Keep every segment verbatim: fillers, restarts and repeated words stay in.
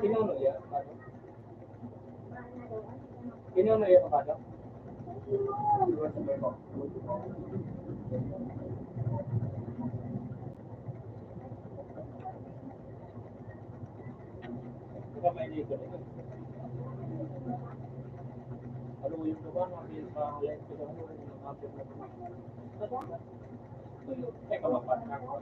Inano yan? Inano yan, madam? Ikaw may ligo na yun. Ano yung gawa, mga pil-, mga lente ko, ano yung mga pil-, Teka, mapat na ako.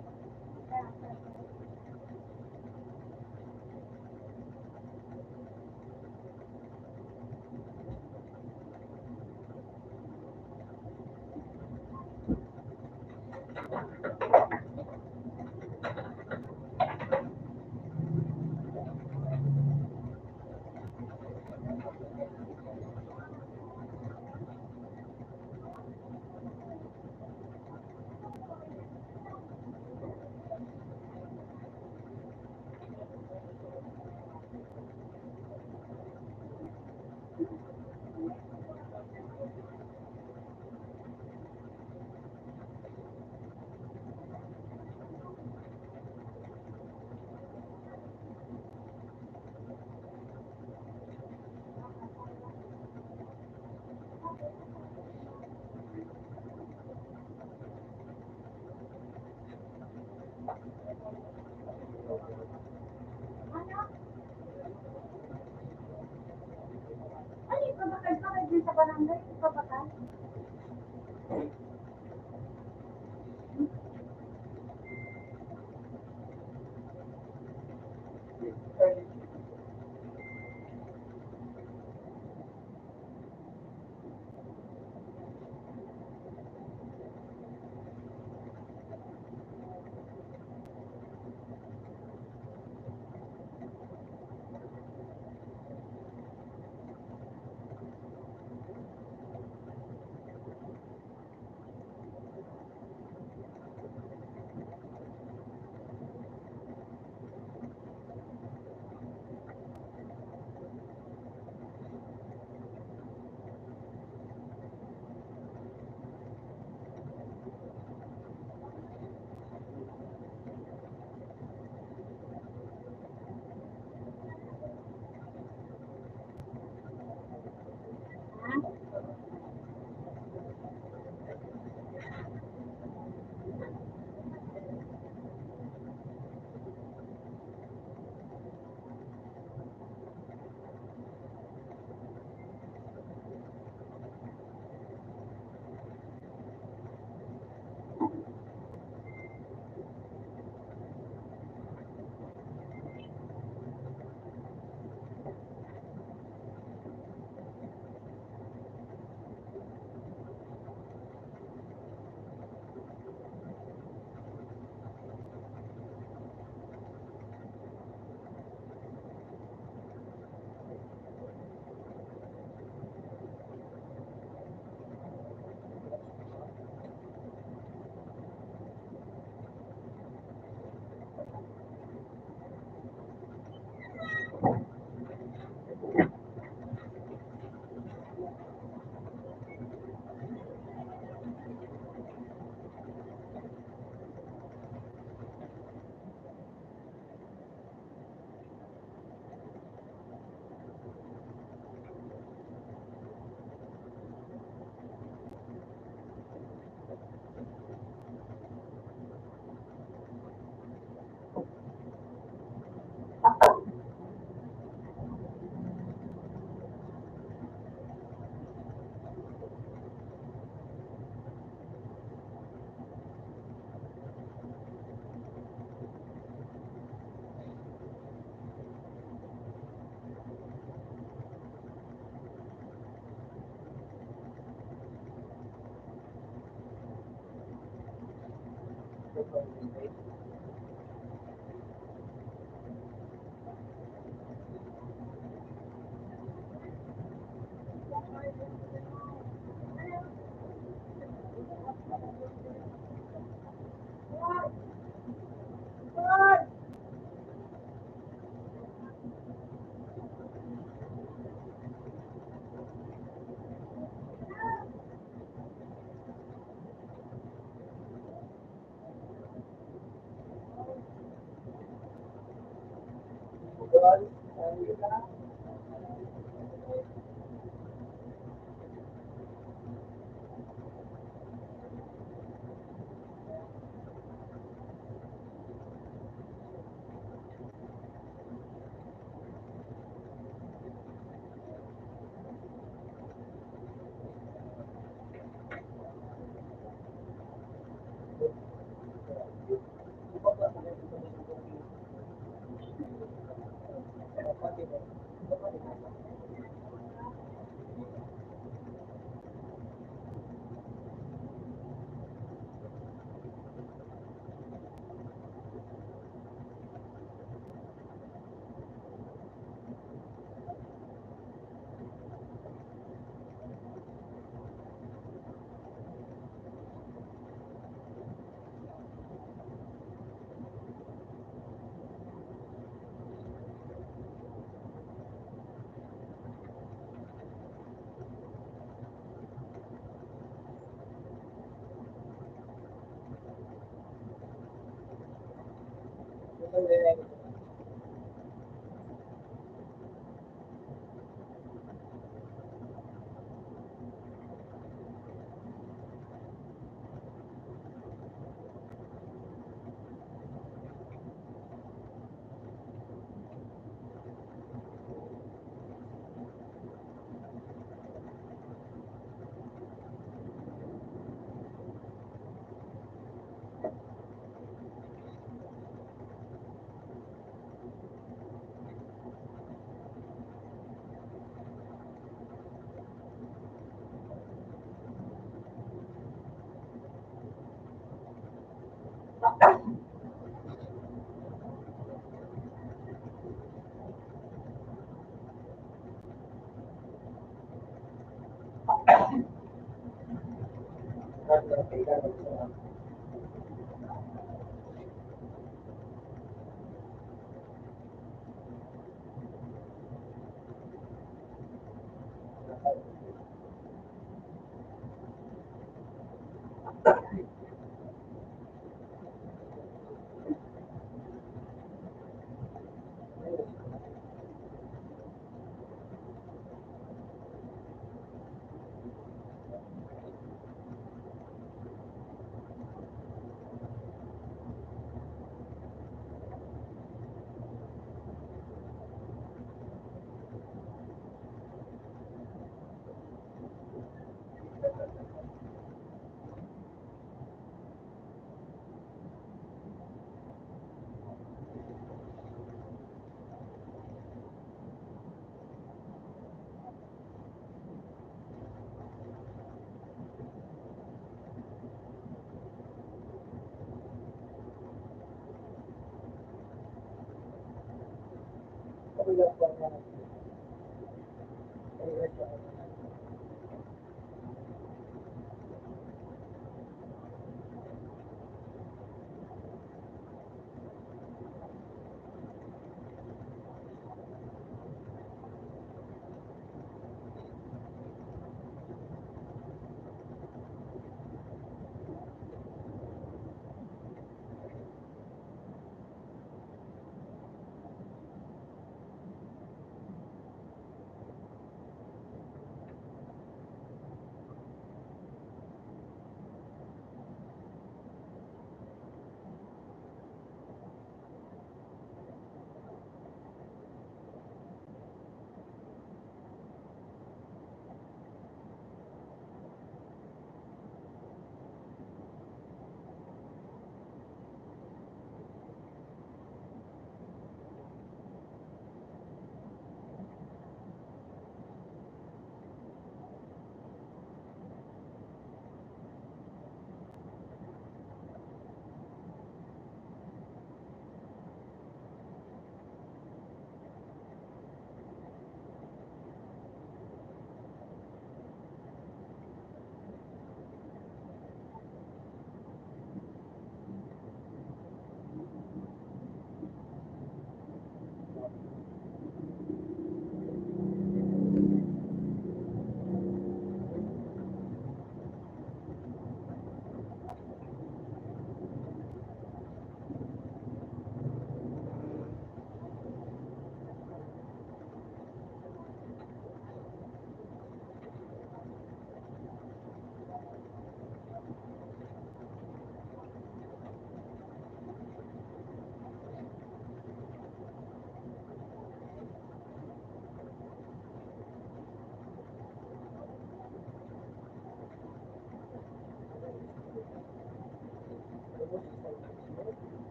Pero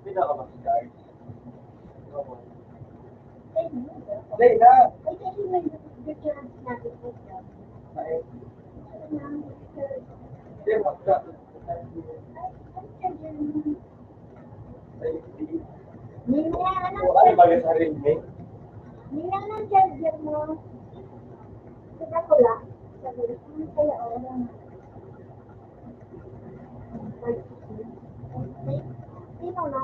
pwede ka mag-start? Hindi na. Hindi, mag-start. Ano ba yung sarili? Nila ng charger mo. Sa dakula. Sa dakula. Kaya, oh. Sino na?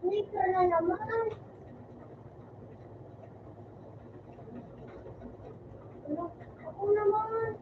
Sneaker na naman. Ako naman.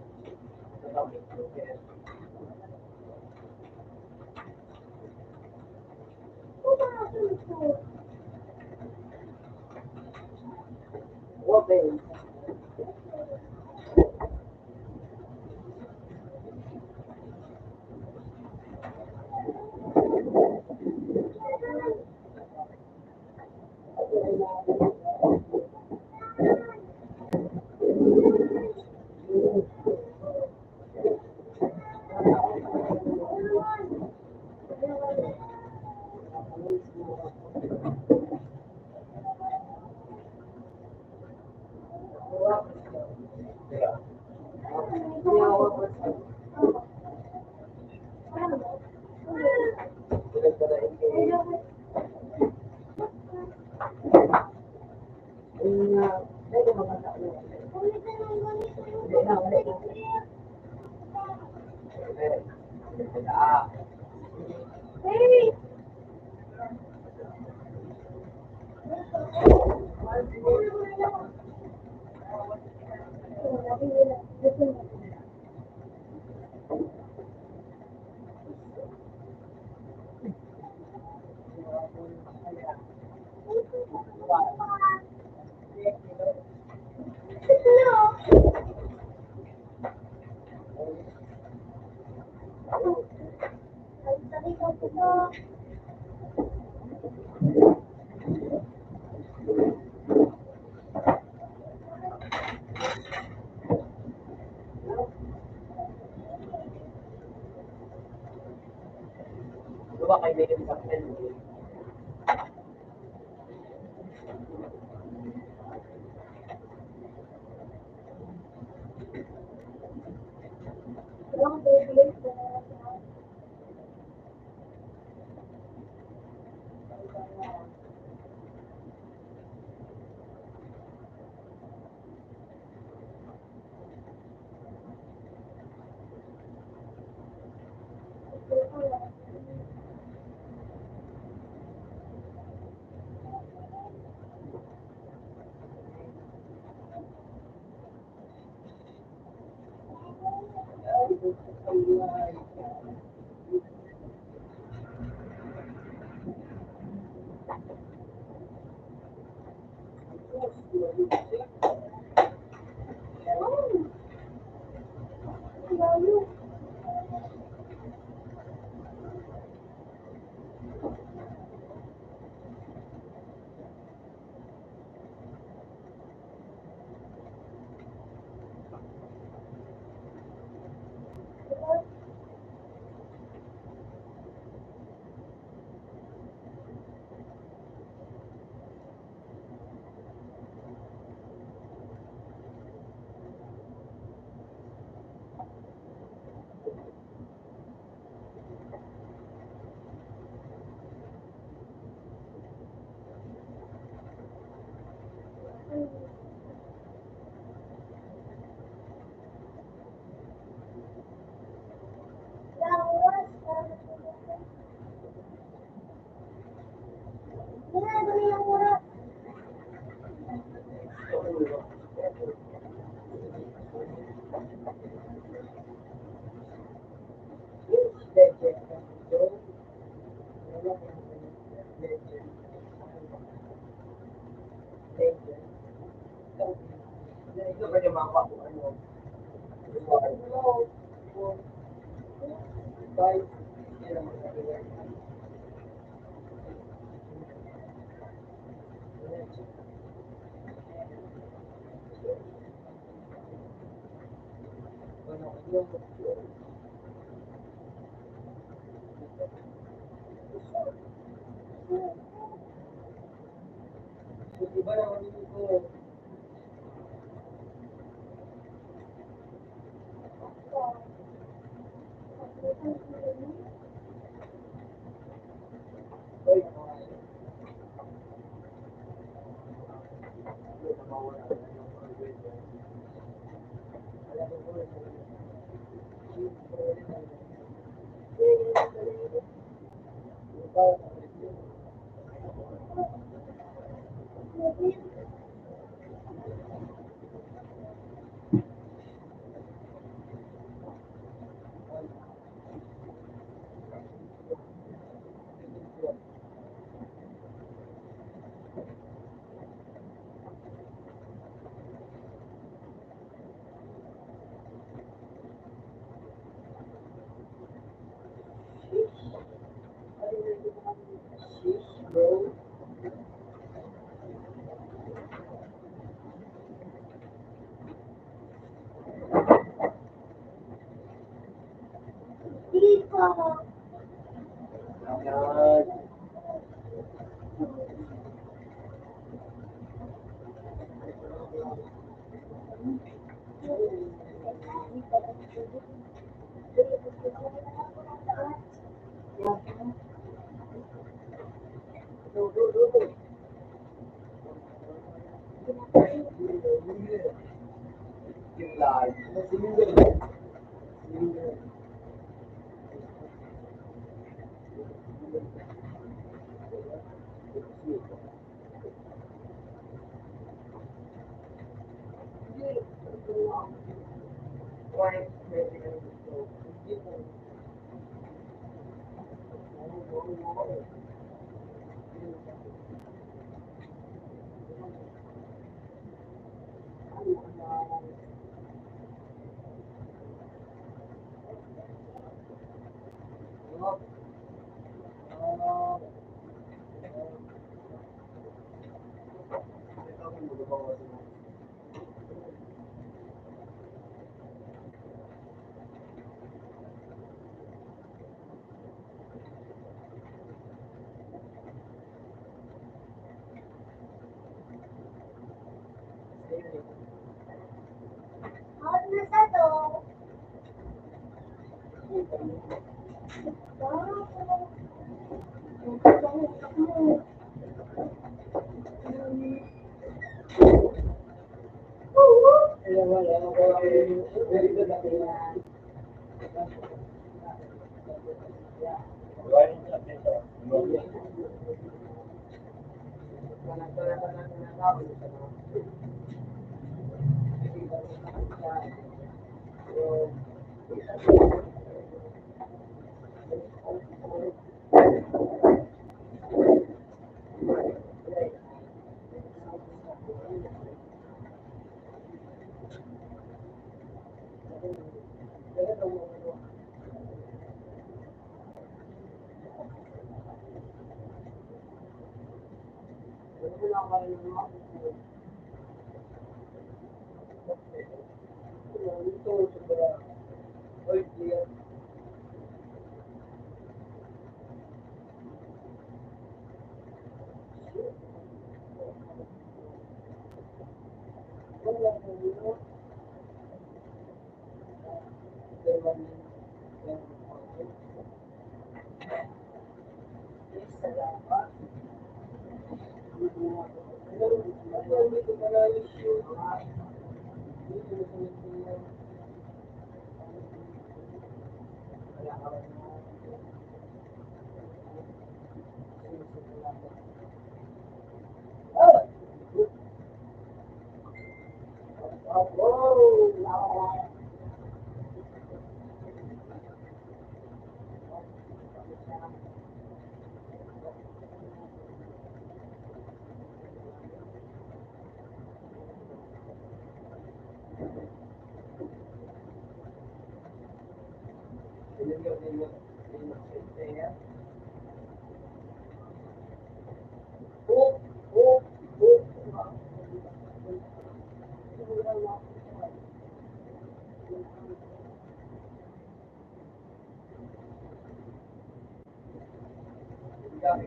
Yaw,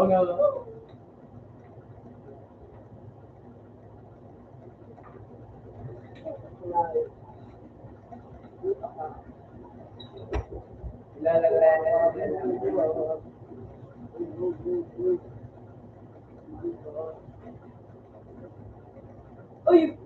yaw, yaw. Uy!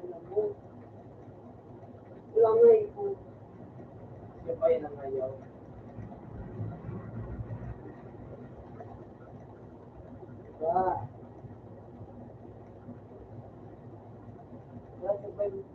Alam mo, wala nga eh, kung siya pa yung nangayaw. Diba? Wala siya pa yung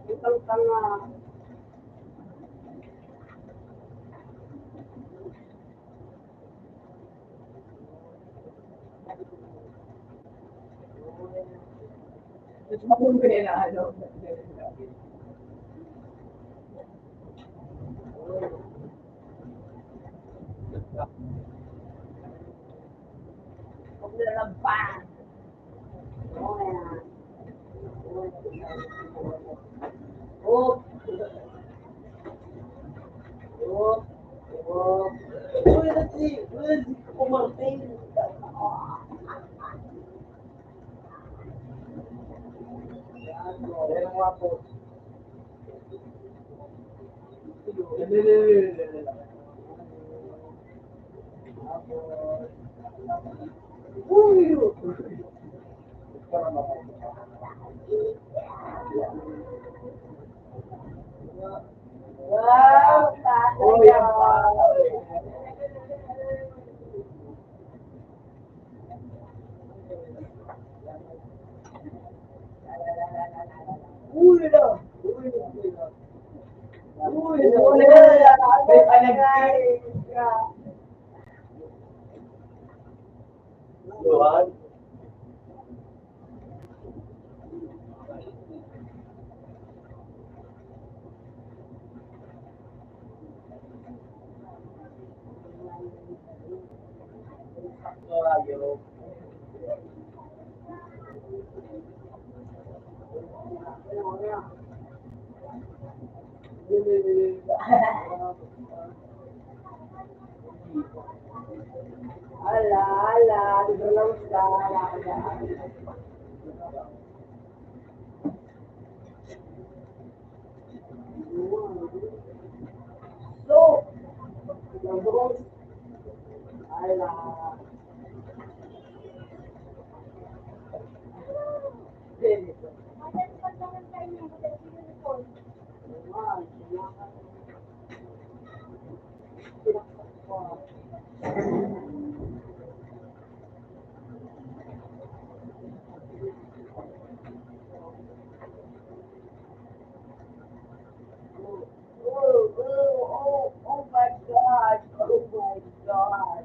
Itang tanga. Ito pa kung kailangan. Huwag na lang ba? Ala, ala, libre lang siya. Ala, ala. So, ala. Oh, oh, oh, oh my God. Oh my God.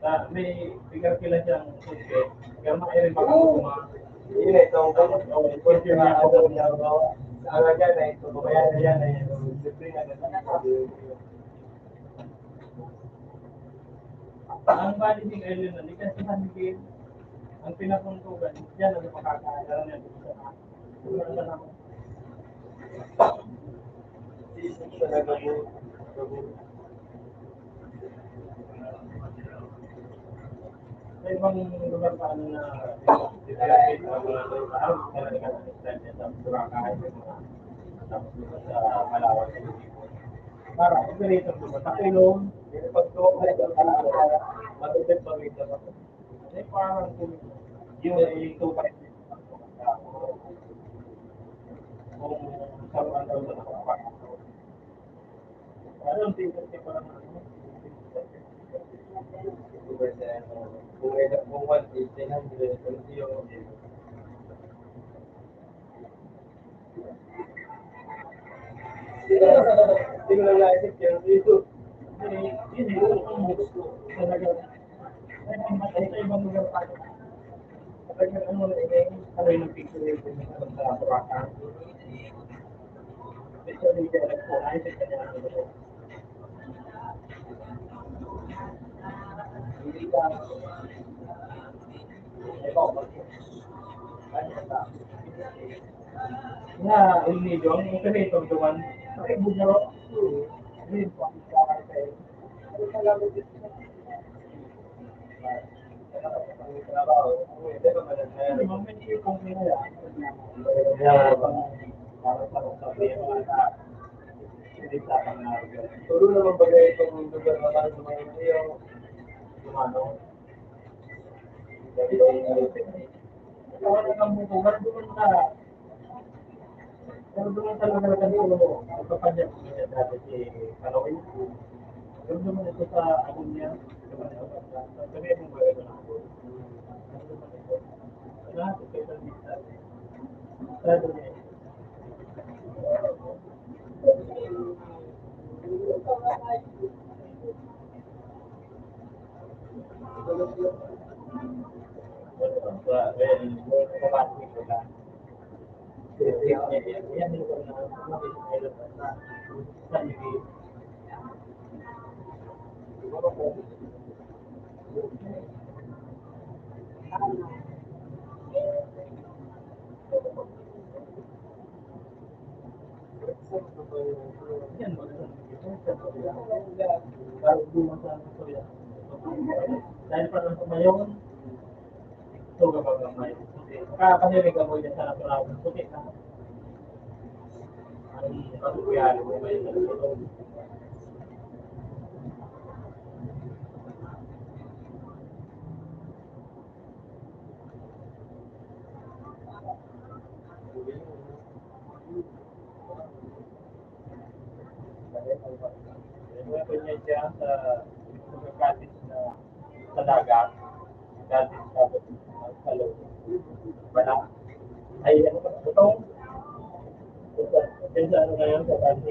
Ah, may piga-pila siyang susi. Pero mairing pa kung kuma-, Hindi na ito ang pag-, ang pag-, ang pag-, ang pag-, ang pag-, ang pag-, Ang Bali ni Island na likas sa San Miguel, ang pinapuntugan, diyan ang makakaagaran niya. Sa ibang lugar pa, ano na, talaga sa Boracay, tapos sa Palawan, para operate ang mga takulong, pagtuok na ito, matutupad pa rin ito. Ay, parang kung yun ay ito pa rin. Kung sa mga tao na kapag-, ano, hindi ko siya parang ano, kung may, kung one eighteen hundred, kung zero, Hindi ko lang naisip yung ito. Talaga. Ay, sa ibang lugar pa. Talaga, ano na, eh, ano yung picture yung sa Boracay? Especially, kaya nagpo-, ay, sa kanya, ano, Na, El Nido, ang operator duman, ay, bugaro. Ayun po, ang kayo. Pero doon talaga na ganito, ang kapangyarihan niya dati si Kalawin. Doon naman ito sa ano niya, sa mga sa sabi mo ba ito na ako? Ano naman ito? Lahat ito sa lista. Sabi niya, Dahil pa lang sa mayon, ito kapag ang mayon. Kasi, kaya kasi may gamoy niya sa natural, puti na. Ang pag-uyari mo, may Ito niya siya sa pagkakatis na sa dagat, dati sa, sa loob. Wala. Ay, ano ba? Butong. Ito, ito sa ano ngayon, sa dati.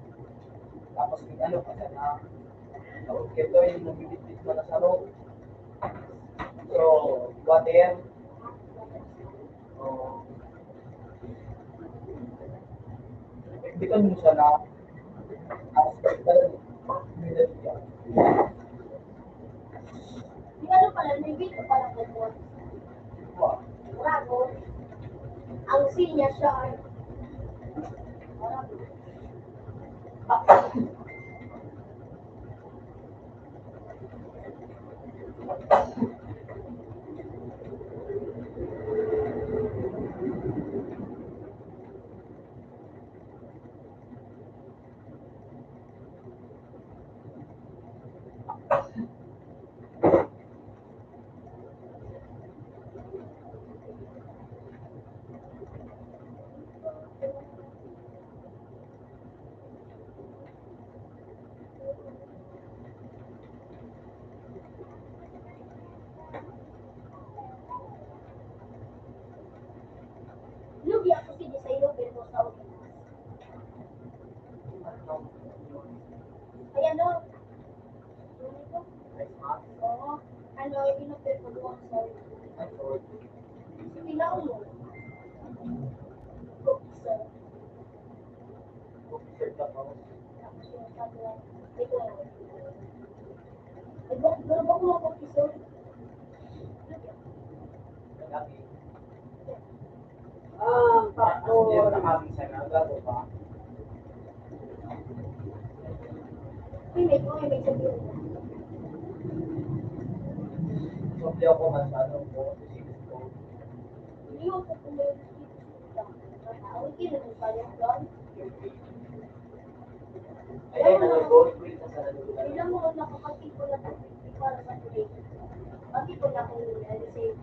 Tapos may ano pa siya na, ito yung nabibitbit mo na saro. So, water. Oh. Bitbitan mo siya na, ah, Di ano pala, may video pala ko po. Bravo. Ang sinya siya ay, Lugi ako sige sa iyo, pero sa Ay, ano? Oo. Ano, inapel ko doon sa Pilaw mo. Officer. Tapos yung sabi niya, ito. Ay, bak-, pero bako mo, officer. Ah, pastor. Hindi, nakakita na, gago pa. Uy, may, uy, may sabihin. Hindi ako masyado po. Hindi ako po. Ang kinunod pa niya, John. Ay, ay, nag-gold green na sa nalulungan. Ilang mga nakakatipon na tactic para sa play. Bakit ko na kung nila, ano, say,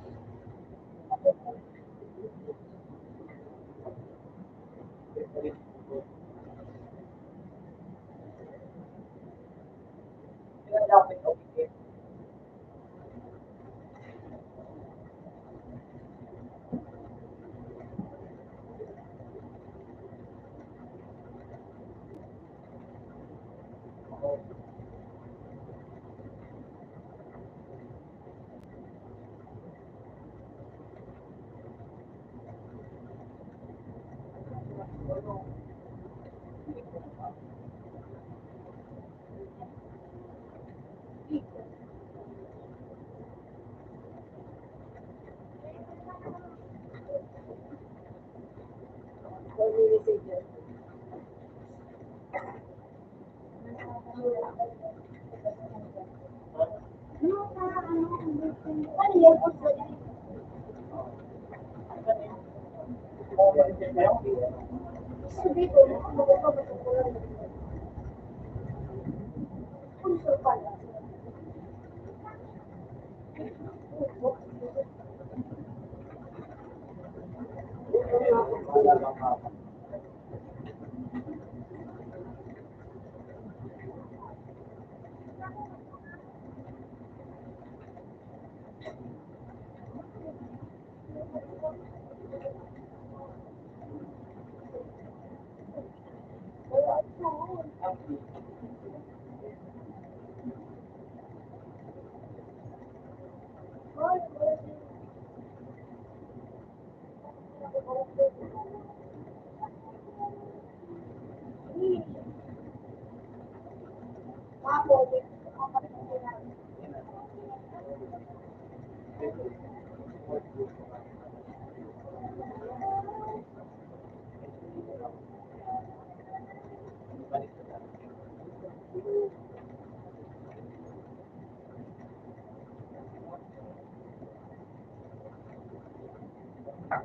Yung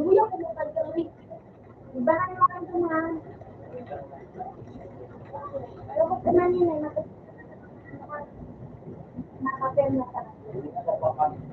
ulo ko, mapagkawin. Iba ka naman ito, ma. Pero kung naman yun, eh, mapag-, mapag-, mapag-,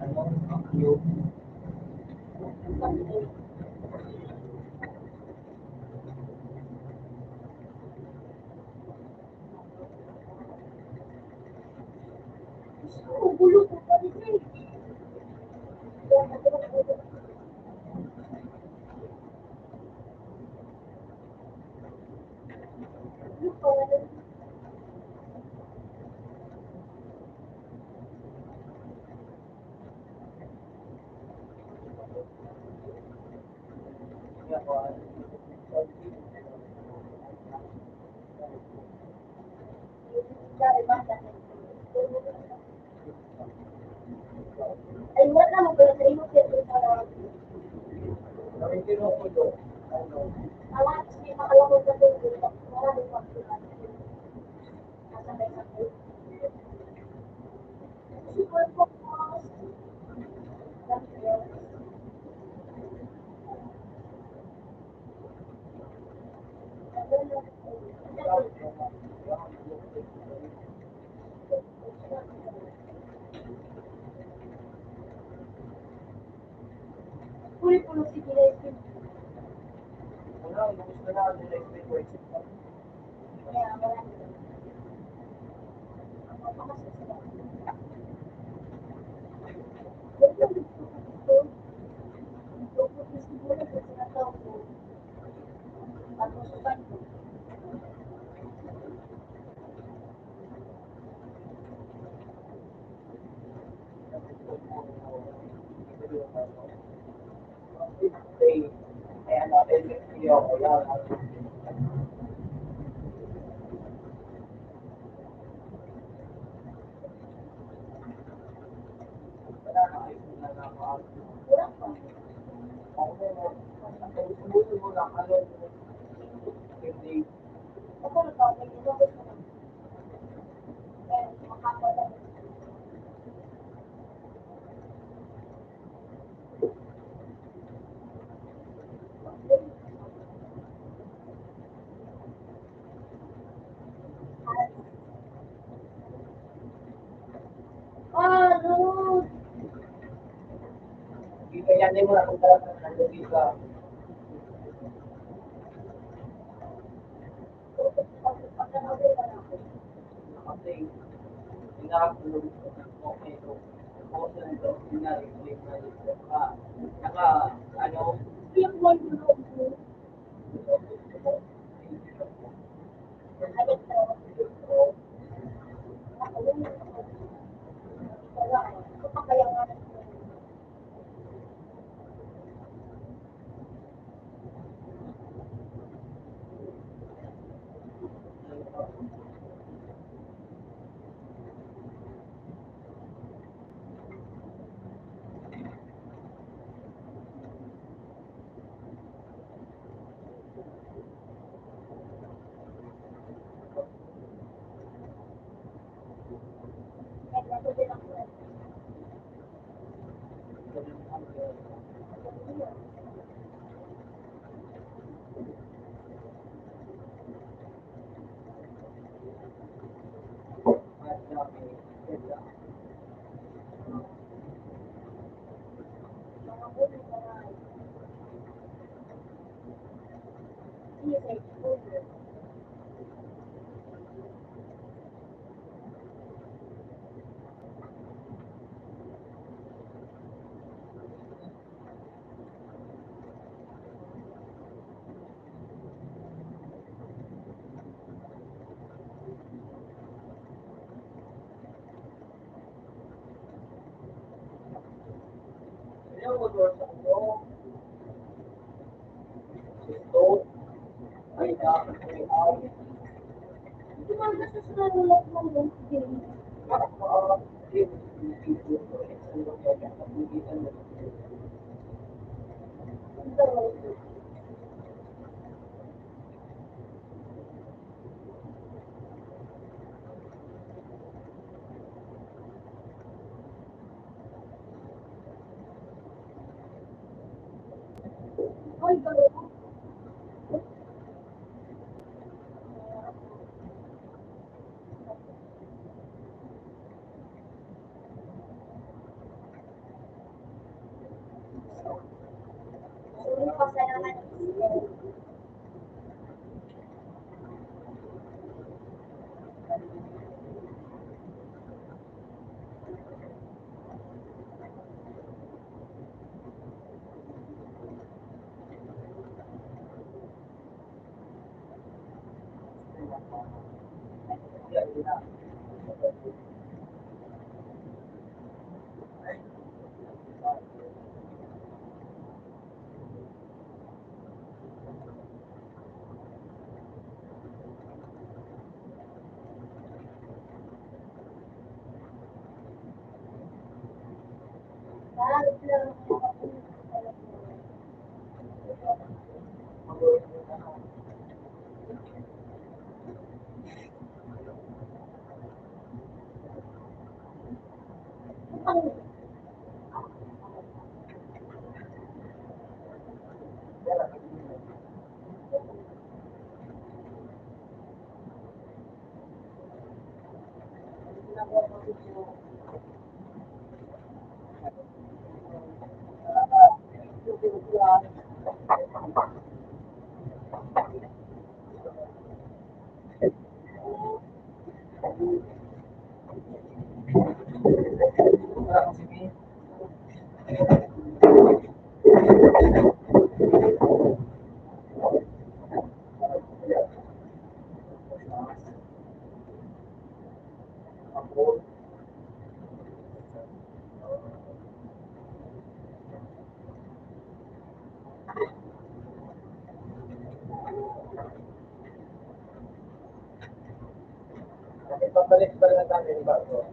Pagbalik pa rin ang dami ng bago.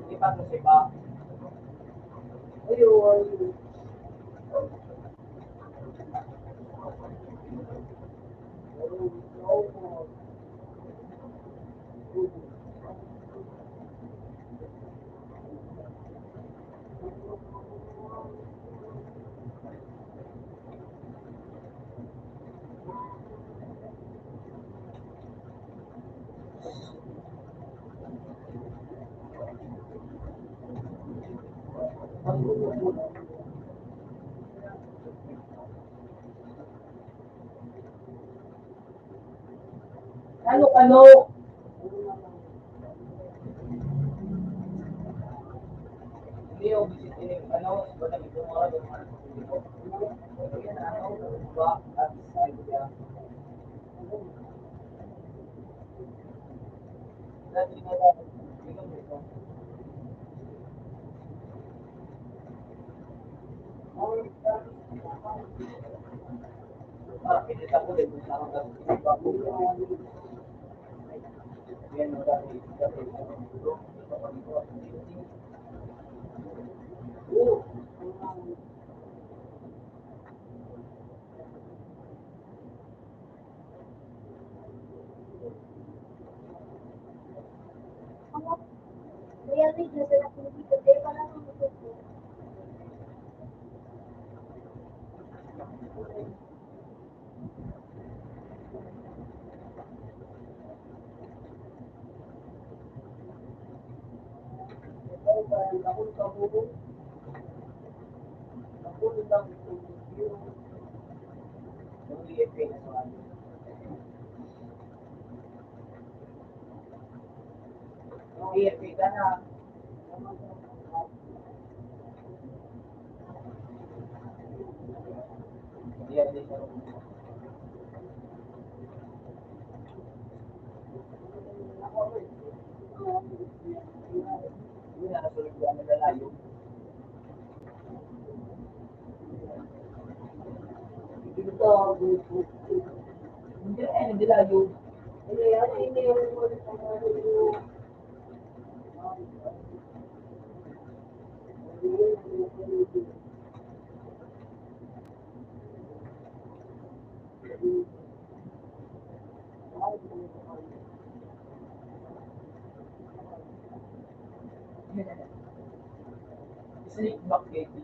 Di ba kasi ba? Ayun. Kano, kano? Hindi yung, ano, Sleep back, baby.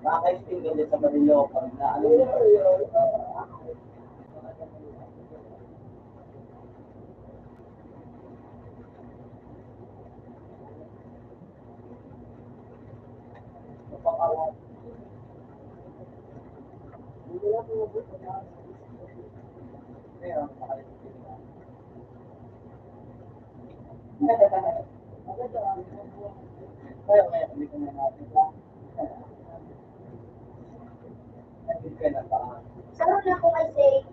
Nakaka-sting ka dyan sa Marinloco, pag naano mo. Saro na po kasi.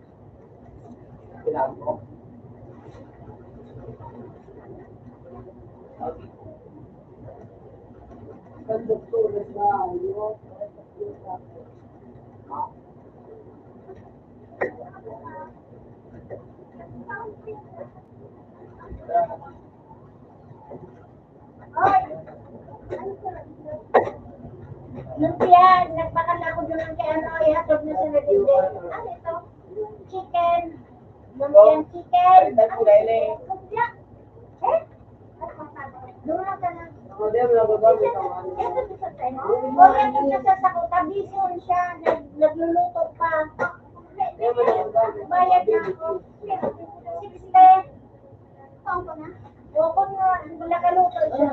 Lumpia, nagpakan ako doon ng kay ano, ihatod na sa Nadine. Ano ito? Chicken. Lumpiang chicken. Ano ito? Lumpia. Eh? Doon lang ka na. Ito, ito, ito, ito. Huwag ka nagsasagot. Busy siya. Nag-, nagluluto pa. Bayad na ako. Sixty. Ako na. Ako na. Wala ka luto siya.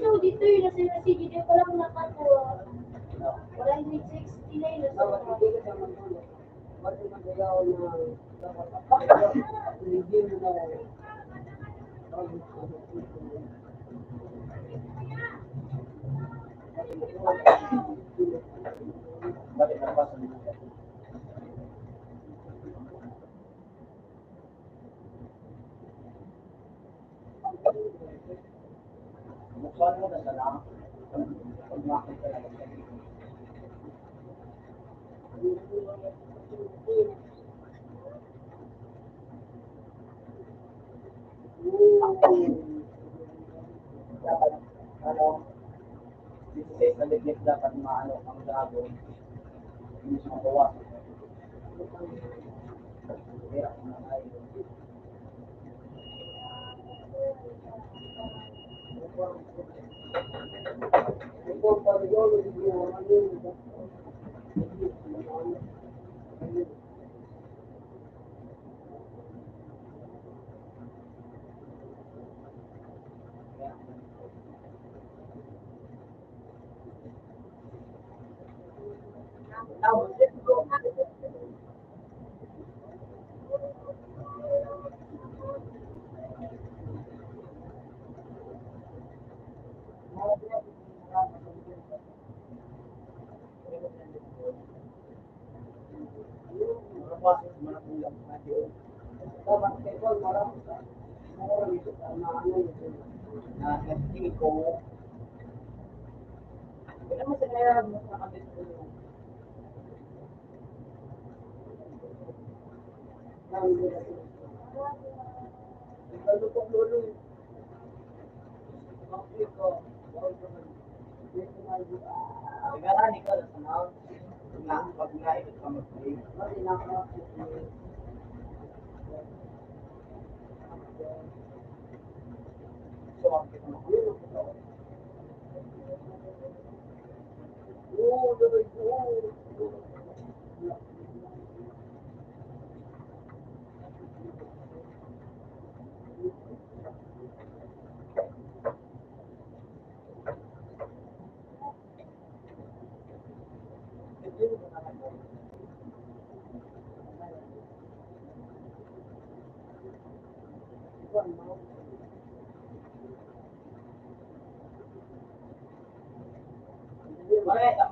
So, dito yung nasa sige, di ko lang nakatuwa. One hundred sixty-nine na sa mga. Dapat, ano, disisais na ligid dapat maano ang dragon. Hindi siya mabawasan. Hirap na tayo.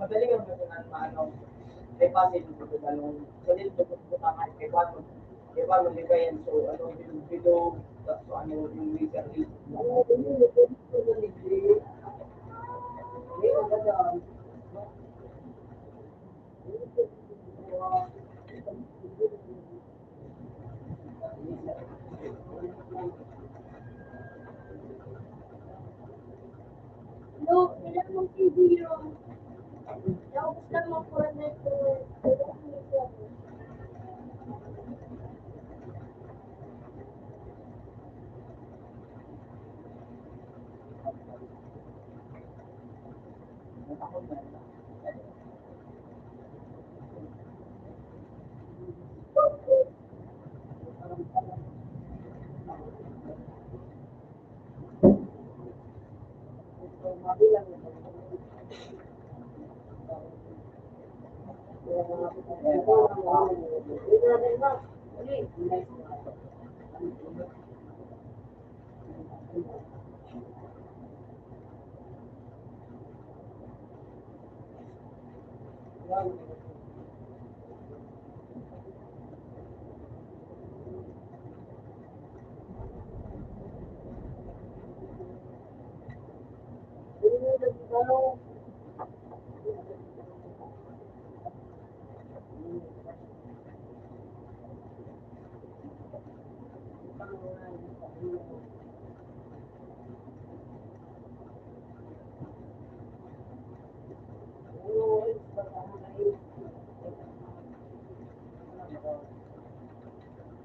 Madali ang maano, may pasin ko sa anong, sa dito ko sa tangan, kay Juan, kay Juan Olivayan, so, ano, yung bilog, tapos ano, yung wizard, No, ilang mong T V yun? Naubos lang mga four hundred ko.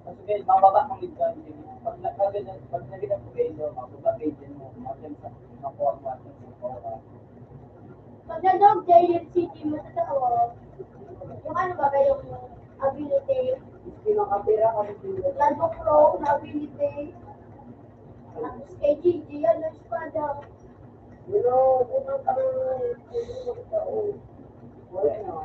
Kasi mababa ang lead value. Pag nagkaganyan, pag naging ang pag-indo, mababa ang lead mo, mababa sa makuha mo at sa power. Pag nag-dog J F C team, matatawa. Yung ano ba ba yung ability? Hindi makapira kasi Ladok Pro na ability. Tapos kay G G, yan, na espada. Pero, kung ang tanong, kung ano ba ito, oh, wala na.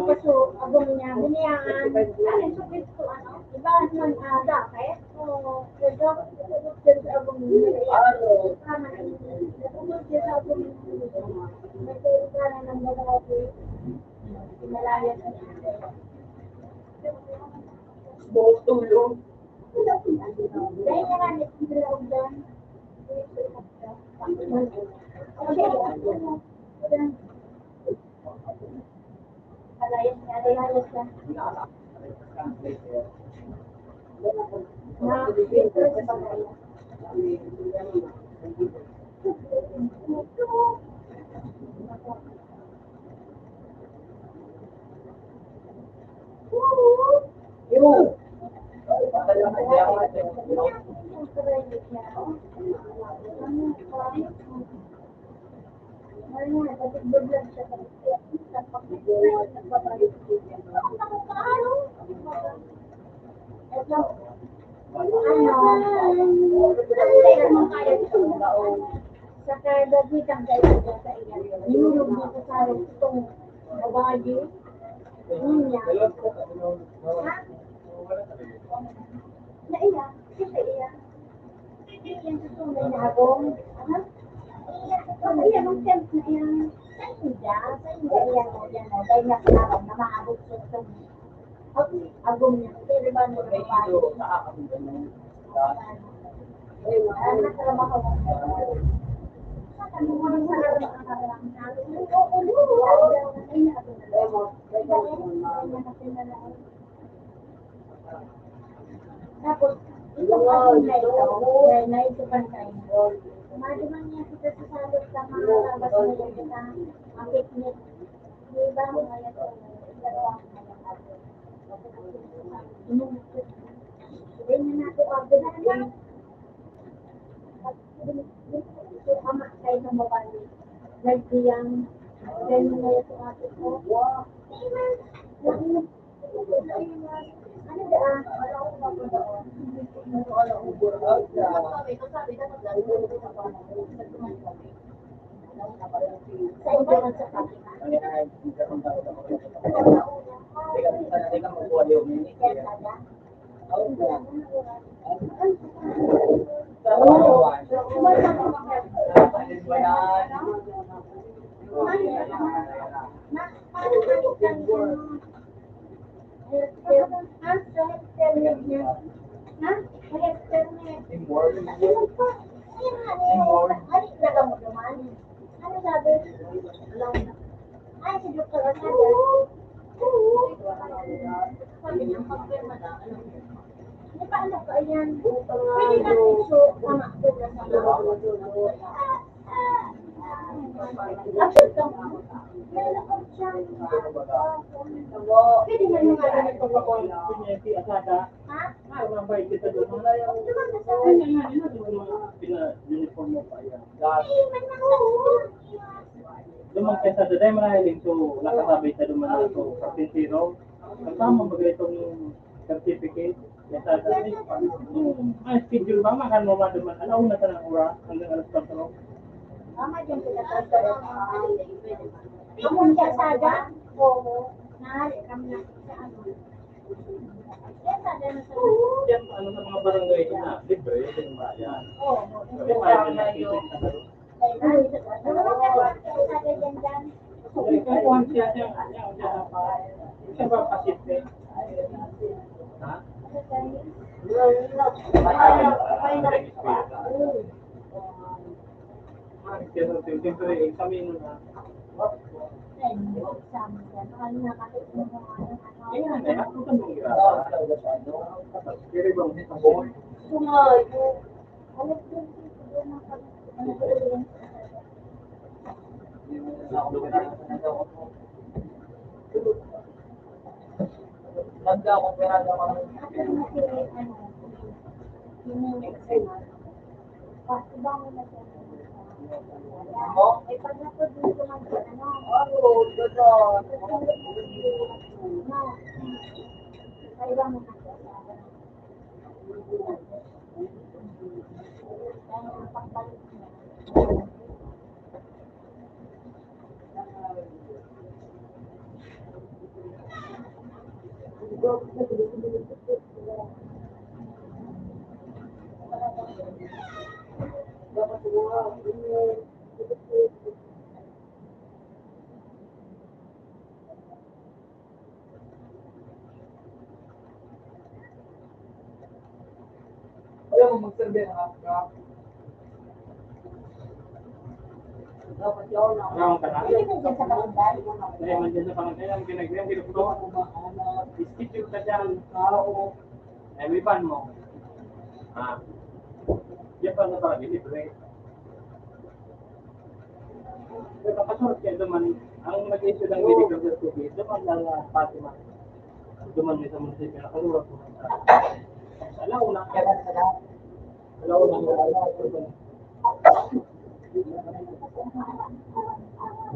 Kaso, agom niya, biniyaan. Ano, so, gusto, ano, iba naman, ah, dapat, o, sa job, sa agom niya, kaya, tama na yun. Sa agom niya, may kailangan ng babae. Pinalaya sa Buhok tulo. Dahil nga, nagtitira ko dyan. Kasi, ano, Malayas nga, malayas nga. Sa kadagitang kaibigan sa iya, nihulog dito sa harong itong babae. Yun niya. Ha? Naiya. Siyempre, iya. Iya, sa tunay na agom. Ano? Iya, sa tunay na agom. Sa inda, sa inda, iya, iya, dahil nga sa harong na maabot sa itong agom niya. Pero ba mo na ba? Tapos, itong agom na ito, na, na ito kan kain. Maduman niya kita sa salot sa mga labas na yun, sa mga picnic. Di ba, mga yan, Dahil nga nato, ah, ganun lang. So, ama, kahit ang babae, nagbiyang, ganun na yung ate ko. Ano ba, ah? Sa inyo man sa pagkain. Ano sabi? Ay, si Doktor Asada. Sabi niya, pagpirma na, ano, di ba, ano pa yan? Pwede na tissue, tama, pwede na sa mga. Absent ka mo. Meron ako siya. Pwede na yung mga ganito pa po. Ha? Ay, nga, nga, nga, nga, pina-uniform mo pa yan. Ay, man lang sa Duman kaya sa daday, marahil ito, nakasabay sa duman na ito, karpintero. Ang tama, magay itong certificate. Kaya sa daday, ang schedule ba, makan mo ba duman? Alauna sa nang oras, hanggang alas kwatro. Tama dyan, pinatawag ko lang. Ako ang kasada? Oo. Nahali kami na sa ano. Yan, ano, sa mga barangay na, libre yung bayan. Oo, may bayad na yun. May kukuha siya, siya, siya, siya, siya, siya ba, pasyente? Ha? Ay, siyempre, siyempre, examine mo na. Ayun, kaya, kung ano yung ginagawa. Pero ibang, Alam mo, magserbi ang app ka. Dapat yun, ang Ano ka na? Hindi ka dyan sa barangay. Hindi man dyan sa barangay. Ang ginagawa, ang ginagawa. Schedule ka dyan. Tao. Eh, may ban mo. Ah. Yan pa na pala, libre. Pero kapag kaya naman, ang nag-issue ng medical certificate, naman lang, ah, Fatima. Duman may sa munisipyo, nakaluwag ko. Alaw na. Alaw na, alaw na.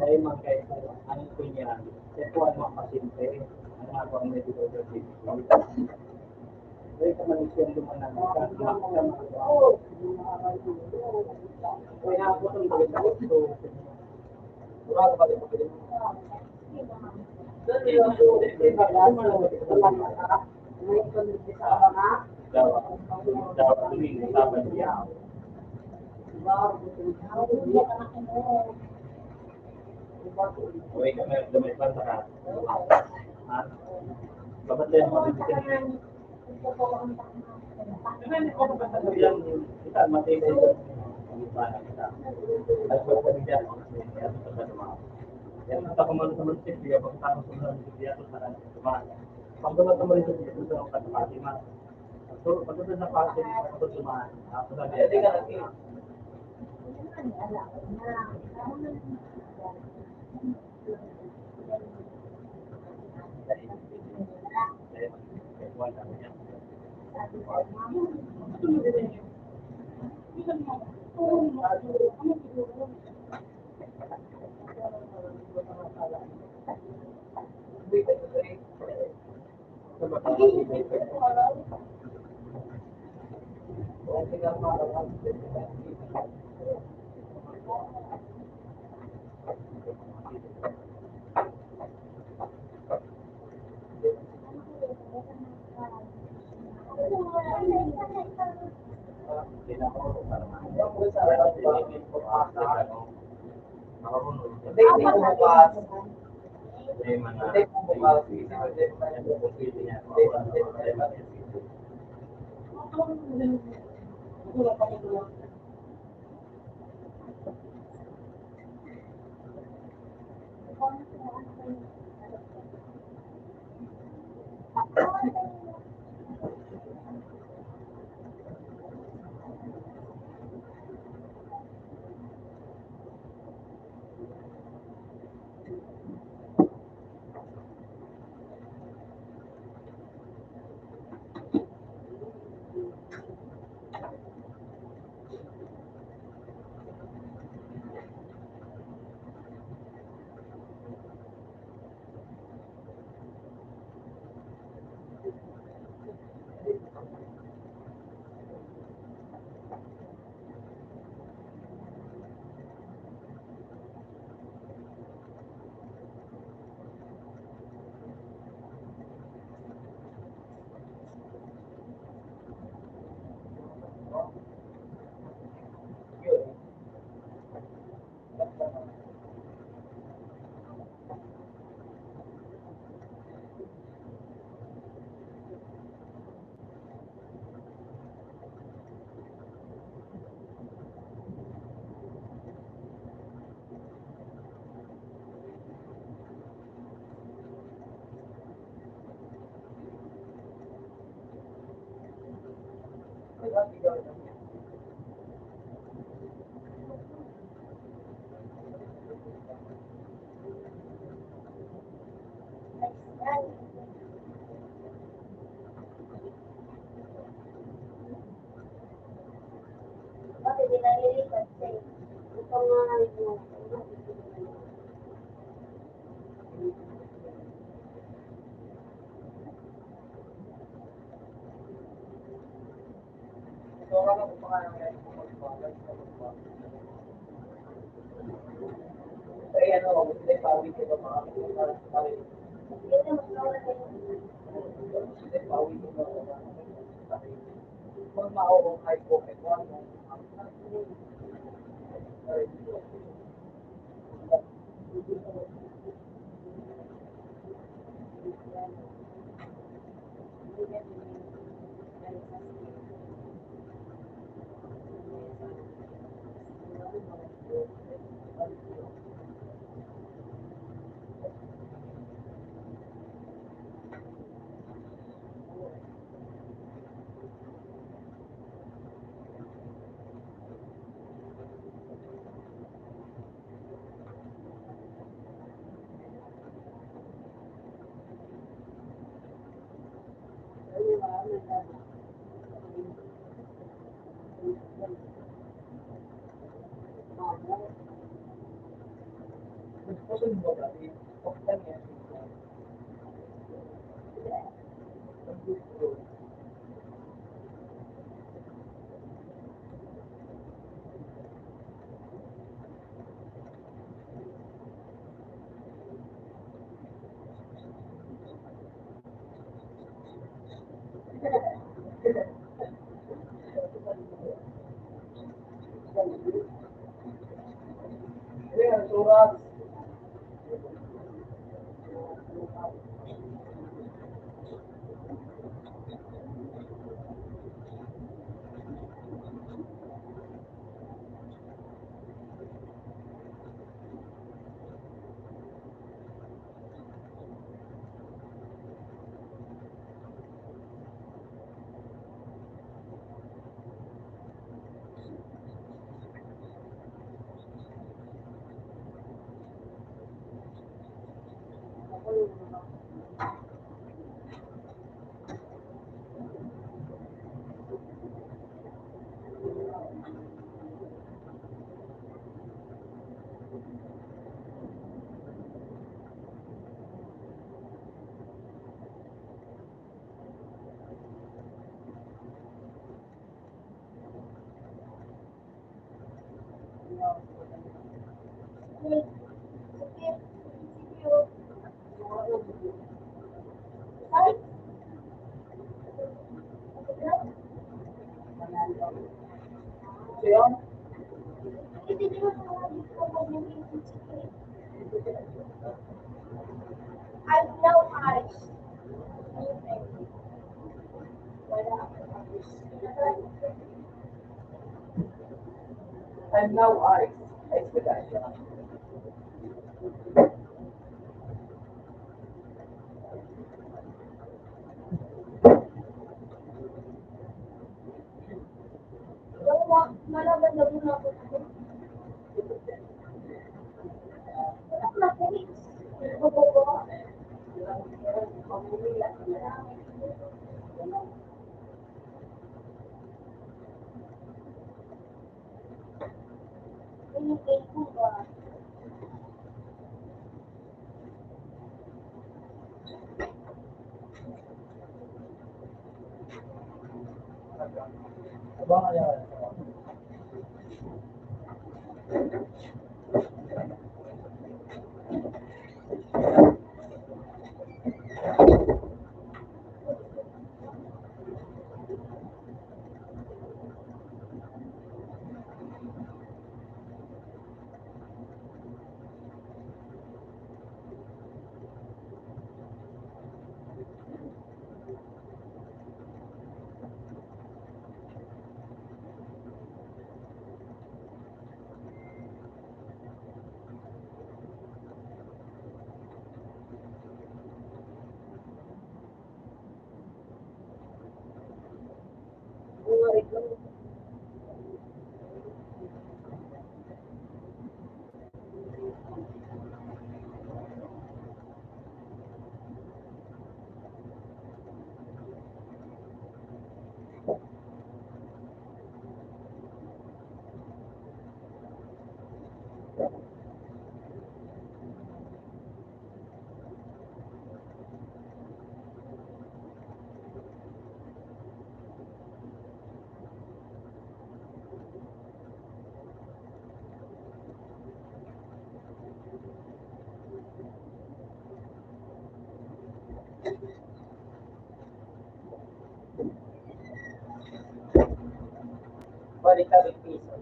Dahil mga kaibigan, ang kunya, ito ang mga pasyente, ang mga pang medical certificate. Dahil sa manisyon duman ang mga kaya ako itong balik sa gusto. Wala ko balik sa gusto. Uy, kami, kami, kanta ka. Ha? Kapatid mo, And now I, I Balik ka, big piso.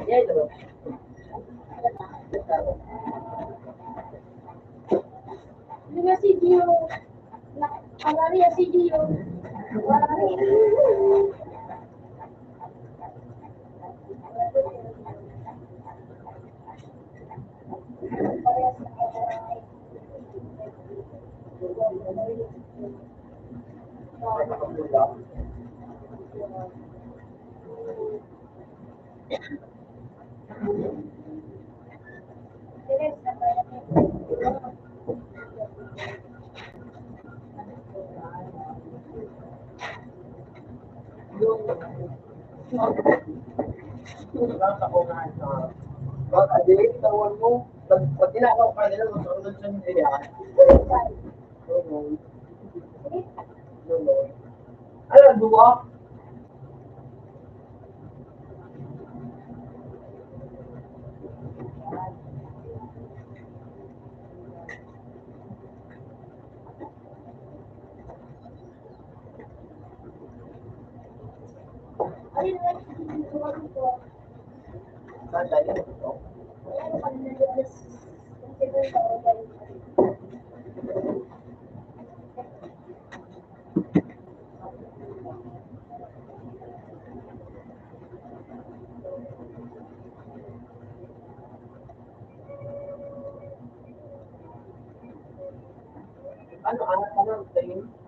Yelo. Yung si Dio, na, ang ari si Dio. Pag-adi, tawan mo, pag, pag ginagawa ka nila, magkaroon ng sandali, ah. Ano, duwa? Ano, ano, ano, ano,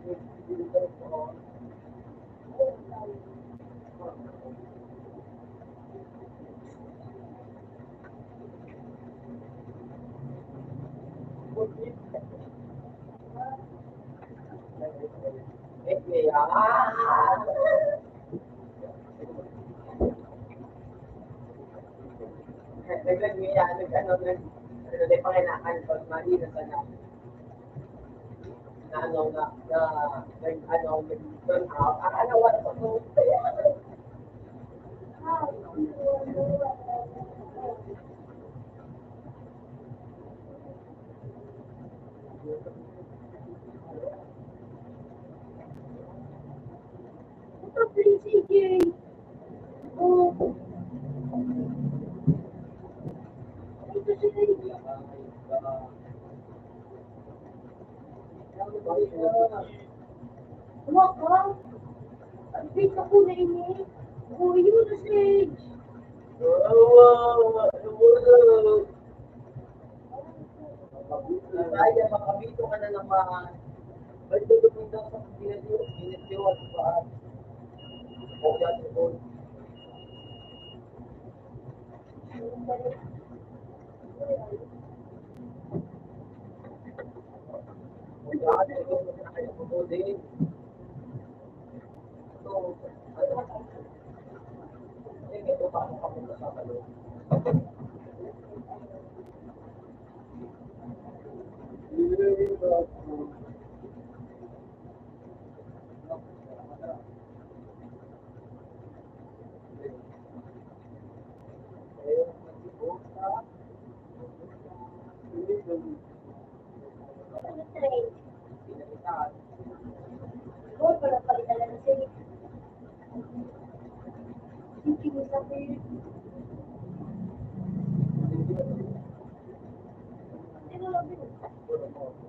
Nag-, nag-, ano, nag-, ano, nag-, panginakan pag mali na sana. Na ano, na, na, nag-, ano, nag-, turn out. Ang ano, wala pa po. Puta, sige. Oh. Ito siya. Waka. Ang big ako na ini. Oh, yun na, Sage. Kaya makabito ka na naman. Ba't dudupin daw sa pagpinag-iwas? Pinag-iwas pa. O, yan, o.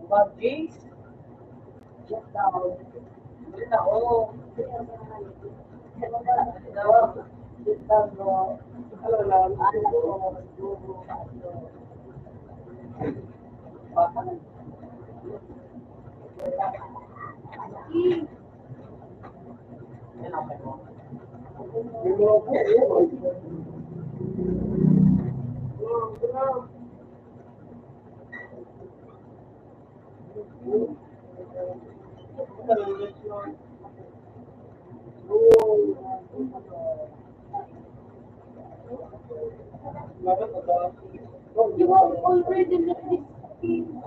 Pag-gaze, You have already left this thing.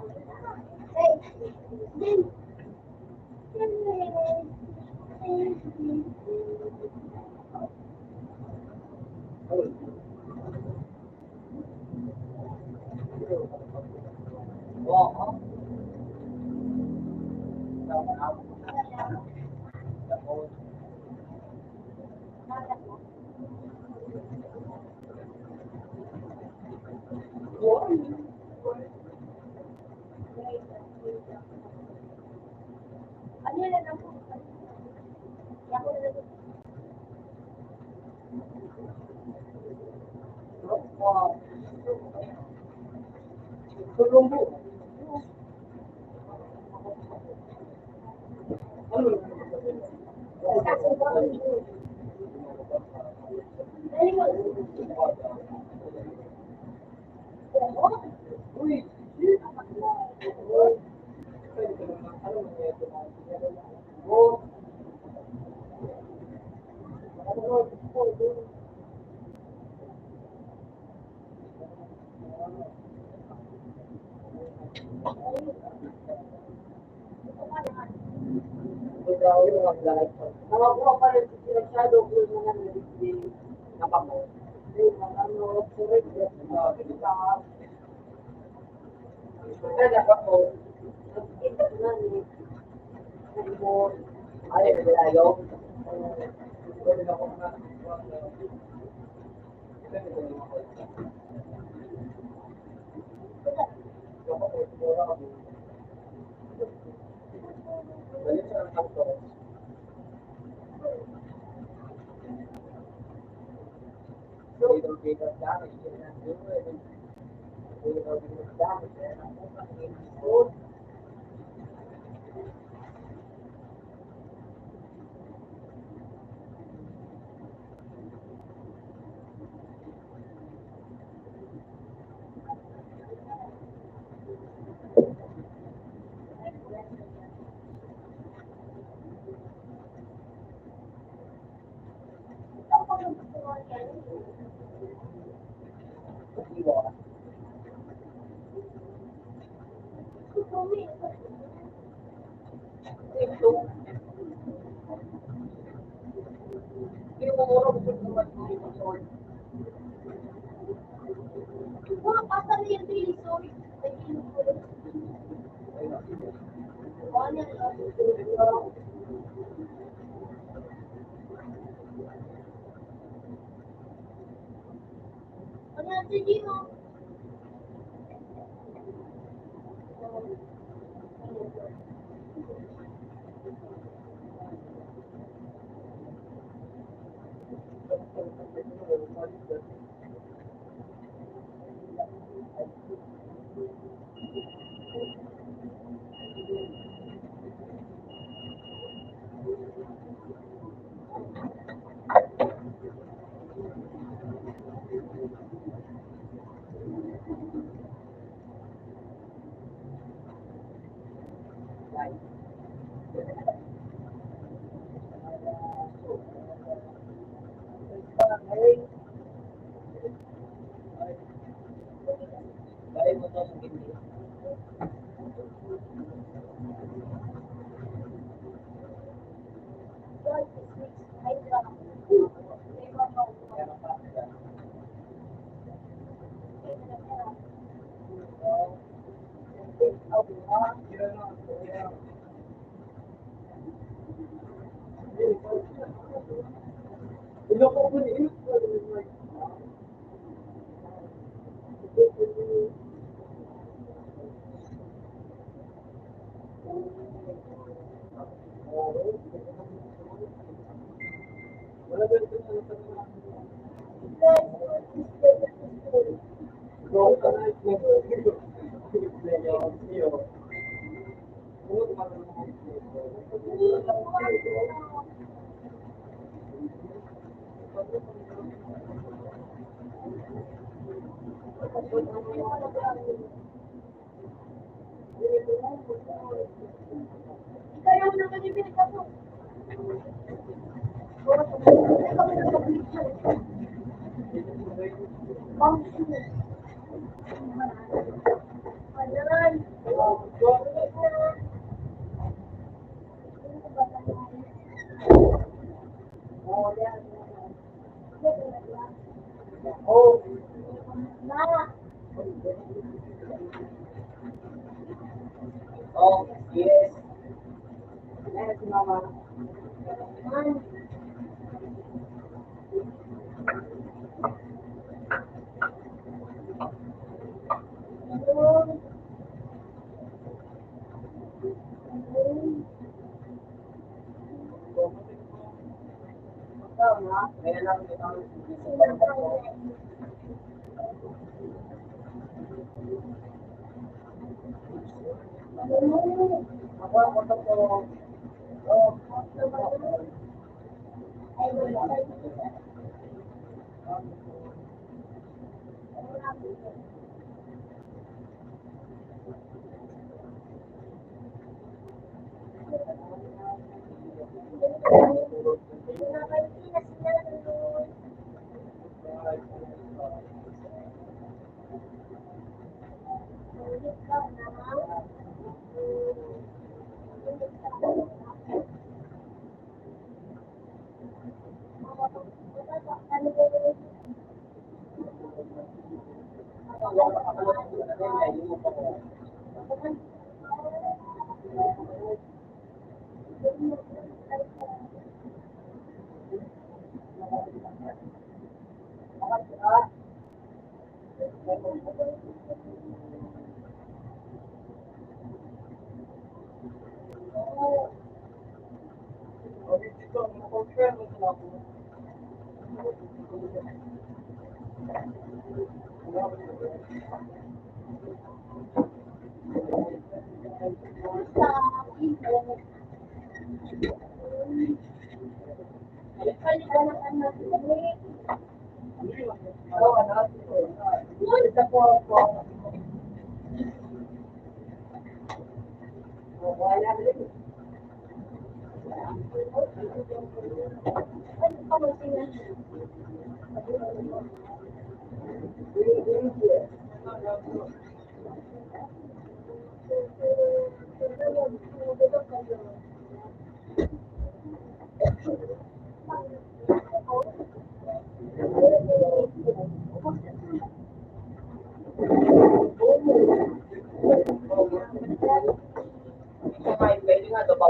Mga buwan pa rin, masyado ko yung mga nalipin. Napako. Yung mga ano, correct, ah, kita. Talaga ako. Nagkita ko na ni, ano, ay, naglayo. Oh, yes. Yes, mama.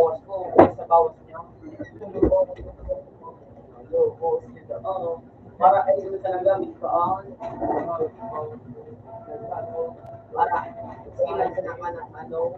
Bawas ko, sa bawas niya. Oo. Para ay sila talaga, may kaan. Para sila sa naman ang ano.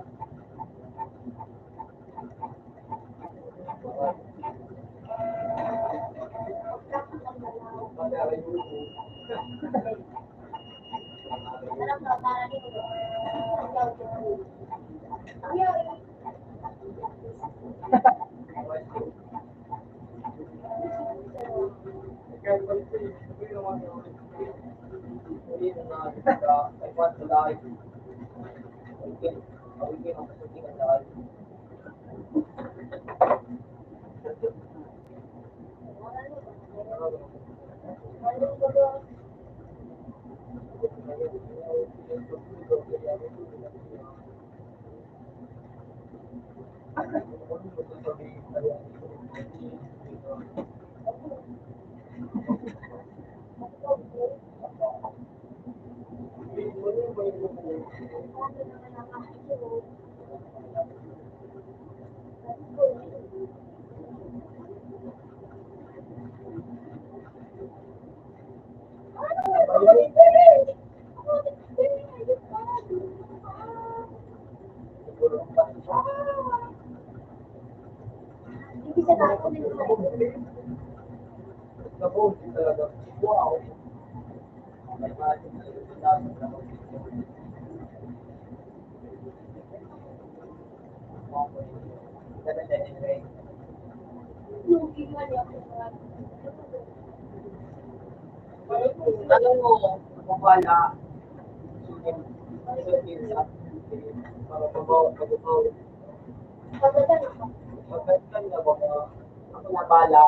Tanong mo, kung wala, para mabaw, mababaw. Maganda na ba mga, ako na bala.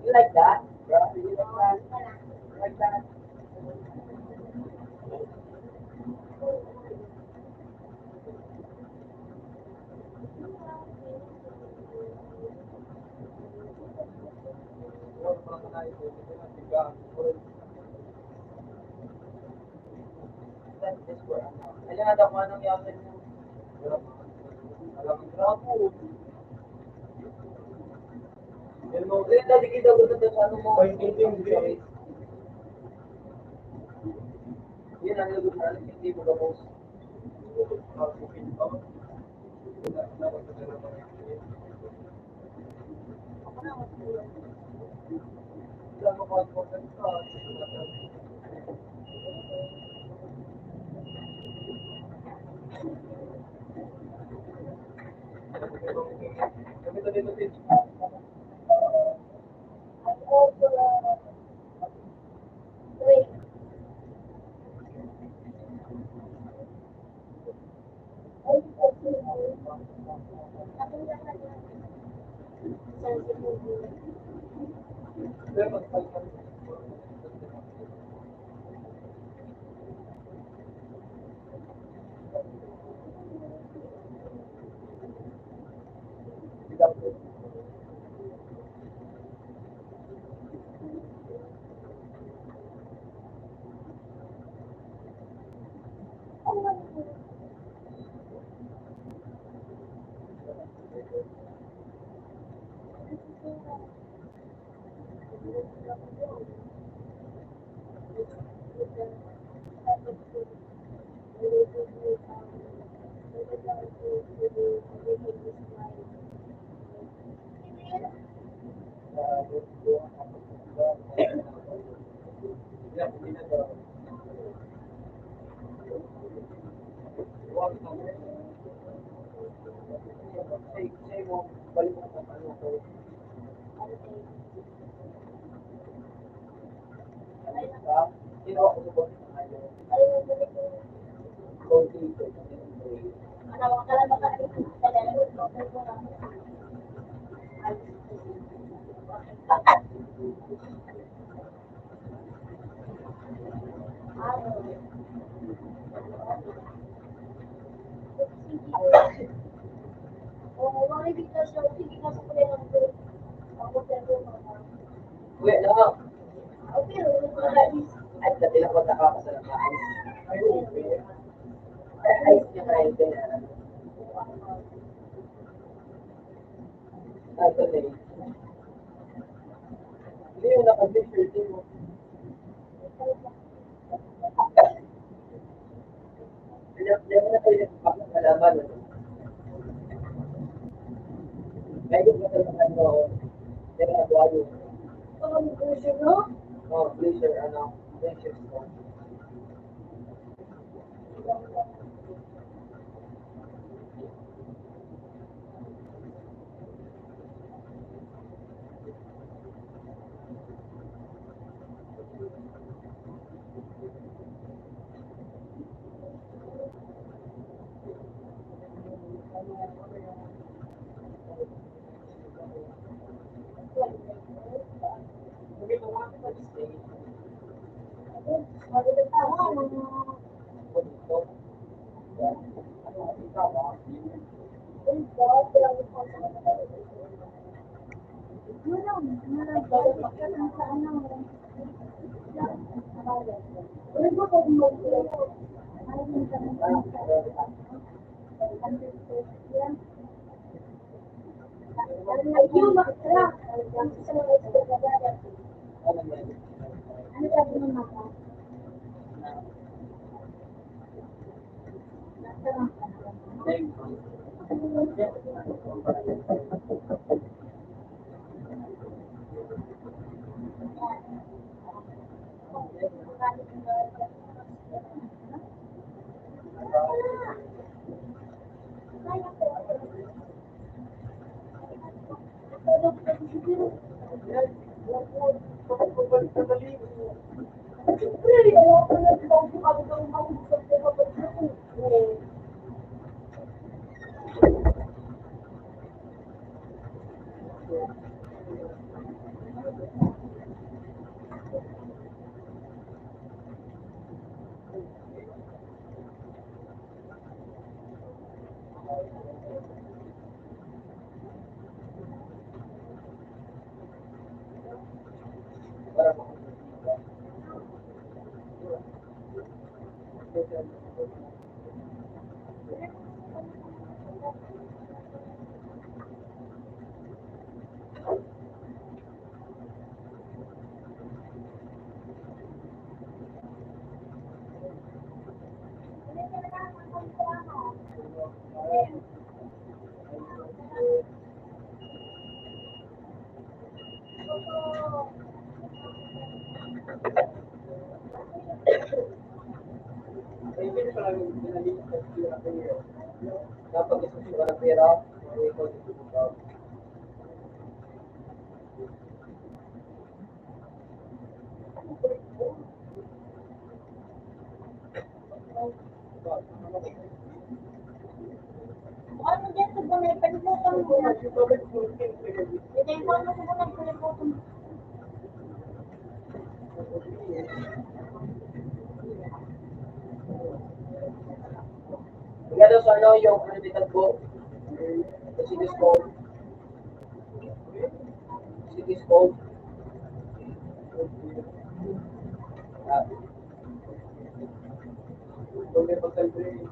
You like that? You like that? Pero mo, eh, dati kita ko sa ano mo. Paintindihan mo, eh. Yan ang lugar na hindi mo gabos. Uwi na. Ay, dati lang punta ka sa labas. Ay, ay, ay, ay. Ay, ay. Hindi yung naka-picture din mo. Ang pressure, no? Oh, pressure, ano, pressure. Nga daw sa ano, yung political book, the C D scope. C D scope. Ah. Kung may pagkalbi.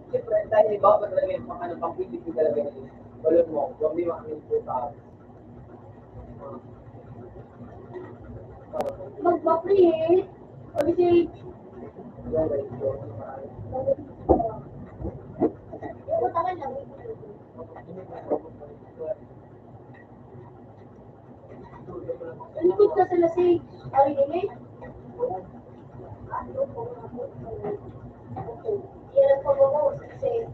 Siyempre, dahil iba pa talaga yung pang-, ano, pang-pwede talaga yung balon mo, kung di mo kami po sa Magpa-free eh. Pag-save. Yung utang na lang. Ang likod ka sa lasing. Ay, ini. Ano po? Okay. Yan ang pag-uusap sa inyo.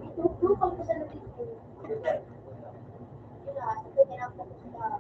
Ito, ito, pag-uusap natin po. Yun na, sabi niya lang po sa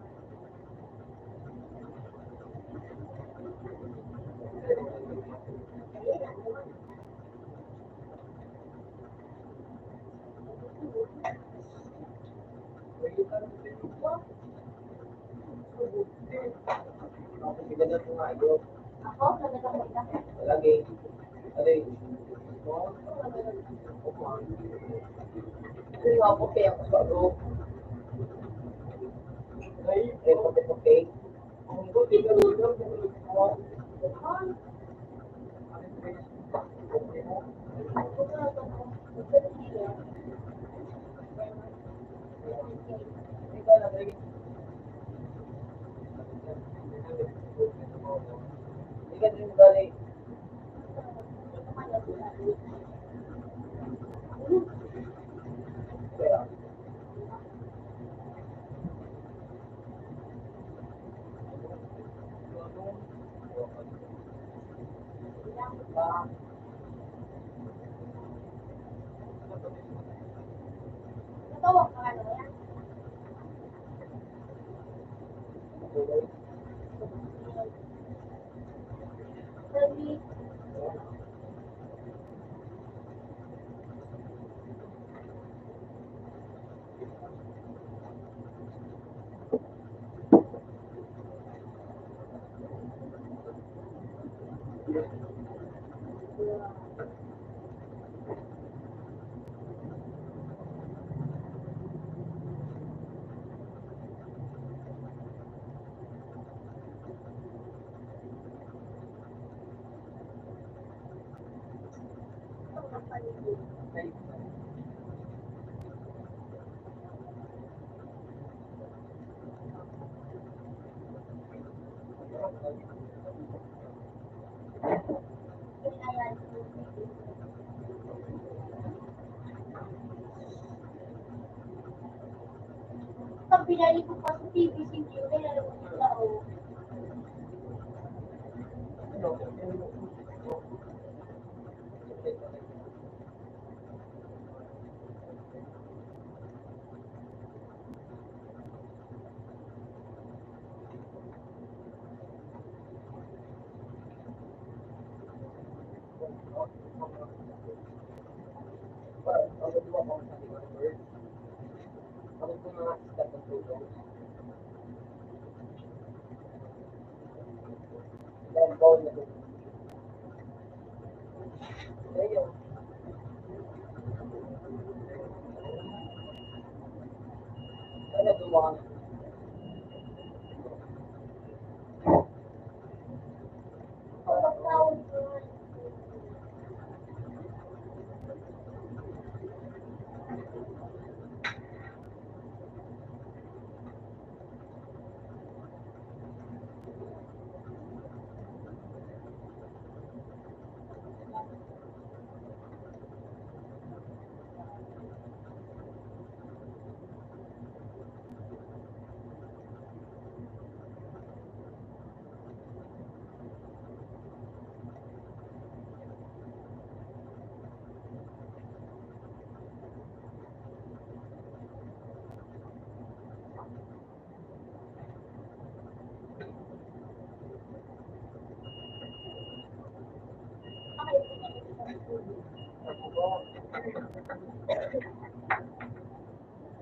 Pag binalik ko pa sa T V, siyempre, may lalabas na tao.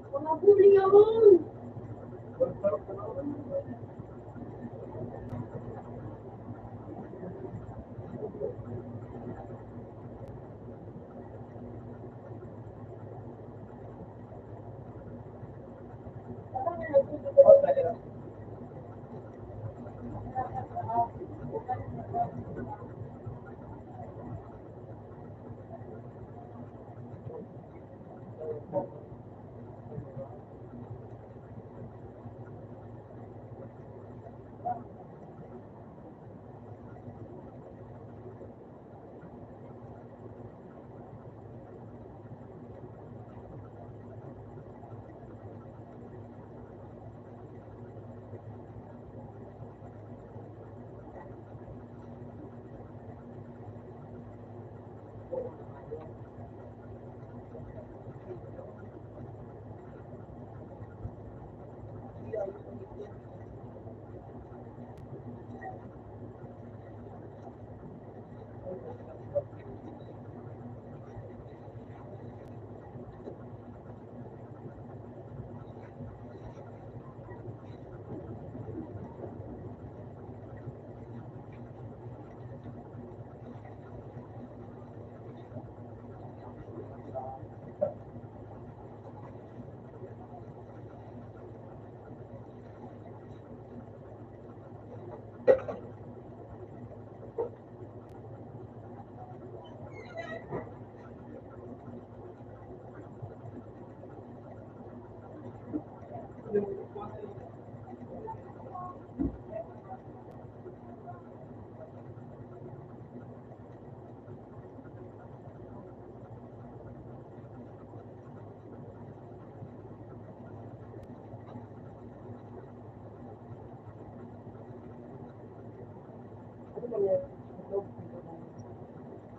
Mga bully yun!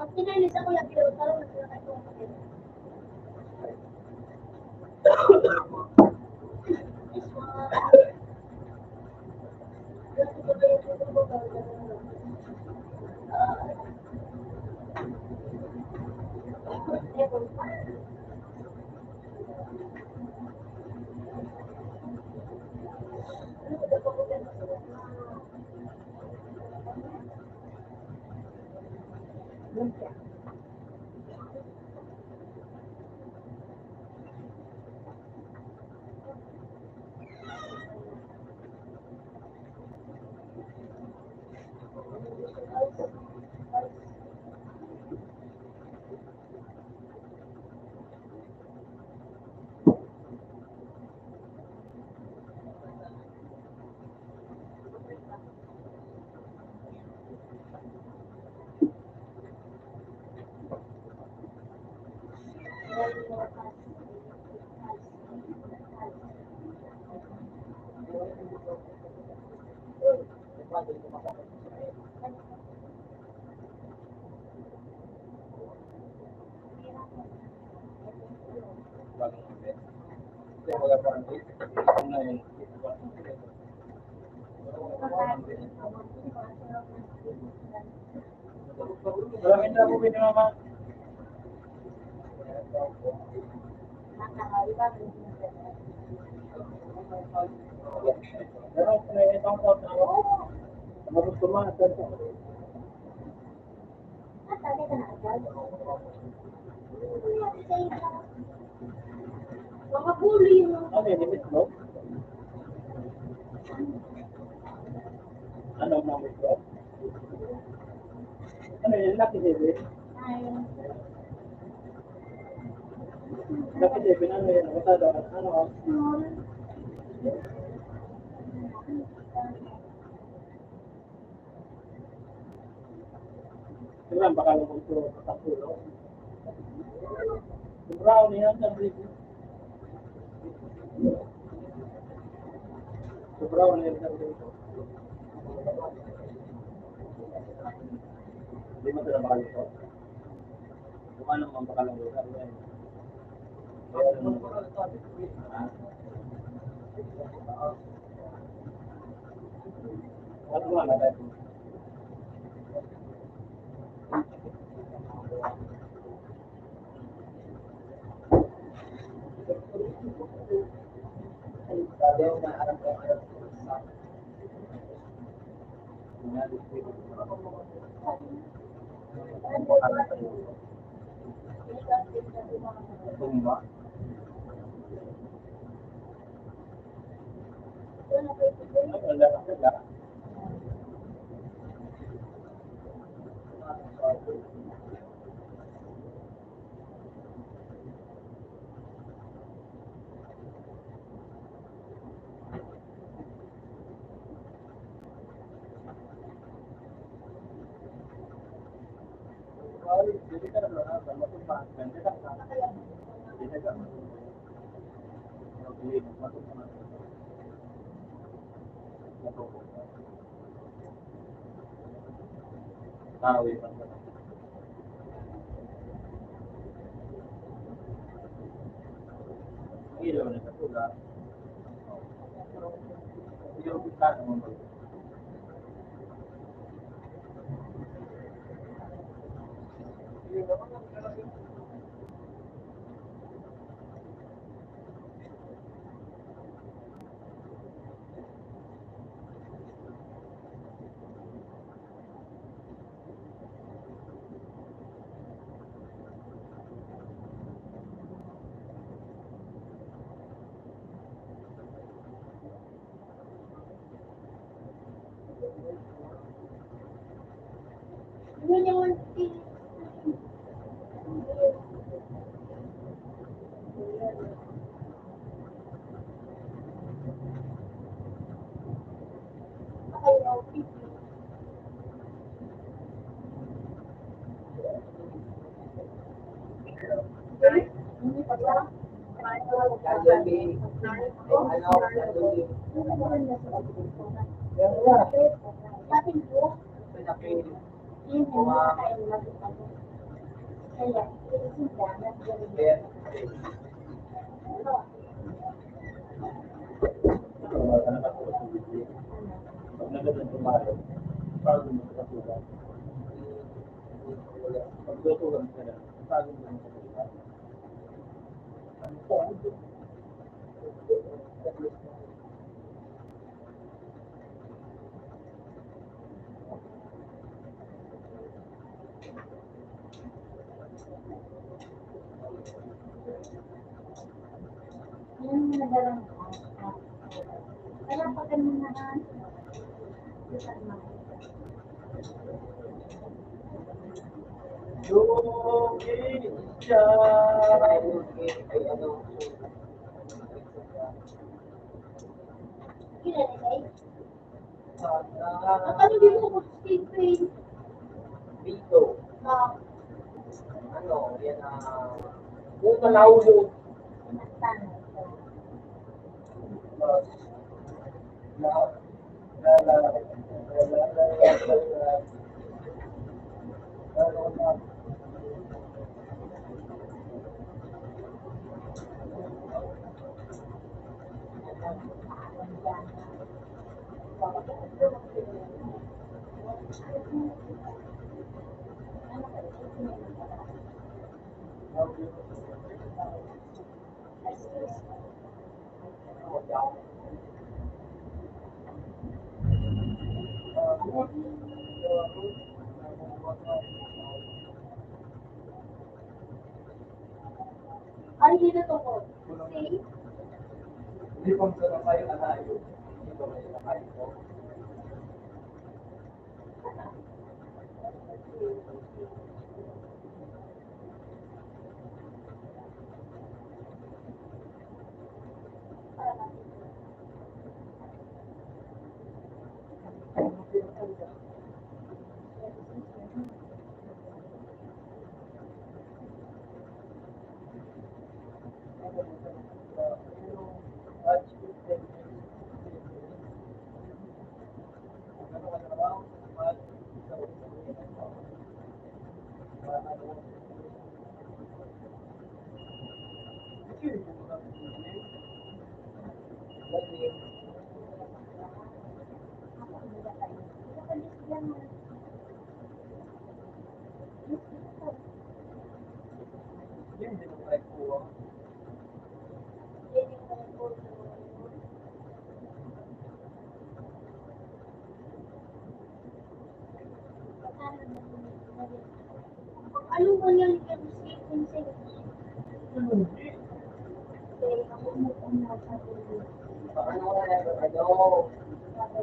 Pag pinalis ako, lagi daw, parang nagkakaroon ka din. Mga bully yun. Ano yun, itlog? Ano, mga itlog? Ano yun, Lucky Seven? Ay. Lucky Seven, ano yun? Basta daw, ano, ah? Diba, baka lang ito, patapulo. Sobrang niya, sabi ko. Sobrang niya, sabi ko. Hindi mo sila baka nito. Kung ano mang baka lang ito, sabi ko. Ano dito sa Stingray? Dito. Ah. Ano, yan ang, yung malawyo. Ano dito to po? Say? Hindi pang sa kayo, alayo. Hindi pa may kayo po. Ano ba yan? Ano? Ano?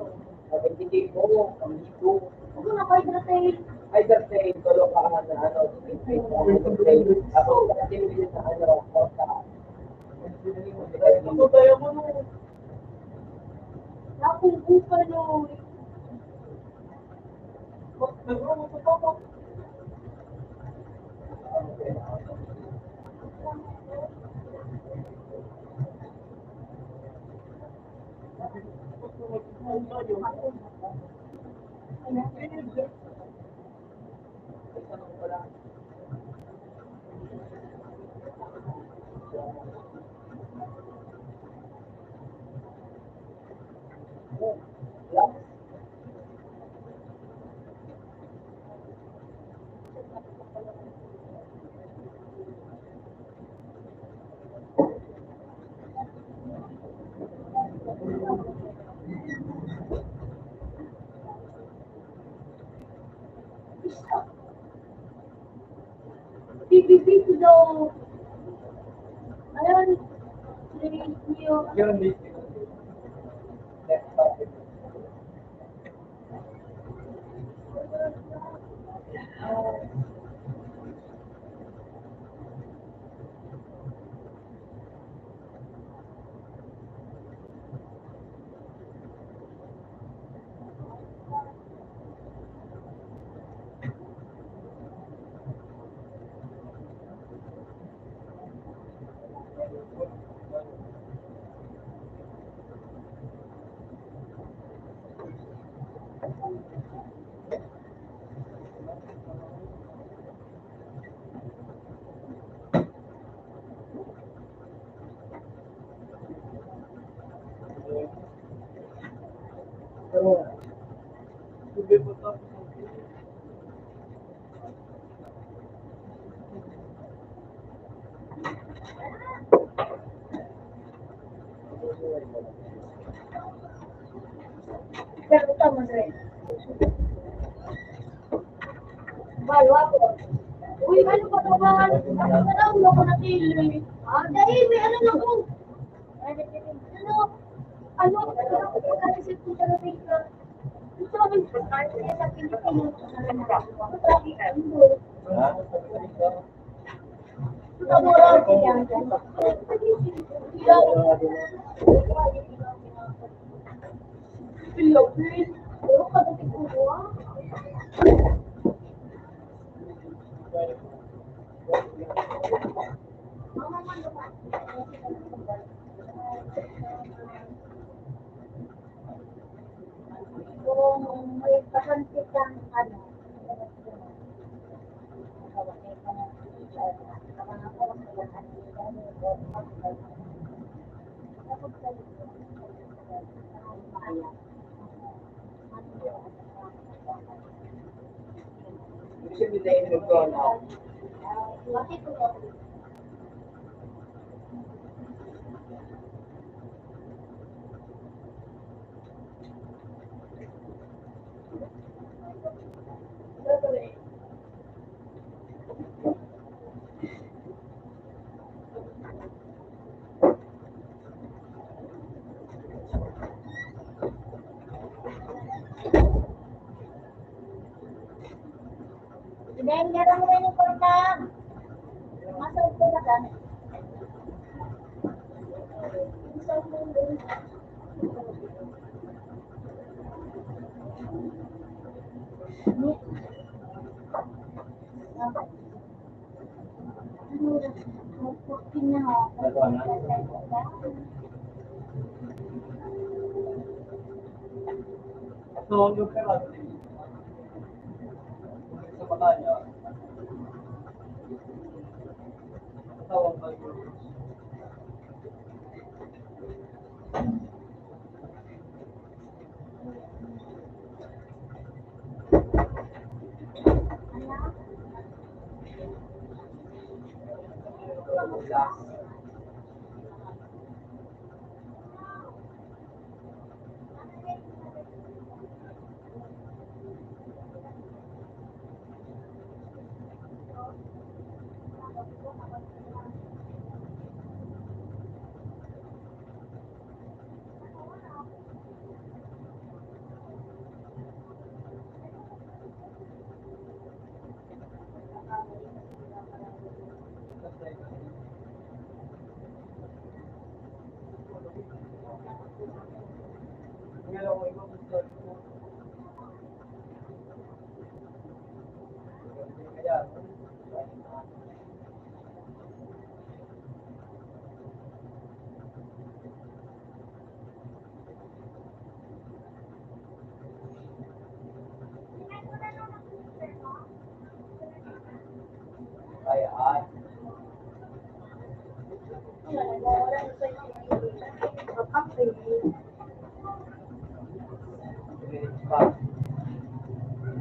Pag-ibigay mo, pamito. Ano na, kahit na tayo. Ay, the same. Tulo ka na, ano, ako, pati sa ano, kota. Ano ba yung ano? Nakukuha, no? Nagro-, Bibigay ko daw. Ayan. Yun, Pero tama na rin. Balo ako. Uy, ano ba ito, man? Ano ba daw? Ano ko na pili? Ah, dahil may ano na ko. Ano? Ano? Kasi sa puta na pili ka. Ito ang pagkain sa Pilipinas. Ano na? Sabi ka, ano? Kung may pasanti kang ano, Dahil nga lang rin yung kwarta. Masal ko na lang.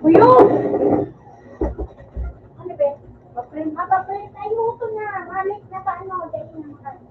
Kuyo! Ano ba? Paprint, ah, paprint. Ay, mo ito na. Malik na pa, ano, dali na maka-,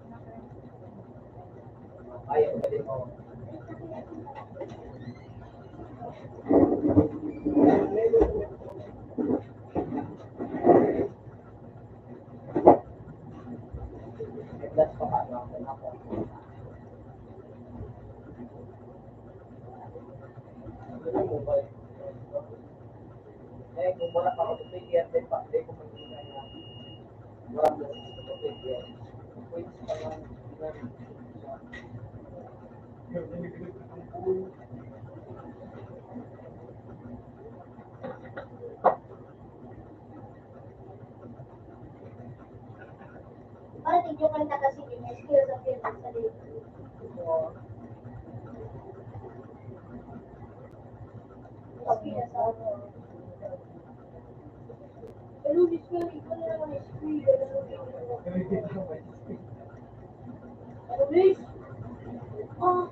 Para tigyo kan takasi niya, skill sa field sa dito. Skill sa ano. Pero, Diyos ko, ikaw na lang ang skill. Ano, Diyos? Ah.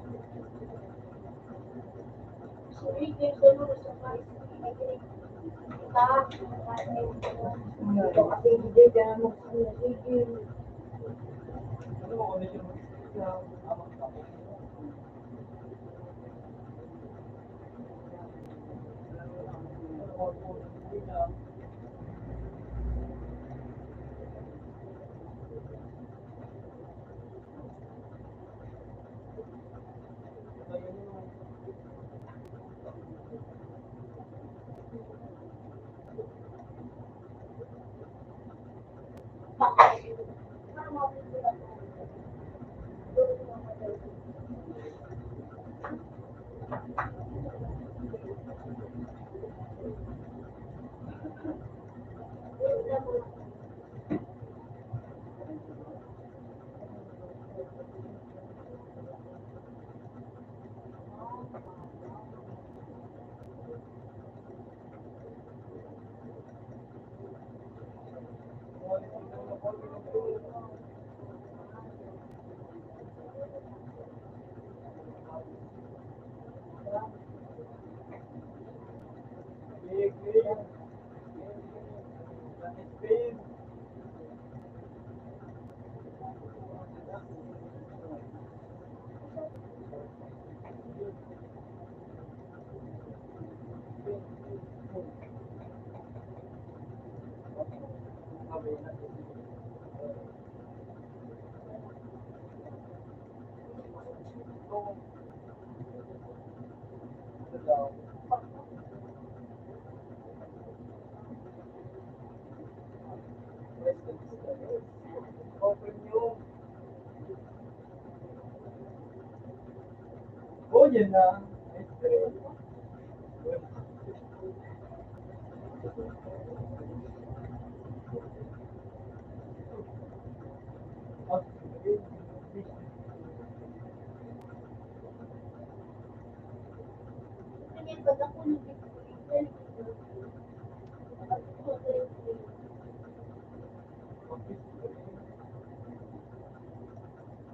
Oh, yan na.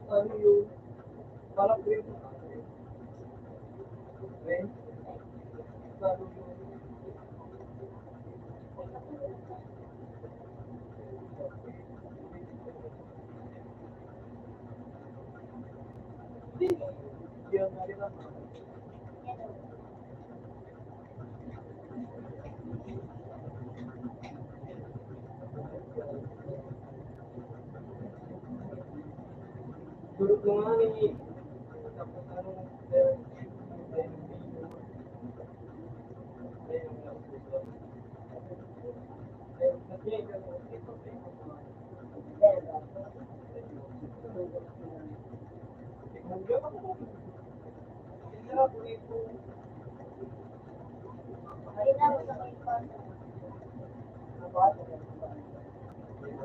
Ano yun? Parang green. Green? Ano yun? Green. Yan, green lang.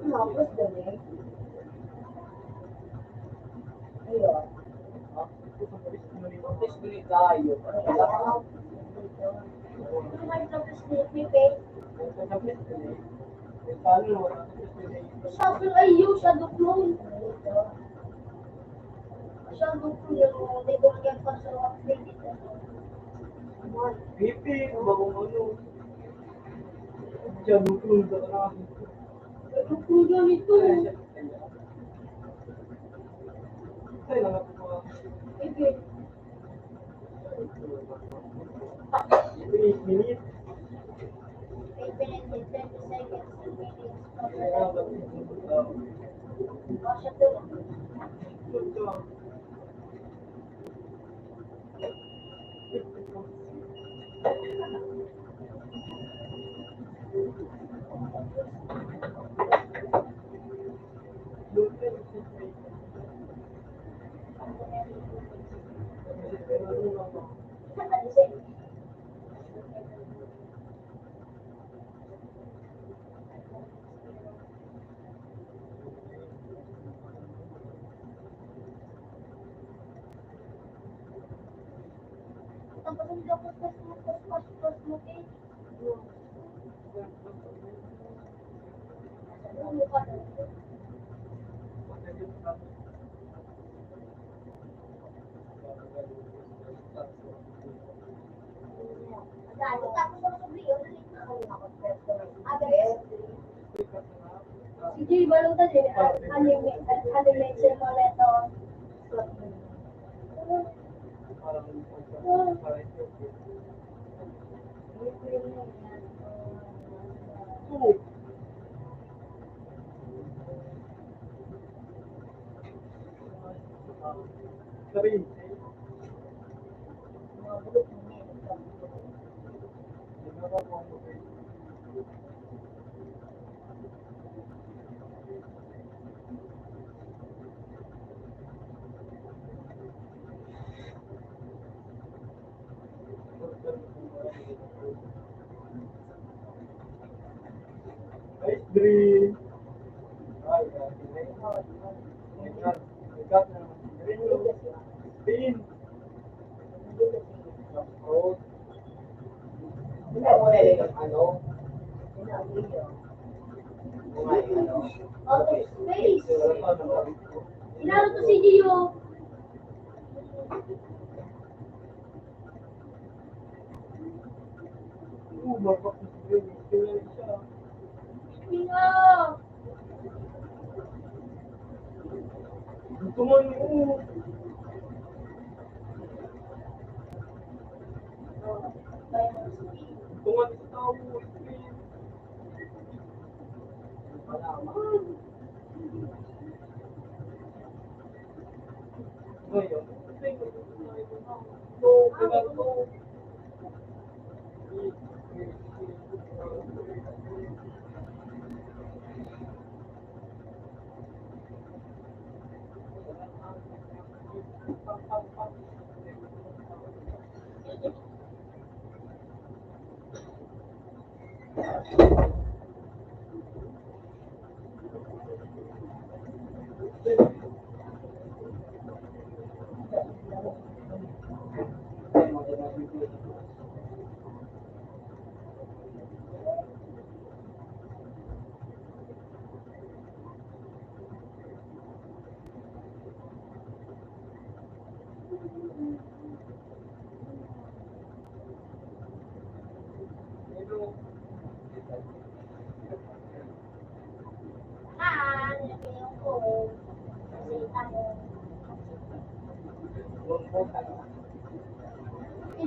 Tapos galing. Ayun. Tapos galing tayo. Ano ba? Ano ba yung tapos ni Pepe? Sabi, ay, yung sa Duklon. Siya ang doktor niya, kung may bumagyan pa sa mga Pilipino. Pipi, bagong ano. Siya ang doktor sa kanila. Doktor niya nito. Ay, siya. Ay, lang ako mga Pipi. Minute, minute. Eight minutes and twenty seconds remaining. Si Jay Balota din, ano yung, ano yung mention mo na ito? Ice cream. Bean. Hindi mo na yung ano? Outer space. Inaro to si Gio. Ito nga. Ito nga sa tao mo, Ispin. Wala man. Ngayon,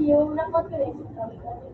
Yung dapat ko rin. Yung dapat ko rin.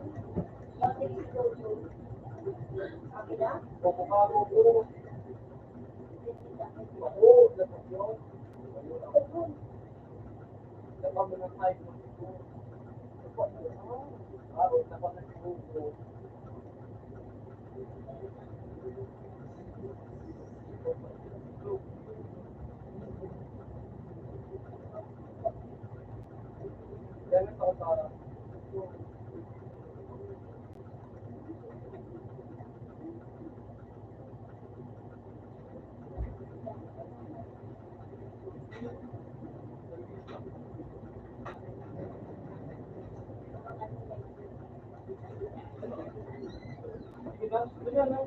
Open.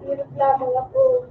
Hirap lamang ako.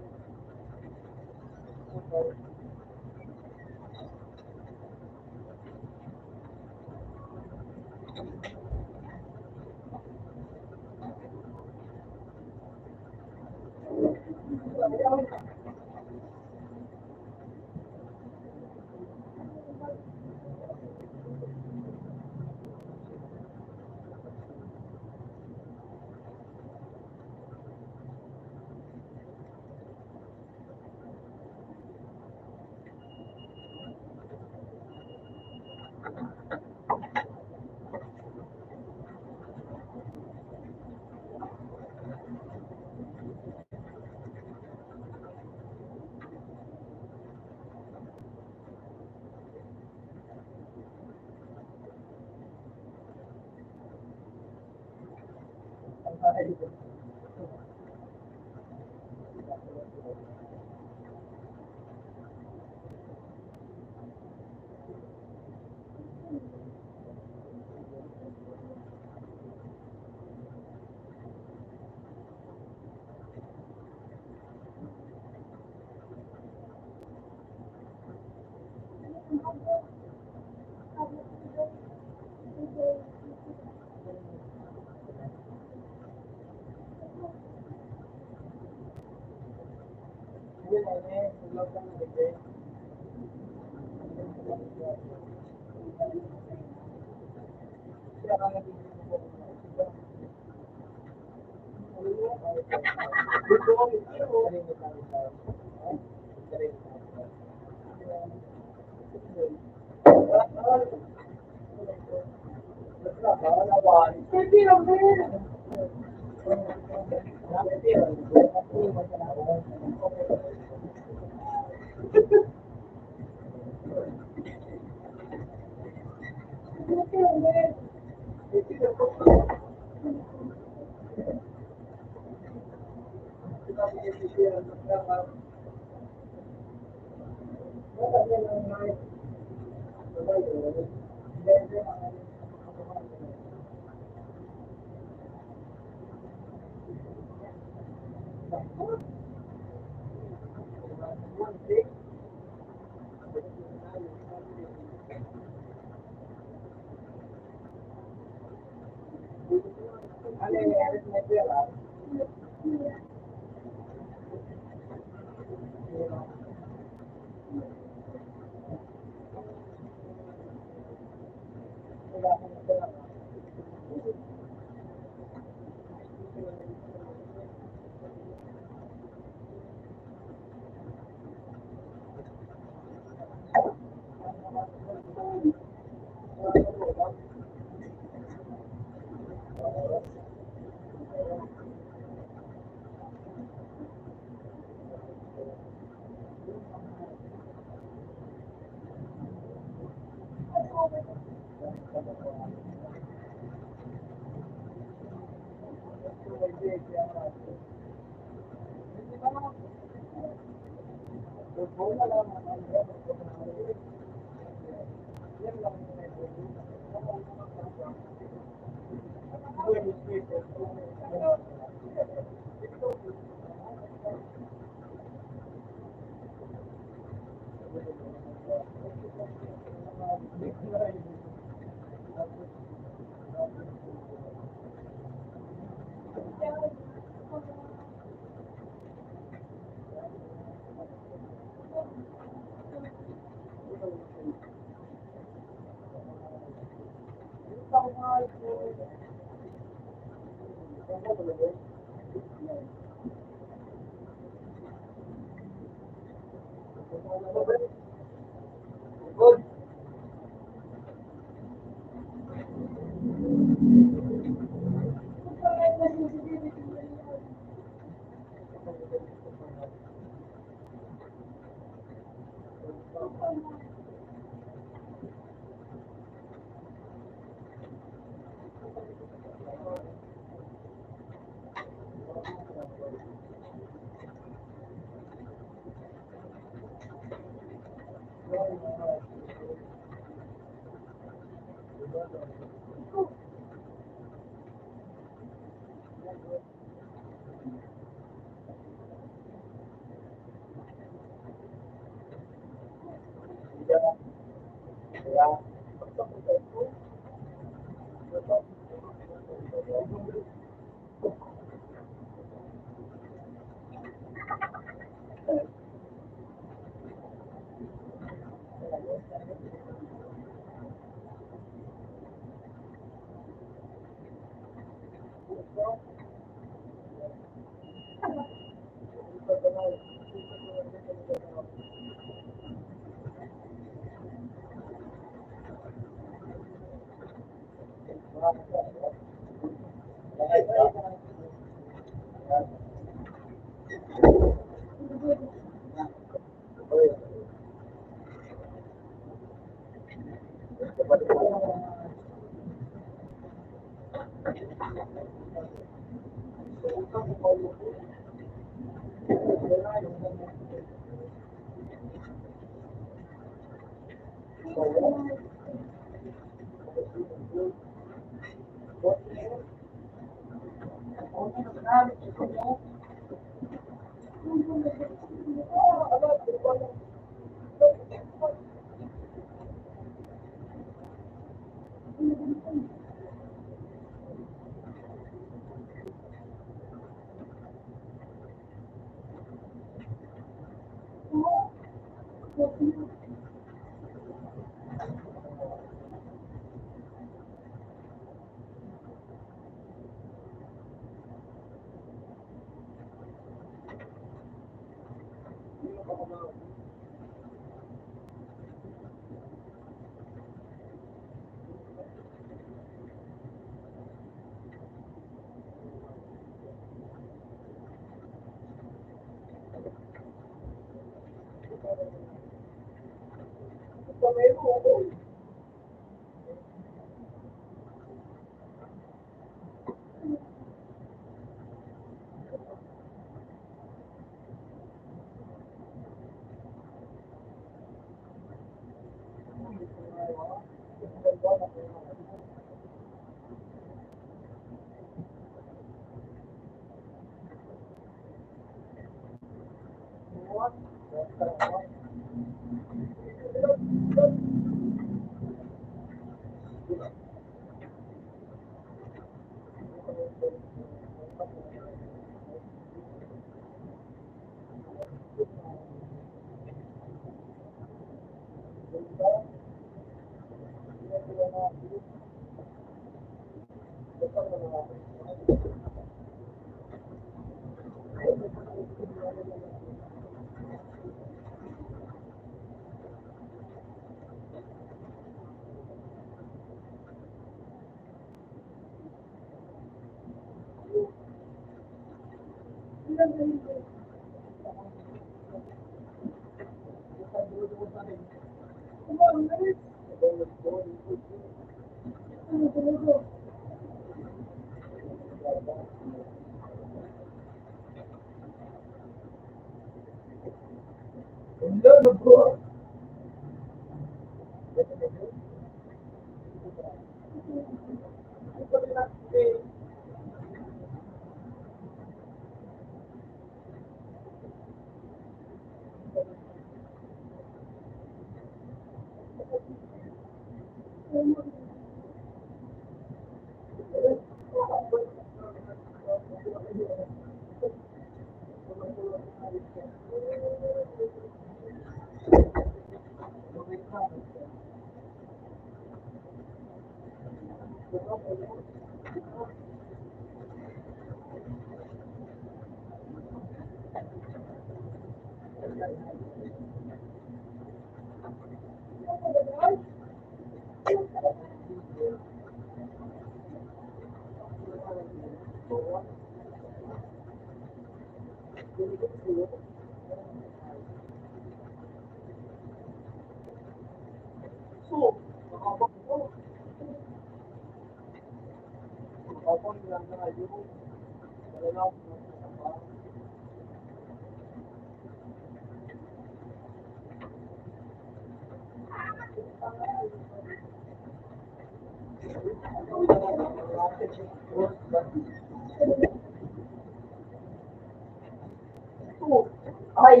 Ay!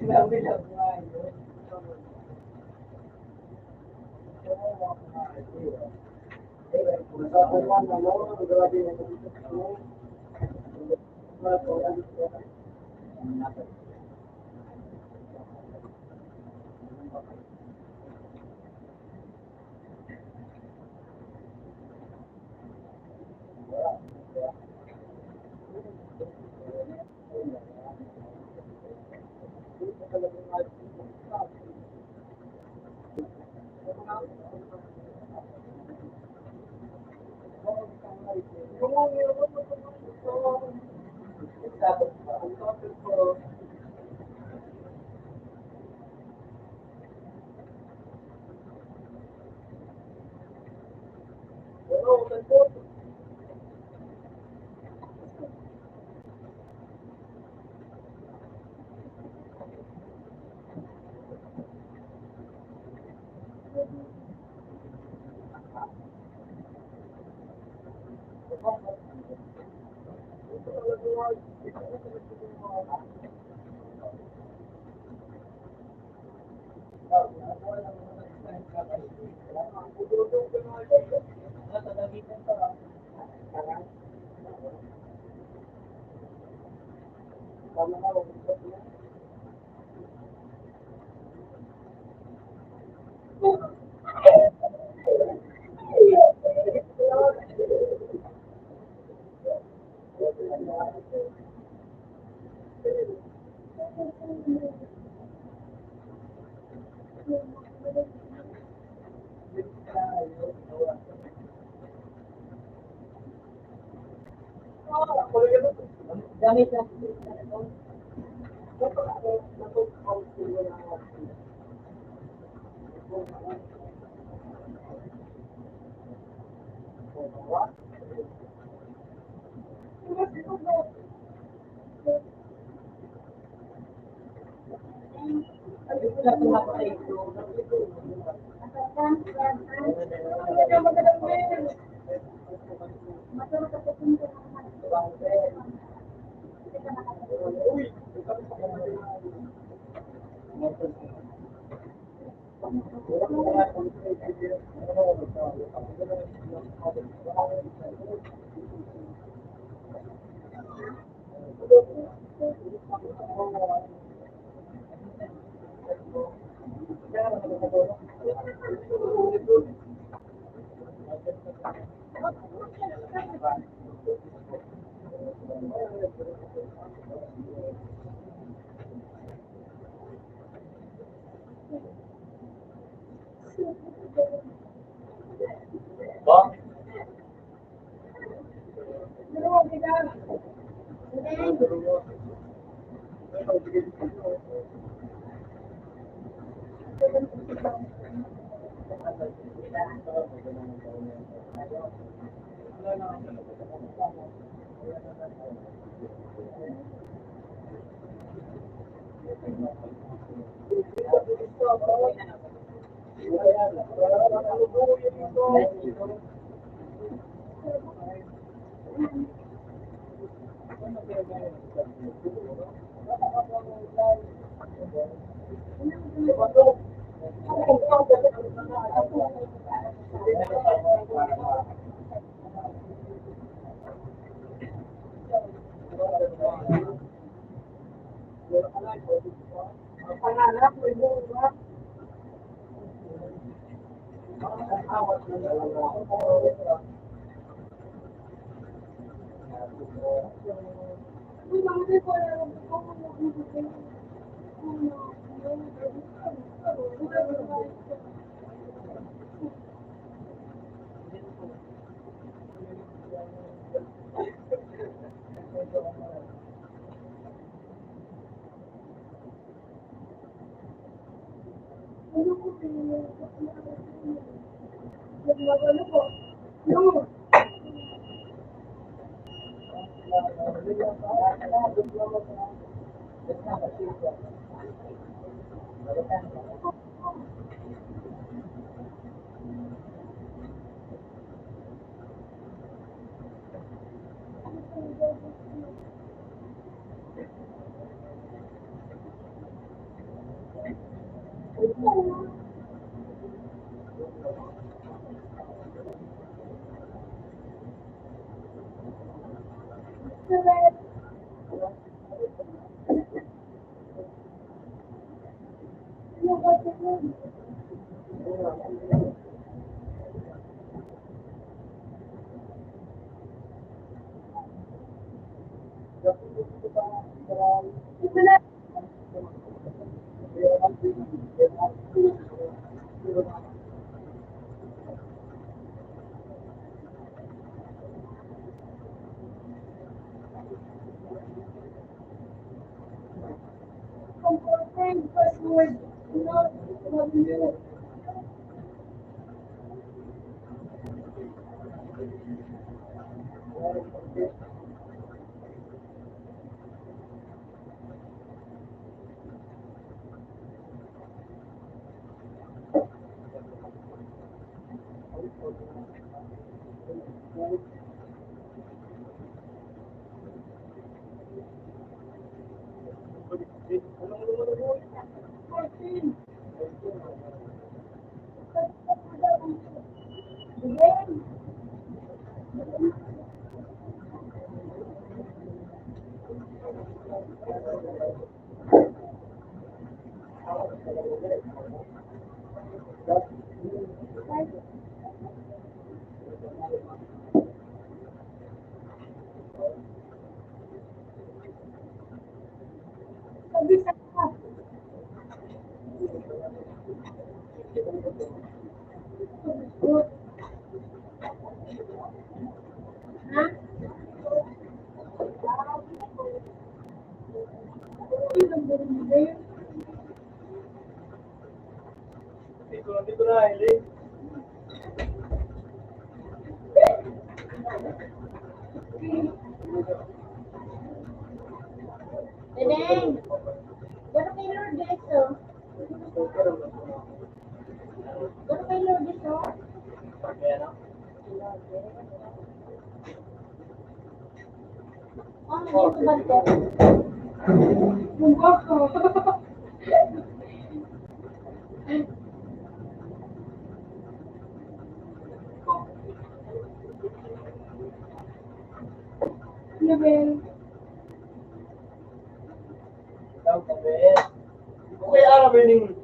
Sinabi lang nga yun. Bebeng, gano'n kay Lourdes, oh? Gano'n kay Lourdes, oh? Ano yun, bantog? Ano ba yun? Okay, ano ba yun?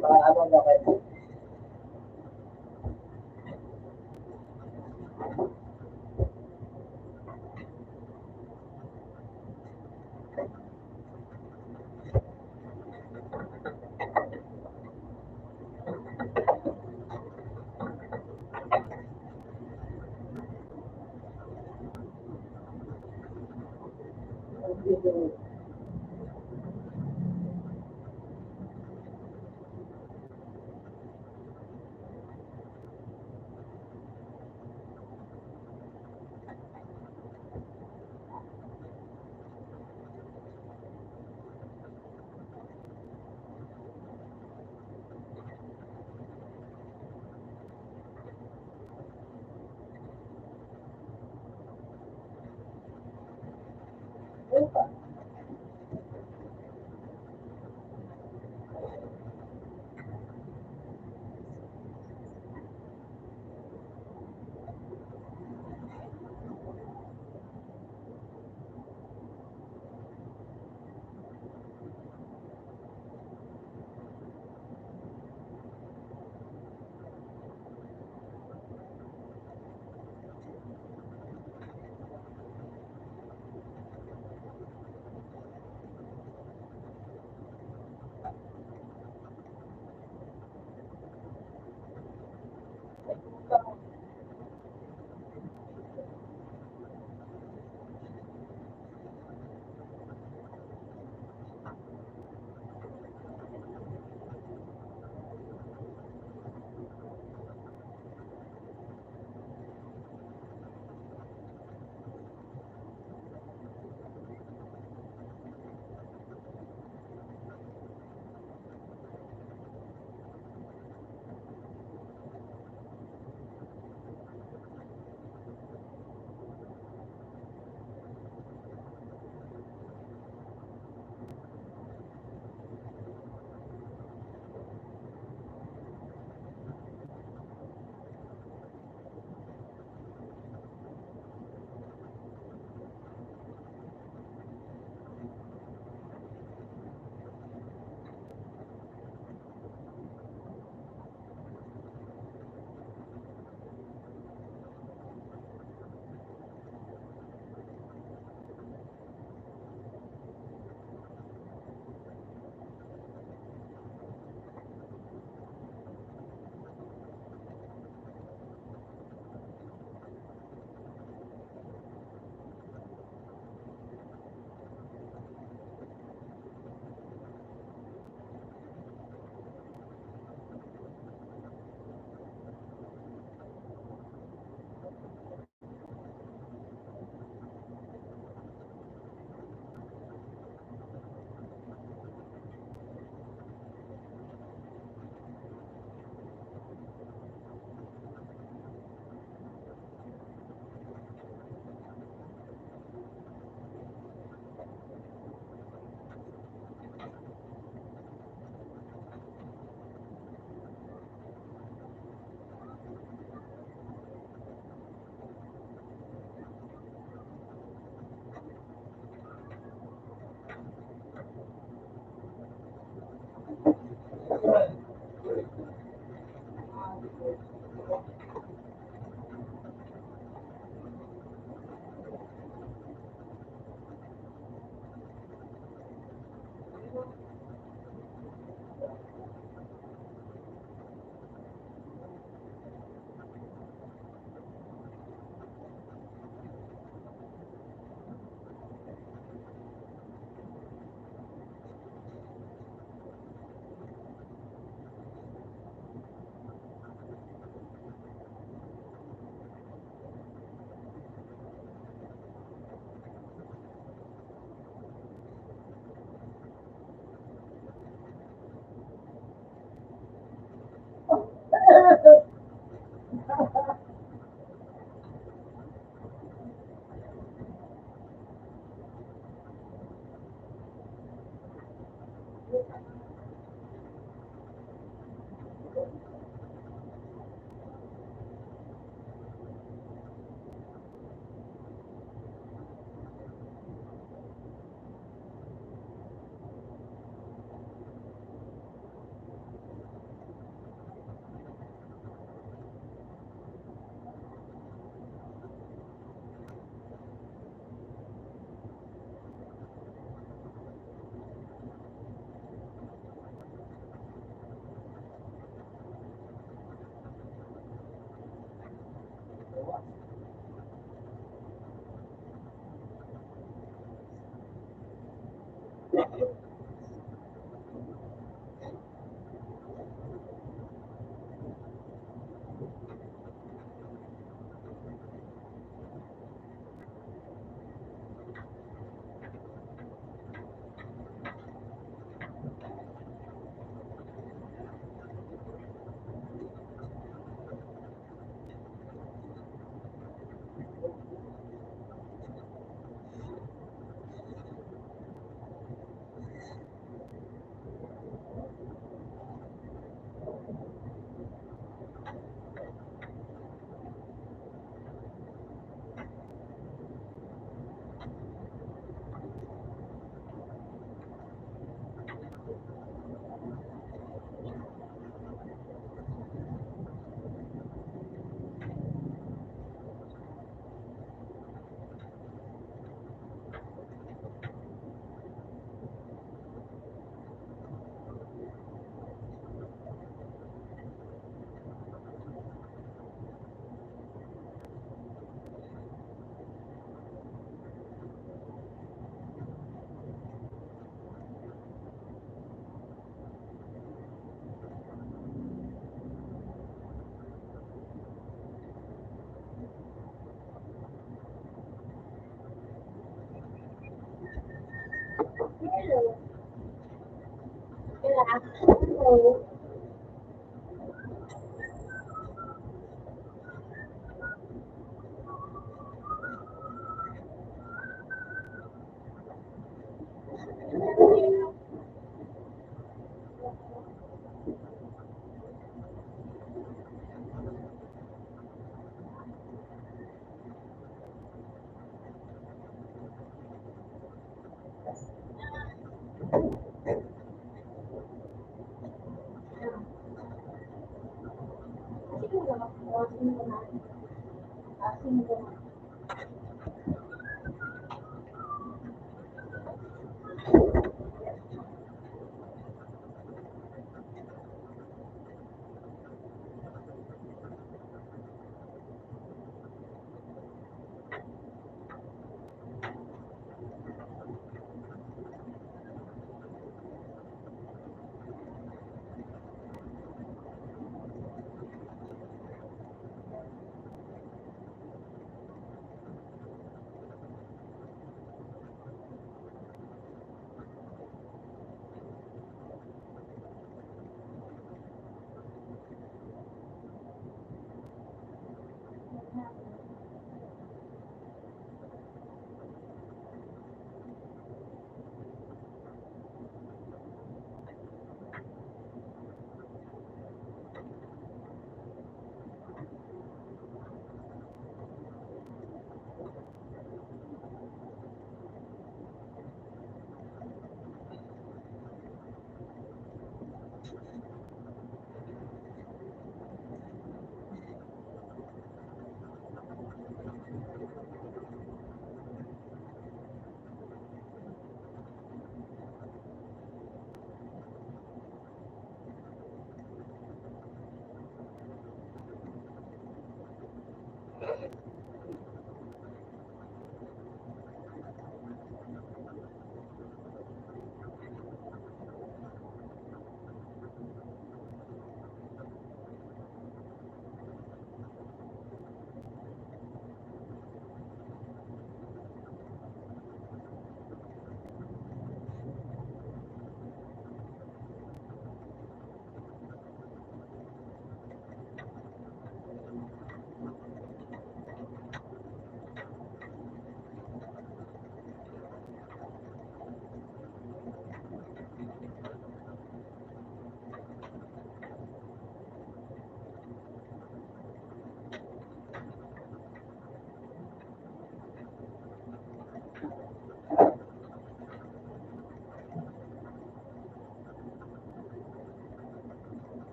Mga ano na kayo.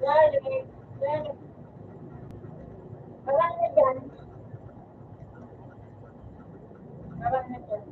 Galing. Galing. Parang na dyan. Parang na dyan.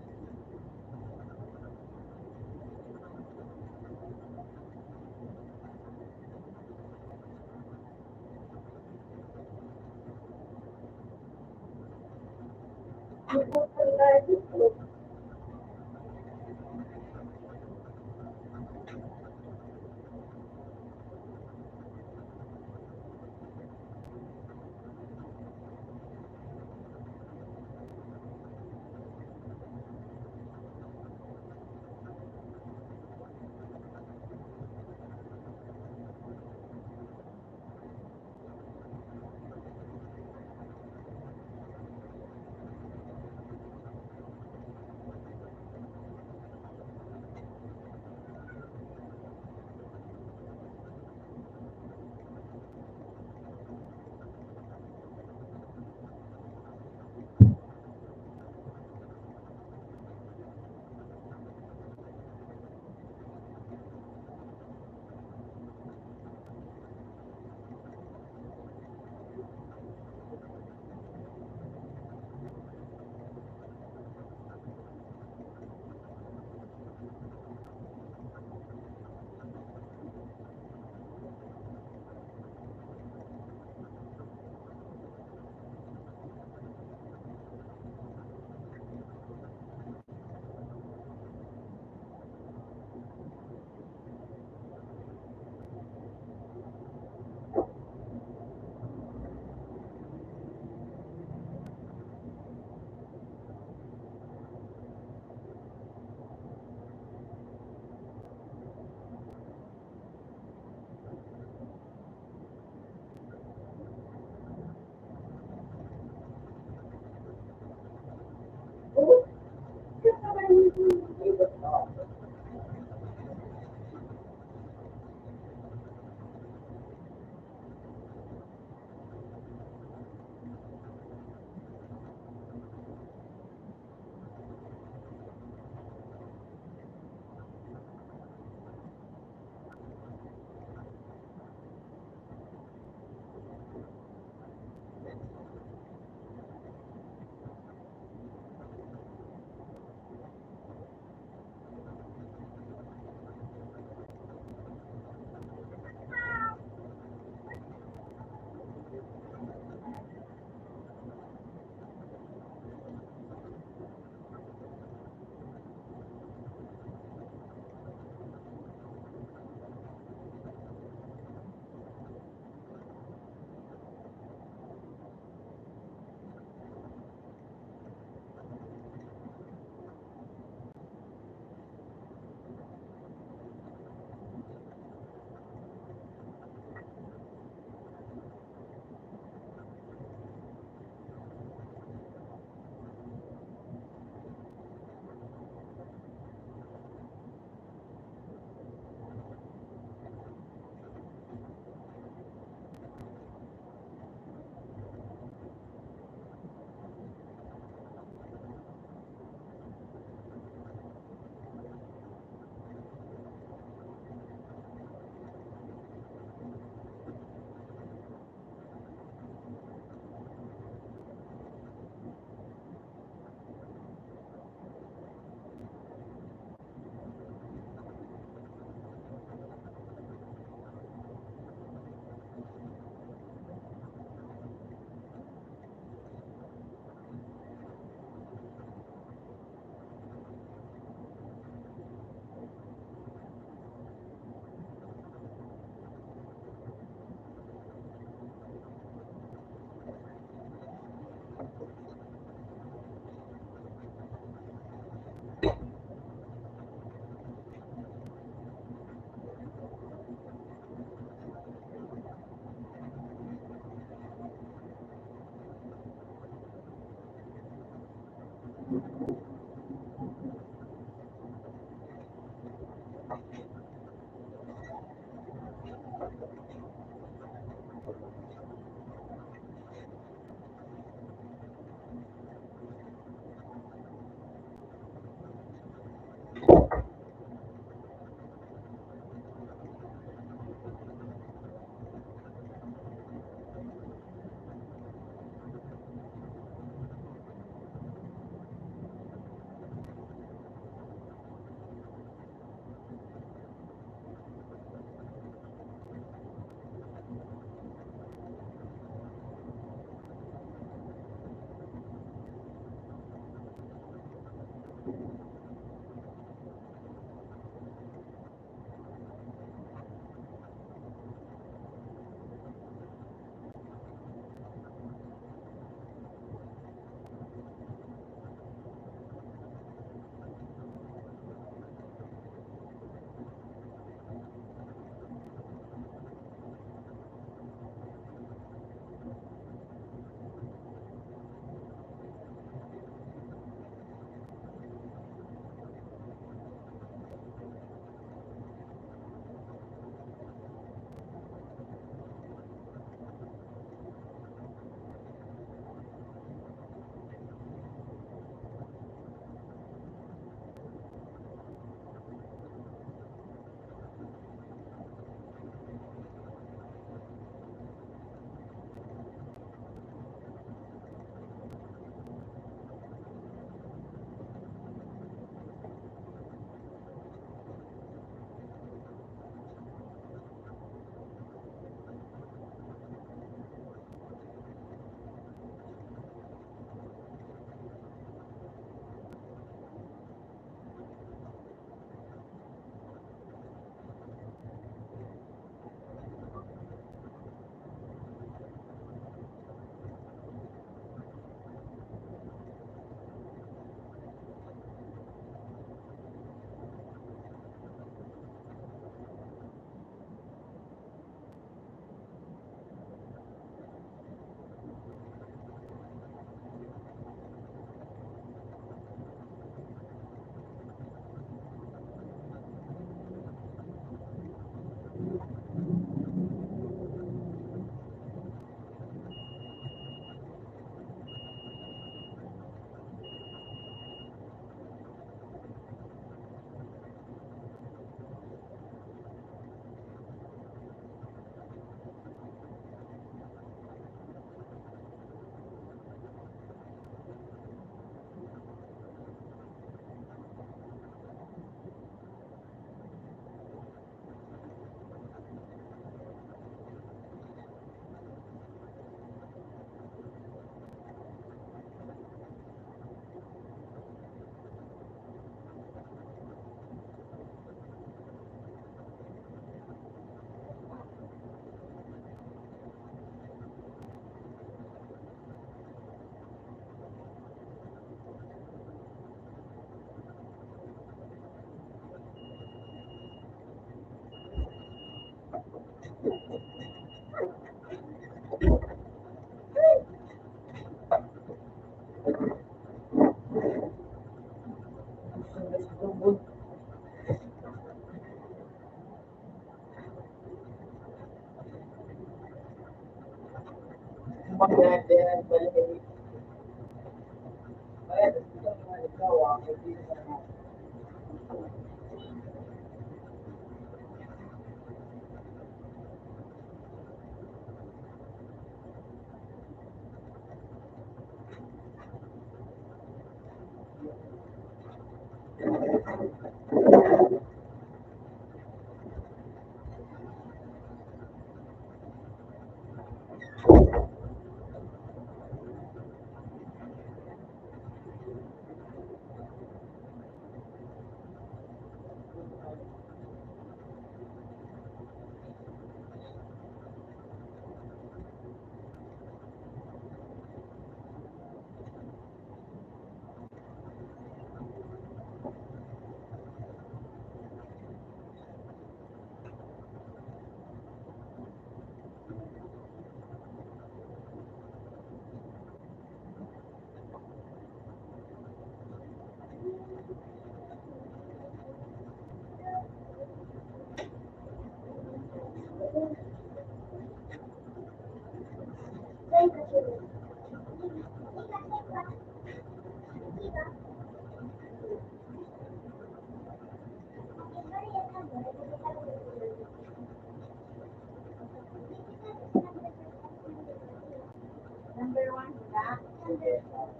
Number one, diba? Number two,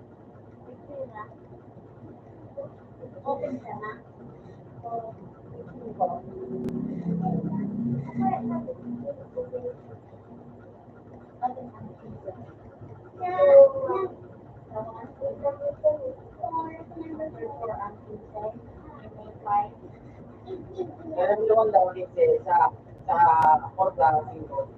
open ka na. Pero yung daw ulit sa, sa Corda, Singkod.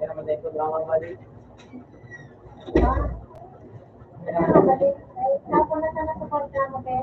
Kaya naman tayo programa balik. Kaya naman balik. Ay, tapos na sana sa programa, be.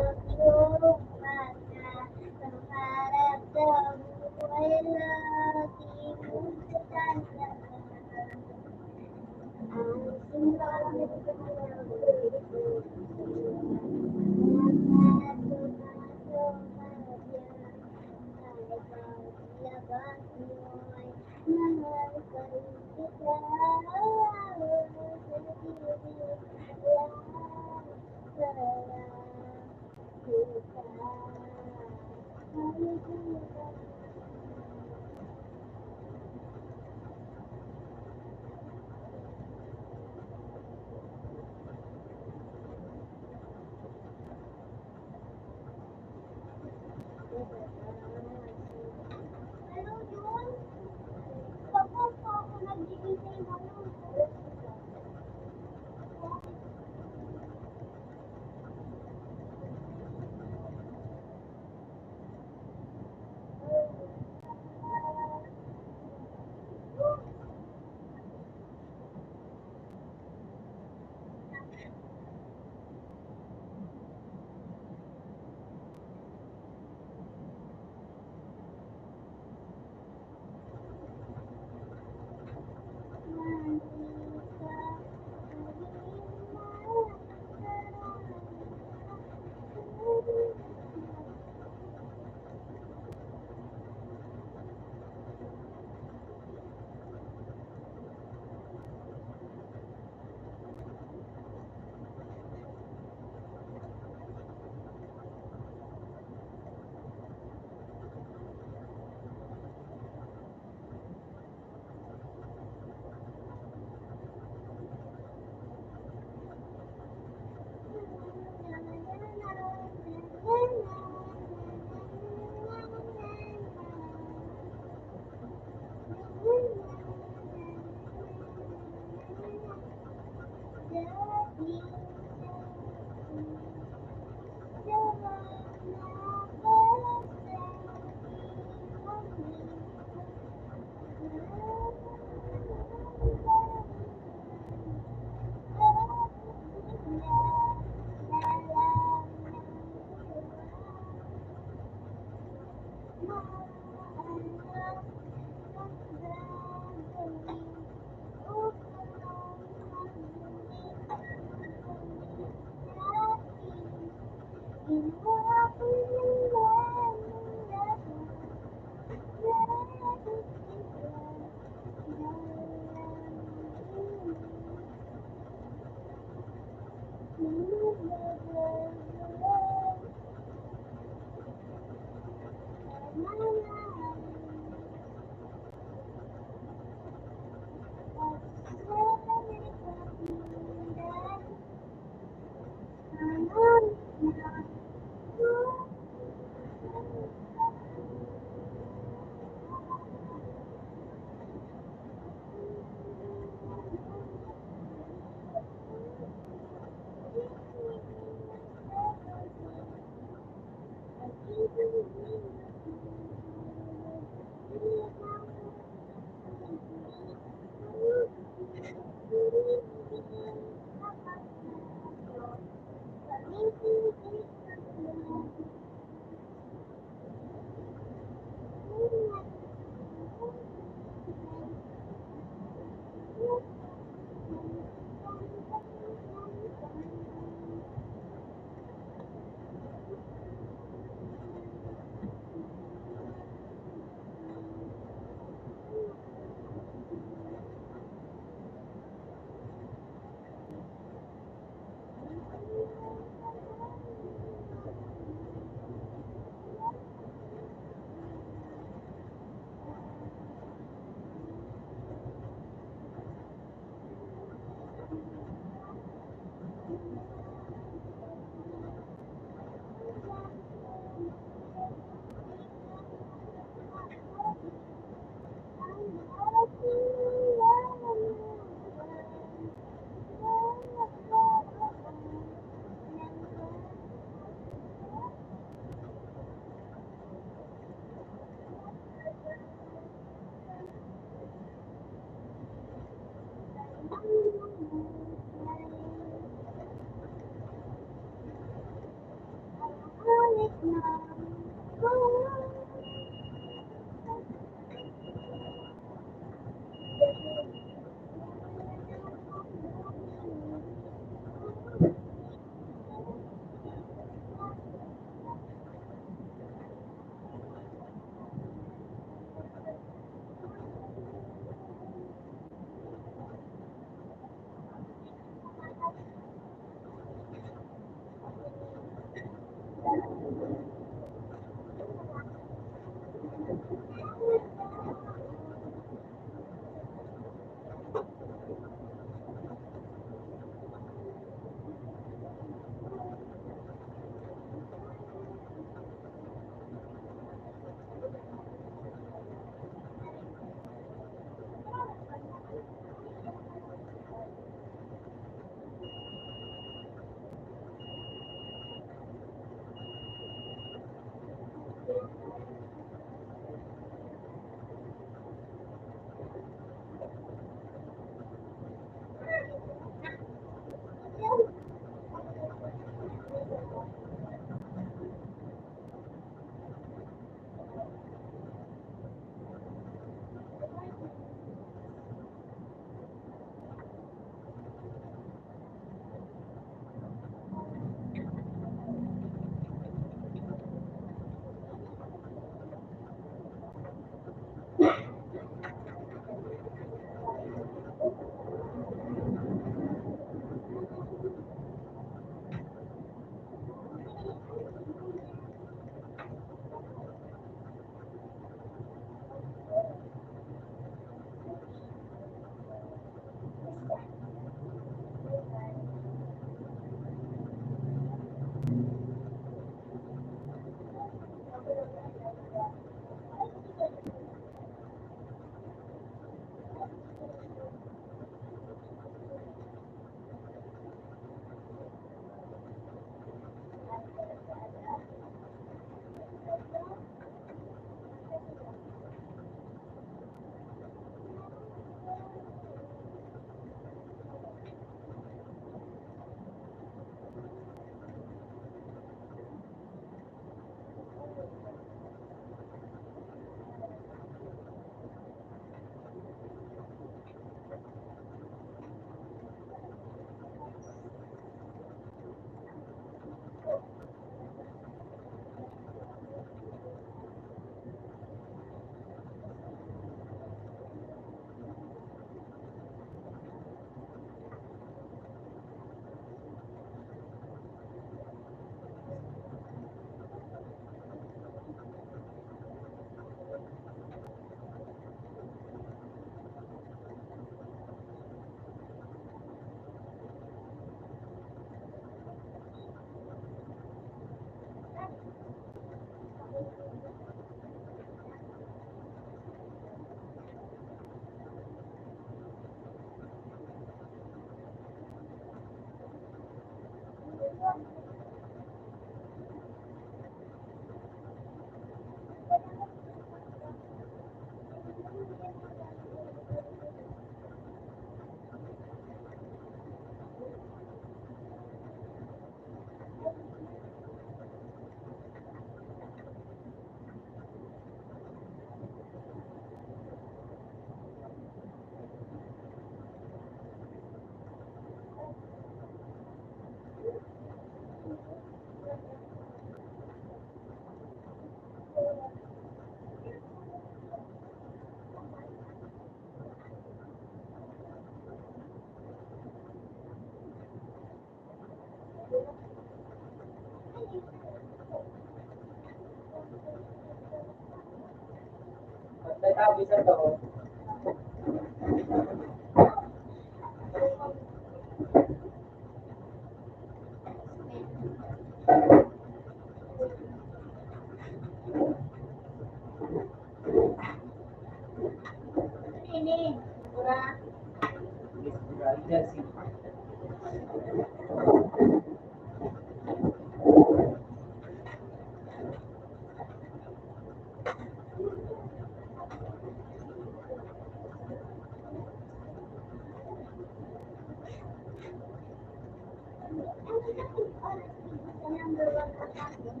Ano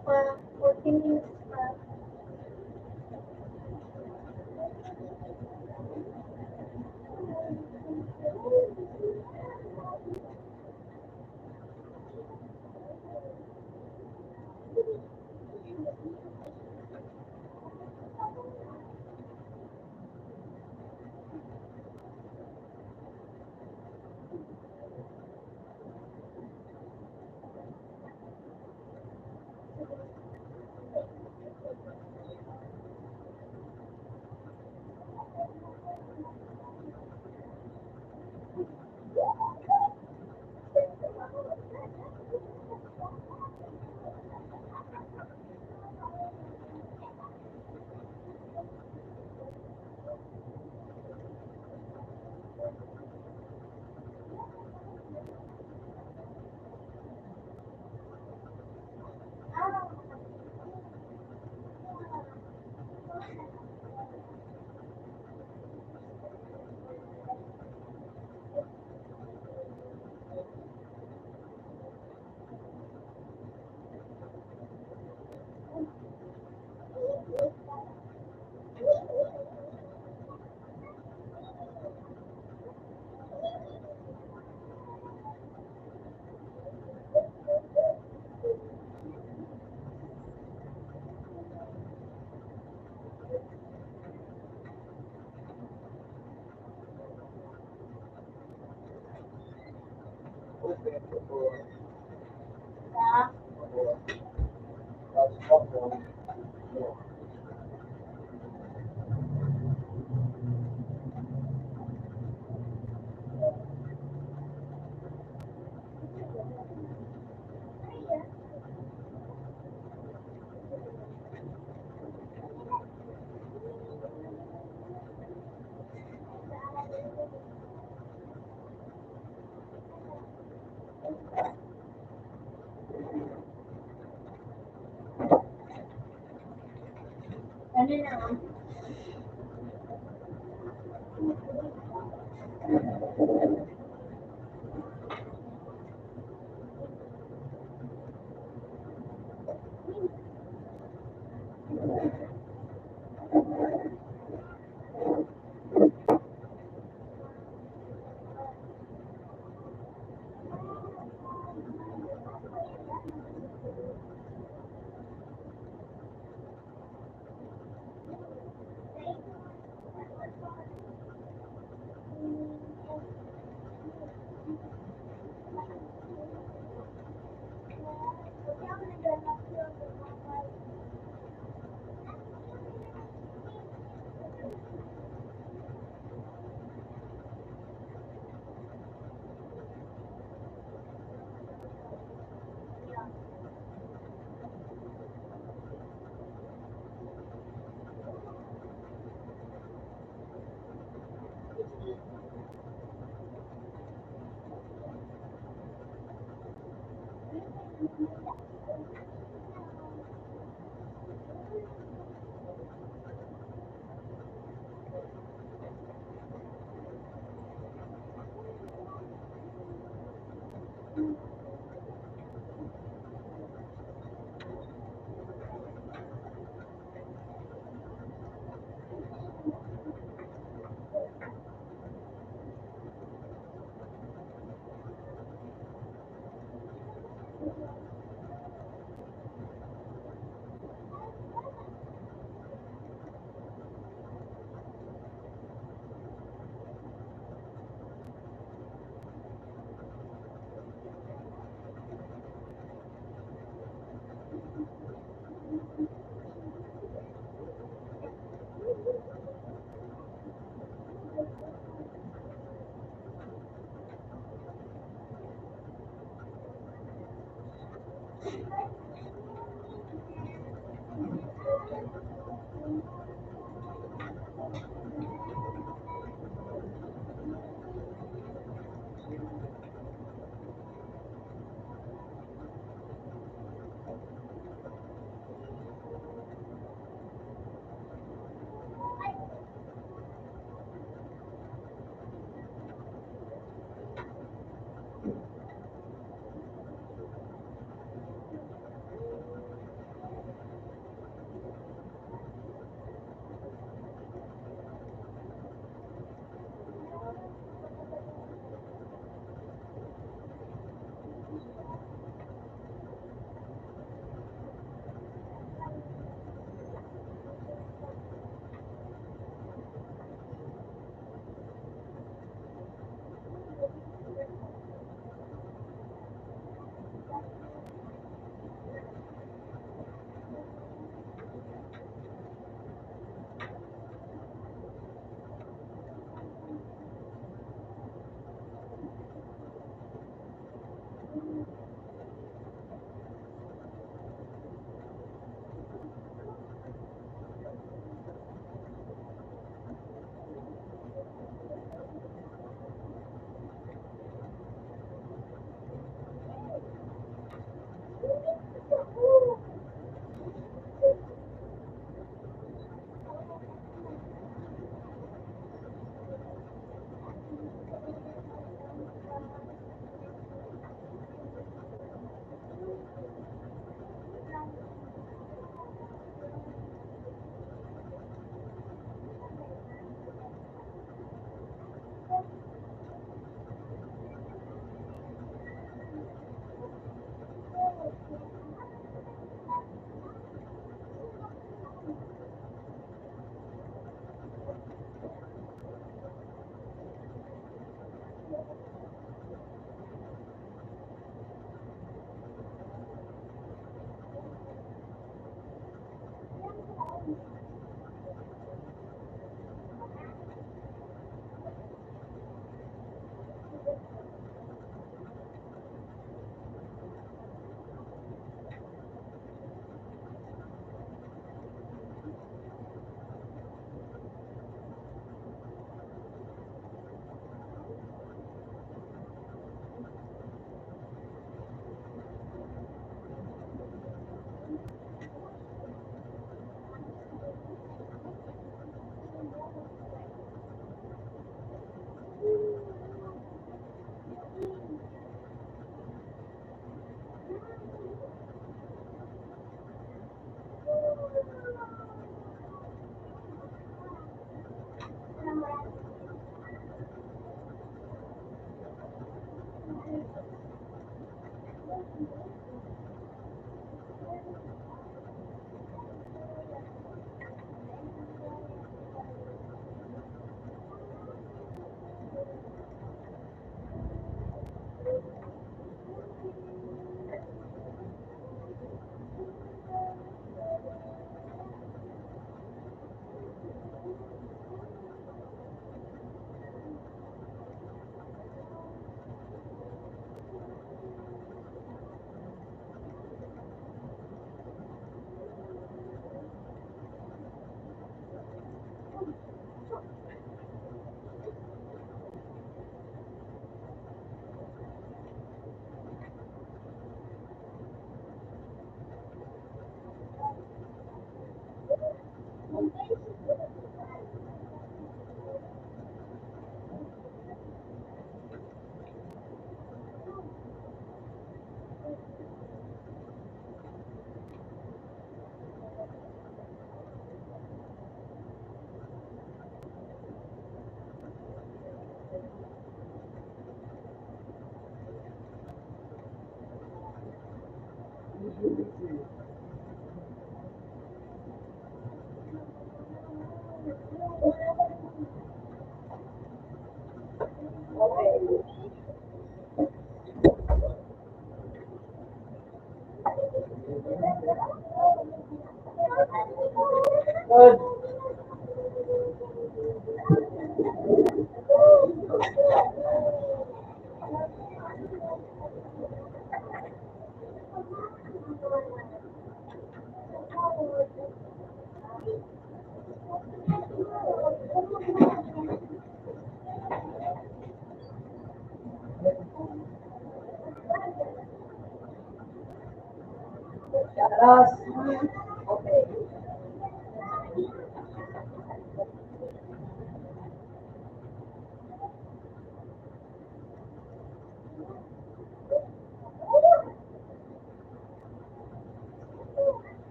pa? Forty minutes pa.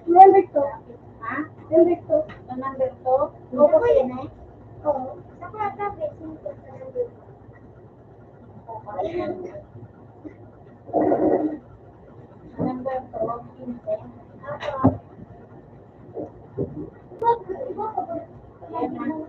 Number two. Ha? Number two. Number two? Opo, yun eh. Oo. Sa kwarto, fixing ko sa number two. Number two, quince. Opo. Yan na.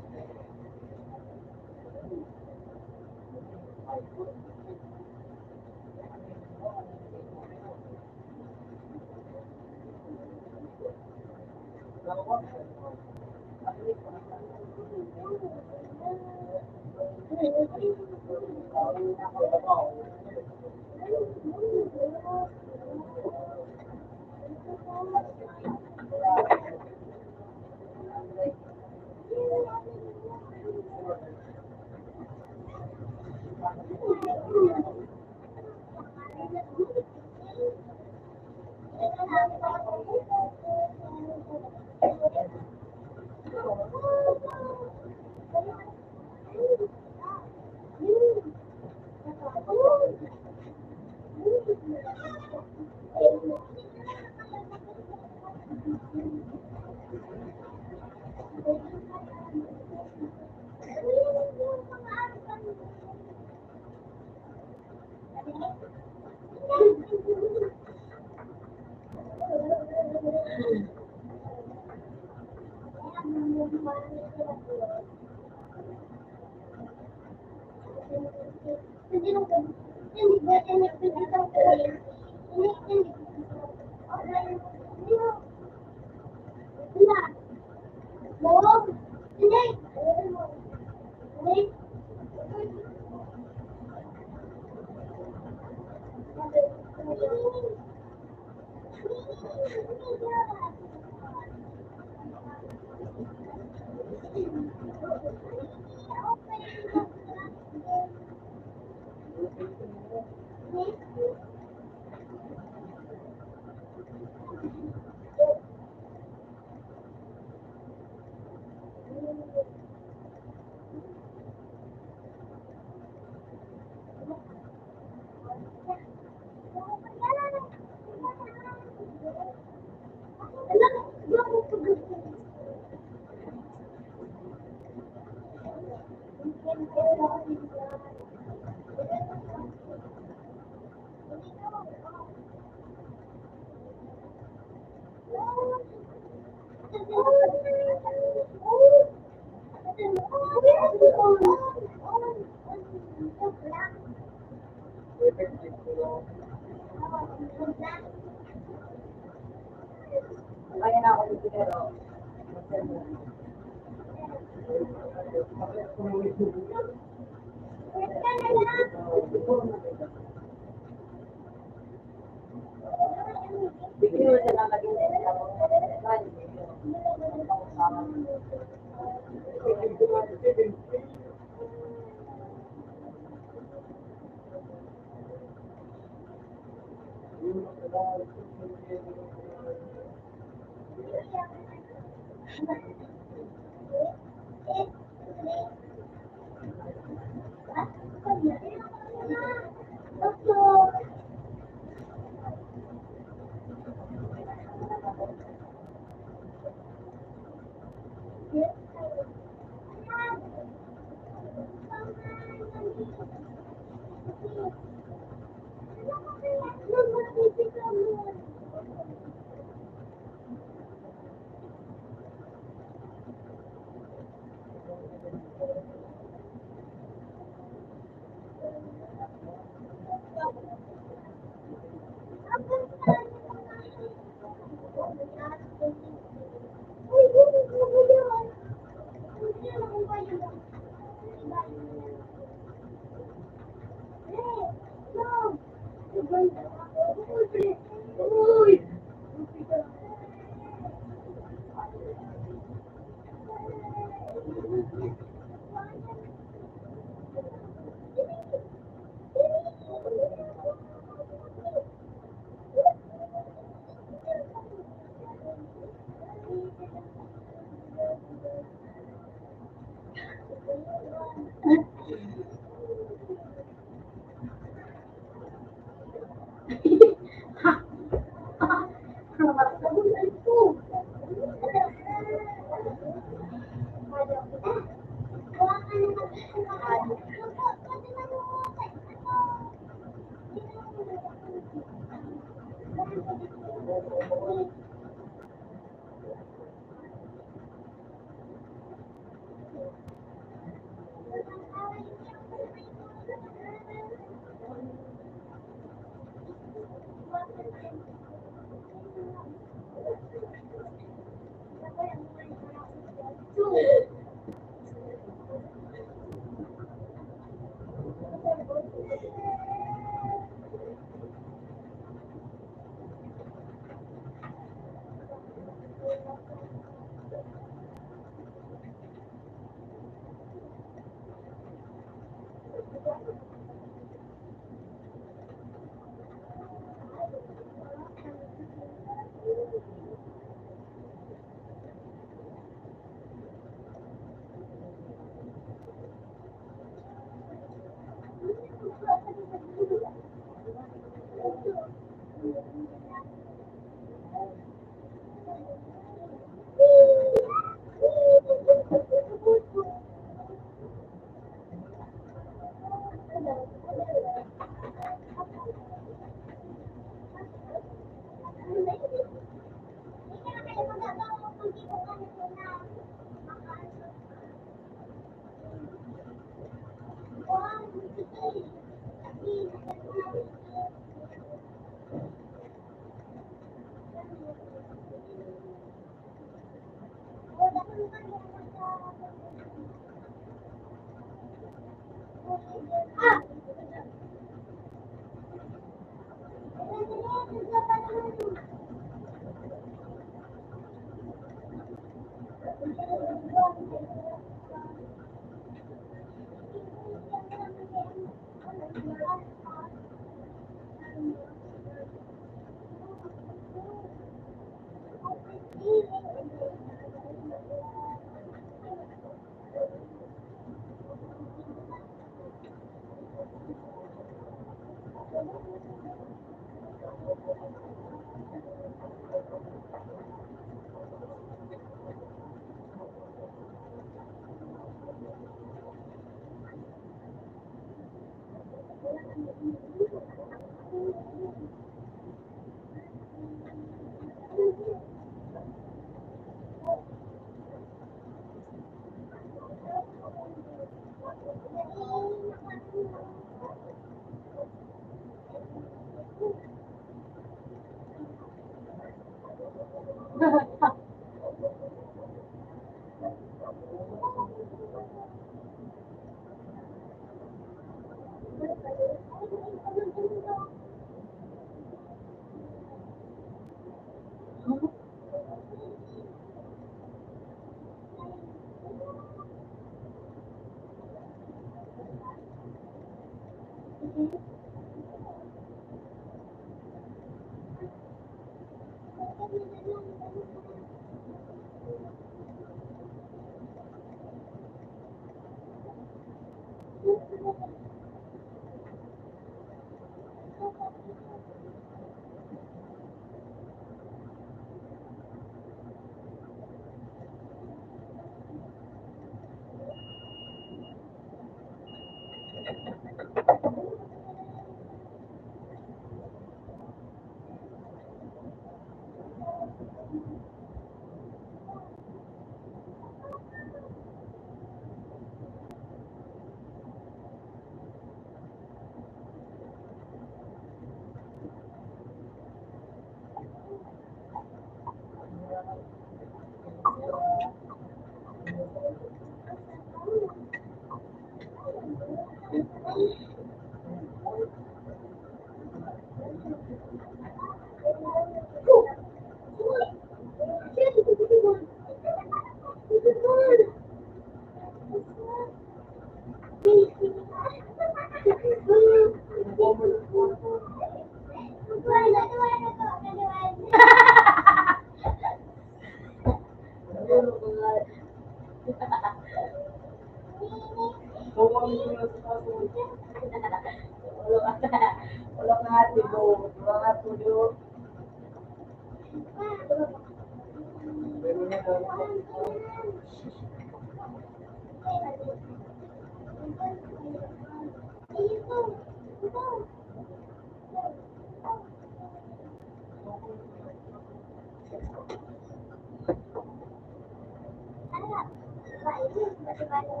Tapaw.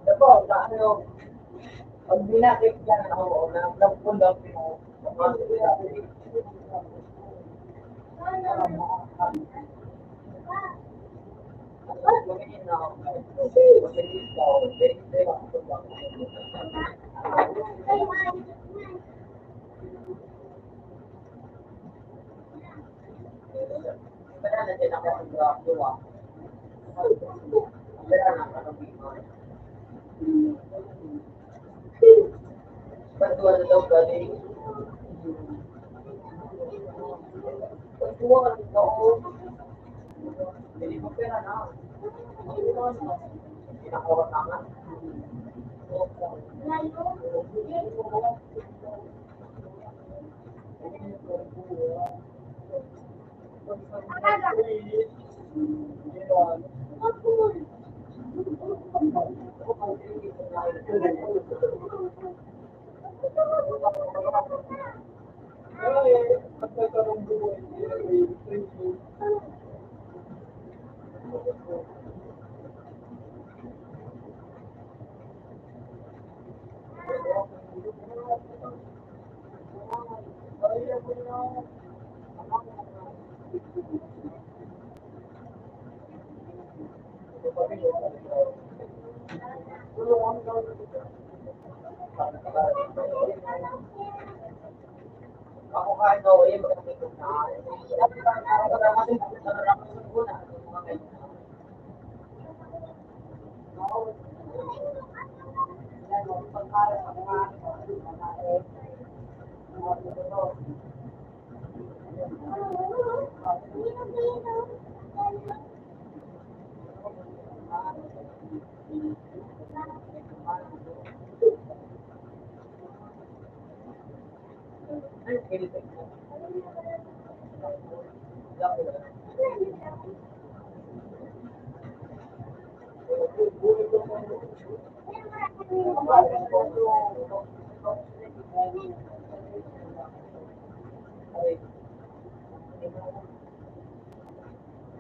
Tapaw, na ano, pag binakit ka na ako, na, na, na,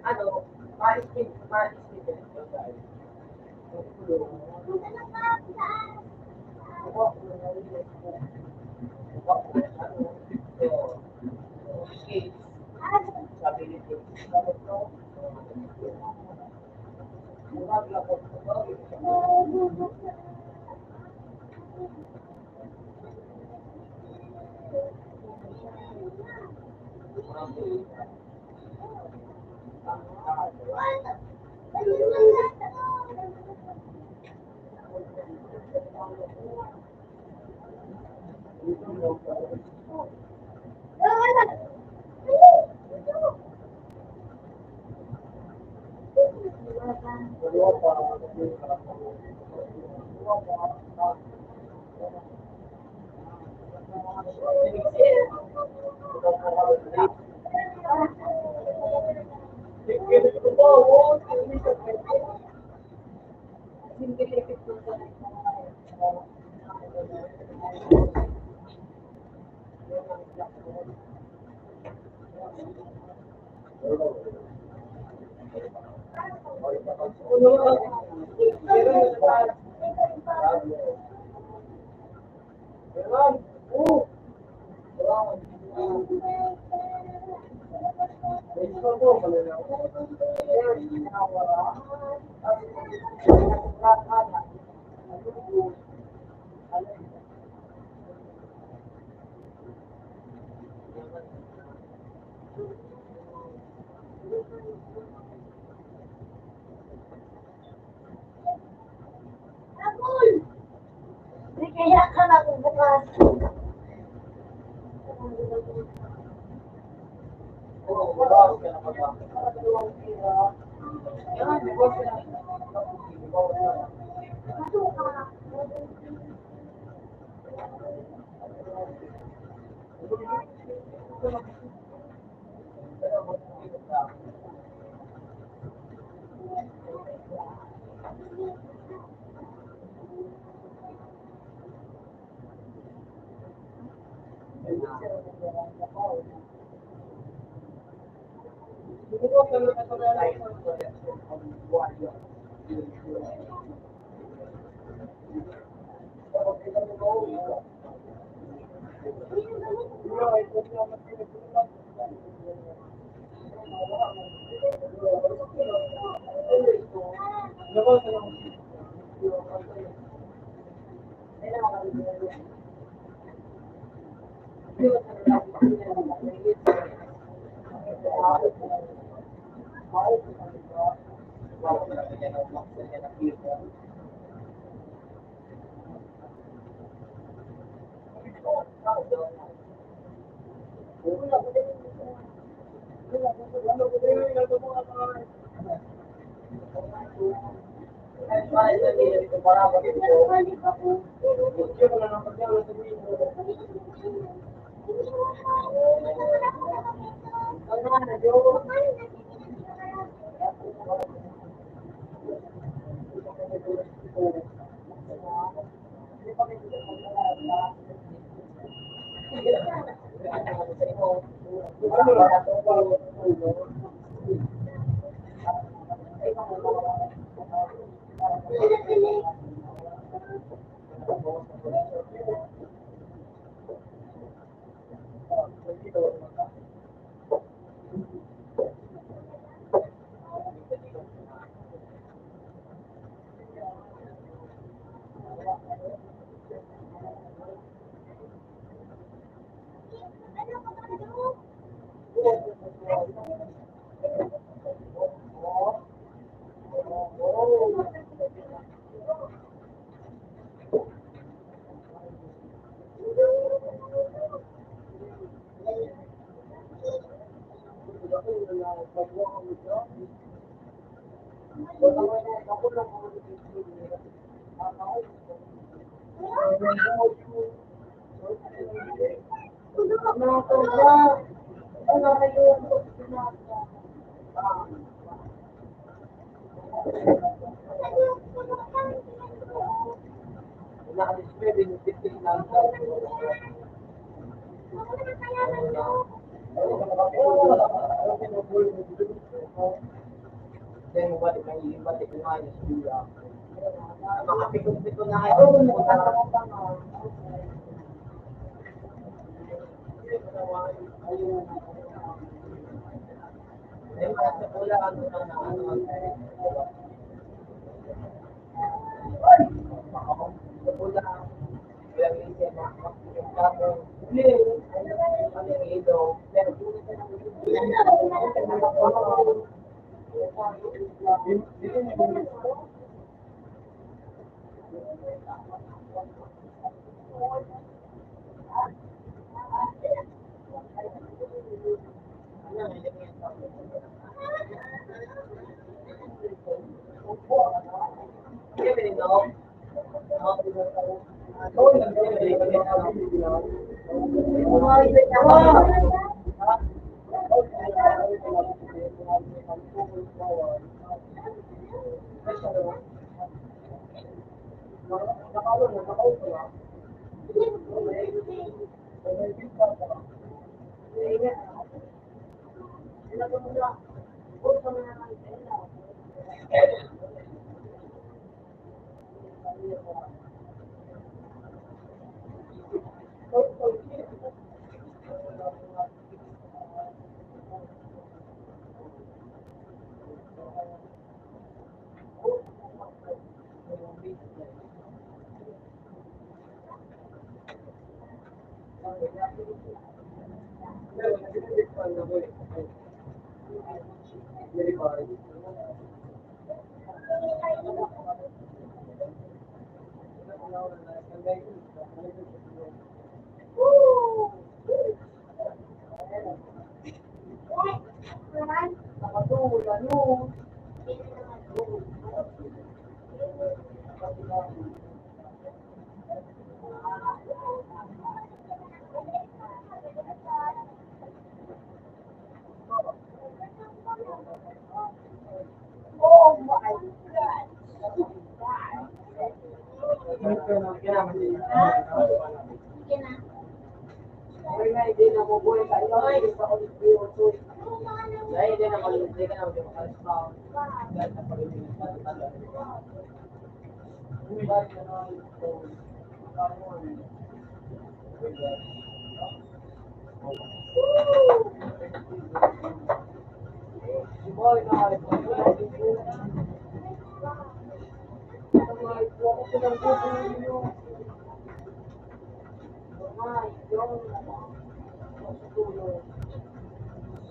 Ano, mais din, mais din. Kaya ka na kung bukas.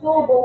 Subo.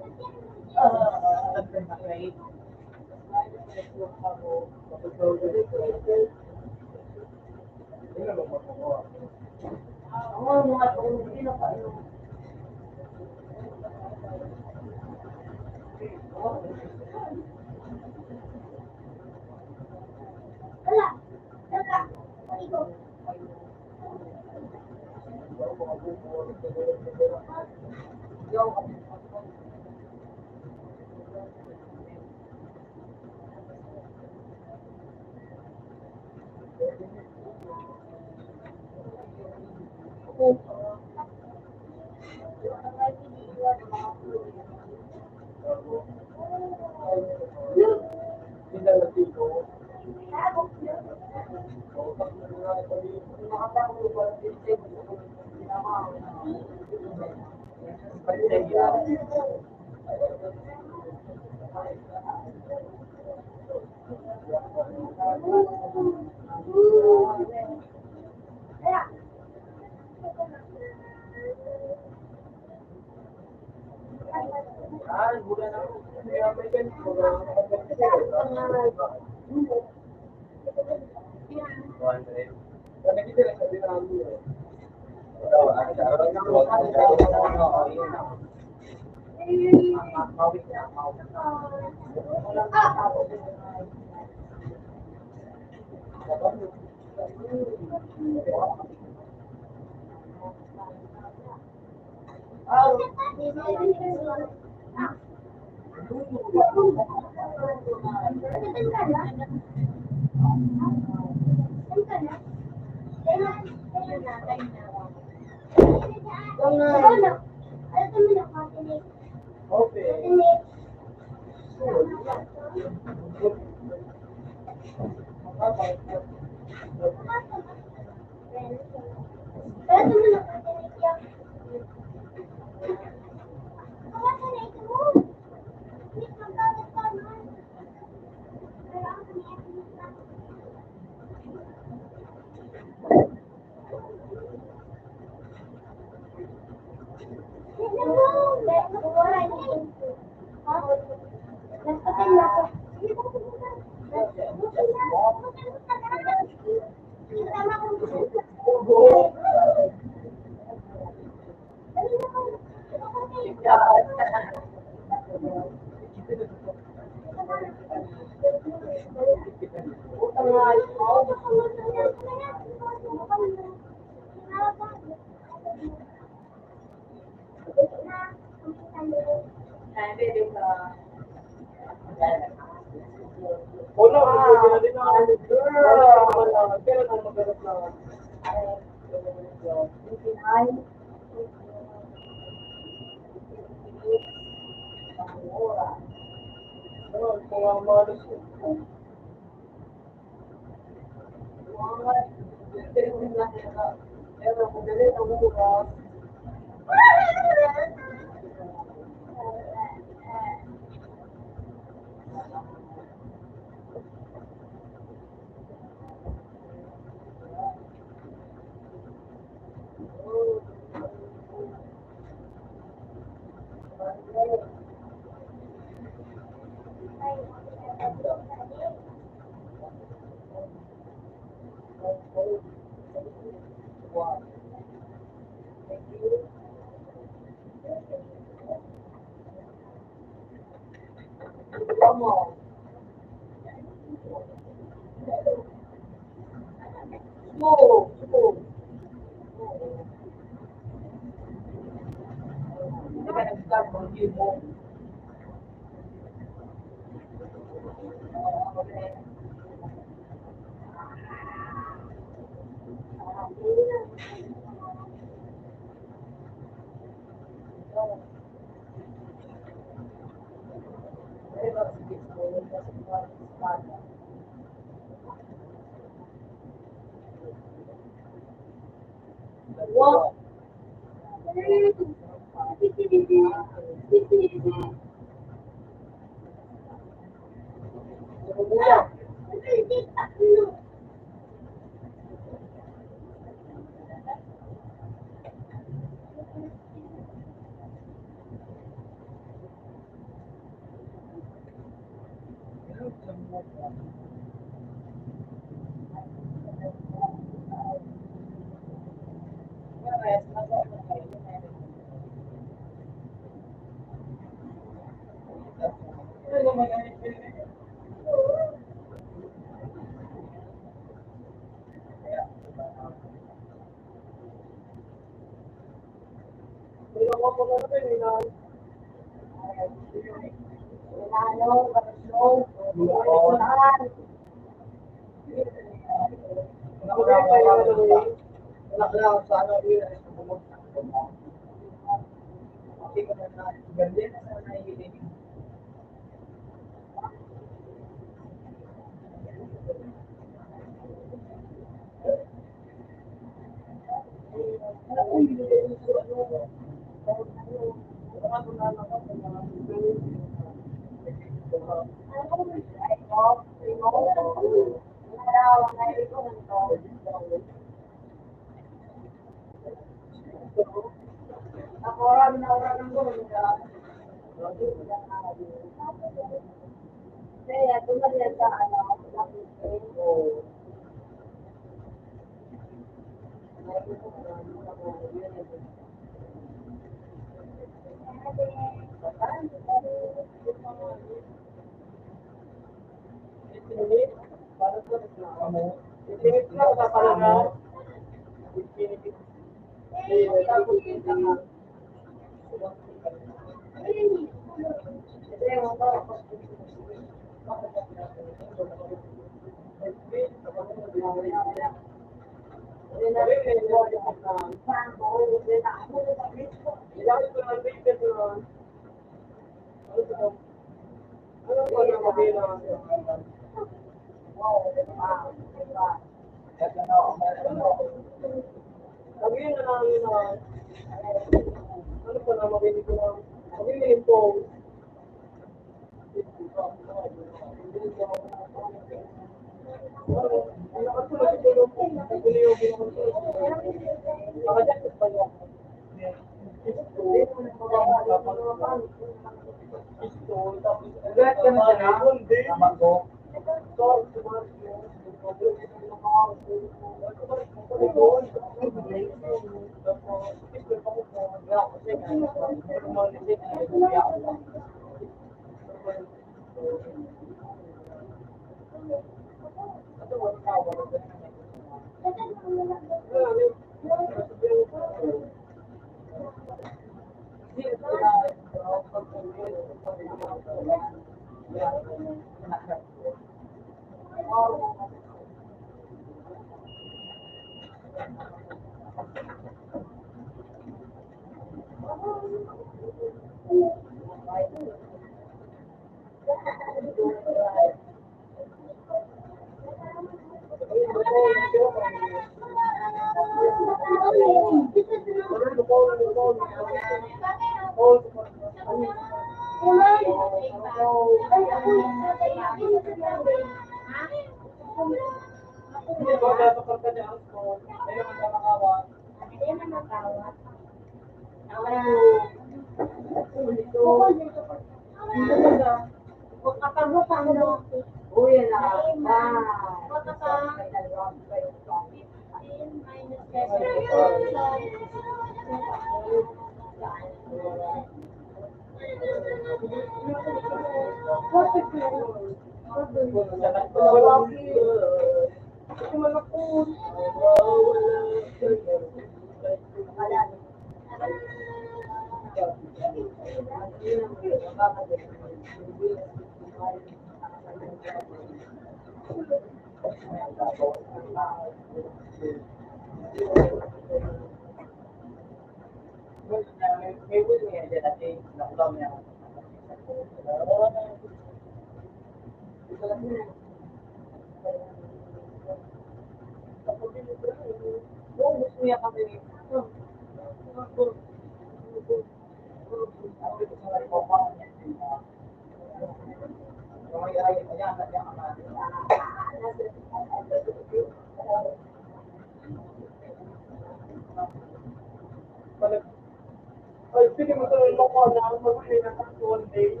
Ay, sige, magkaroon mo ko na ang magpili ng one day.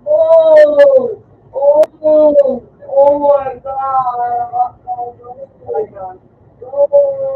Oh! Oh! Oh my God! Oh my God! Oh!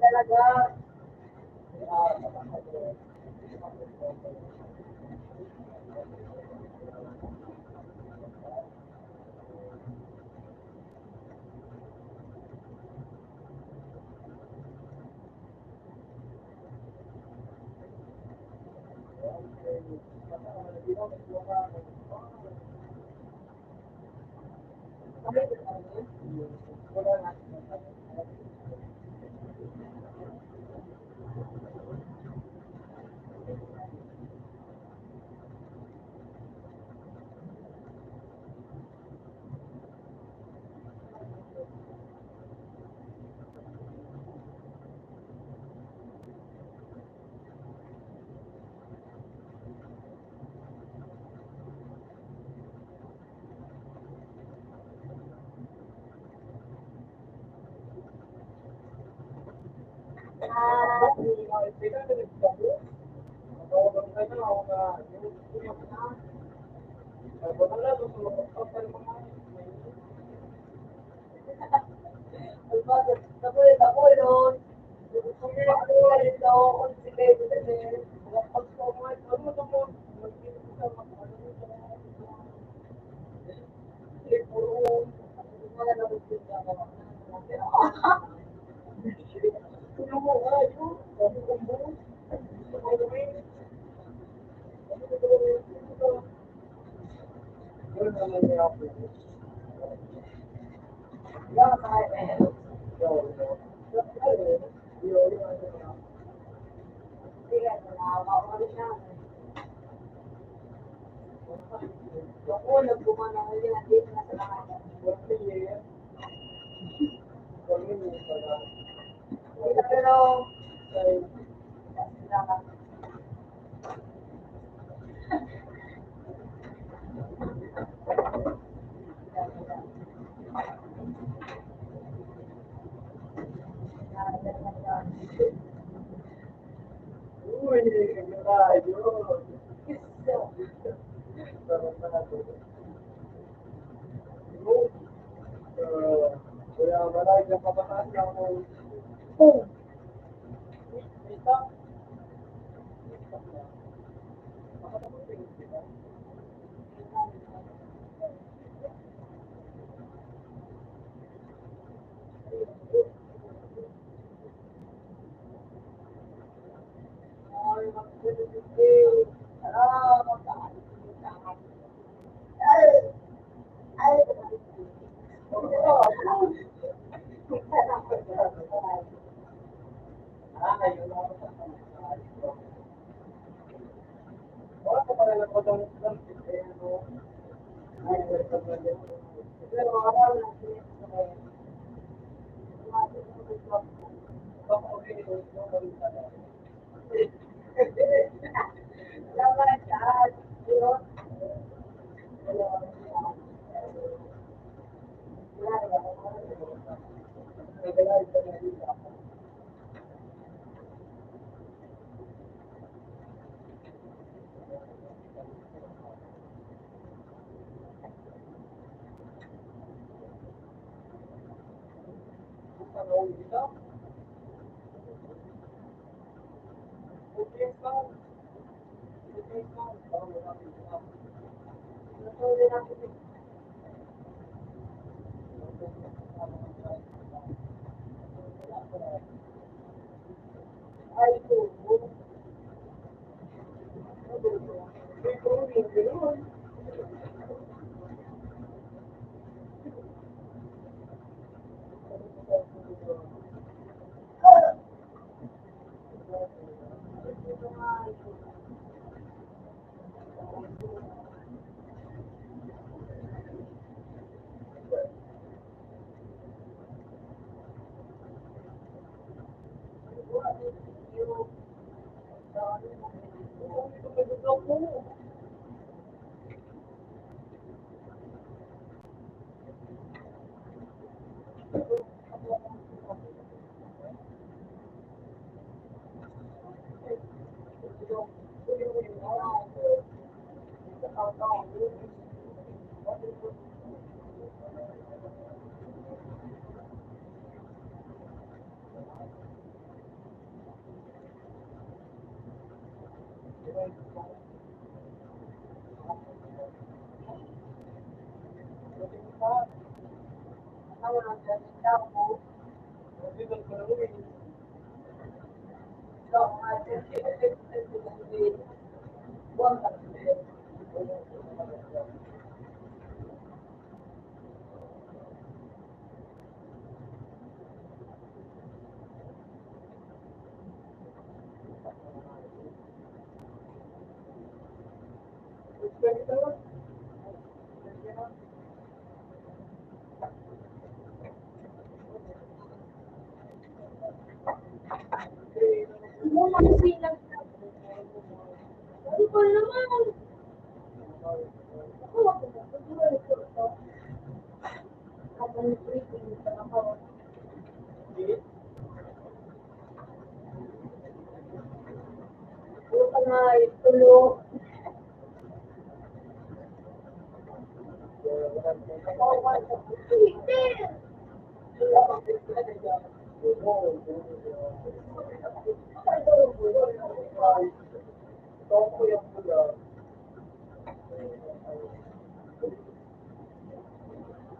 Talaga.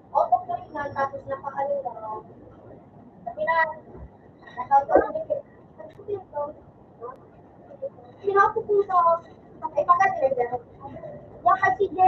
Opo, sir, na, tapos nakaano na. Sabi na, nakakaano na. Sinabi ko sa, sa iba kasi, yan kay C J.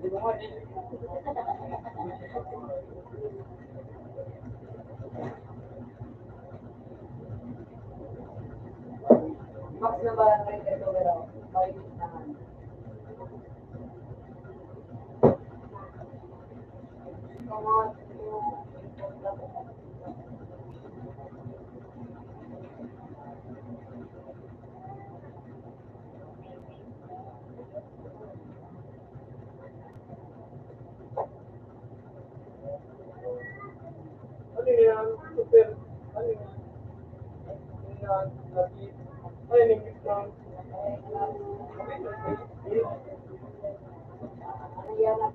Max na barangay, pero maliit naman. Ano yan? Super. Ano yan? Ano yan? Lagi. Ay, English lang. Ano yan? Ano yan? Ano yan?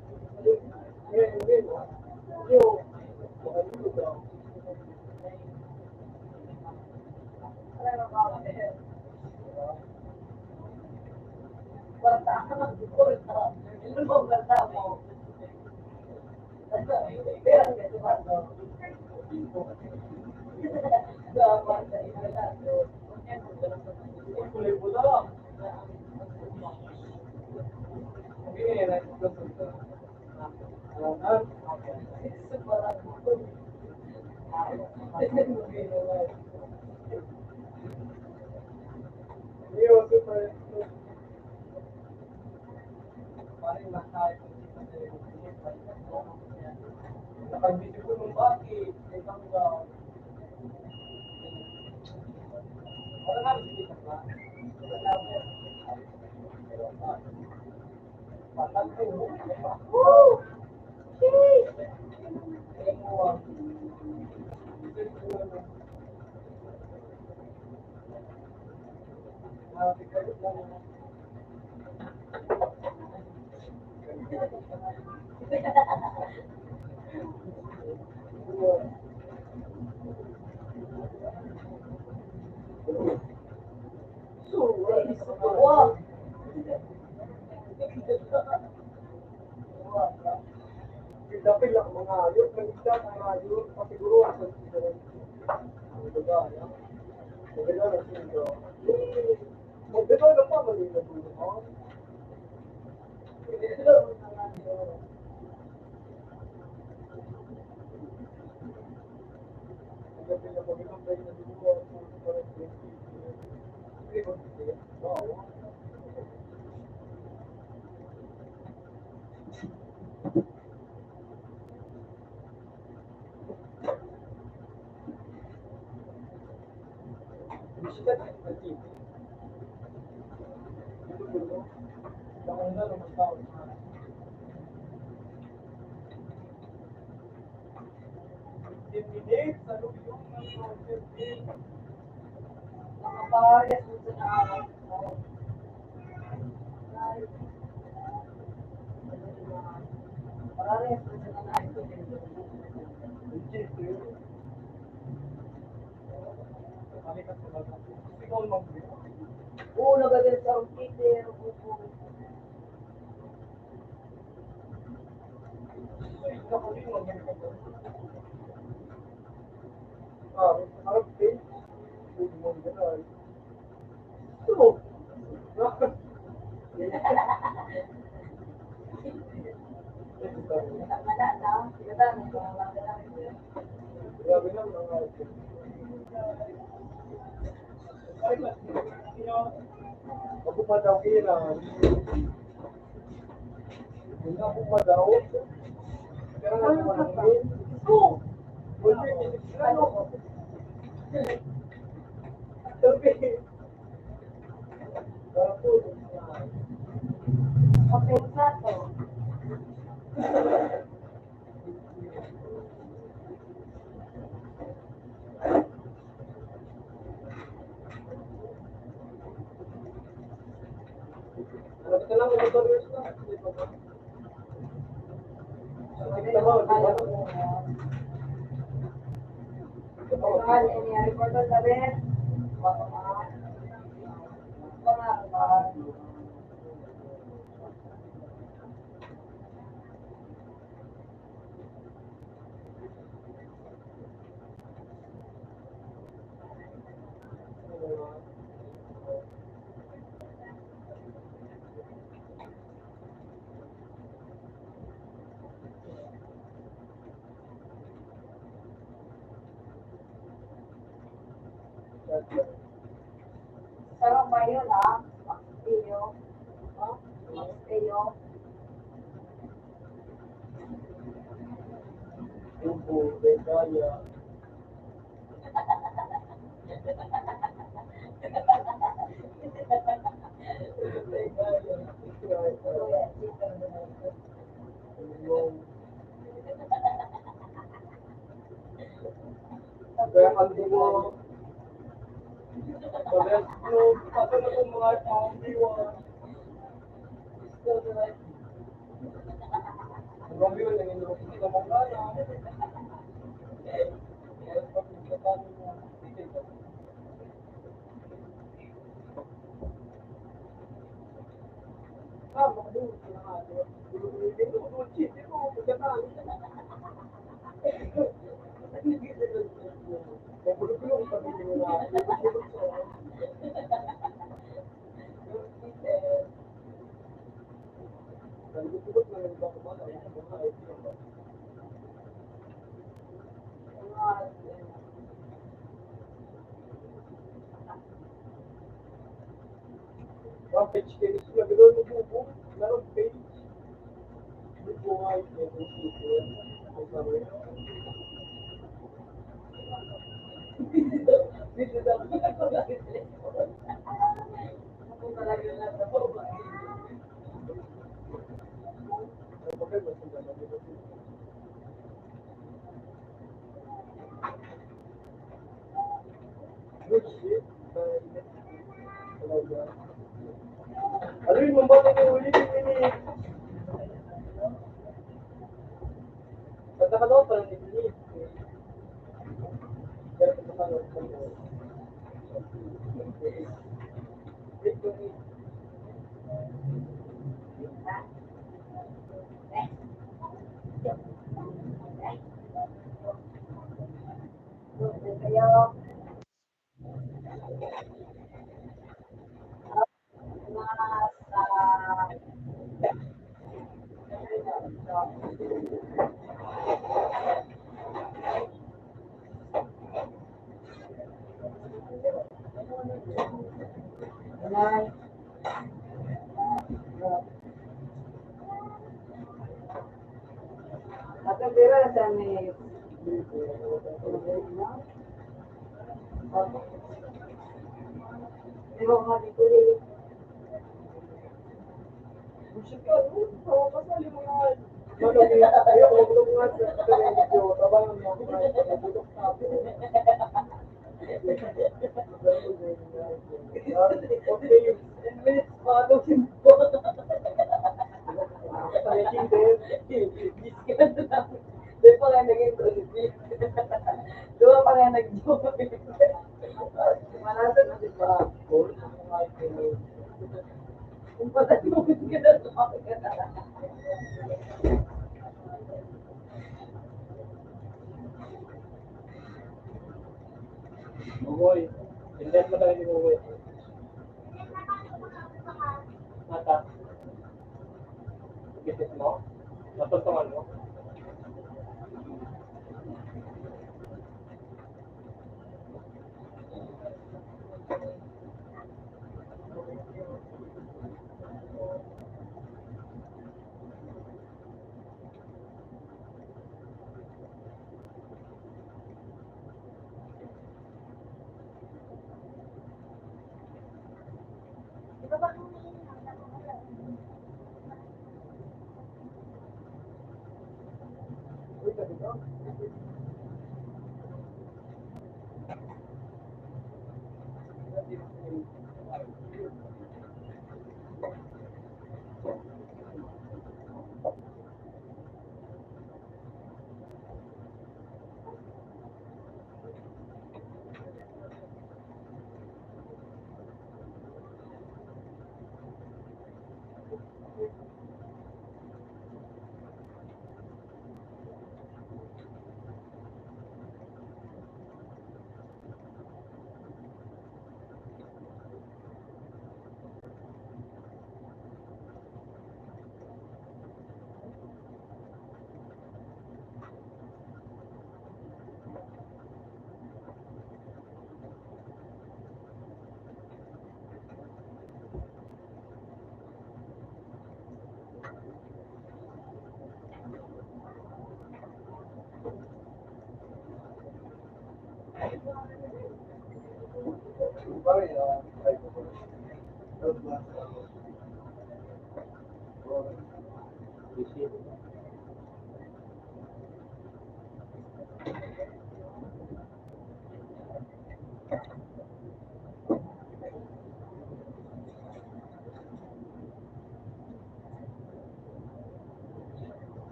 Dapil lang mga hayop, nagigda ang mga hayop, pati guro, ang pagkikita ng mga babae, ah. Maganda na sila. Maganda na pa, mali na po naman. Oo, nagagal sa Peter. Grabe na, mga. Ako pa daw kailangan. Hindi ako madaot. Pero ano pa naman? Ano? Sabi. Tapos, okay, plato. Sarap ba yun, ah? Iyo. Iyo. Yung po, kaya. Kaya ang dugo. Pag-rescue, pati na po mga pangangdiwa. Ang gawin na yun, hindi ka mangana. Ang page kayo, gusto na gano'n mo bubo, meron page. Hindi po nga yung page, gusto ko yan. Ang sabi, dito na. Ako talaga na sa baba. Ano yung mambata niya ulit yung ini? Pagkakataon pa lang ni Denise. Pero pagkakataon pa lang. Ate Vera, sa may... Di ba, mga dito, eh? Gusto ko, ano? Ako pa sa mga... Ano, eh, ayoko, wag ko nga sa... Tabangan mo ako, ay, bulok na ako. Okay, ten minutes pa, ano, simple. Ay, hindi. Hindi pa nga naging twenty. Dua pa nga nag-join. Malasa na, di ba? Kung patay mo, hindi ka na. Ugoy, invest mo tayo ni Ugoy. Mata. Bitis mo? Natuntungan mo?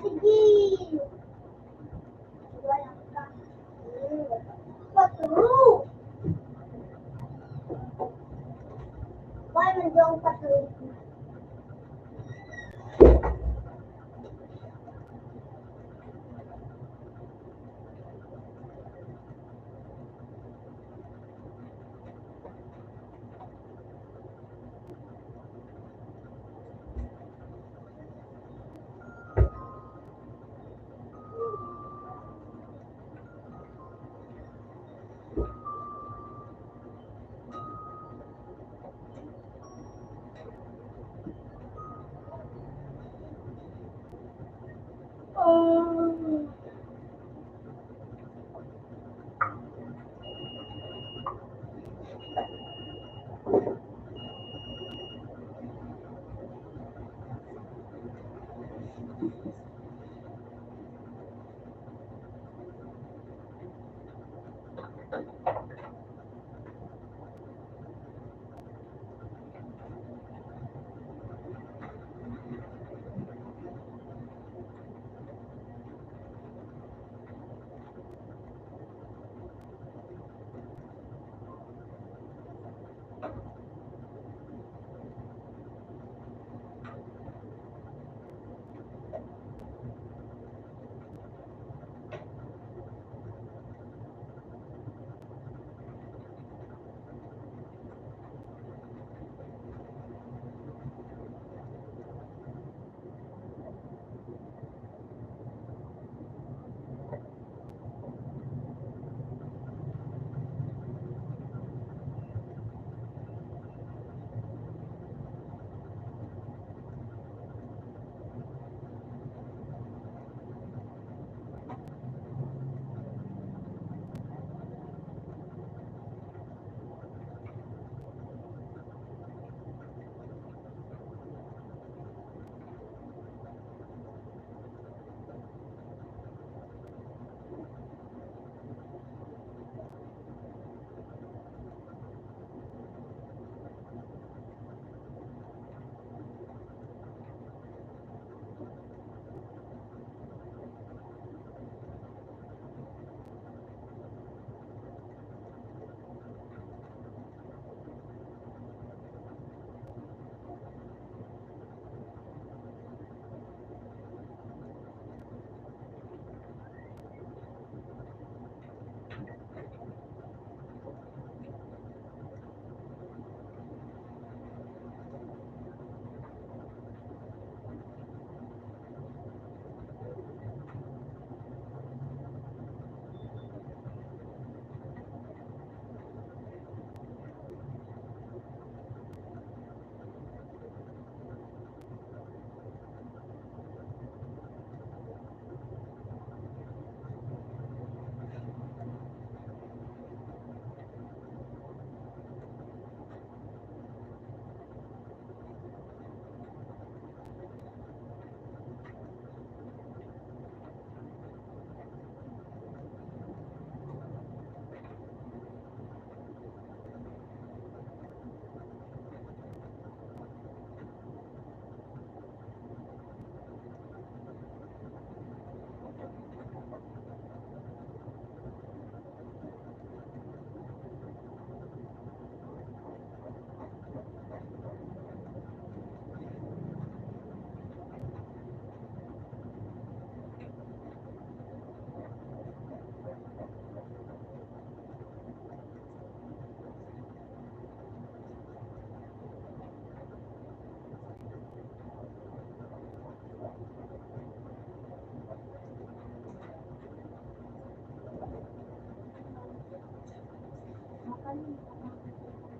Sige. Patro. Why man daw ang patro?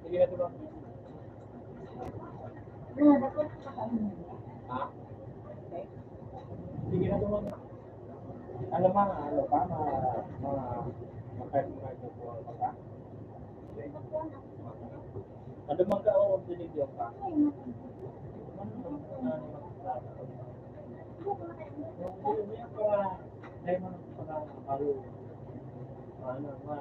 Sige na, diba? Ha? Sige na, diba? Ano, ma-, ano pa, ma-, ma-, ma-, ma-, ma-, ma-, ma-, Ano man ka, o, binigyan ka? Ano man ka, ano man ka? Ano man ka, ano man ka? Ano man ka?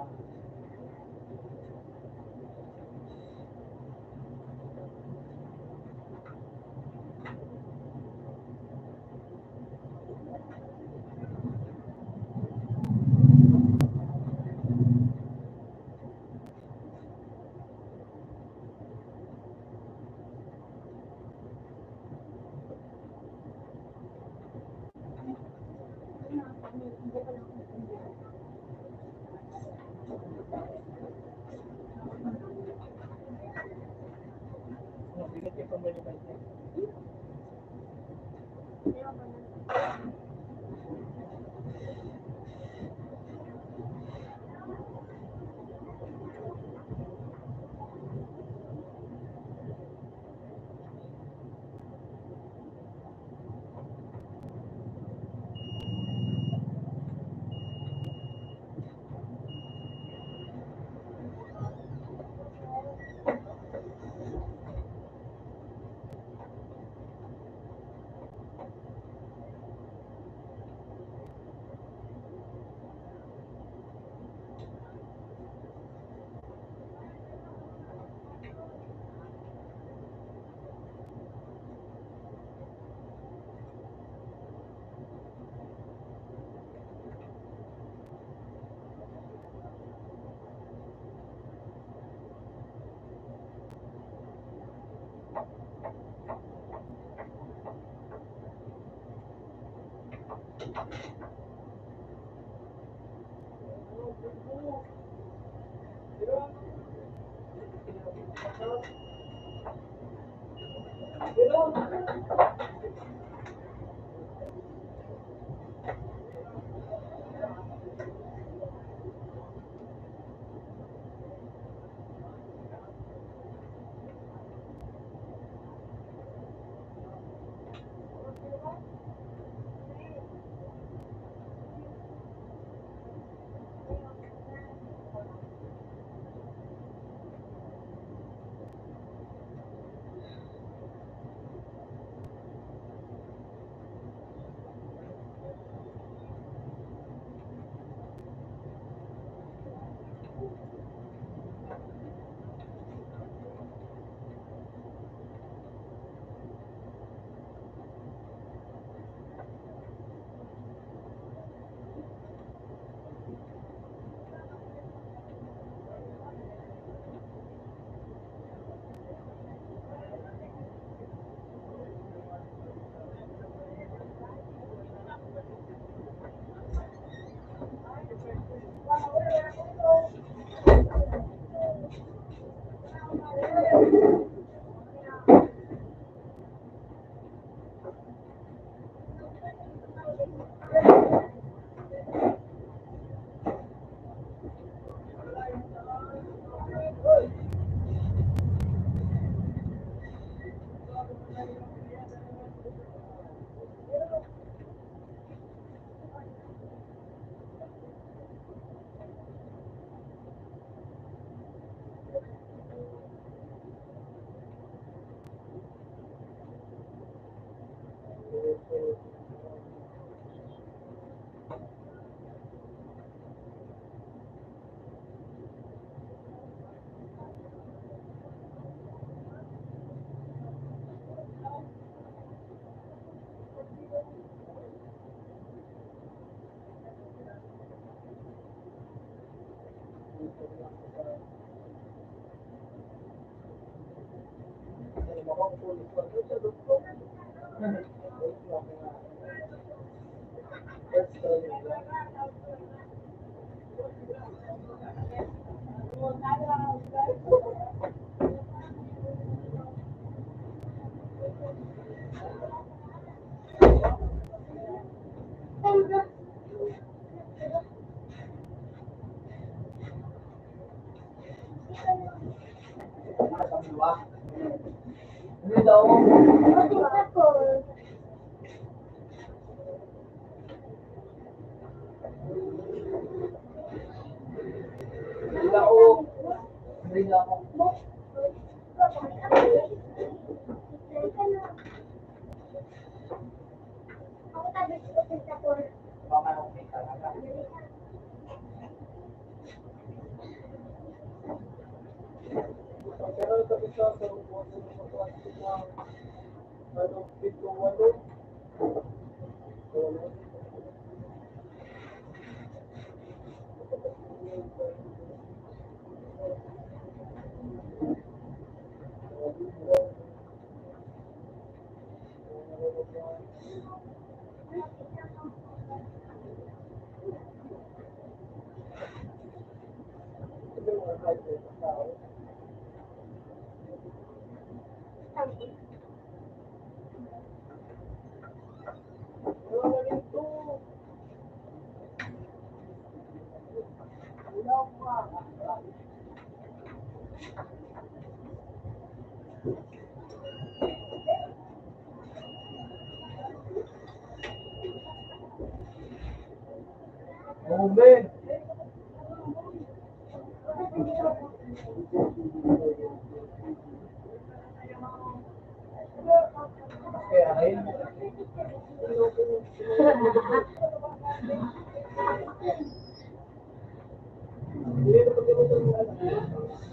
Amen.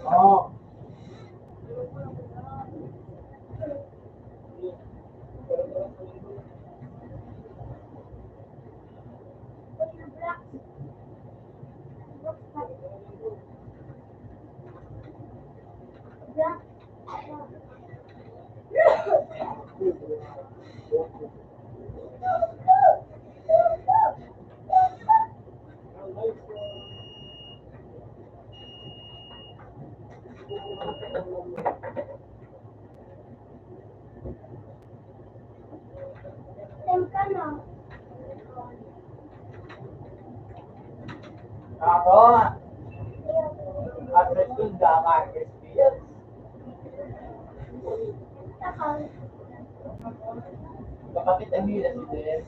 Oh. Ako, at least, dama ang experience. Kapatid ang nila si Des.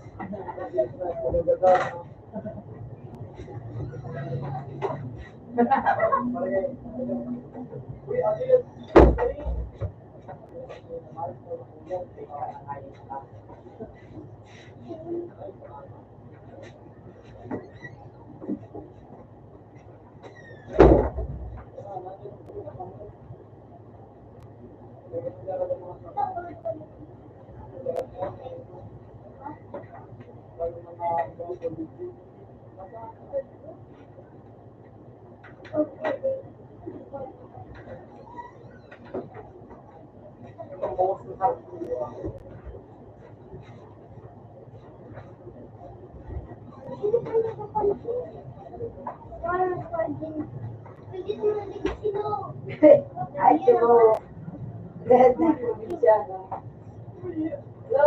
Ay, ito. Ganda ng probinsya, no? Hello!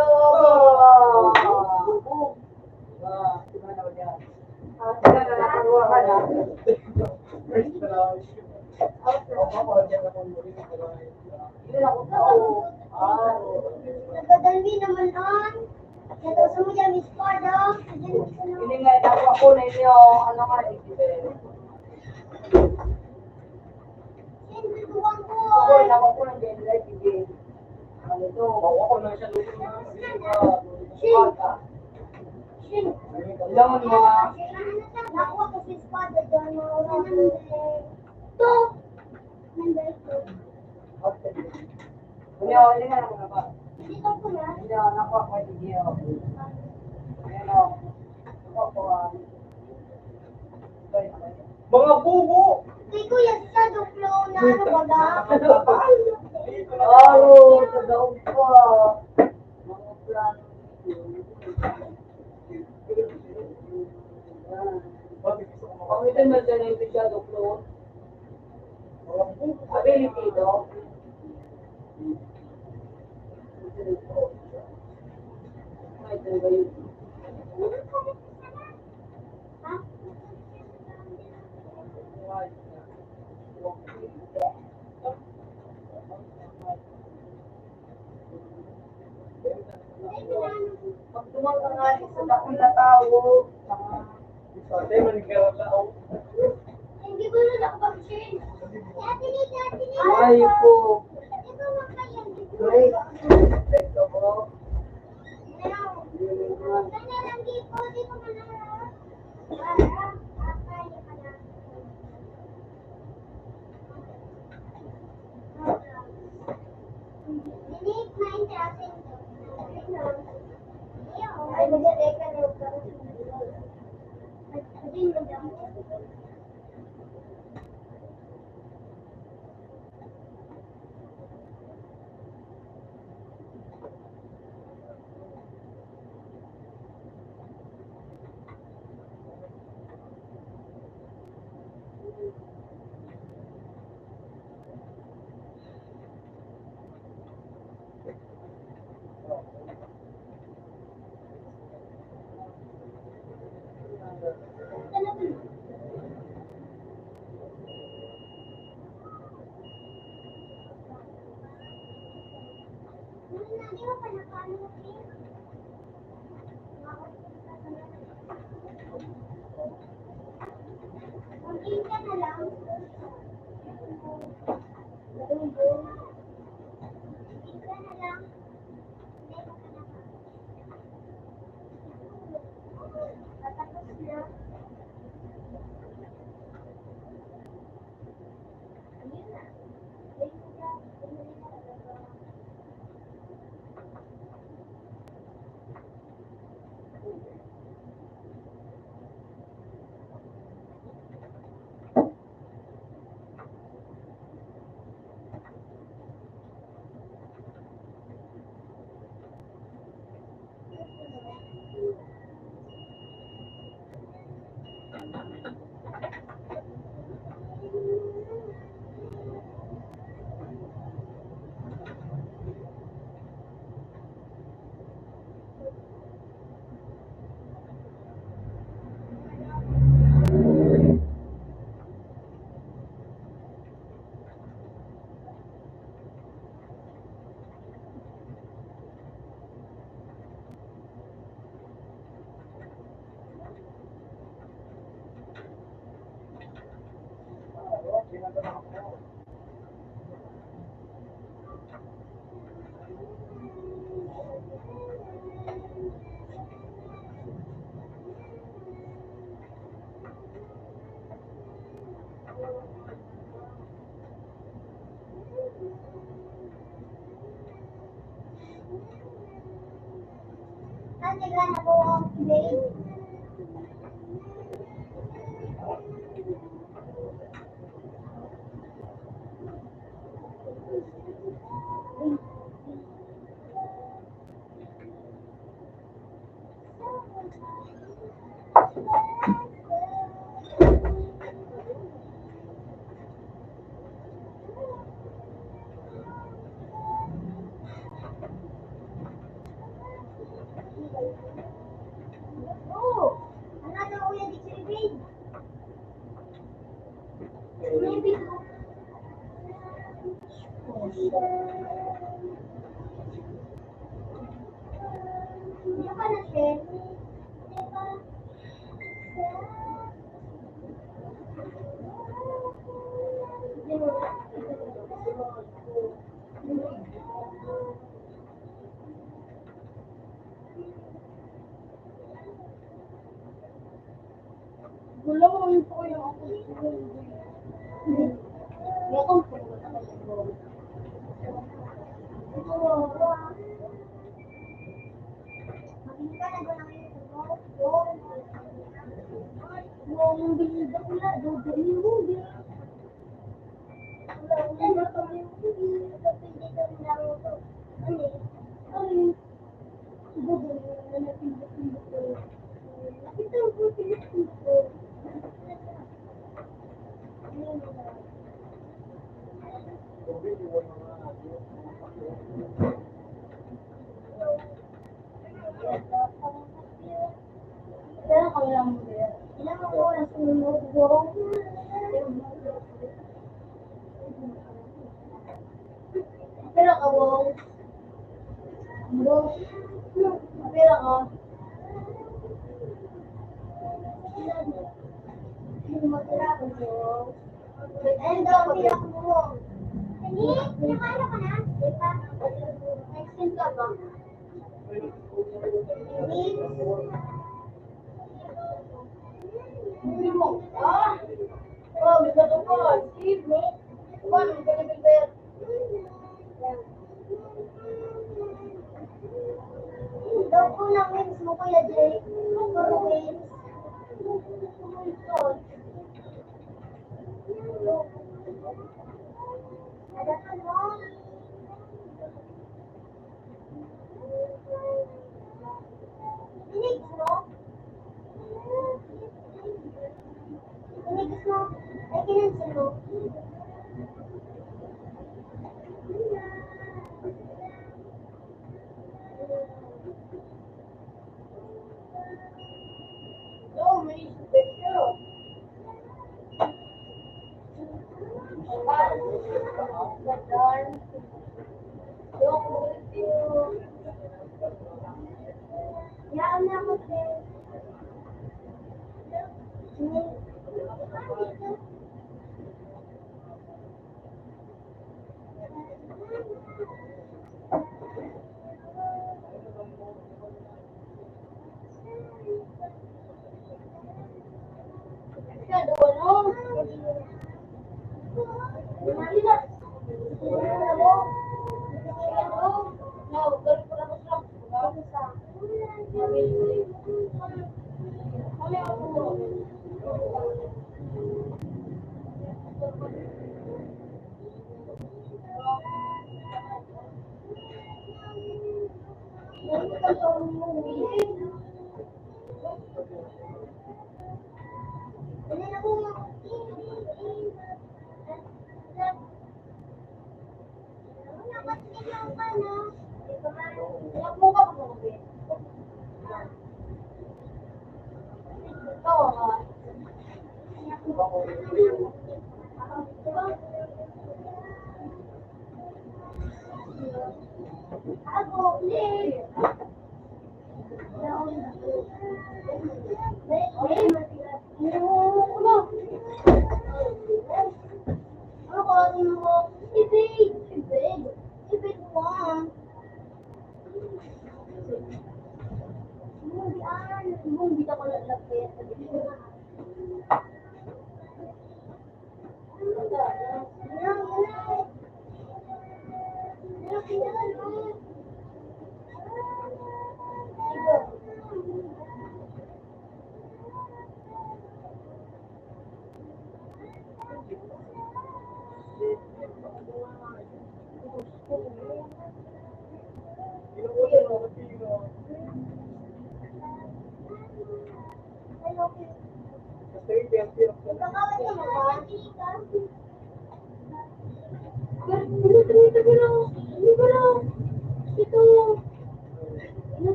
Nagkadalmi naman an. Nagkadalmi naman an. Nagkadalmi naman an. Ini nga, nakuha ko na inyo, ano nga, eh, Ako, nakuha ko na din, like, sige. Ano to? Ako, ako na siya luto na. Sige, ah, Shin. Shin. Alam mo na. Nakuha ko si espada dyan, mga one hundred. Two. Number two. Hindi, hindi na lang ako. Hindi na ako ako, hindi ako. Ayan o. Ako po, ah. Mga bubo! Kay Kuya Shadow Clone na ano ba ba? Aro, sa daog pa. Mga plano. Pangit na dyan ang Shadow Clone. Ability, no? Ay, talaga yun. Pag duman ka nga sa dakul na tawo, ah, ay po. Great. Ito po.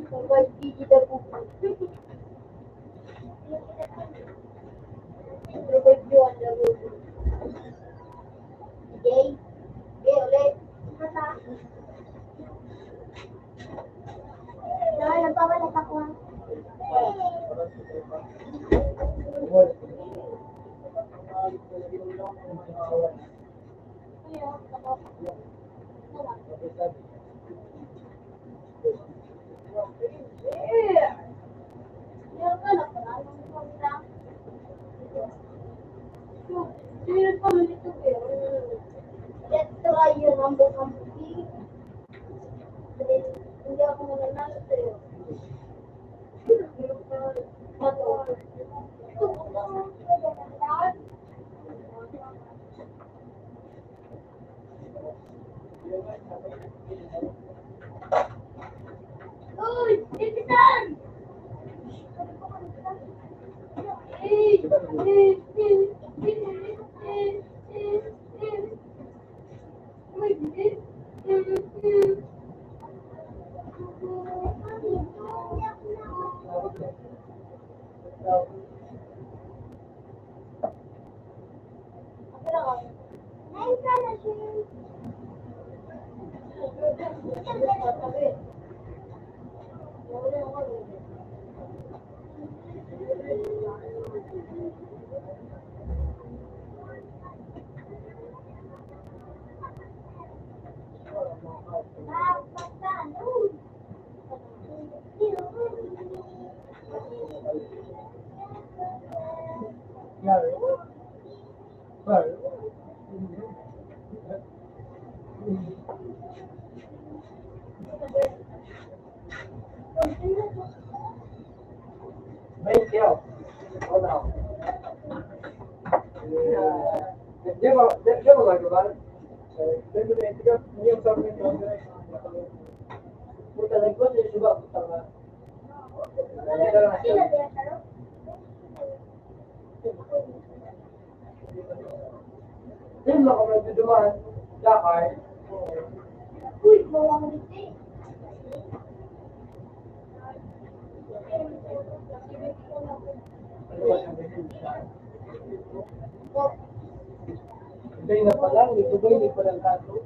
Provide gigi na po po. Provide yun, laro. Sige. Sige, ulit. Mata. Dahil nagpapalit ako. Let's try your number one. Hindi ako mananalo sa'yo. Thank you. Hold on. Yeah. Di ba, di, di ba, di ba? Eh, di ba, di ba, di ba, di ba, di ba, di ba, di ba, Yun lang kami duduman. Dakar. Uy, mawang dito eh. Hindi na pala, may tubig, hindi pala ang kaso.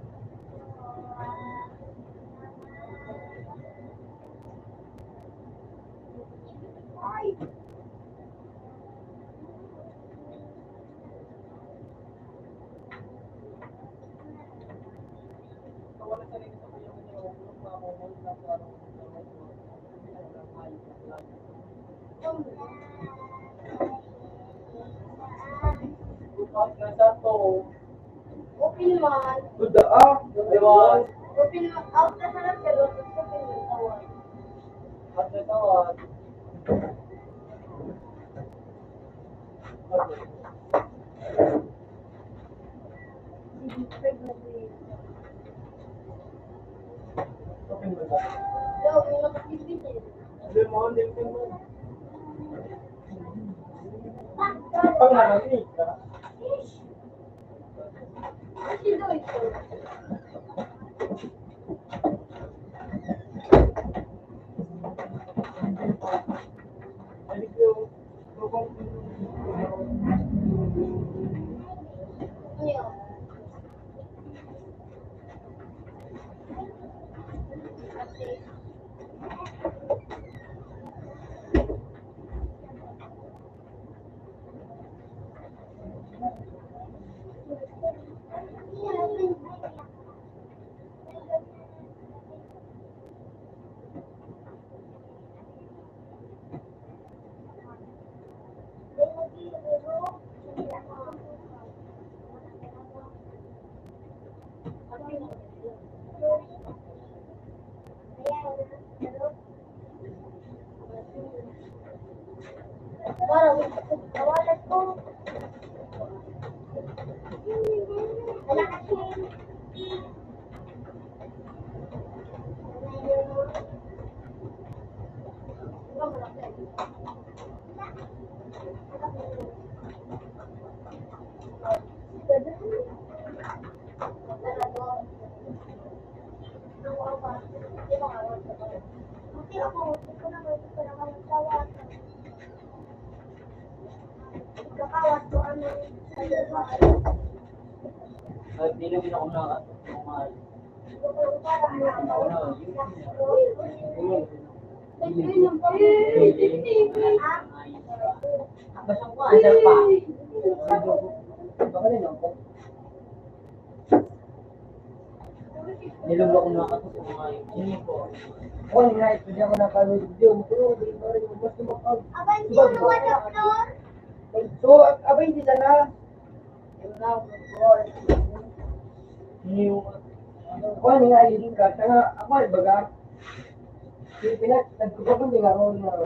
Bukas na sa to. Open man. Duda, ah. Ewan. Open man. Out na sa lang, pero open man, tawag. Out na tawag. Open man. Daw, yung nakatipid eh. Hindi mo, hindi mo. Pag narinig ka. Ay, di naman ako naka-, Basta ko, answer pa. Baka na lang po. Niloloko na ako sa mga hindi ko. Ako nga, hindi ako nakanood video. Pero, di ba rin, mas tumakal. Abay, hindi mo naman upload? So, abay, hindi sana. Yun na, ako nga, hindi ka. Saka, ako, baga, yung pinag-, nagkukupon din ako na, ano,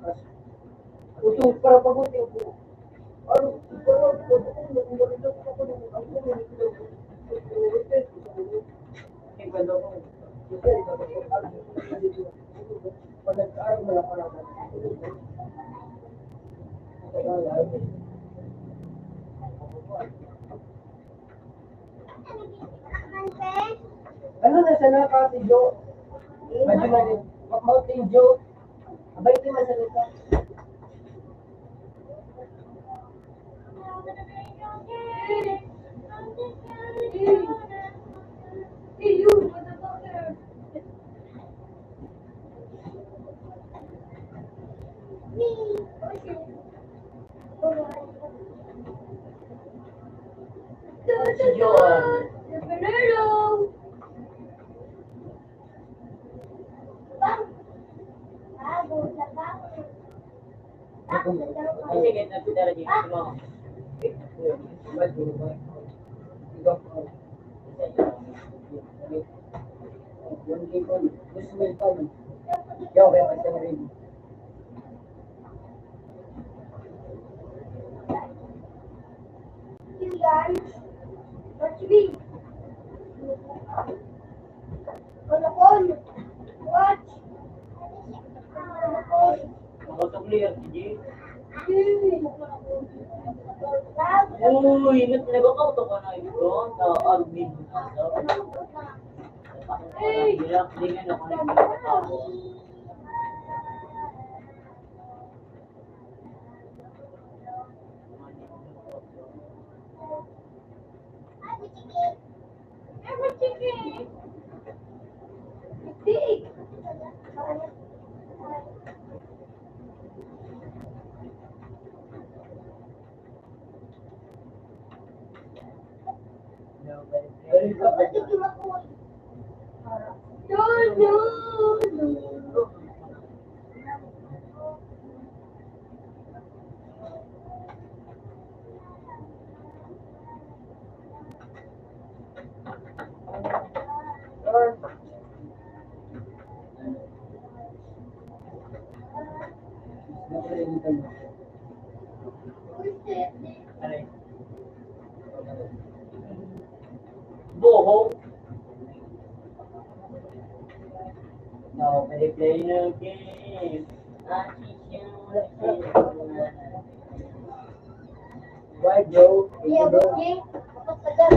tas, utong para pag-unti ako. Ano, para pag-unti ako, Ano na sana ka, Tijo? Medyo na rin. Mount Tijo. Abay, di masalita. Si John. Ay, sige, nagdadala dito. Uy, nag-, nag-account ako na ito sa admin. Hindi lang, hindi nga ako nag-account. Bohong. No, play, play no game. Why, bro? Yeah, bro. Kapag tagal,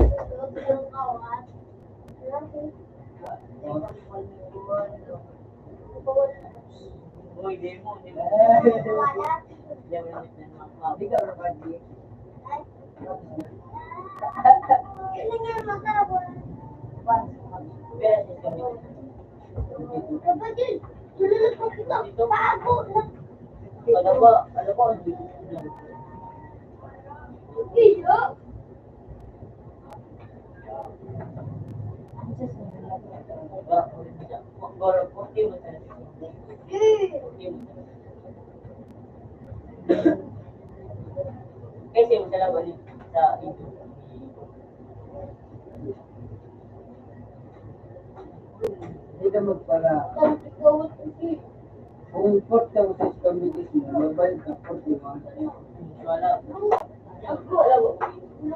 Ano ba? Ano ba? Kasi yung dalawa ni sa Hindi ka magpara. Kung forty ang sa committee mo, mabalik ka, forty-one. Wala. Ano po? Ano po? Ano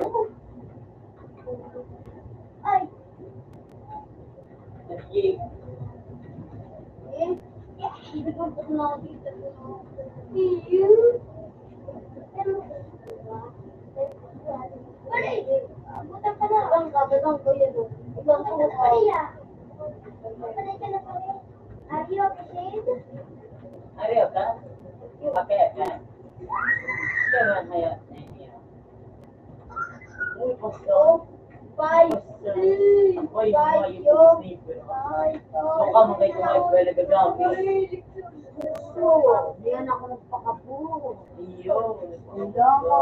po? Ay. Sabi ko, "Kuya, no? Ibang ko na." Maria! Maria ka na pala. Are you ashamed? Are you ka? Okay, okay. Kaya man, kaya, kaya. Uy, basta. Bye. Basta. Bye. Bye, bye, bye. Bye. Baka magay ko, bye, bye, nagagabi. Gusto. Hindi yan ako nagpakapo. Iyo. Wala ka.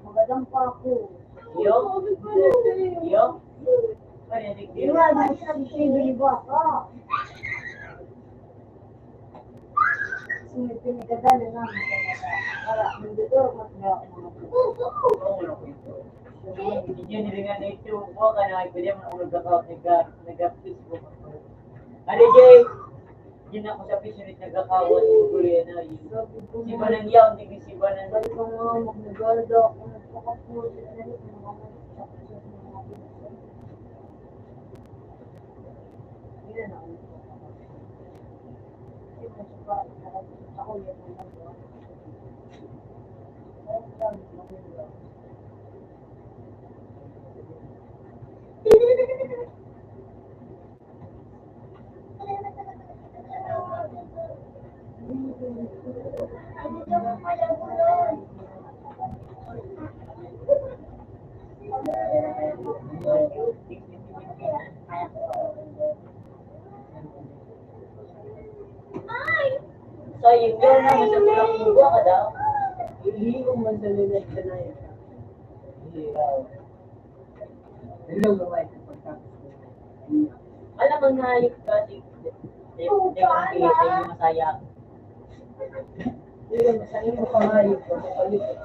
Magadan pa ako. Iyo? Iyo? Pwede, di Di ba, ba? Di ba, di ba? Kasi may pinagdadala na. Para, nandito, mas na ako. Hindi nila nga na ito. Huwag ka na, pwede mo na nag-account, nag-, nag-Facebook. Ano, Jay? Di na ako sa pisunit nagkakawan ng gulay na yun. Si Banang yaon, di si Banang. Sabi ko nga, magnagalda ako, nagpakapulit na rin, mga Hindi na ako. Kasi mas pa, ako yung mga Sayang yun, ah, nasa Tulac ka daw. Hindi ko man sa Tulac ka na yun. Hindi, ah. Hello, Lord. Alam mo, nahayop ka, di, di, di, di, di, masaya. Yun, sa inyo, pangayop ko, sa paligid.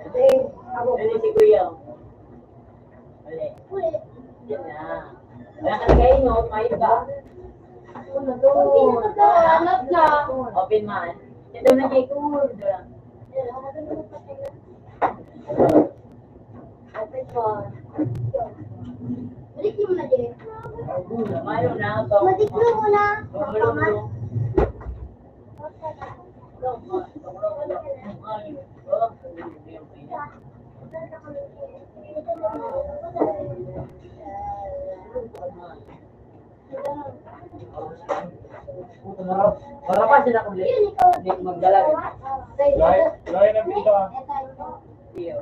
Ate, ako. Ano si Kuya? Uli. Uli. Yan na. Wala ka nag-iingot, mayop ka. Ano to? Ano to? Open man. Ito na kay Kuya. Open mo. Balik mo na, Jay. Mayo na, so, Balik mo muna. Bumulong mo. Puta, narap-, narapasin ako ulit. Hindi ko magdala. Lain, lain ang pinto, ah. Iyo.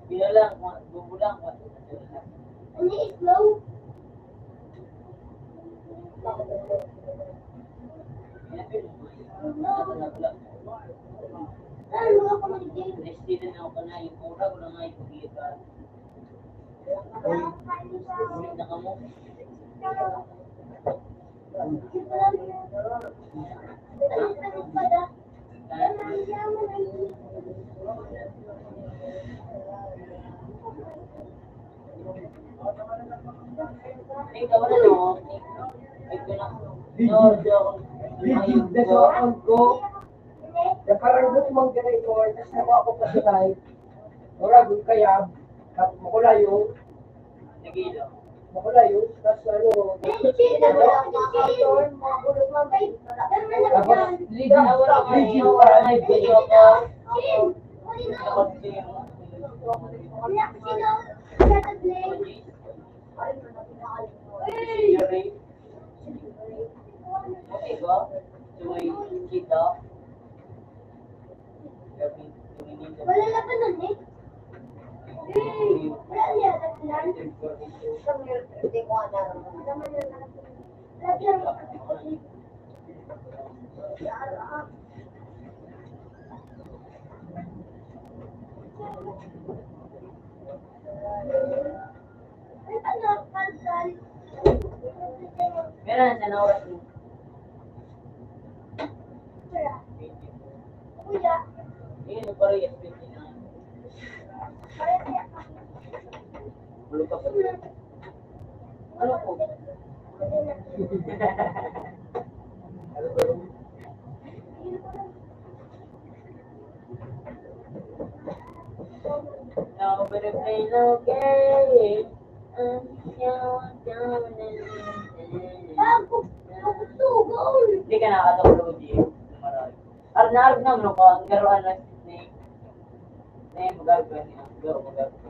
Binalang, bubulang, Ano yung slow? Ano, mga pamangkin? Next season ako pa na, yung ura ko na nga, yung pag-iiba. Video, video na sa account ko. Na parang gusto mong ganito, tas nakuha ko pa sa live. Ora, good kaya, kap-, makulayo. Makulayo, tas ano, tapos, legit, legit pa, legit pa. Wala na ba nun eh? Wala niya, tatlan. Wala niya, tatlan. Meron na sa oras mo. Kuya. Yun, yung parehas, twenty-nine. Ulo pa ba? Ano po? Now, but if they look at it, Hindi ka nakakatulog, G. Maray. Arnab na, ano ka? Ang garoan na ni, ni Magarba niya. Garo, Magarba.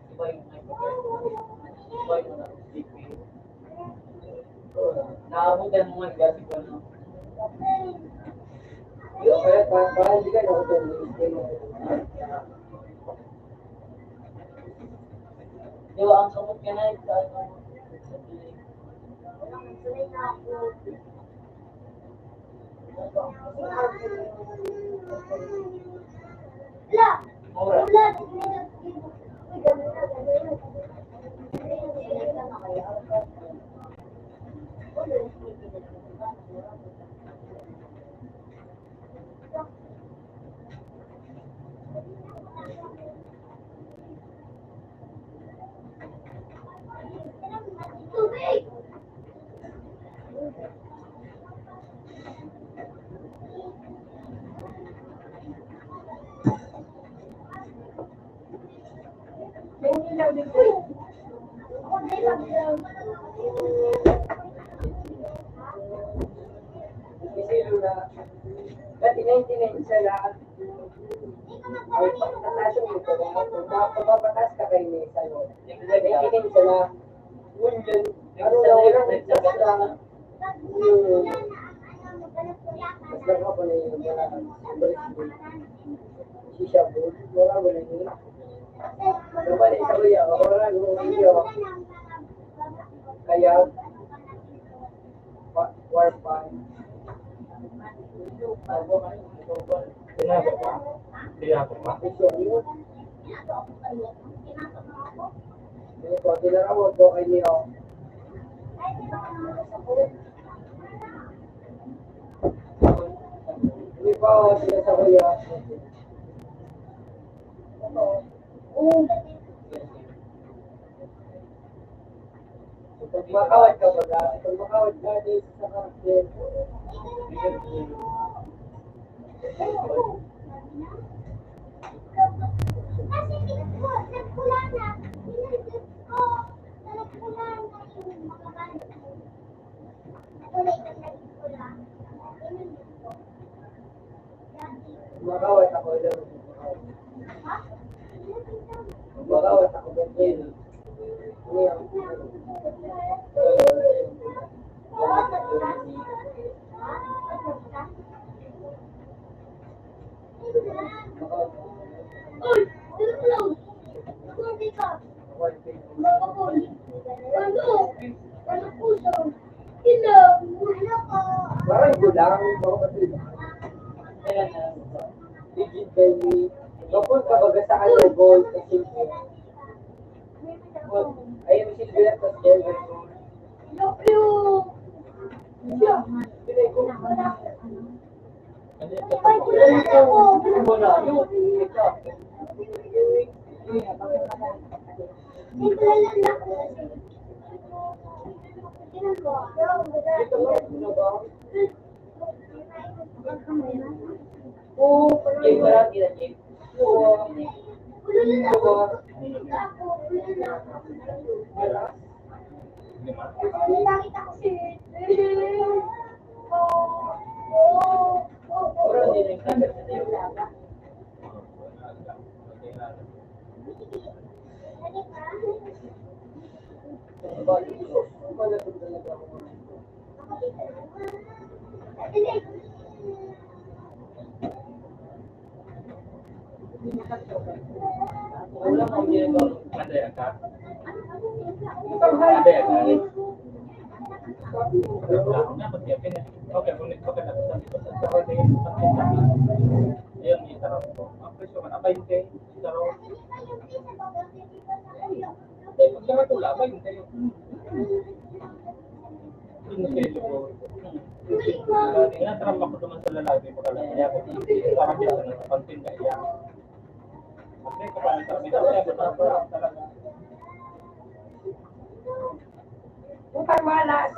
Iba yung nag-prepare. Iba yung nag-prepare. Naabutan mo nga, kasi ko, no? Yung, kaya pa, pa, hindi ka na, di ba, ang kamot ka na, sa ano, sa Dati ninety-nine siya lahat. Ay, pagpataas yung ito, pagpapataas ka kayo may isa, no? Ninety-nine siya na. Yun, yun. Ano na, walang isa sa, yun. Mas lang ako na yun, wala. Si Shabu, wala mo na yun. Naman, isa ko yan, wala, wala, wala. Kaya, Wa-, war pa. Tinago pa? Tinago pa? Ito, tinarawag ko kayo. Hindi pa ako sila sa kuya. Oo. Pag makawat ka ba, pag makawat ka, di sa karakter. Magawat ako, ilang. Magawat ako, ilang. Parang gulang, mga kapatid. Ayan, ah, digit by me. Kapag kabaga sa ano, gold, kasi ayun, silver, tas gold. Love you. Yeah. Utang wala.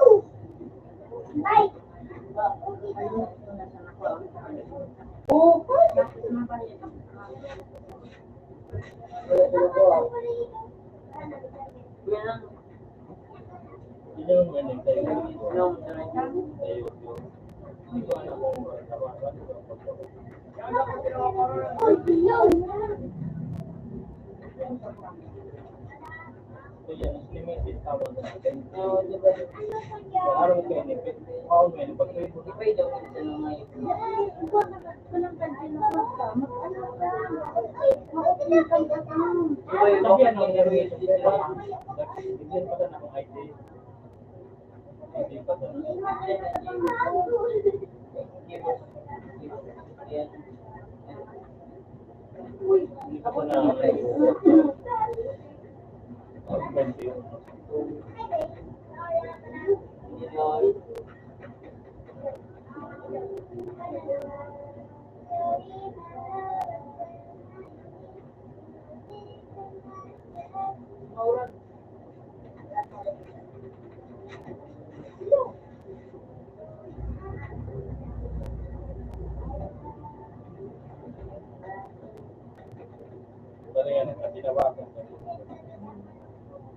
Ano yan, ang tinawagan?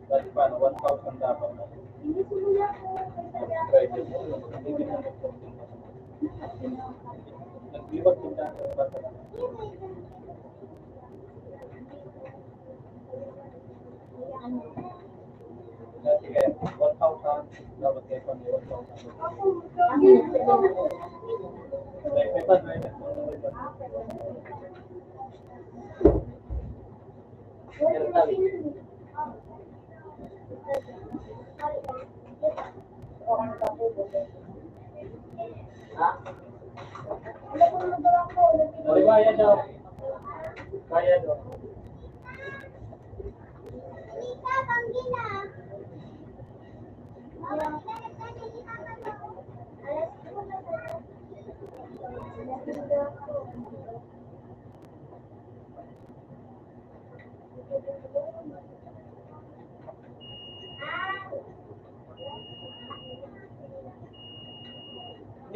Dati pa, ano, one thousand dapat na. Subscribe mo, hindi na nag-fourteen. Nagbiwag din dati ang bata. Dati kaya, one thousand, dapat kaya pa may one thousand. Like, may pa, may pa. Kaya daw. Kaya daw.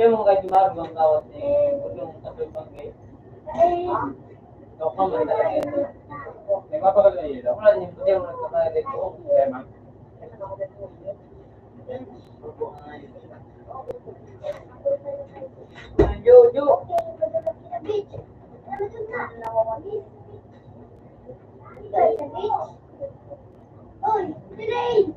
Hindi mo kahit marunong ang gawas ni Pudong sa Pagkay. Ikaw ka man talaga. Nagpapagal na yun. Wala niyo, hindi mo nagpapagal ko. Kaya, ma'am. Yo, yo. Uy, three.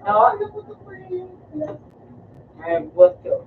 No? Ay, buot ko.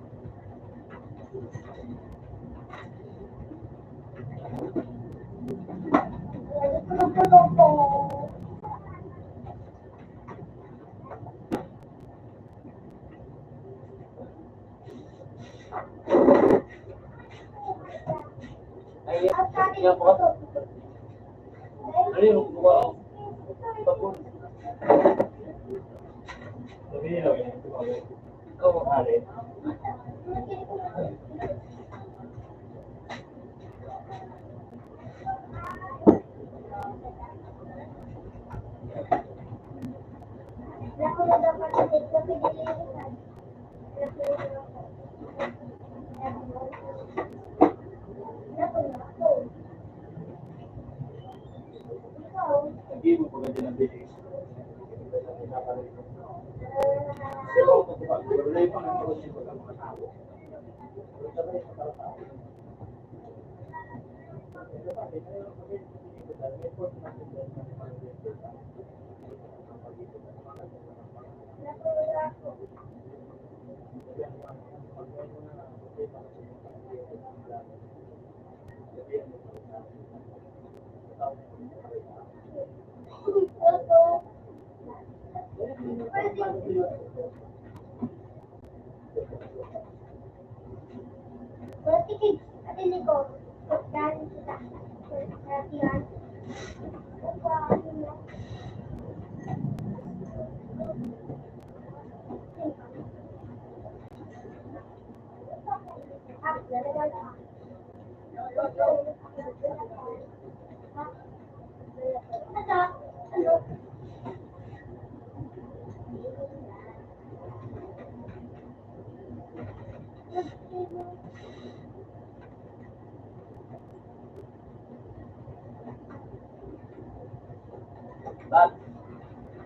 But,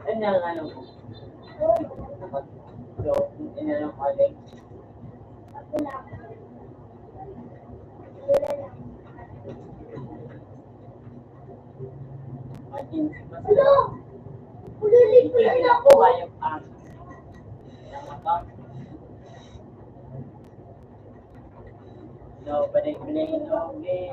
yun nga ang ano ko. So, yun nga ang calling. Hello! Ulilig ko lang ako! So, pwede, pwede, okay.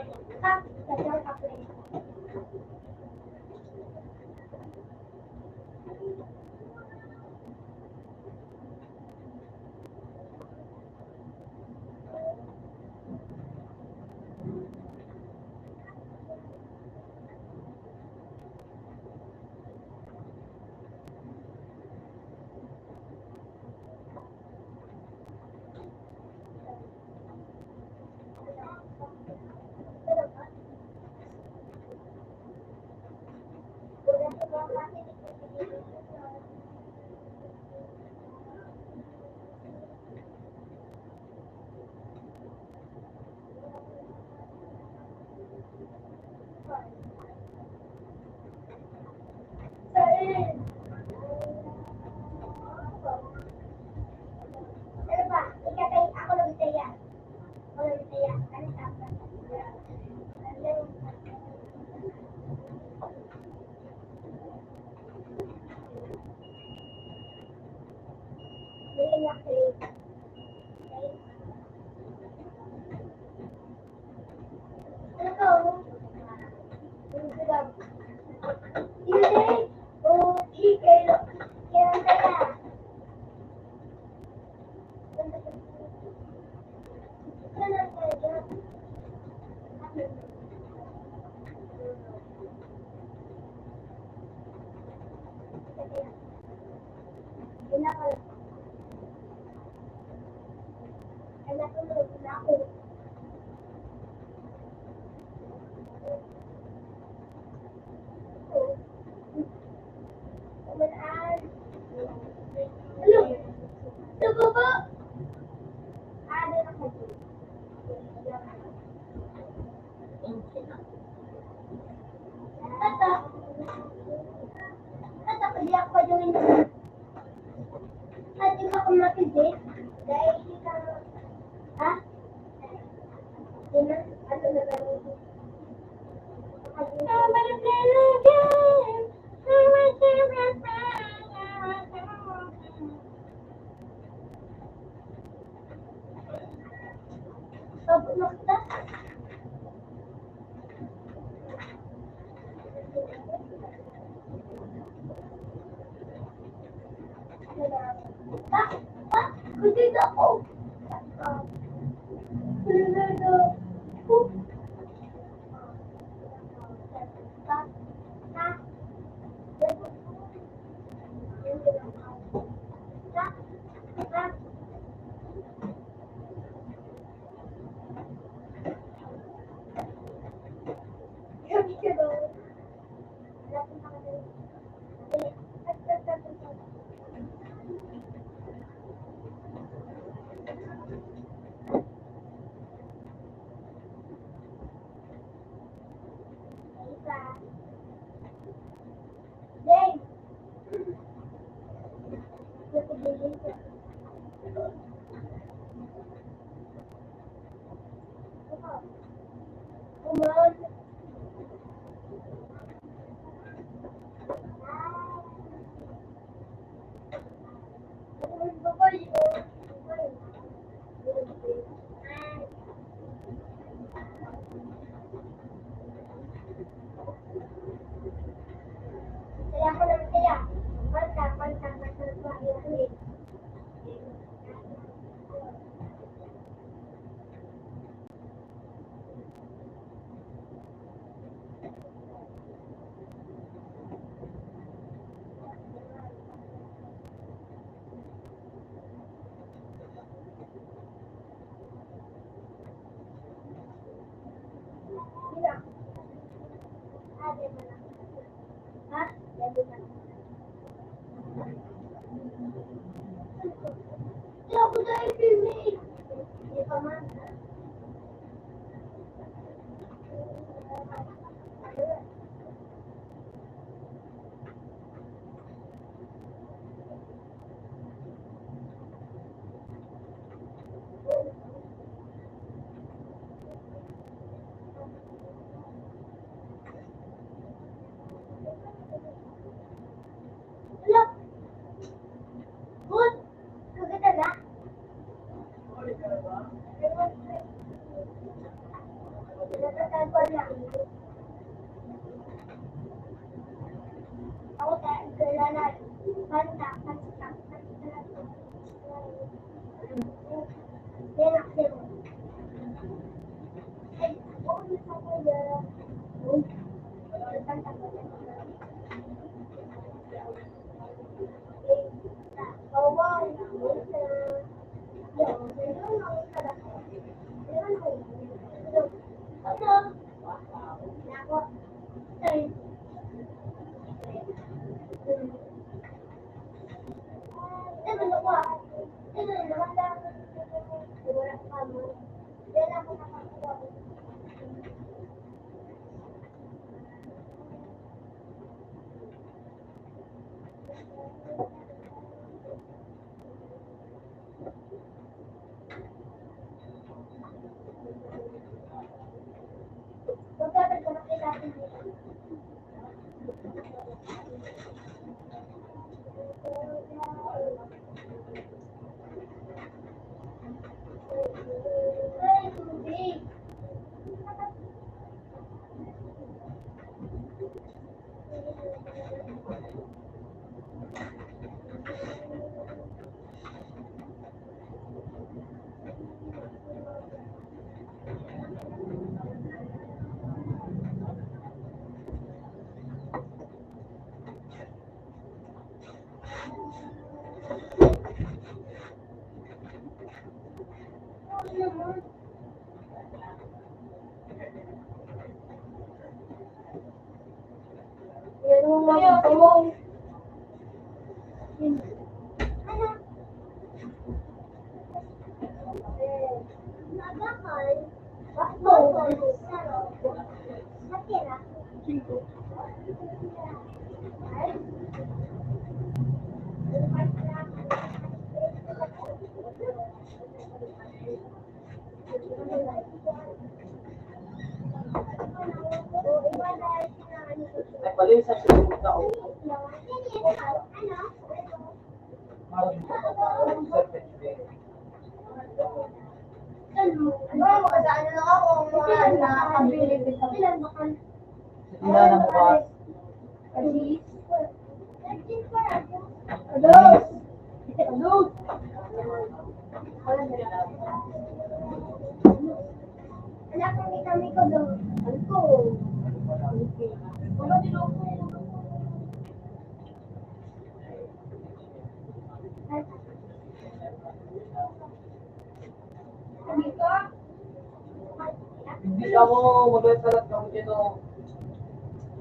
Hindi ka mo magsalat kamo dyan, oh.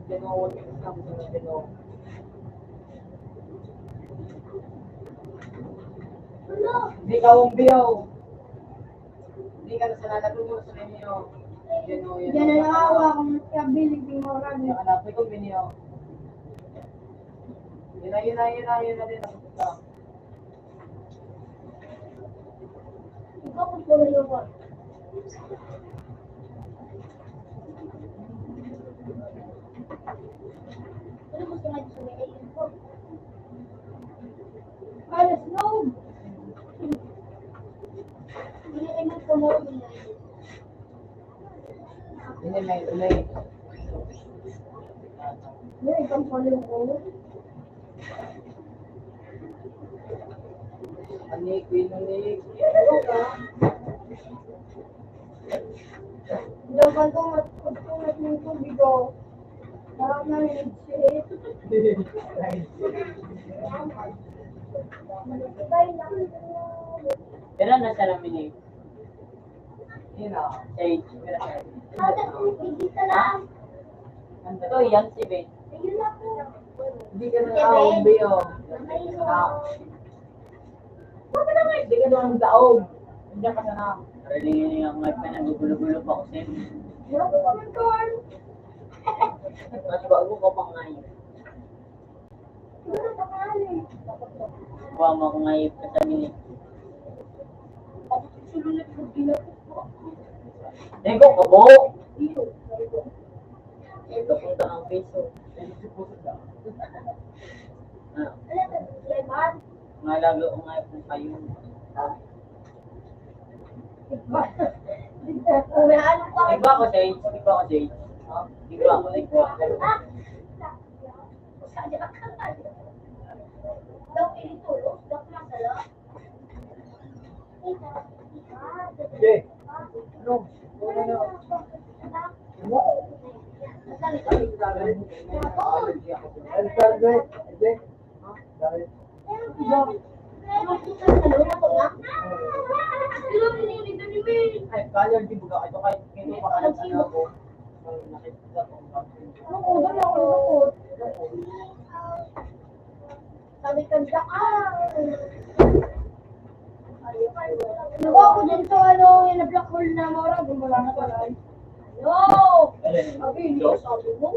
Dyan, oh, huwag ka sa kamo dyan, oh. Hindi ka mong biyaw. Hindi ka na sa lalagyan mo sa inyo. Yan o, yan o. Yan na lang ako, akong kabiling tingorag. Yan na, ito, Minyo. Yun na, yun na, yun na, yun na din. Ikaw, kung puro yung Ano gusto nga gusto mo? Alas, no! Hindi, hindi ko mo. Hindi, may, may. Hindi, ikaw pala yung ulo. Anik, inunik. Dapat ko mat-, mat-, mat-, mat-, mat-, Harap na rin, shit. Pero nasa namin eh. Yun o. Age. Pero sa age. Ito, yan si Ben. Hindi ka na aog, Beo. Ah. Hindi ka doon daog. Hindi ka sana. Pero di yun yung mga pinag-gulo-gulo pa ko sa'yo. Wala ko pa man, Tol. Mas bago ka pa ngayon. Wala pa ka, eh. Wa mo akong ngayip ka sa minute. Ako, sulunod ko, ginapos ko. Ego, kabo! Iyo, ego. Ego, punta ang piso. Ah. Ano to? Leban? Mga lagi ko nga po kayo. Ano pa? Igwa ko, Sage. Igwa ko, Sage. Igwa ko, igwa ko. Sige. Ano? Ano na? Ano? Ano? Ano? Ano? Ay, kaya di ba? Ito kahit ito pa, alam na ako. Nakikita ko ang kapatid. Sabi ka, "Daan." Nakuha ko din to, ano, yung black hole na mura, gumula na pala. Ano? Alin? Sabi, hindi ko sabi mo.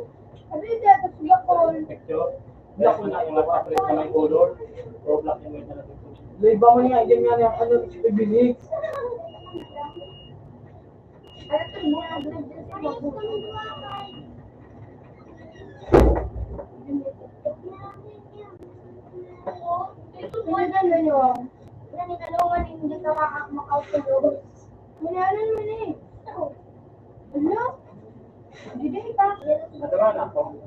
Sabi, hindi ako black hole. Picture? Black hole na yung nagpapalit sa may color. Pro black and white na lang. May iba mo niya, yan nga, ano, experience. Ito po, ano yun? Naninalungan, hindi ka maka-, makautulog. Wala na naman eh. Ano? Hindi ka. Ito na ako.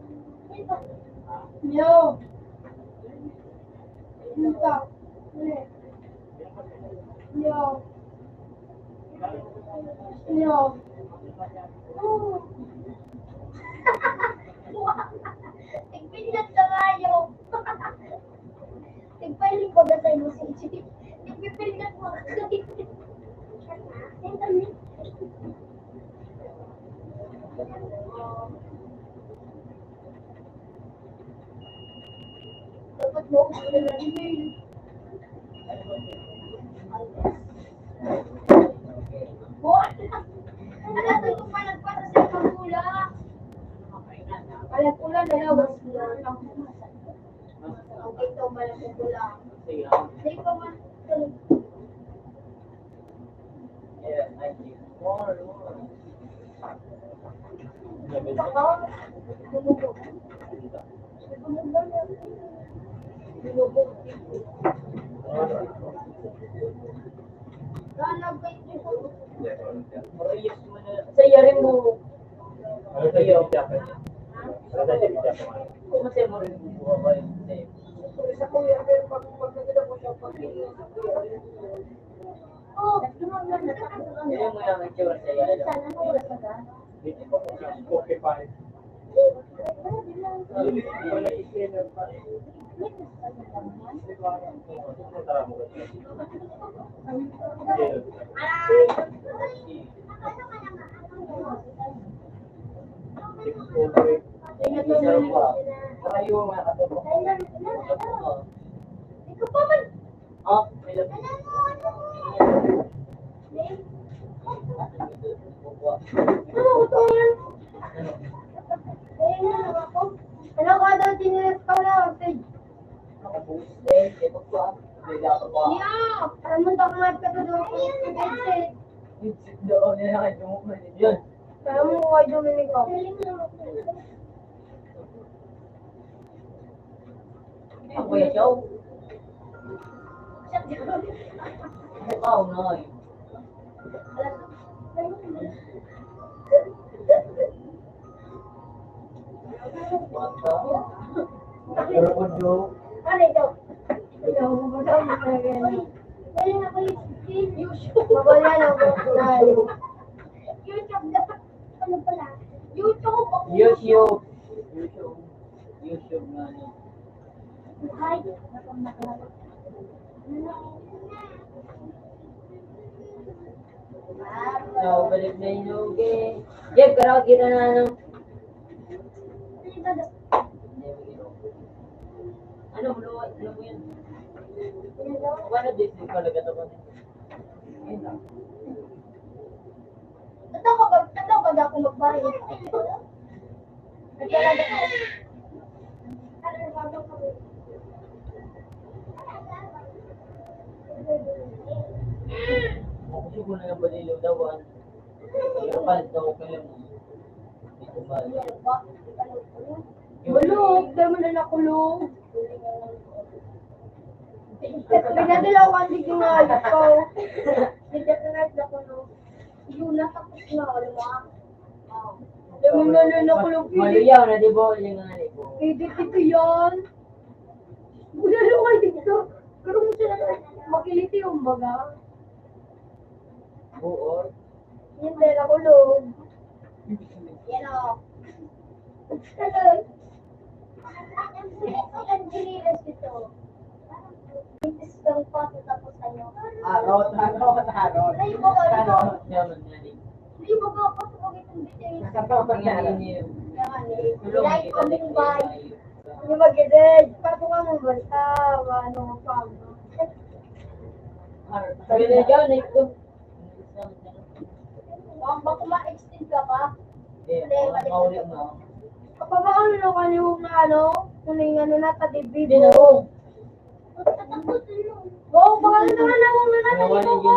Yo. Ito. Yo. Yo. Tigpinat ka kayo. Tigpailing ko na sa'yo, si G. Tigpipinat mo ako. Dapat mo ako na rin. Alas ko pa nagpasa sa pagkula. Alas ko lang, dalawa. Ang ito, alas ko lang. Hindi pa man. Sa iya rin mo. Ano sa iyo? Ano sa iyo? Kung masaya mo rin, buha ko yun. Sa iyo. Sa kuya, pero pag, pag nakita ko siya, pag Tignan mo lang ang itsura sa iyo. Hindi pa po siya forty-five. Ikaw pa man. Oh, may lab-, Ano ko to, man? Ano? Eh, ano ako? Ano ka daw, chinelas ka na, Pig? Nakabuhos na eh. Kaya pagkuhan, may dapat pa. Niya! Parang mo daw nga, pero daw ako sa headset. Headset daw, niya, kaya mo man yun. Parang mo, kay Dominic ako. Ang Kuya Chow. Mukha ko na eh. Pero kung do, ano ito? Ito, ito, ito, ito. Wala na ako yung YouTube. Wala na ako. YouTube na. Ano pala? YouTube. YouTube. YouTube. YouTube nga, ano. Buhay. So, balik na yung lugi. Jeff, karaot kita na, ano? Ano, bro? Ano mo yan? Ano, di ko talaga ito. Ayun lang. Totoo ka ba? Totoo ka ba ako magbahay? Nagdala na ako. Gusto ko na yung balilo daw, ah. Kapalit daw ko kayo. Hindi ko ba? Bulog, dahil mo na nakulong. Nagdadala ko ang tigil na ayos ko. Nagdadala na nakulong. Yun na, tapos na, alam mo, ah. Dahil mo na nakulong, Maluyaw na, di ba? Yung nga, di ba? Edit ito yan. Wala lang kayo dito. Pero mo sila makiliti yung baga. Buot. Hindi, nakulog. Yan o. Hello. Ang ginilas ito. Itis kang pato tapos ano. Arot, arot, arot. Ay, iba ka, iba. Arot. Yan, yan. Di ba ka pa sa pagkitang bitay? Nasa pa ba yan? Yan, eh. Tulog, like, kita comment, din. Bye. Ano mag-edit? Pato ka mo ba? Ah, ano pa? Arot. Sabi na dyan, eh. Baka, baka ma-extend ka pa. Hindi, hindi, baka balik mauli ka na. Kapag ano na kayo na ano, kung yung ano na, tadibi. Hindi na, oh. Oh, baka ano na nga na, kung ano na, tadibi ko.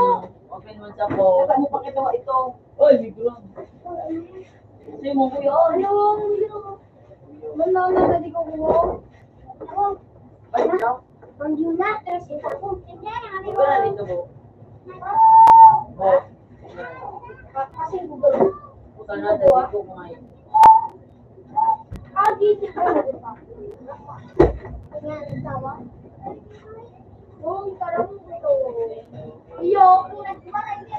Open mo sa po. Saan mo pakita ito? Oy, may gulang. Kasi mo, kuya, oh. Ano, ano? Wala na, tadi ko kuha. Ako. Ay, ikaw? Ang Yuna, tres ito ako. Hindi, ang ano. Wala nito, bo. Bo. Kasi Google. Bukan na, dali ko kumain. Ah, dito ka na, di ba? Kanya, ang tawa. Yung parang ito. Iyo, kung nagmamaray ka,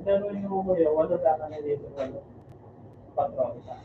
Pagkano yung rumo niya? Walo sana na dito. Walo. Patro, isa.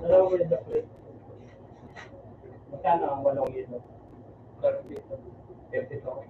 Dalawa ko yung chocolate. Magkano ang walong ito? Thirty. Thirty-two.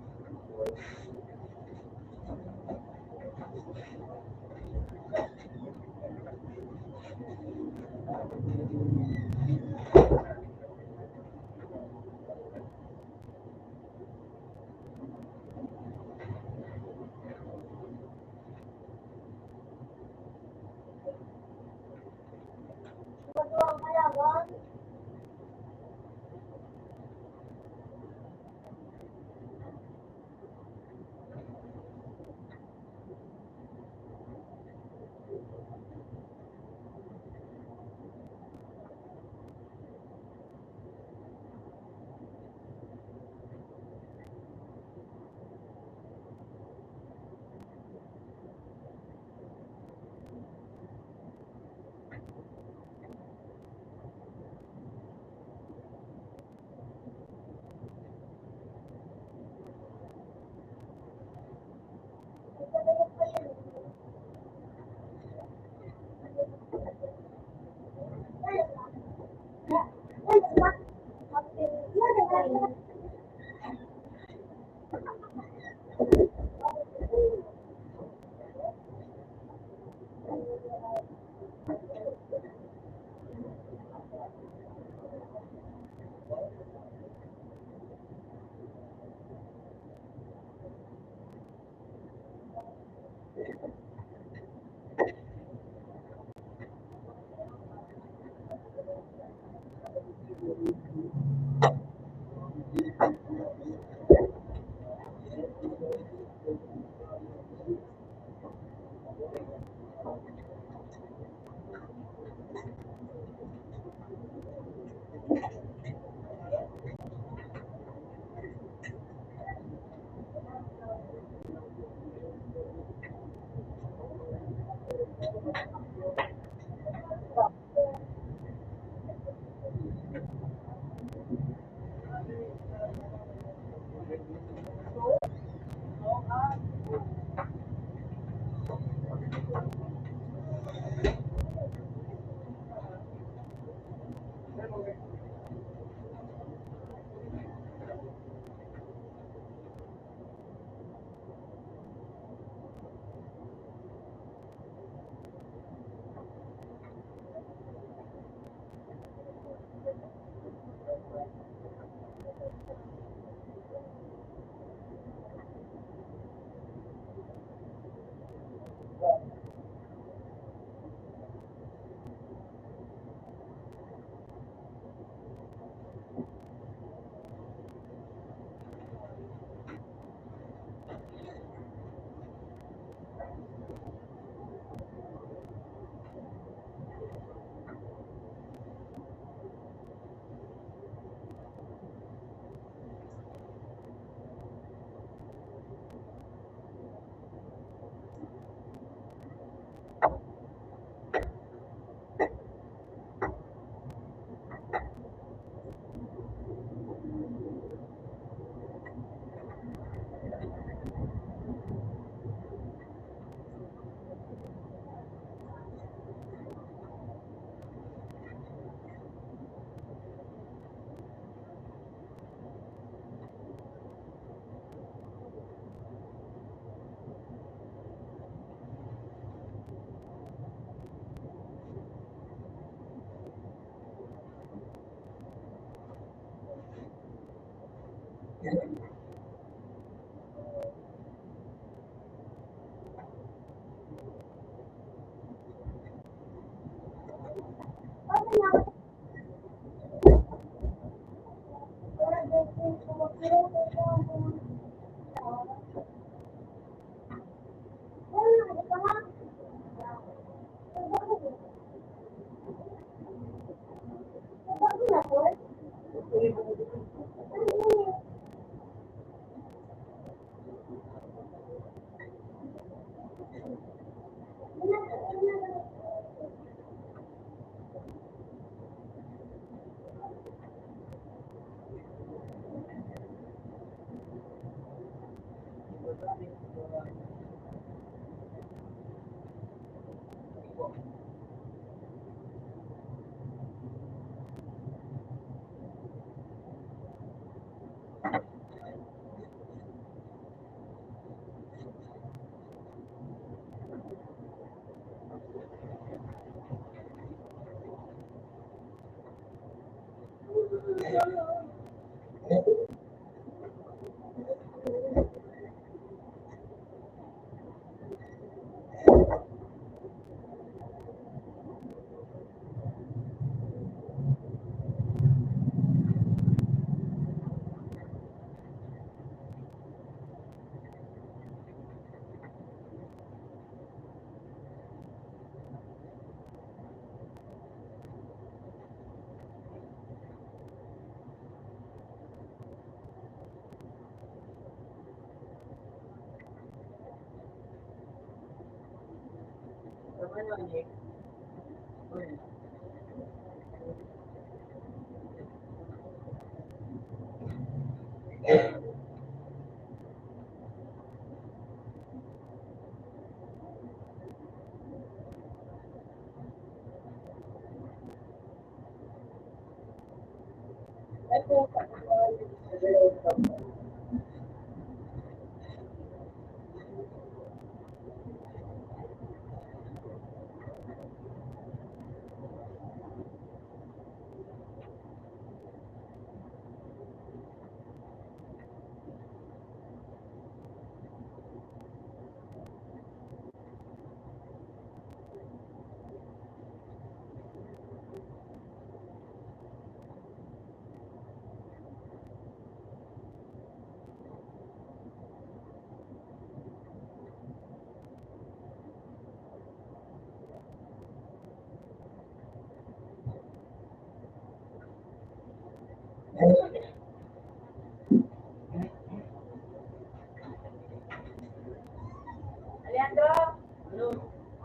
Alejandro,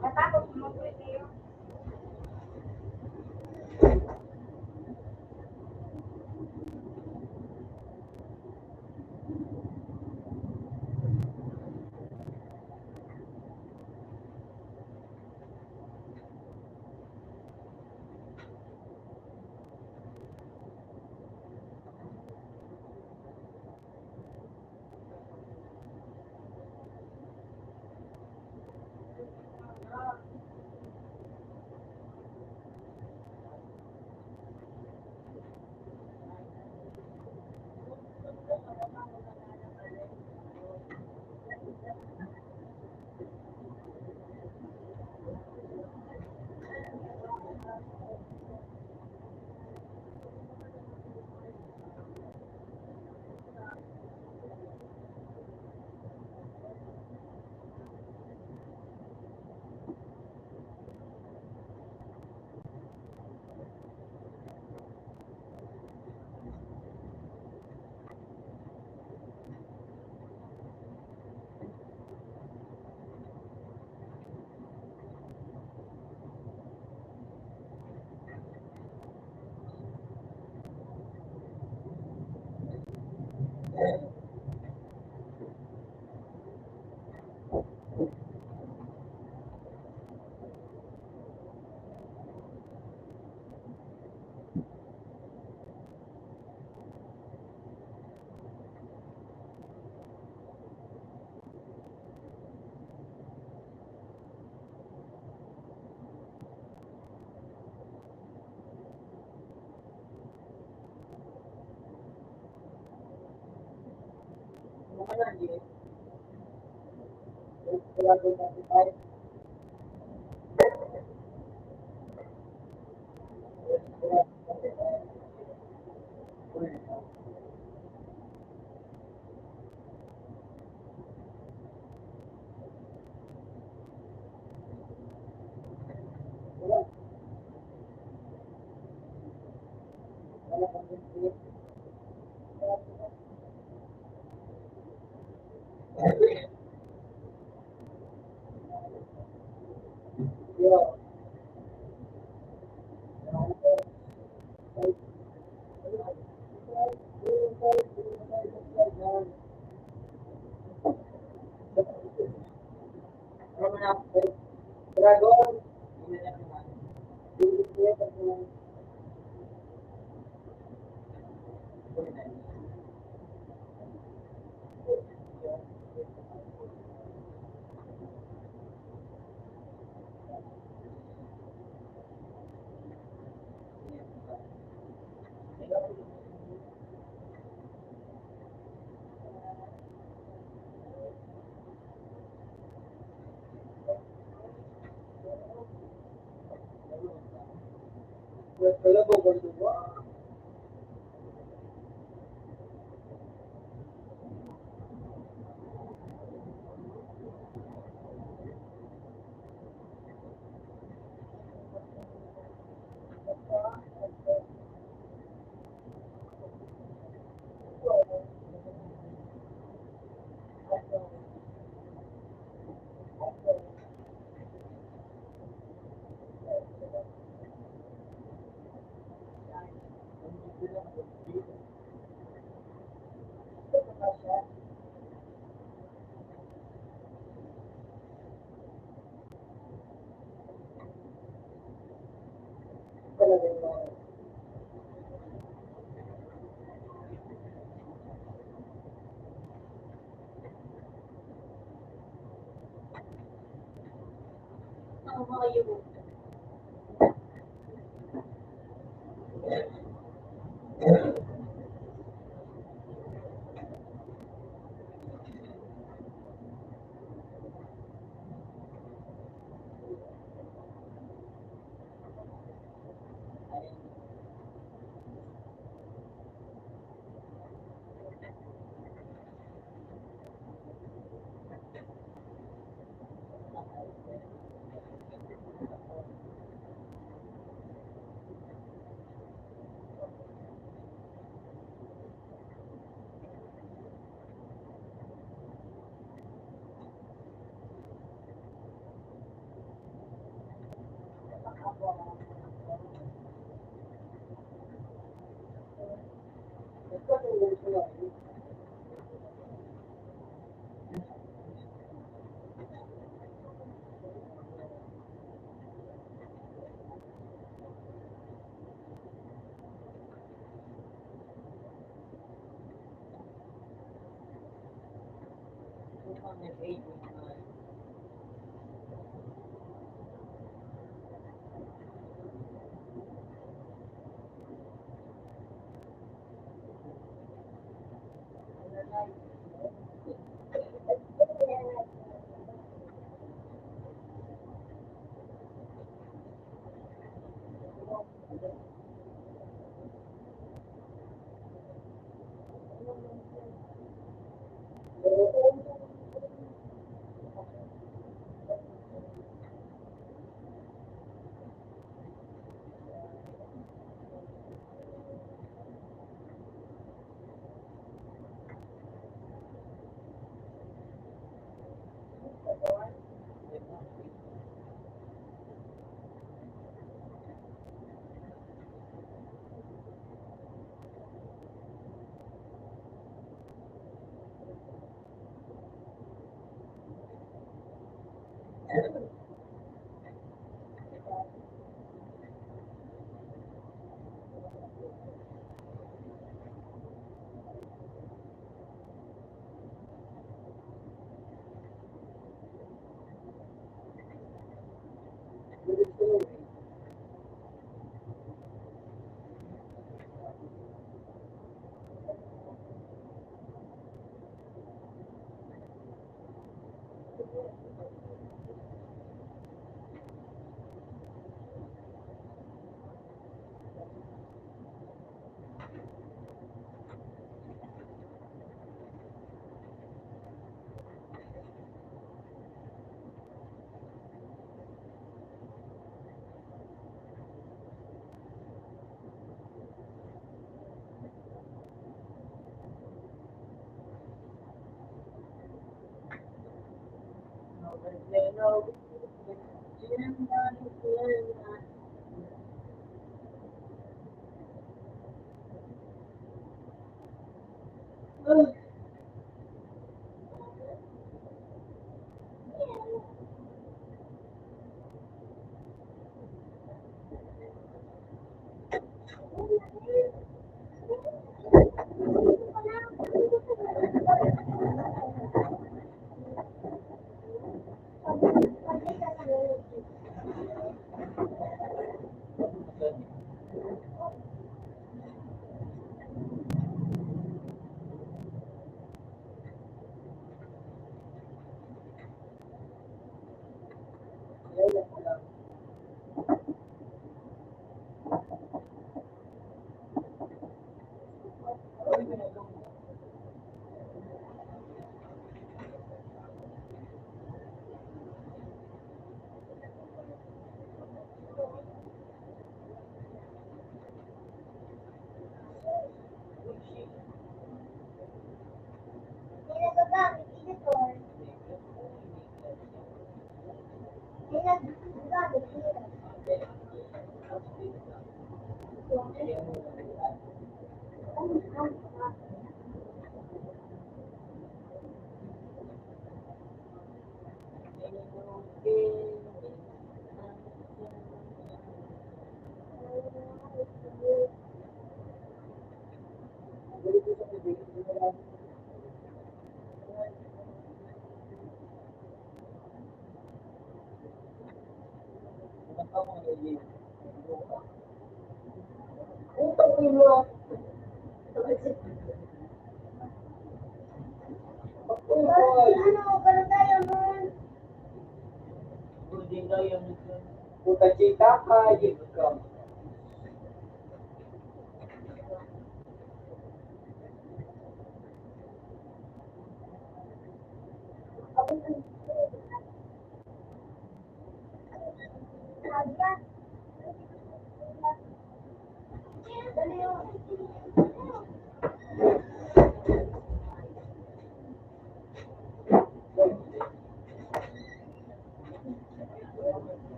matakot mo po ito.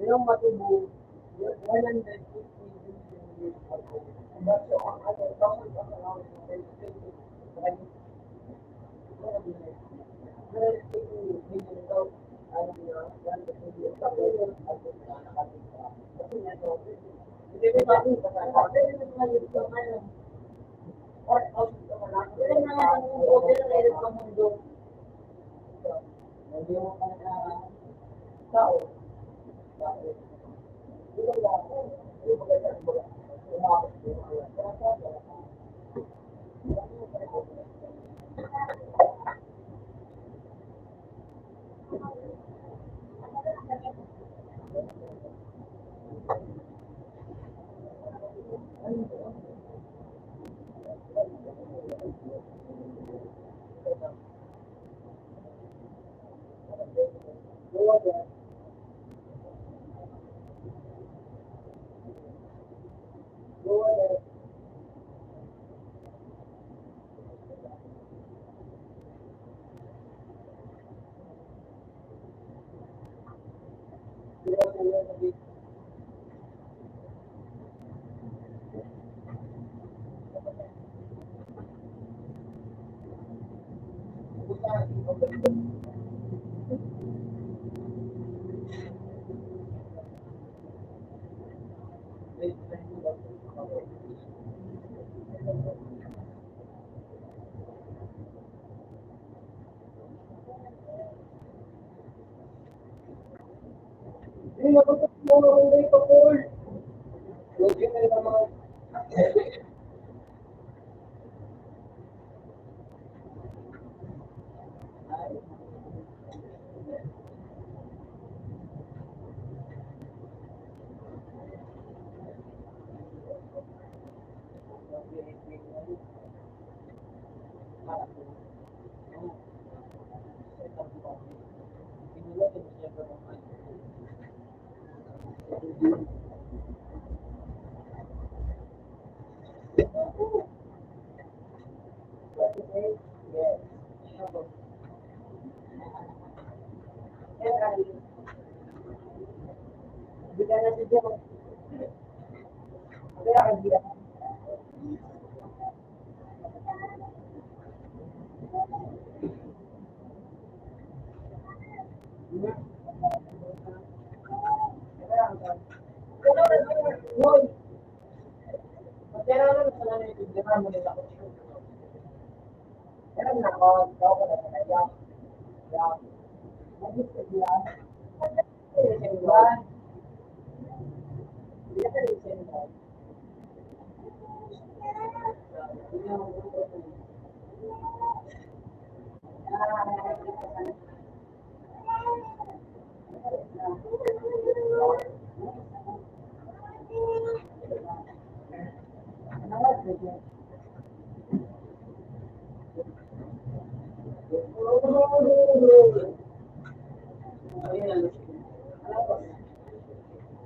Yung matubo, one hundred fifty billion years ago. Ang baso, ang ano, ang ano, ang ano,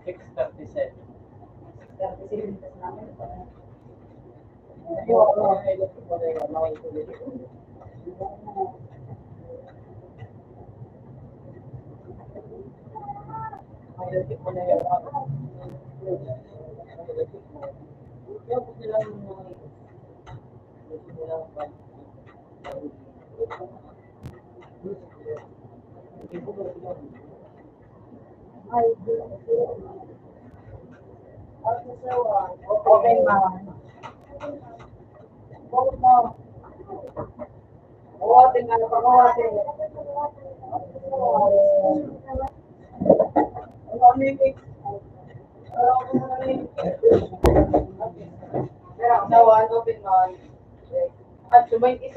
Six thirty-seven.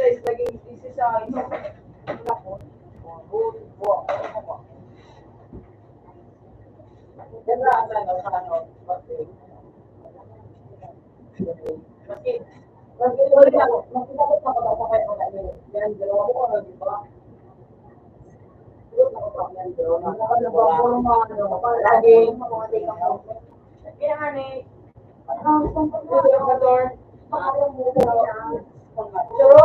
Naging isi sa inyo. Ano na po? Good. Wow. Ano ba? Yan na ang ano, sa ano, pag-, maski, maski ito rin ako, maski dapat makabasa kayo ng ano, yan, dalawa ko, ano, di ba? Good, nakapag-, yan, dalawa. Ano ba, forma, ano, lagi, mga tingnan ko. Kaya nga ni, ang motor, pero,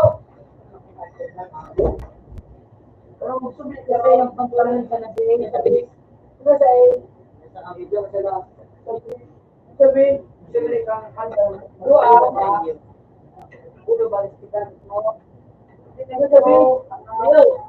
pero gusto mo kasi yung pagkaroon ka ng feeling sa tabi. Diba sa, eh, sa video sila. Sabi, siyempre kang kanta, dua, ulo ba, sikat mo? Sabi, hello.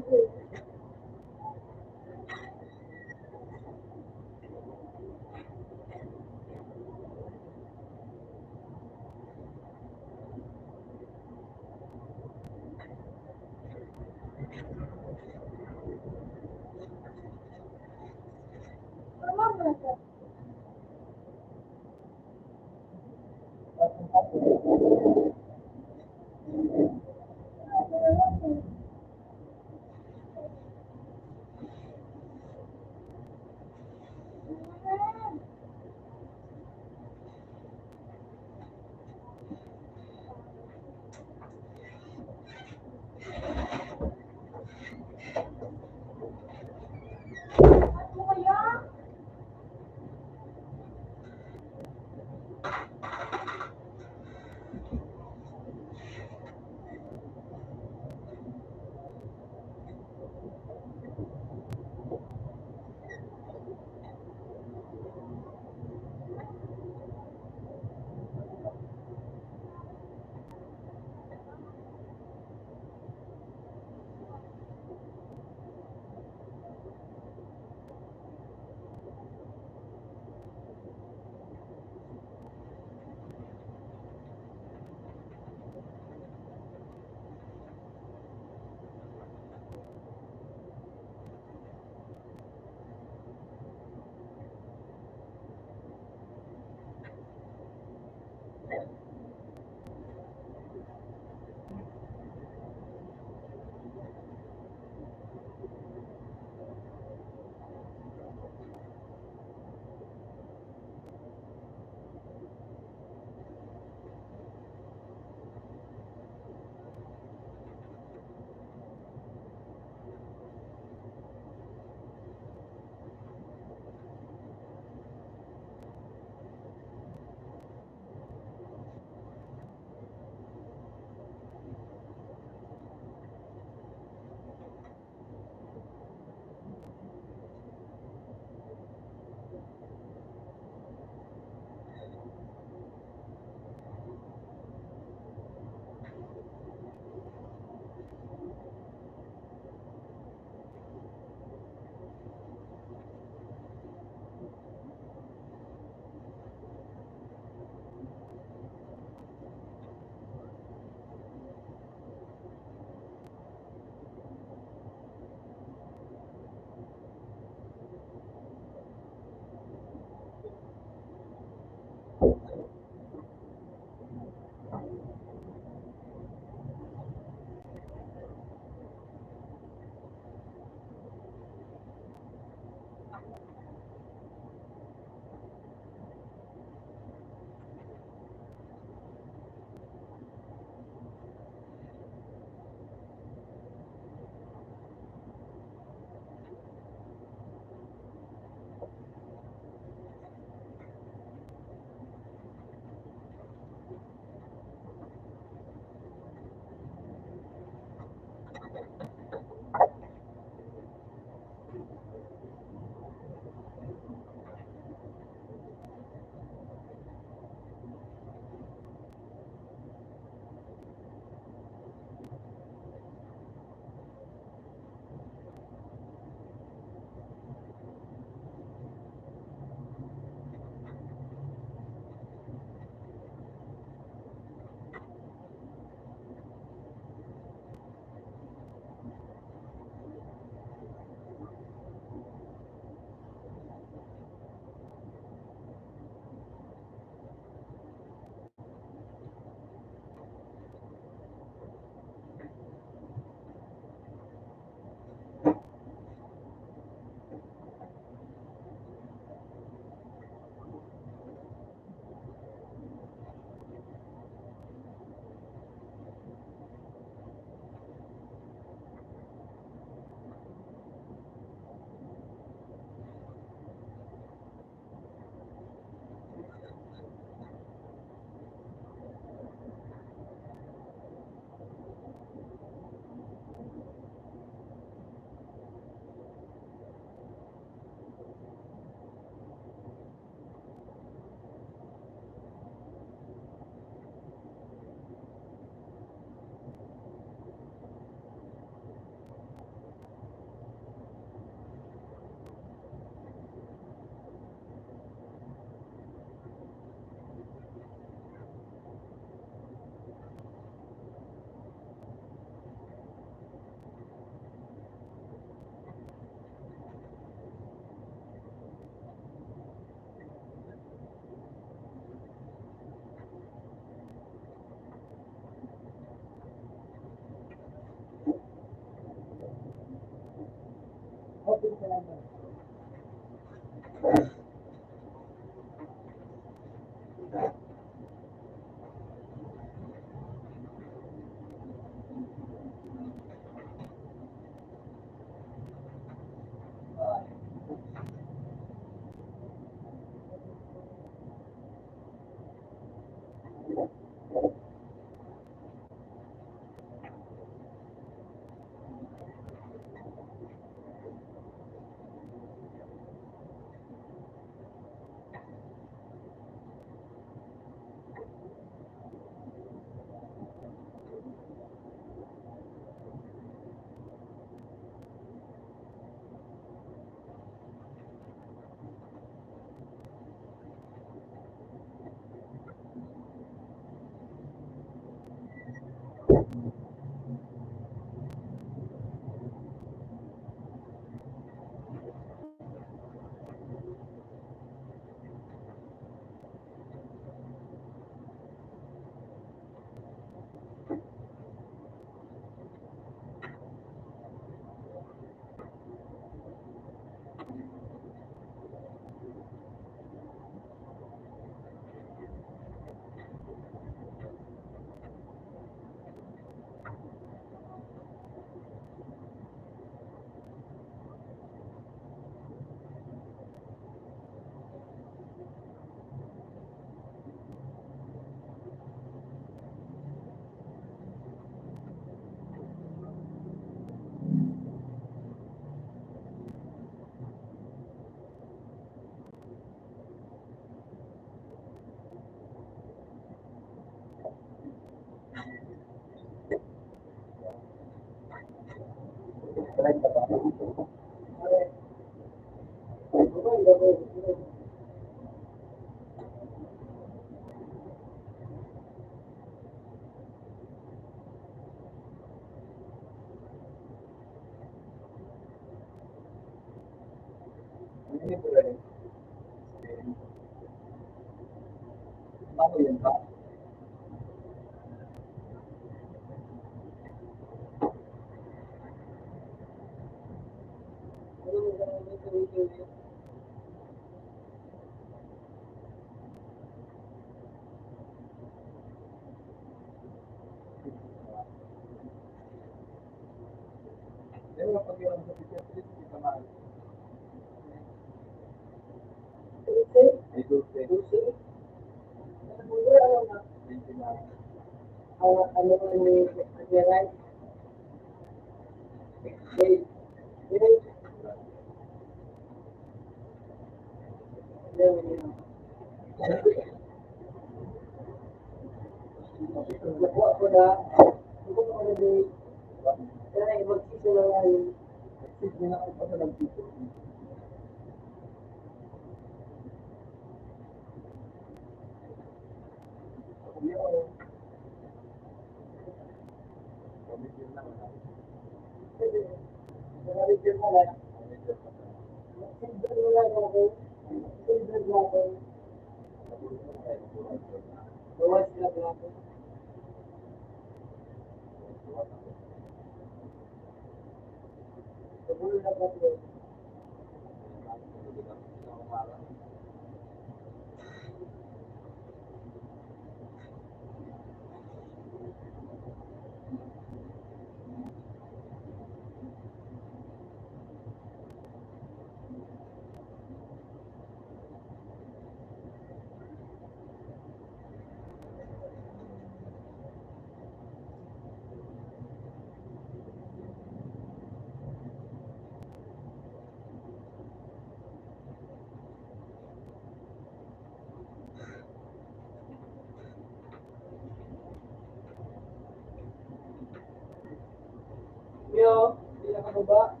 Yo, pinakababa.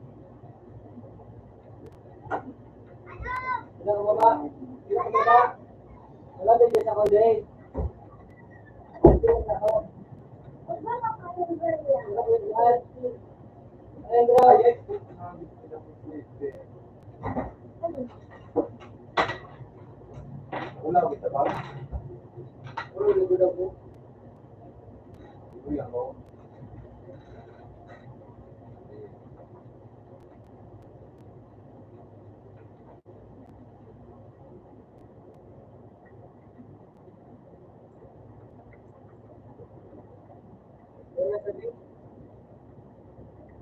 Pinakababa. Pinakababa. Wala din sa ako, Jay. Ayun, bro. Wala kita ba? Wala kita ba? Wala ako.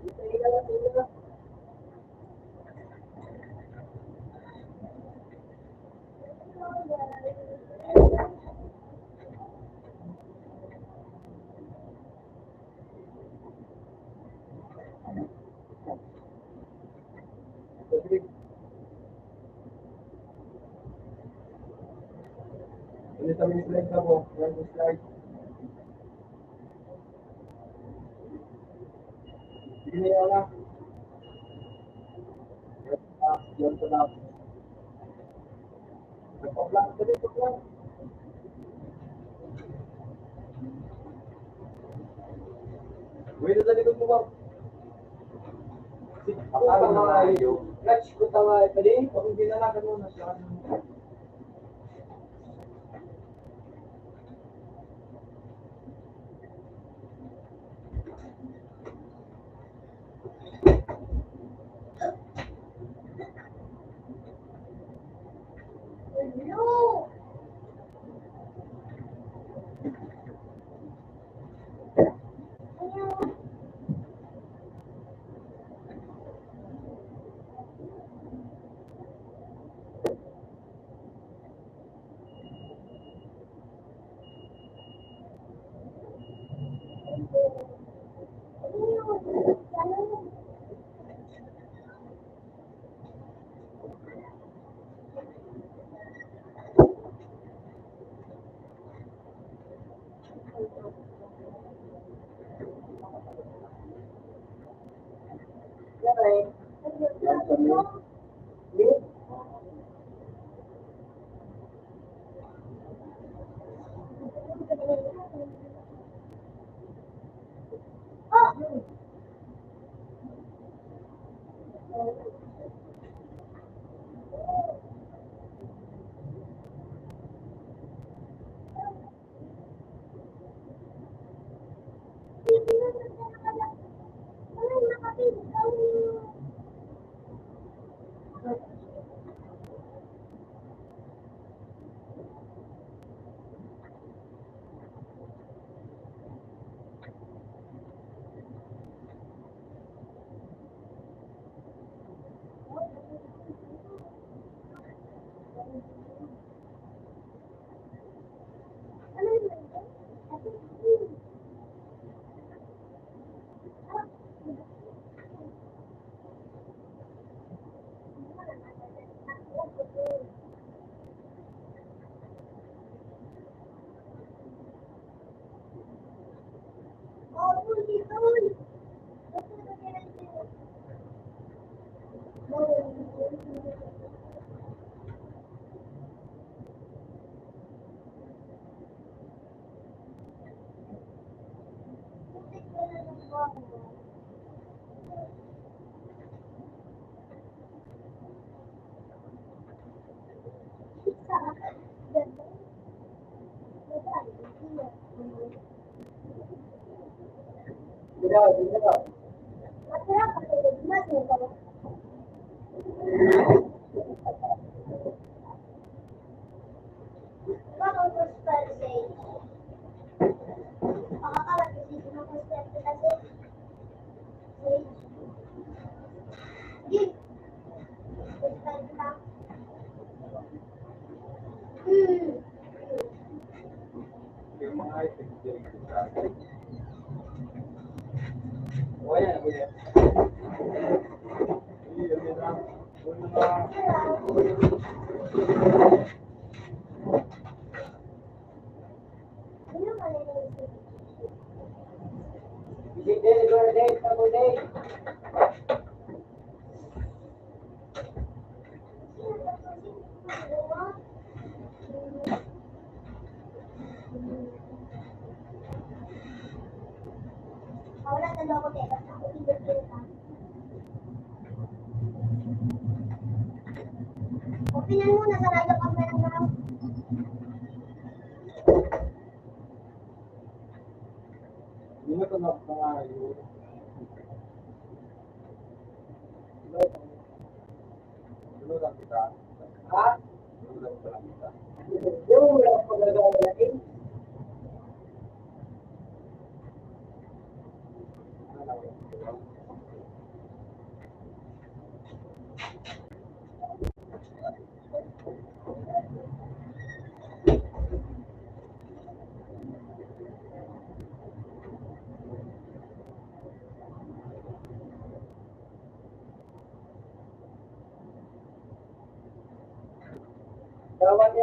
Ulit kami slide na po. Slide. Sige na yan, ah. Ah, yan pa na. Nagpa-plan, dali, pa-plan. Uy, nasa likod mo, Bob. Sige, ako pa nga, clutch ko pa nga, pwede? Kung dinala ka nun, nasa Openan mo na sa radyo pag may nagdaraw. Hindi na ito na pangayo. Ano lang kita? Ha? Ano lang kita? Yung walang pagkakawala eh. Ano lang kita? Kapag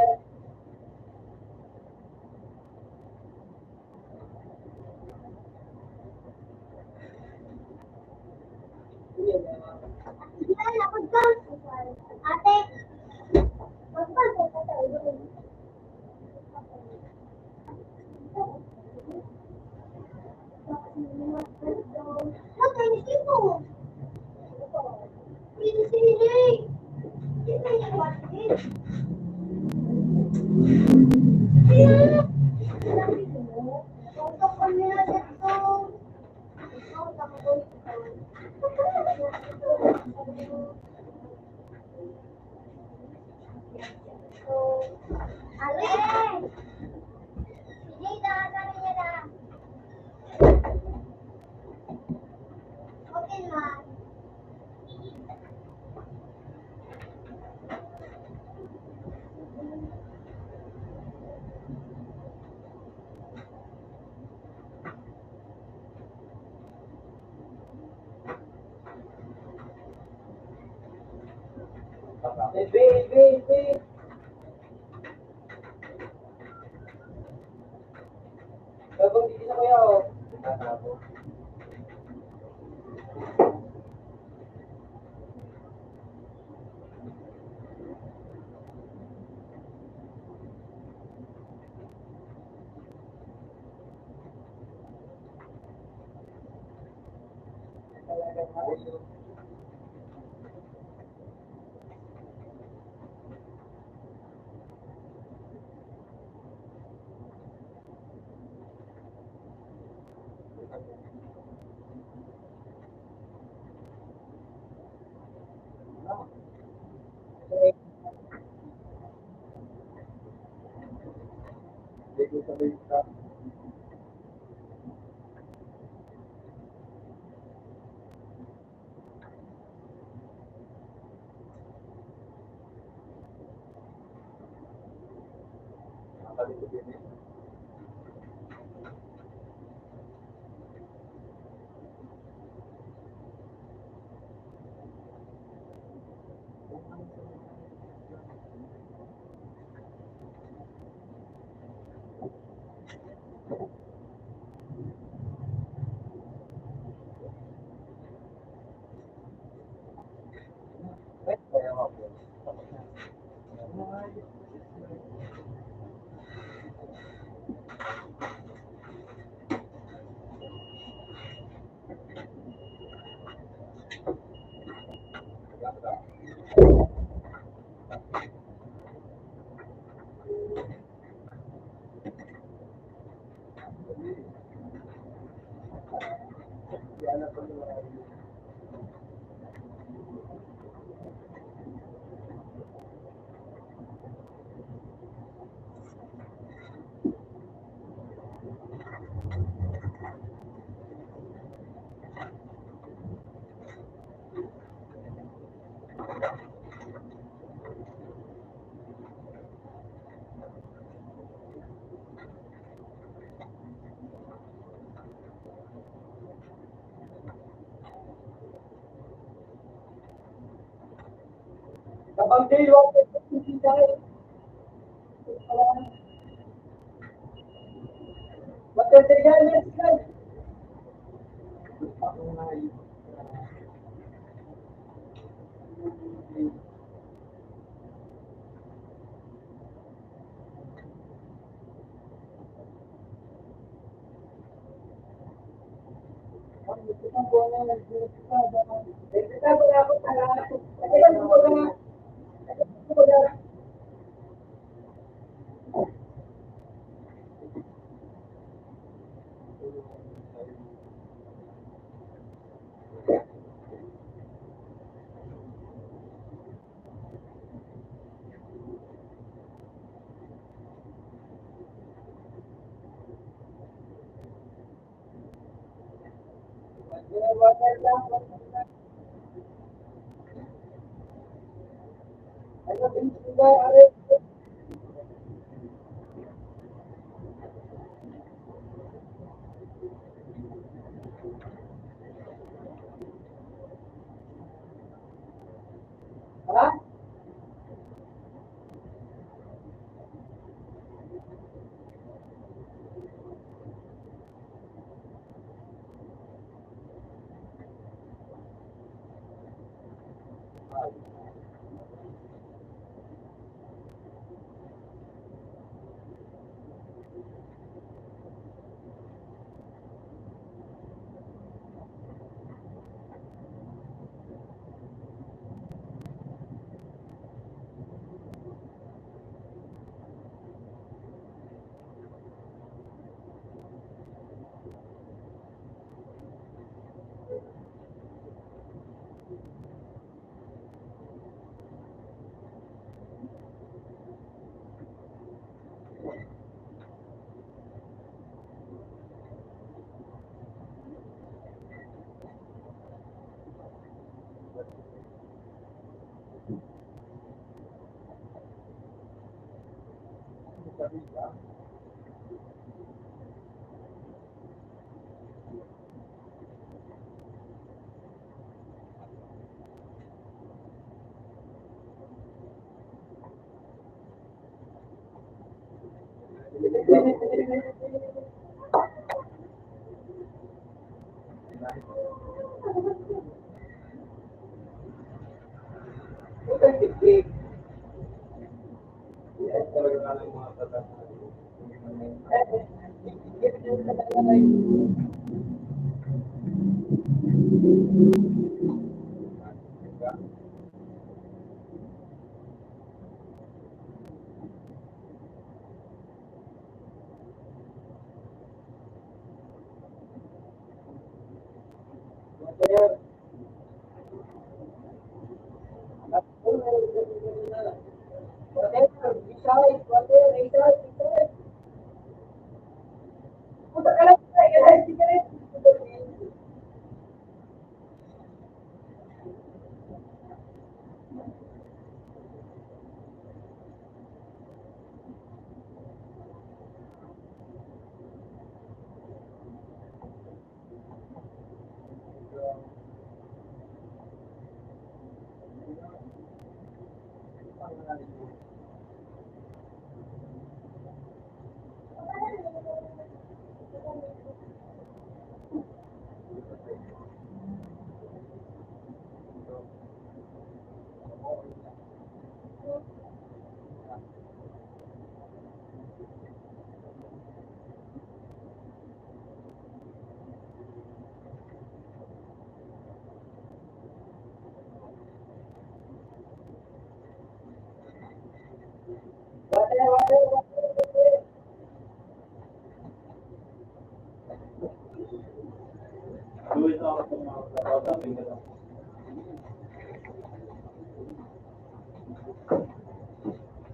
day one, material yan, sir.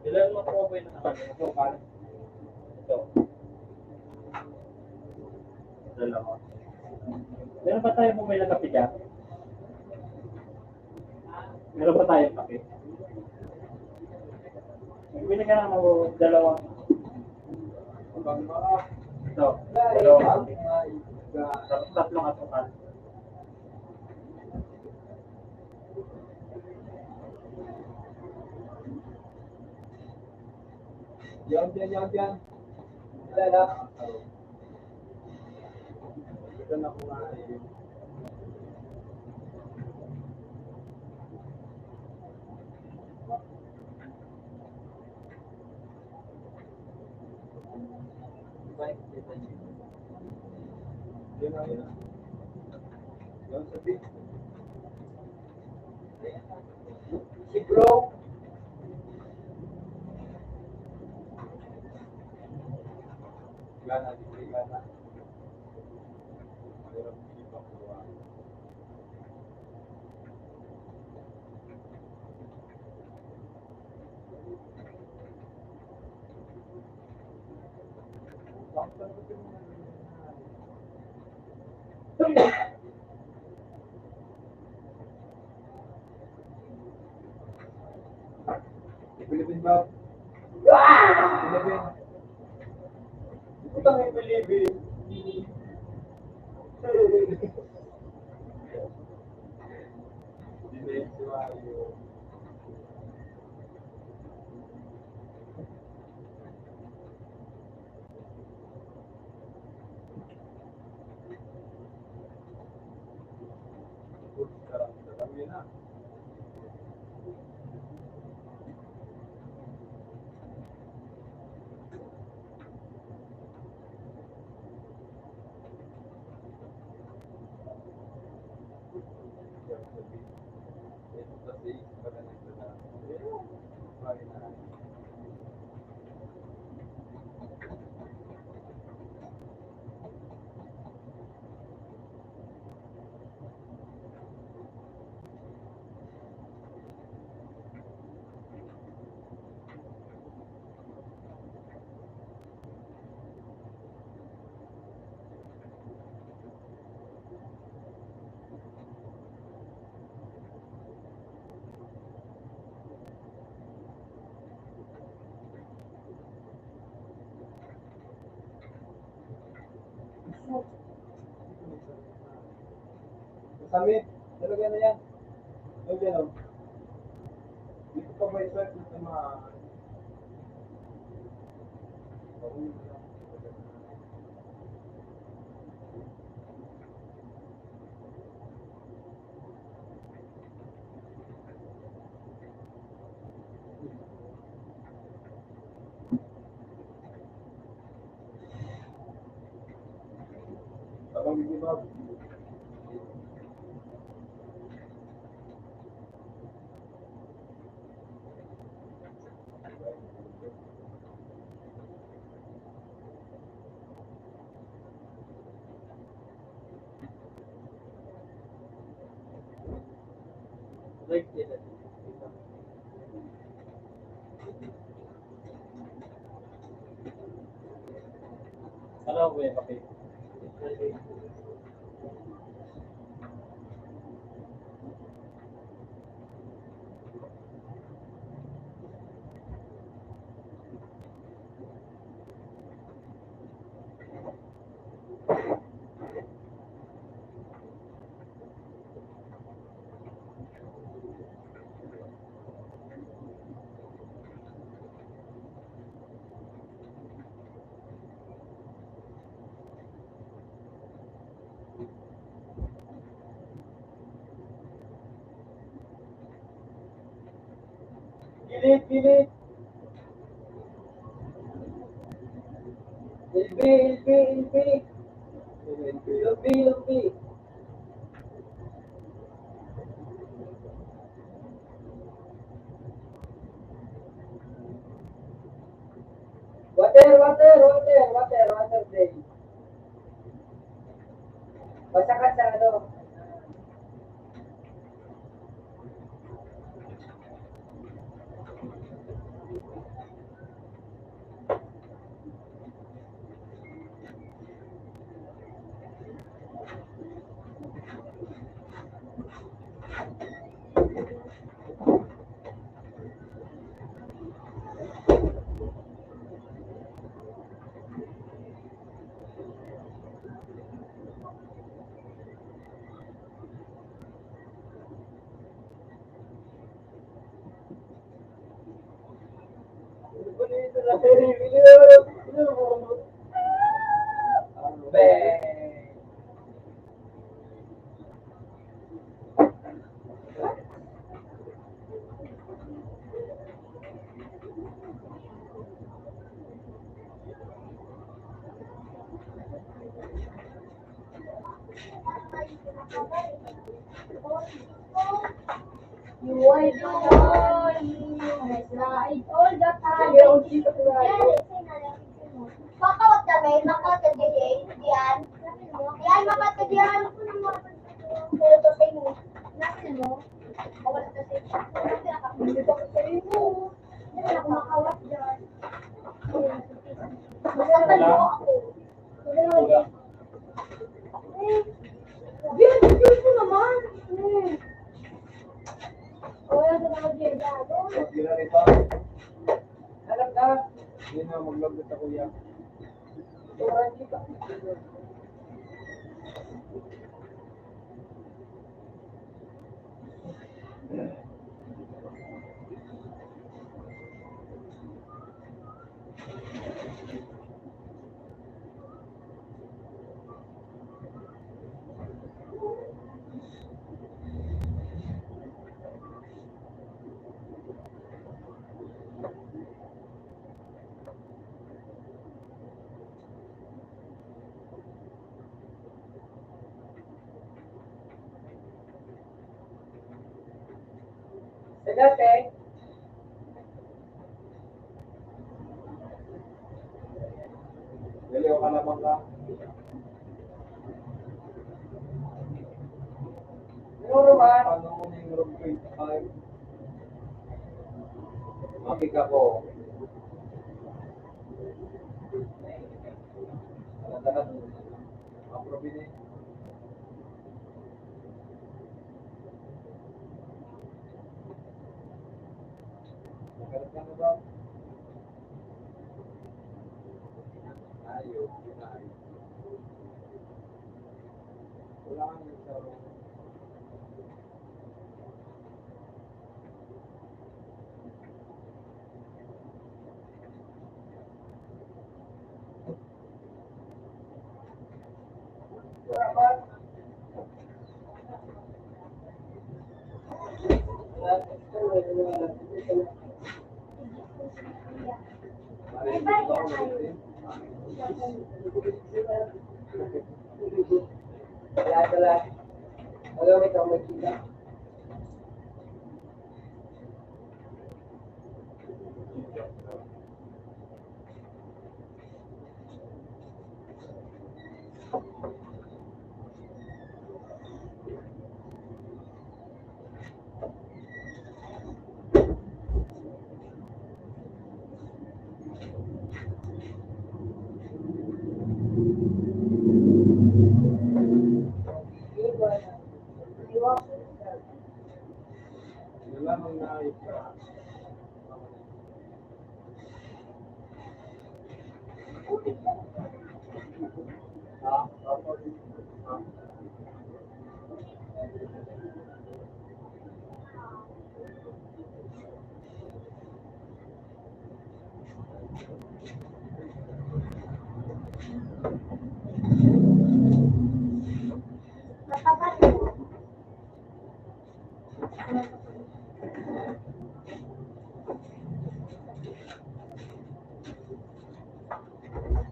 Ilan mo po ba yung nakakalito? Ito. Dalawa. Meron pa tayo po may nakapiga? Meron pa tayo kape? Bili ka ng dalawang. Ito. Dalawang kape. Tapos tatlong atukan. Yan, yan, yan, yan. Yan, ah. Ito na po nga, eh. Yan, ah, yan, ah. Yan, sabi. Si Bro. Gana, di gana. Pero hindi pa po, ah. Pilipin ba? Pilipin. Putang ina, Pilipin. Hindi, Samit, talaga na yan. Ay, gano'n. Dito pa ba yung sweat na tama? Hello, Kuya Kape. Gilid, gilid. Ilbi, ilbi, ilbi. Ilbi, ilbi. Water, water, water, water, water, day. Basta ka sa ano. You are the one who slide all the time. Papa, wag na, may makatagay yan. Yan, makatagay yan. Pero to sa inyo. Natin mo? Wala na sa inyo. Hindi pa sa inyo. Hindi na ako makawat dyan. Masaktan mo ako. Yan, yan po naman. Hmm. Wala na naman dyan, gago. Alam na. Hindi na, mag-vlog na sa kuya. Wala, di ba? Dati. Dali, o ka naman ka. Siguro ba? Ano mo yung room twenty-five? Mami ka ko. Ang probinsya. Nagkaroon ka na ba? Ayun, yun na, ayun. Wala kang nagkaroon.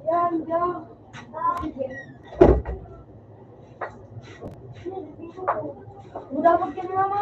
Yan, yan. Mudapot ka ni mama.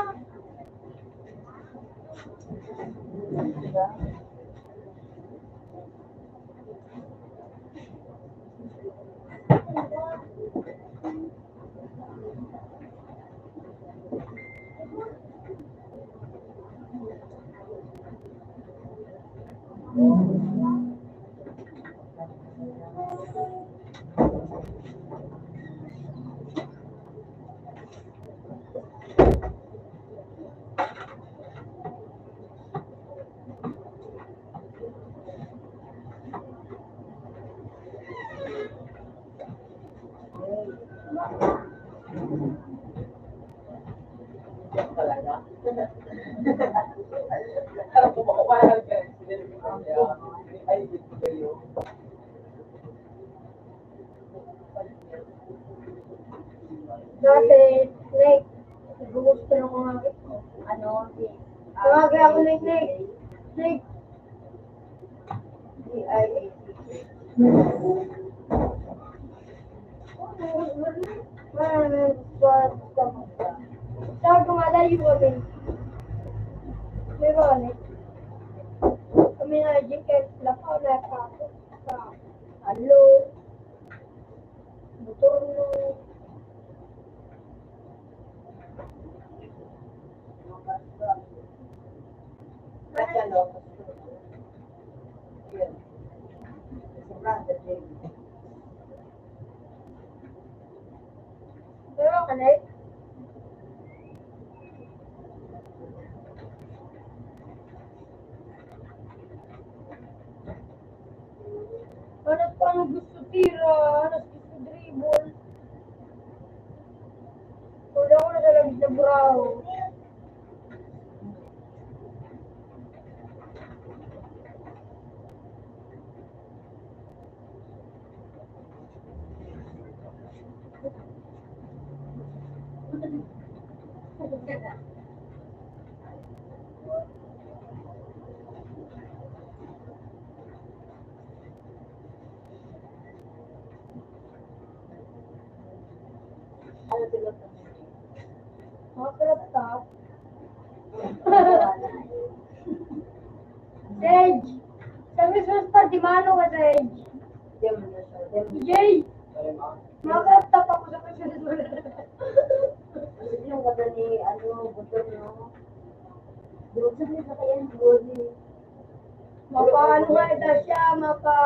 Dati, like, gusto ko nga, ano, si, ah, grabe ako, like, like, like, D I A. Sabi ko nga, layo kami. Pero ano, kami na, Jim, kahit lakaw na ako. Alo. Motor mo. Kaya, no? Yun. Sobrang galing. Pero, kanay? Ano pa ang gusto tira? Ano gusto dribble? Wala ko na talaga sa buraho. Mga crop top. Sage! Sa Christmas party, mano ka, Sage? Hindi mo na siya. Hindi mo Jay! Sorry, ma. Makakatap ako sa Christmas party. Ano yung ganda ni, ano, Butong, no? Doon sa mga kaya ni Gordon. Mapa, ano nga ito siya? Mapa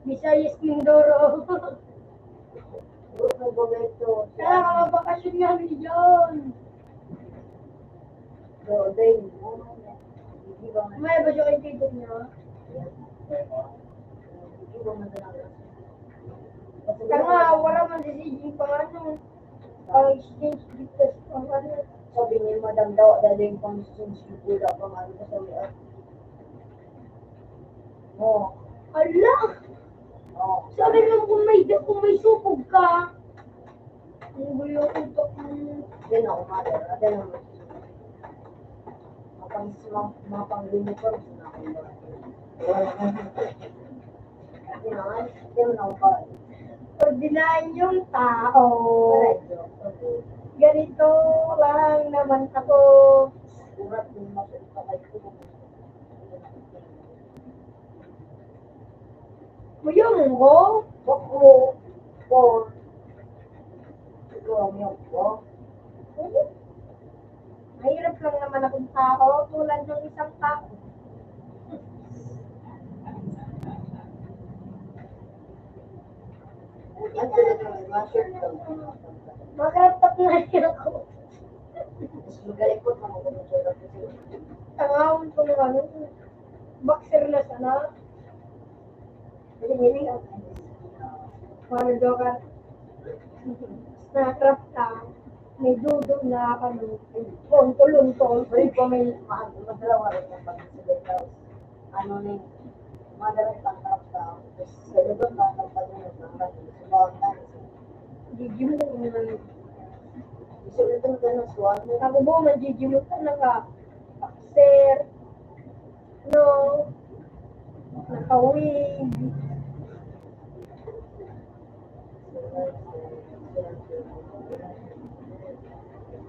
Visayas Mindoro. Doon sa Boleto. Kaya ka mapakasyon nga ni John. So, then, ano, hindi ba nga May ba siya kay tito niya? Hindi ba nga talaga? Tanga, wala man si Sage pang ano, pang exchange gift sa pang ano. Sabi ni Madam daw, dali yung pang exchange gift, wala pang ano, sa may at. Oh. Ala! Oh. Sabi mo kung may, kung may supog ka, ano ba yung utak mo? Yan ako, mother. Ano naman? Mapang-, mapang-uniform, sinabi ko. Hindi naman, hindi naman ako pa. Ordinaryong tao. Ganito lang naman ako. Urat mo, masuot pa kayo. Kuya mo ko? Bako. Por. Ikaw, mo ko. Mahirap lang naman akong tao, tulad ng isang tao. Ang sarap ng masher ko. Makaraptap na rin ako. Mas magaling po kung ako magsulat ko sa'yo. Tangawon ko ng ano, boxer na sana. Hindi, hindi. Paano daw ka? Nakrap ka. May dudo na, ano, untol-untol. Pwede pa may mahal, madalawa rin ang pag-, ano ni, madalas pang-trap sa, sa lubot na ang pag-, Gigi mo, ano, Gusto ko itong ganun, suwan mo. Ako po, magigimot ka na ka. Boxer. No. Nakawig.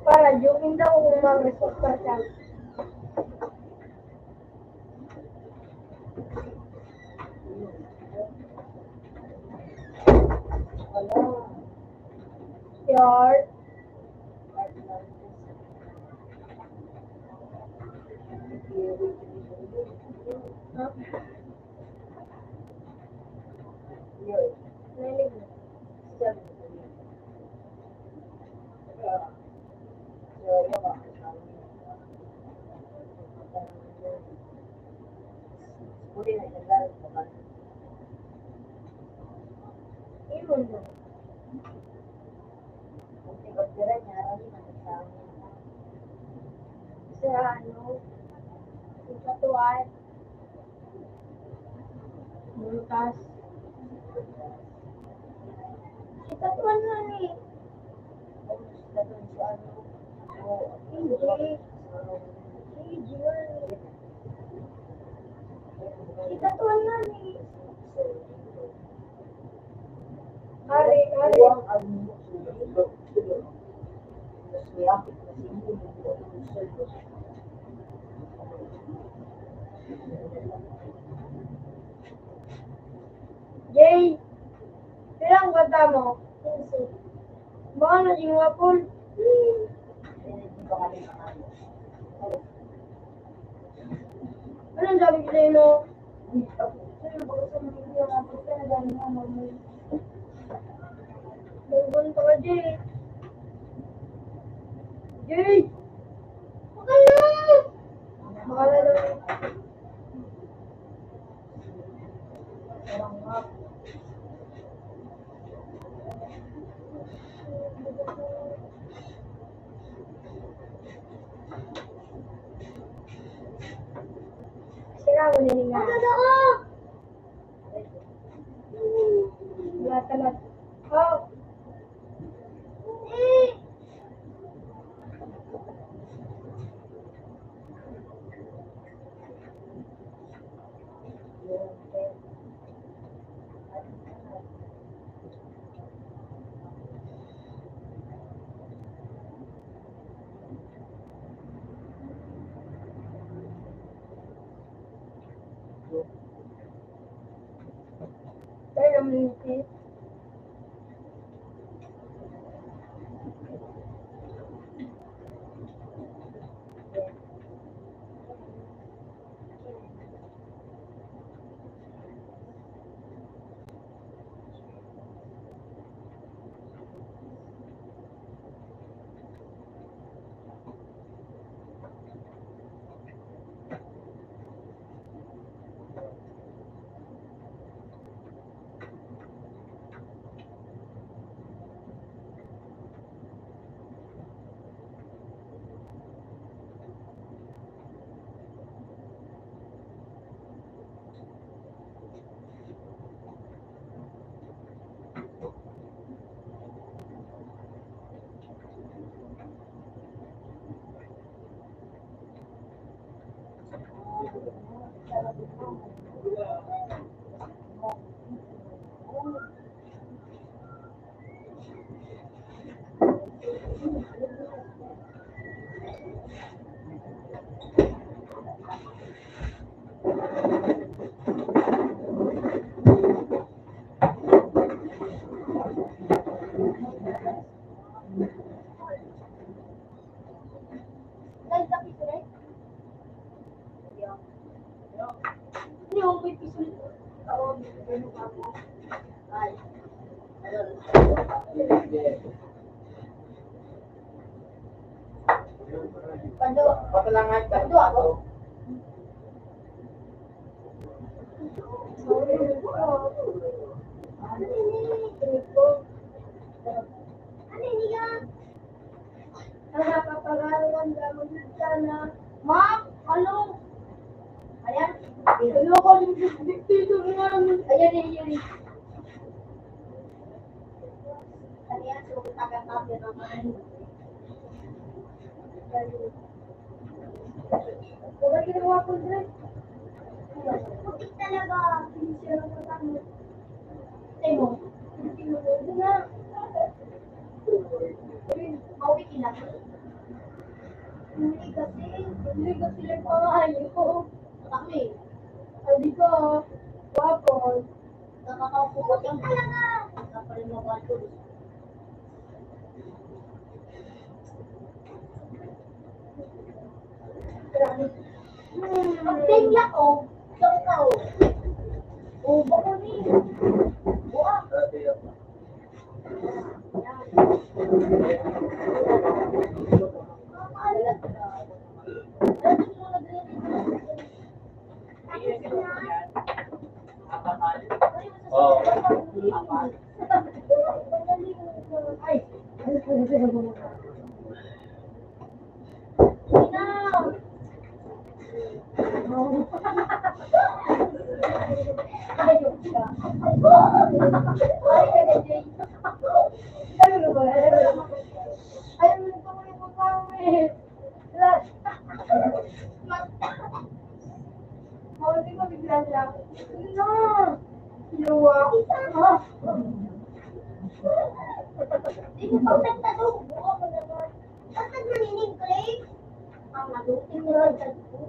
Para joking daw kung mag-resort ka siya. Yard. Imo na. Sa ano, sa katuan. Butas. Sa katuan na ni. Hindi. Hindi, Jun. Sa katuan na ni. Hari, hari. Jay, pirang kwarta mo? Quince. Baka naging wapol. Anong sabi ko sa'yo, no? Bulbon pa ka, Jay. Jay! Baka na! Baka na daw. Sira mo na nga. Wala talaga. Oh. Pado, pado ako. Ano niya? Nakakapag-aral ang gamit sana. Ma, ano? Ayan. Ano ko yung dito nga? Ayan, ayan, ayan. Ayan, so, taga-tabi naman. Wala ginawa ko, Dre. Putik talaga. Siya lang sa kanya. Temo. Hindi na. Mauwi ka na. Hindi kasi. Hindi kasi lang pangayo ko. Kami. Sabi ko, wapon. Nakakaupo ko talaga. Nakapalimabal ko. Pagpengla ko, siyang tao. O, bako ni. Buang. Oh. Hindi ko pagkatalo. Basta nanining ko, eh. Ang maluting na lang sa ko.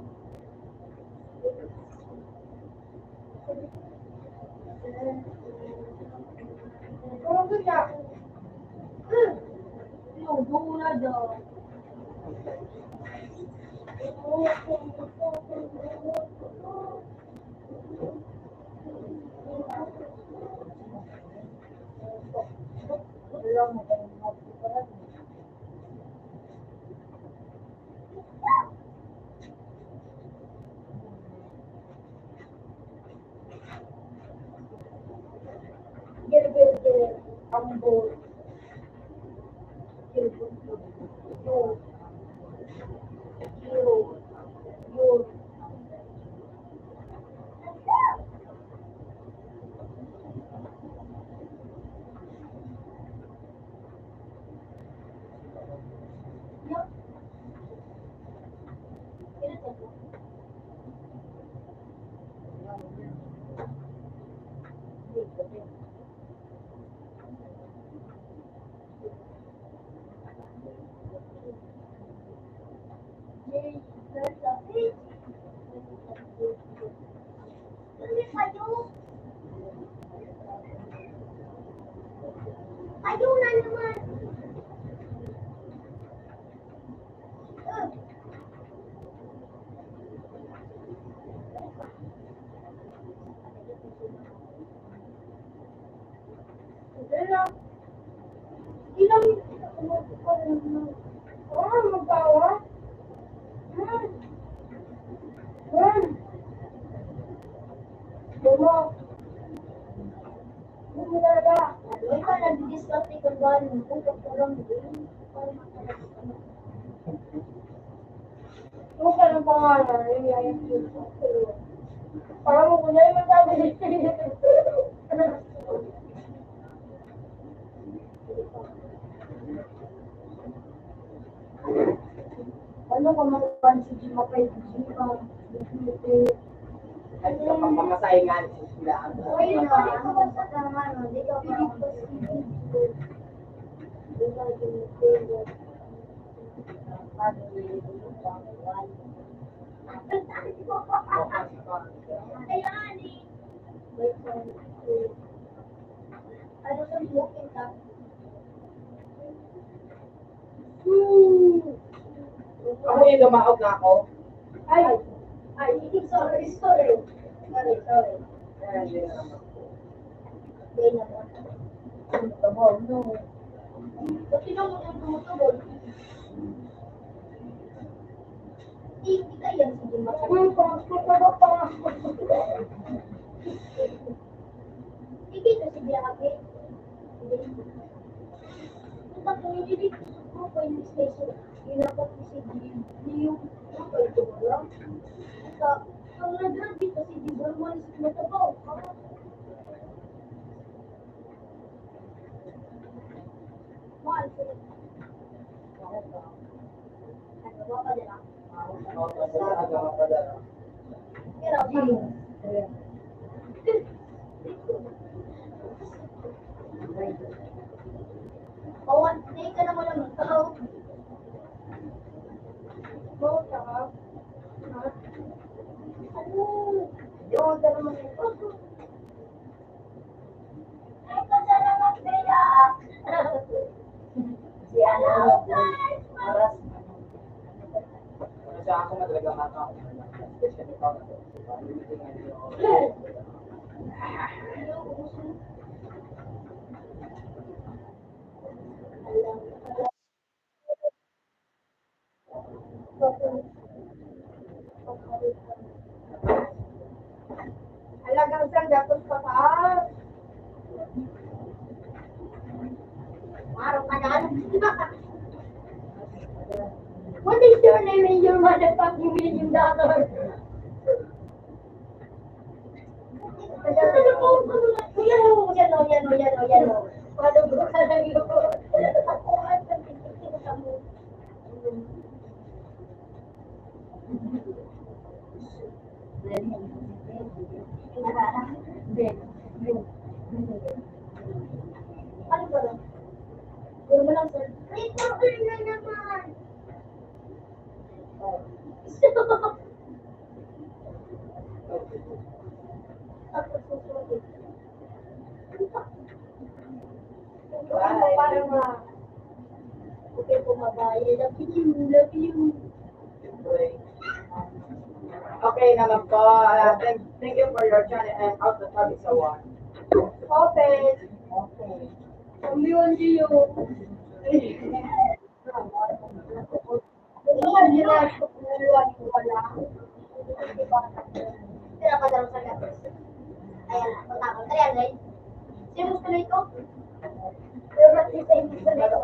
Ano ba niya? Hmm. Yung doon na daw. Ayun na naman. Ilang, oh, magkawa? Hmm. Hmm. Bumo. Bumo talaga. Ano ka, nag-discuss ni Kambal? Buto ko lang din. Ano ka ng pangalan? Yun nga yung future ko. Parang mo ko na yung magsabi. Ano ka man, sige, mapay-, sige ka, sige, Kapag mamasahe nga, sila ang Ako yung lumaog na ako. Ay, ay, sorry, sorry. Sorry, sorry. Ay, hindi na naman. Hindi na naman. Ano ka ba? No. Ba't tingnan mo yung tumutuloy? Hindi kaya, sige, matagal. Sige, sige, sige. Ang tatlong nililito sa grupo yung station, yung dapat si Gilio, yung grupo ito mo lang. Sa, ang nag-graduate kasi di ba naman sa matabaw? Mahal ko. Ano ba pa nila? Bawan, hindi ka na mo naman. Bawan ka, ha? Ha? Ano? Bawan ka naman. Ay, pasalamat kayo. Si ano, oras. Kasi ako na talaga mata ako. Especially pa ako. Halagang sanggatos pa taas. Parang tagal. What is your name and your motherfucking million dollar? Yan o, yan o, yan o, yan o, yan o. Paano ba ka lang yun? Ano ba? Puro mo lang, sir. Ay, puro na naman. Oh. Tapos susunod. Parang ma-, okay po, mabayan. Love you, love you. Okay naman po. Ah, thank, thank you for your channel and also sabi sa one. Okay. Okay. Kami yung Leo. Ayan, punta ko. Three hundred. Sino gusto na ito? Pero at least, hindi sa ito.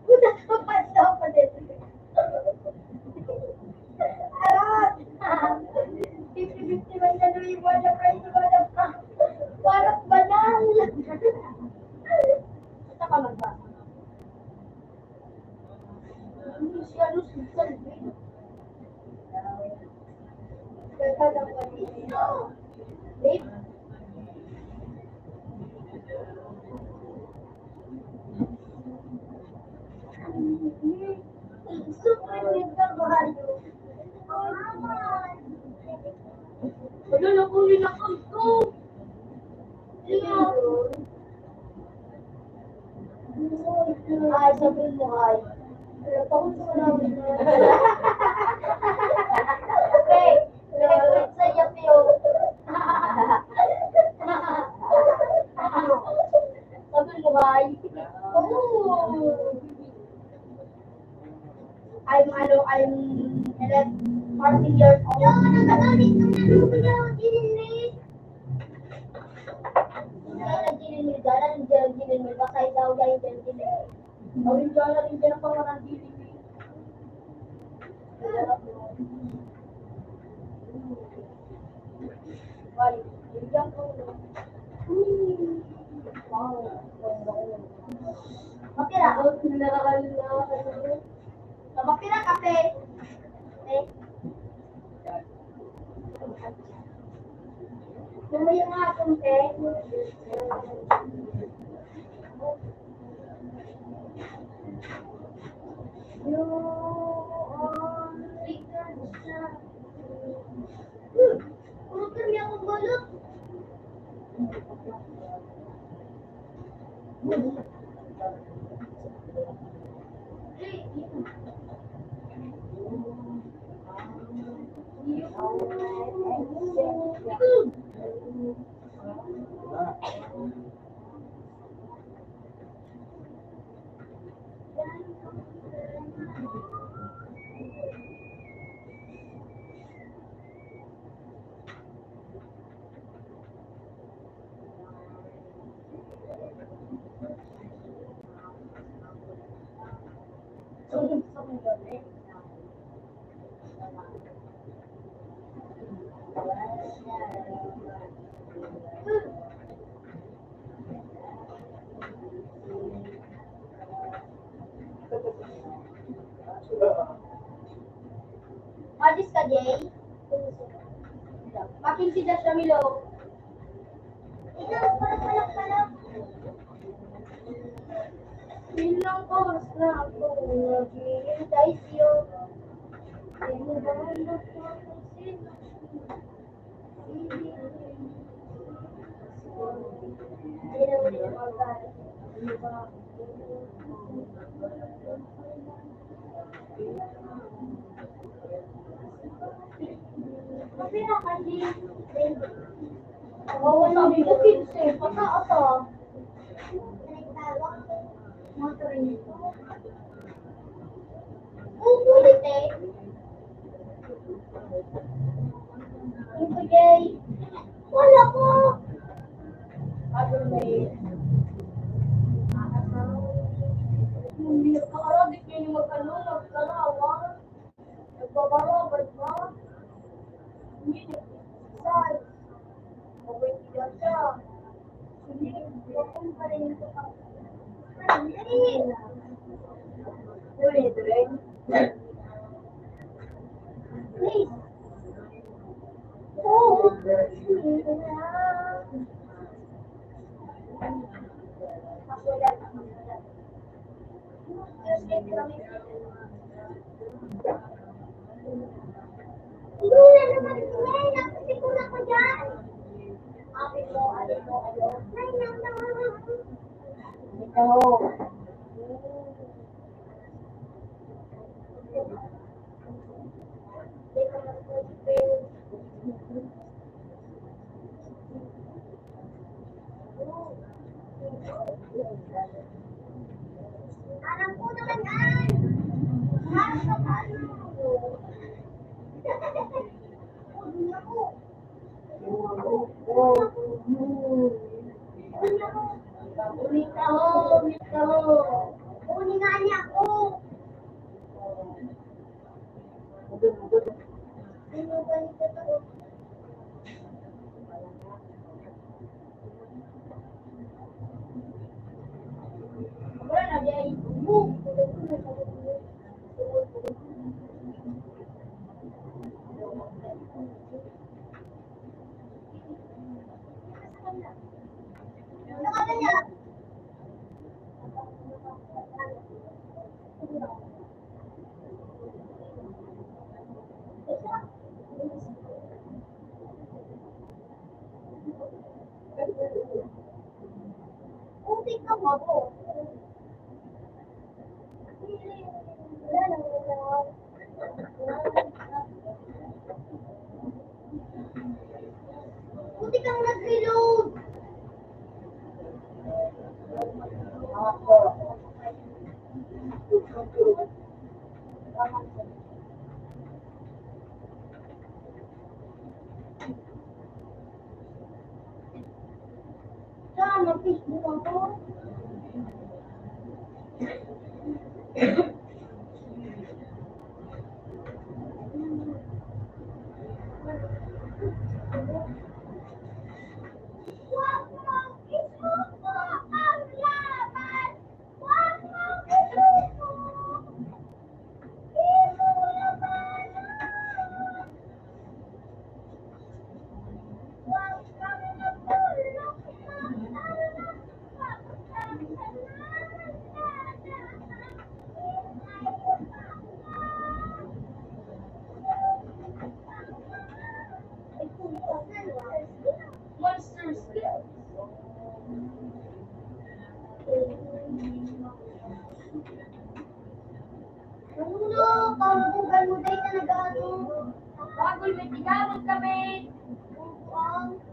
Puta ka, pataw ka din. Arot! Fifty fifty man na, Louis, wala pa, wala pa, wala pa. Parang banal. Basta ka magbasa. Hindi siya, Luz, Luz, Luz. Wala na po yung lakad ko. Ay, sabi mo, ay. Wala pa akong sinabi na. Okay. Nag-greet sa iyo, Pio. Sabi mo, ay. Oo. Fourteen years old. Yo, nagagalit ng ano ko niya, Jilin May. Kaya Jilin May, dala ni Jilin May, baka ikaw yan, Jilin May. Awin ka na rin dyan ang pangalan, Jilin May. Balik, bigyan ko. Wow. Kapira. Nakakalimutan. Kapira, kape. Eh. Lumayo nga akong pen. Yung, um, Hmm. Puro kami akong balot. Madis ka, Jay? Makin si Josh Ramilo. Ikaw, palak, palak, palak. Ilang oras na ako naghihintay sa'yo. Sino ba ang nagpapansin? Kapira ka, G. Wala na dito, kinse. Pataas, ah. Mga treinta. Ubulit eh. Ang bagay. Wala ko. Ano na eh? Hindi nagkakaradik kayo mag-ano, magkarawa. Nagbabarabad ba? Hindi nag-exercise. Mabait siya. Sige, bakit pa rin ito pa? Ulit, ulit. Please. Oo. Ako lang. Hindi na naman, Gwen. Napasikula ko dyan. Sabi ko, ano ko, ano? Ay, nang, nang, nang. Ito. Alam ko naman, ay! Alam ko naman. Ulit ako, ulit ako. Uli nga niya ako. Putik ka, mabo. Putik ang nag-reload. Mag-Facebook ako. Monsters. Ano, kabugan mo dahil na nag-ano? Bagol, may tigamon kami. Buang.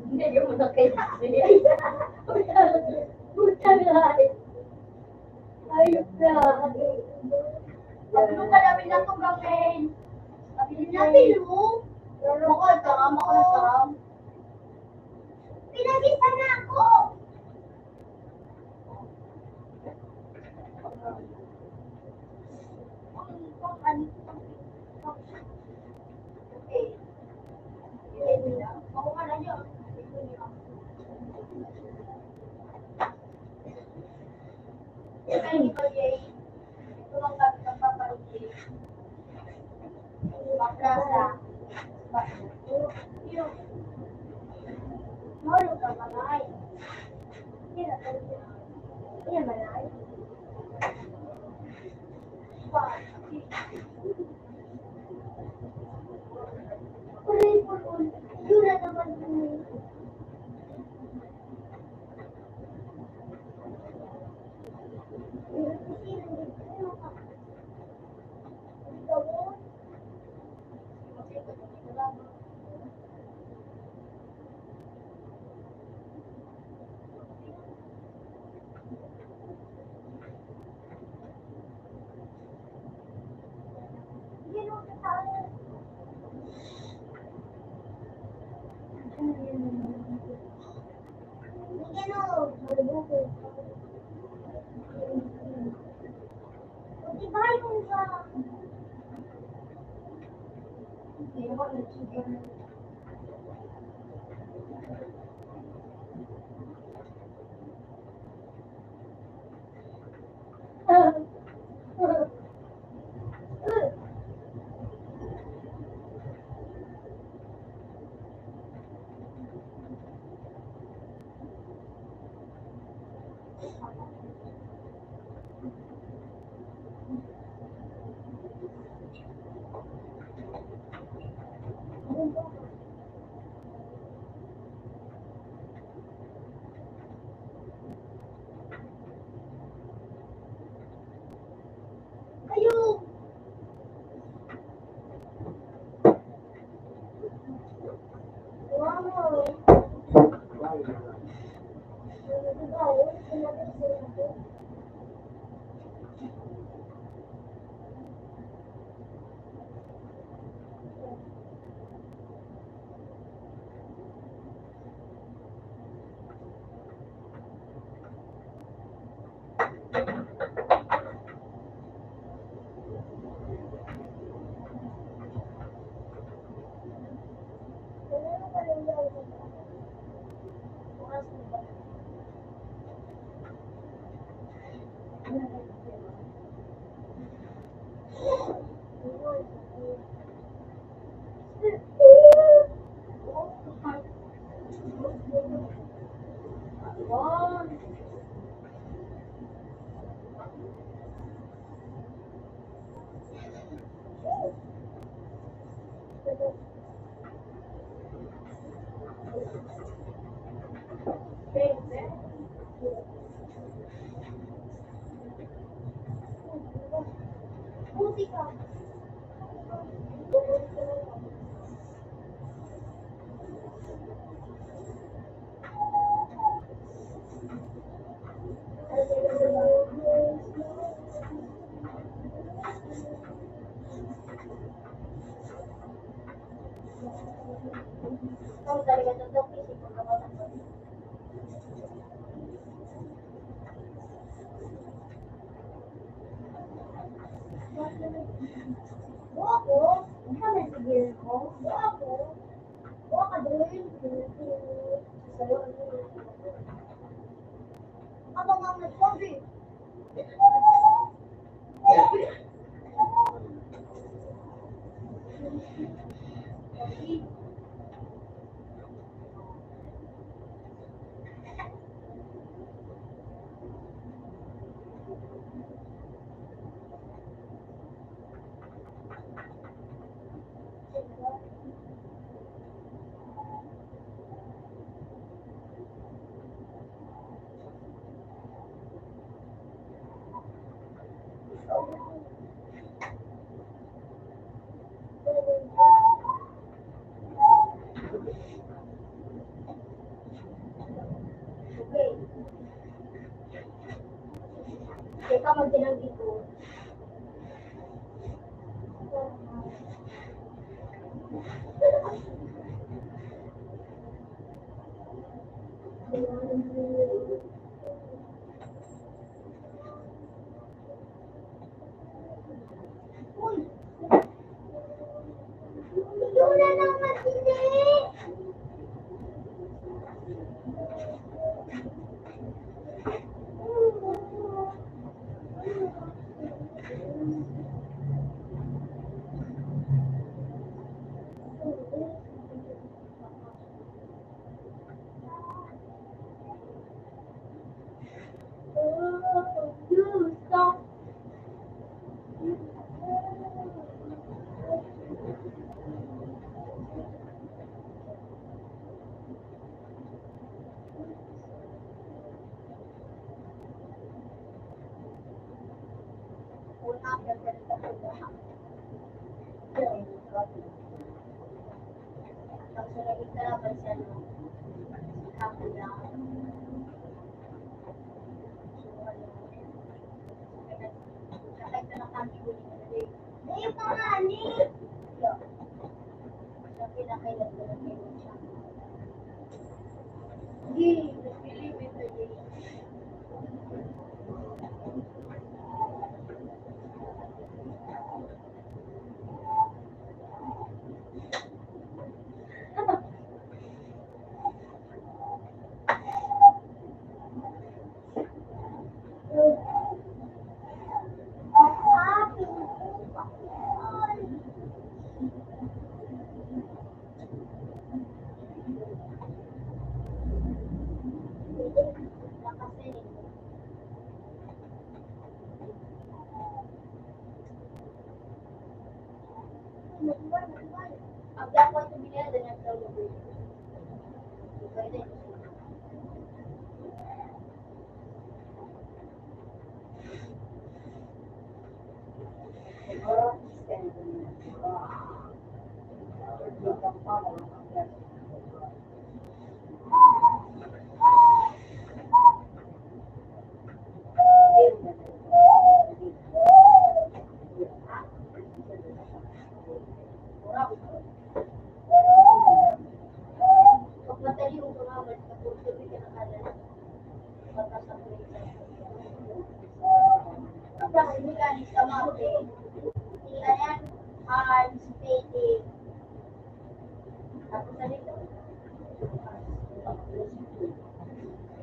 Hindi, yung mga kaya. Puta na. Ayok na. Pagluka namin na itong gawin. Pabili natin, oh. Bukod ka, mama ko na. Pinagisa na ako. Teka, magtinang dito.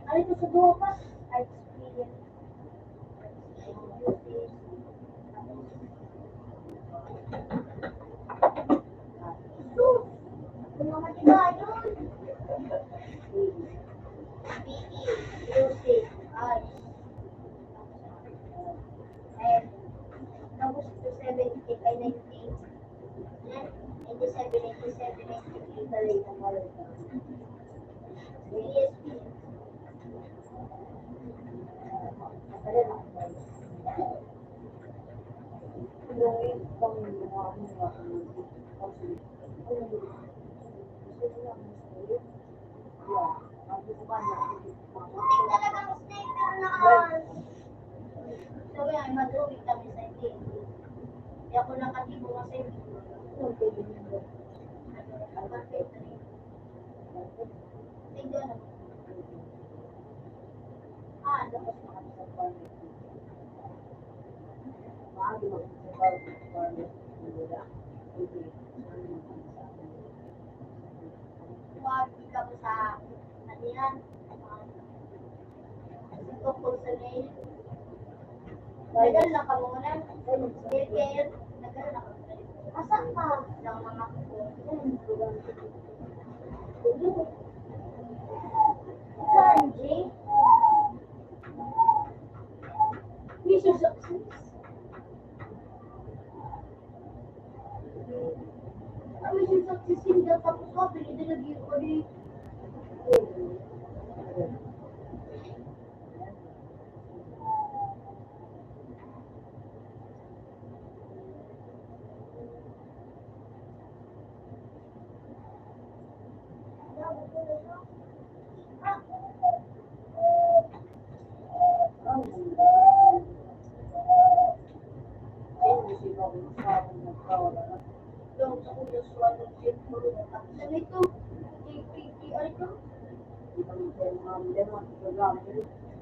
Ano ito sa duwa pa? Ay, experience. Sus! Ang mga tigayon. Music, arts. And, tapos ito, seventy-five, ninety-eight. Yan, ninety-seven, ninety-seven, ninety-eight, galing ng mga. Sabi nga, madrugi kami sa hindi. Di ako nakatibo kasi. Sa ano yan? Tungkol sa mail. Tagal na kamo na. Tagal na kamo na. Asa ka? Sa mga ko. Kanji? Mission success. Mission success, hindi tapos ka, pwede na nag-iwan eh.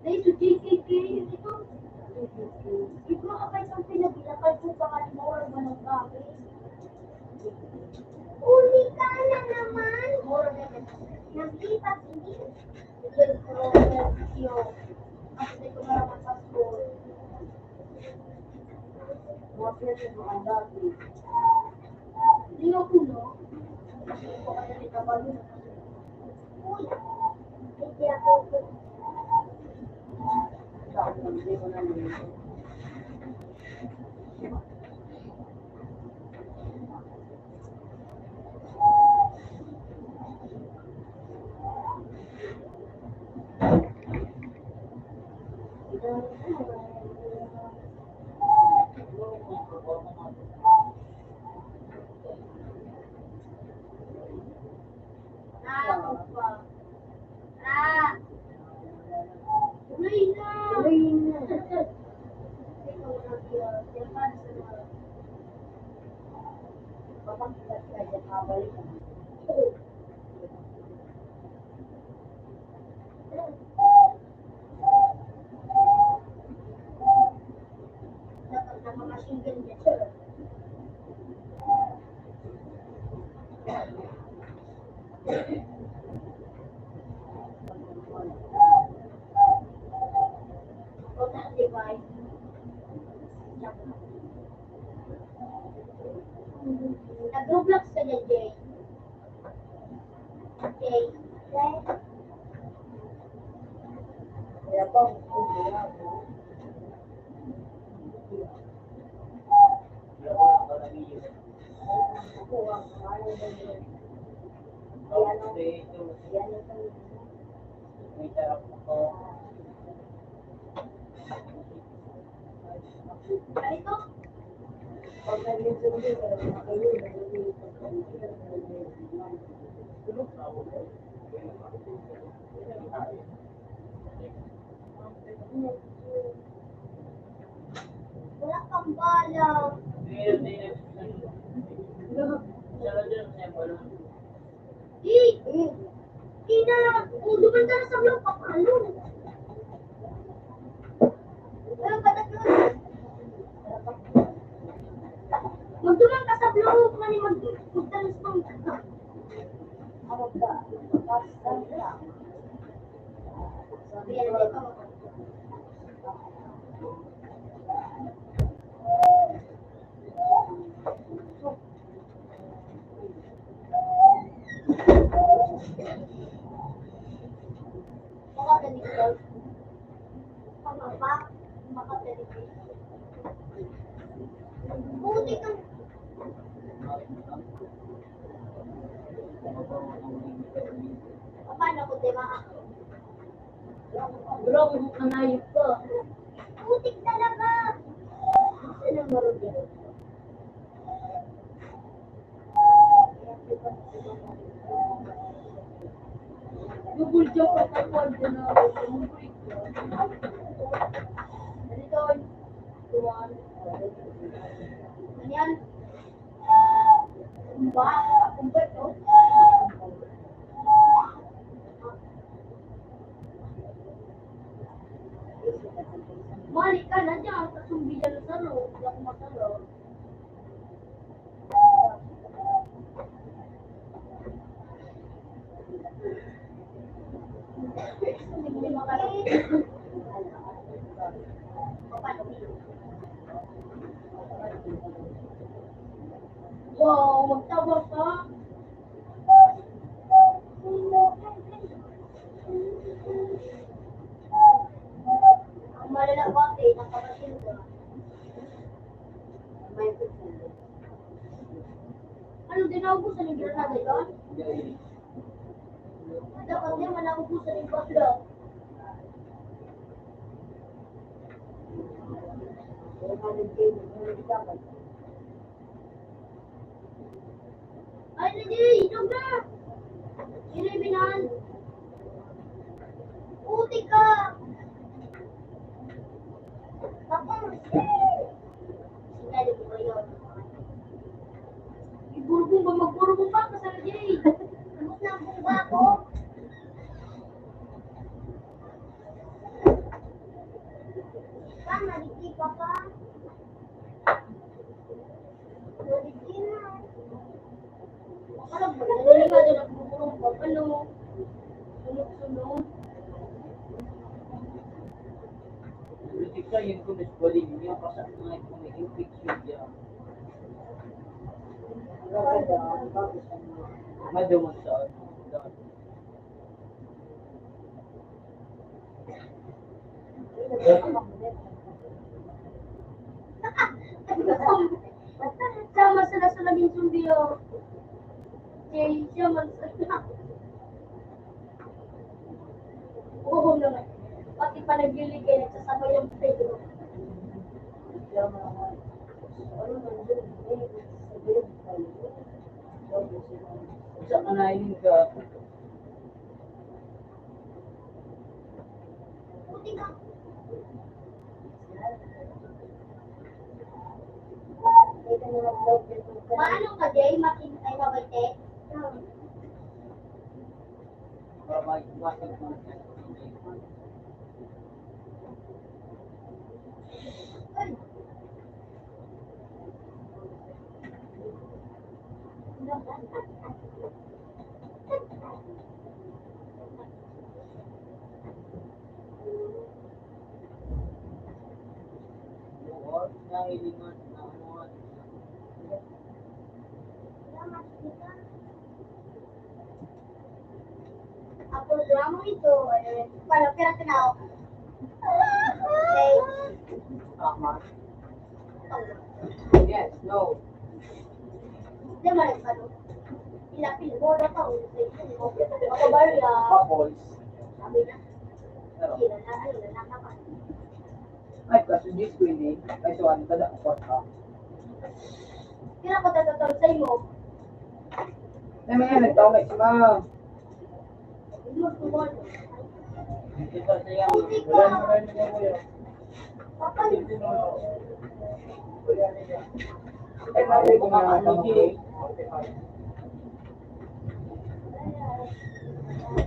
Dahil sa J K K, ito, ito ang pinagilakad sa pangalima or manong gamit. Uli ka na naman! Nagkita, hindi. Ito, ito, ito, ito. Kasi ito, marang ang passport. Mga piyesa, mga dati. Hindi ako, no? Hindi ko kaya ni Kabalo. Uy, hindi ako. Nag-Roblox ka dyan, Jay? Jay? Jay? Wala kang bala. Di, di na, kung duman ka na sa mga papalo. Pero patatlo na. Magduman ka sa blue, mani mag-, magtanos pang Makadali ka. Pababa, makadali ka. Buti kang Paano ko, di ba? Bro, kung kanayop ka. Putik talaga. Saan ang marunong? Double jump ang kakuan dyan na. Ganito. Kuan. Ganyan. Ba? Kumpleto? Mali ka na dyan, kasumbi dyan sa loob, hindi ako masalo. Wow, magtabang ka. Ang malala ko, ate, nakapatid ko. May kukulo. Ano, di naubusan yung granada yun? Dapat di man naubusan yung bakla. Ay, lagi, inog na! Sino yung binahan? Putik ka! Tapos, sinali ko kayo. Iburubong ba? Magburubong ba? Kasama dyan eh. Ubus na ang bunga ko. Ikaw, nagtitipa ka. Nagtitipa. Ano ba? Ano? Sunod-sunod. Hindi ka yun kung nagbaling niya, kasi ang mga kung may infection niya. Madumag sa ano. Sama sa nasa naging sundi, oh. Jay, siya man sa Oo naman. Pati pa nagliligay, nagsasabay ang pwede. Sa kanayon ka, Paano ka, Jay? Makin-, ay, mabait eh? Ang programa ito, eh, para, pero tinaw. Okay. Tama. Yes, no. Di ba, ano? Ilapil mo, ano pa, ano pa, ano pa, ano pa, Tapos, sabi niya, pero, "Sige na, ano na, nakapan." Ay, kaso Diyos ko, hindi. Ay, so, ano, tada, ako, ah. Kaya ako tatatawag sa imo. Na, may nagtawag si Ma.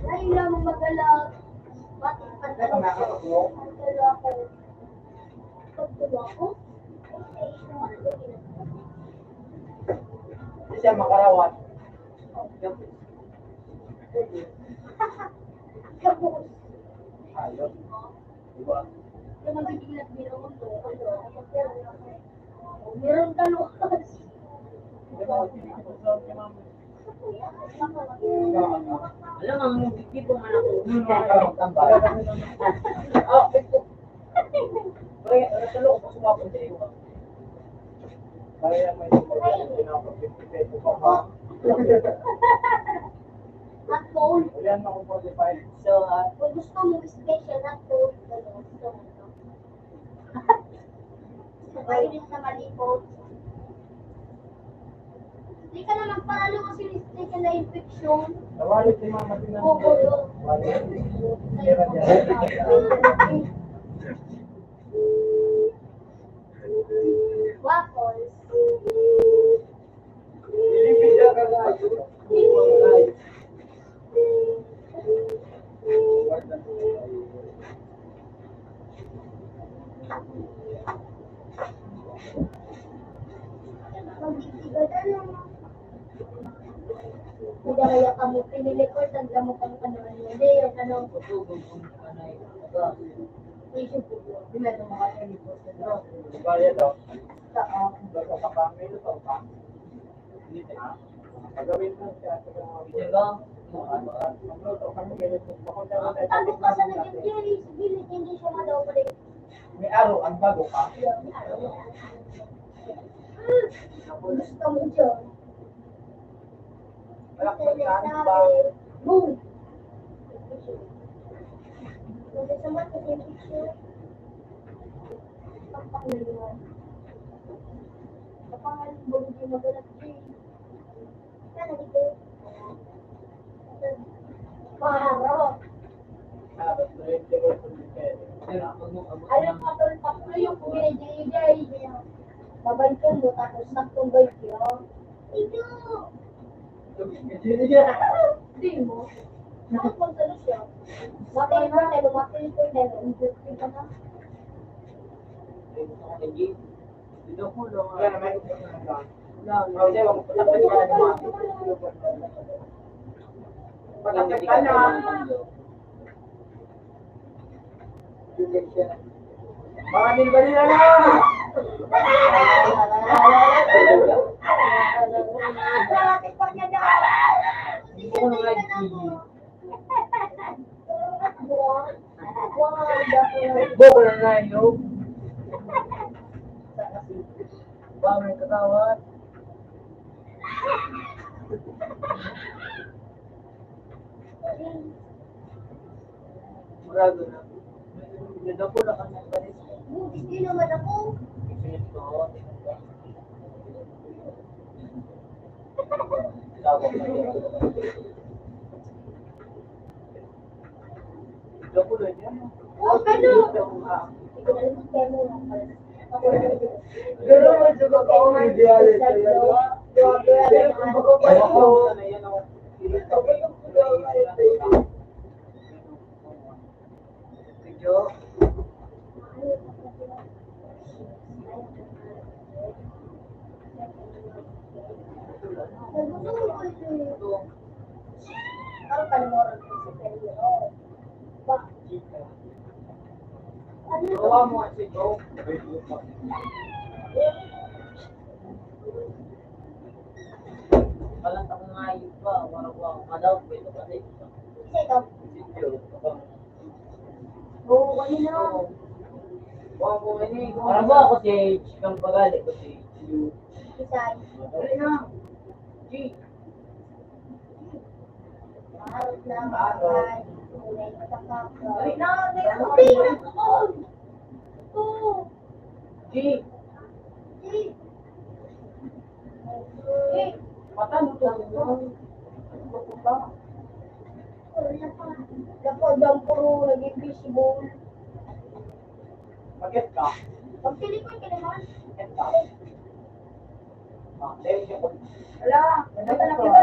Ay, lamang magala. Bakit pa ako? Pagtulo ako? Siya makarawat. Kapos. Ayun. Diba? Yung mga ginagbiroon ko, ano, meron ka lukas. Alam mo, ang tipo man ako. Oh, ito. Kaya, nasa loob ko sumapon sa iyo. Kaya may pinapag-, At phone. Yan, ako forty-five. So, ah, kung gusto mo special na phone, ano, gusto mo, no? Mainit na malipot. Hindi ka na magparalo kasi may special na infection. Nawali si Mama Tina. Oo, oo. Wali. Waffles. Kaya kamo, pinilipot ang gamot ang ano, ano, hindi, yung ano. Issue po po. Sila yung mga pinilipot, ano. Bayad, oh. Sa, ah, Bago ka pa, may luto pa. Hindi, ah. Pagawin mo siya, sa mga Diba? Magluto ka, may luto. Ang talo ka sa nag-Jerry, sa gilid, hindi siya madaw pa rin. May aro, ang bago pa. Gusto mo dyan? Anak, magkano ba? Boom! Magkasamat na yung picture. Pakpak na yun. Kapangalan mo, hindi maganap, Jay. Sana dito. Paro. Alam mo, tol, tatlo yung kuminay dyan, Jay. Babay ko mo, tapos saktong bay ko. Ito. Hindi mo. Nakapagtalo siya. Bakit mo na lumating ko na nandun ka na? Wala, may Patapit ka na. Mga bilbalila na! Boko na nga, yo. Ba, may katawan. Murado na. Nadako na kami sa paris. Hindi naman ako. Ito. Oh, ano? Pero medyo baka ako may dialysis. Medyo Palang takong ngayon pa, wala ko ang madaw, pwede pa rin. Oo, kanina. Para ba ako si H? Kang pagali ko si H. Dali na. G. Dali na, dali na. G. G. Mata mo to. Dapat daw puro naging fishball. Bakit ka? Pagtilikod ka naman. Bakit ka? Ah, dahil siya po. Wala. Nakita na kita.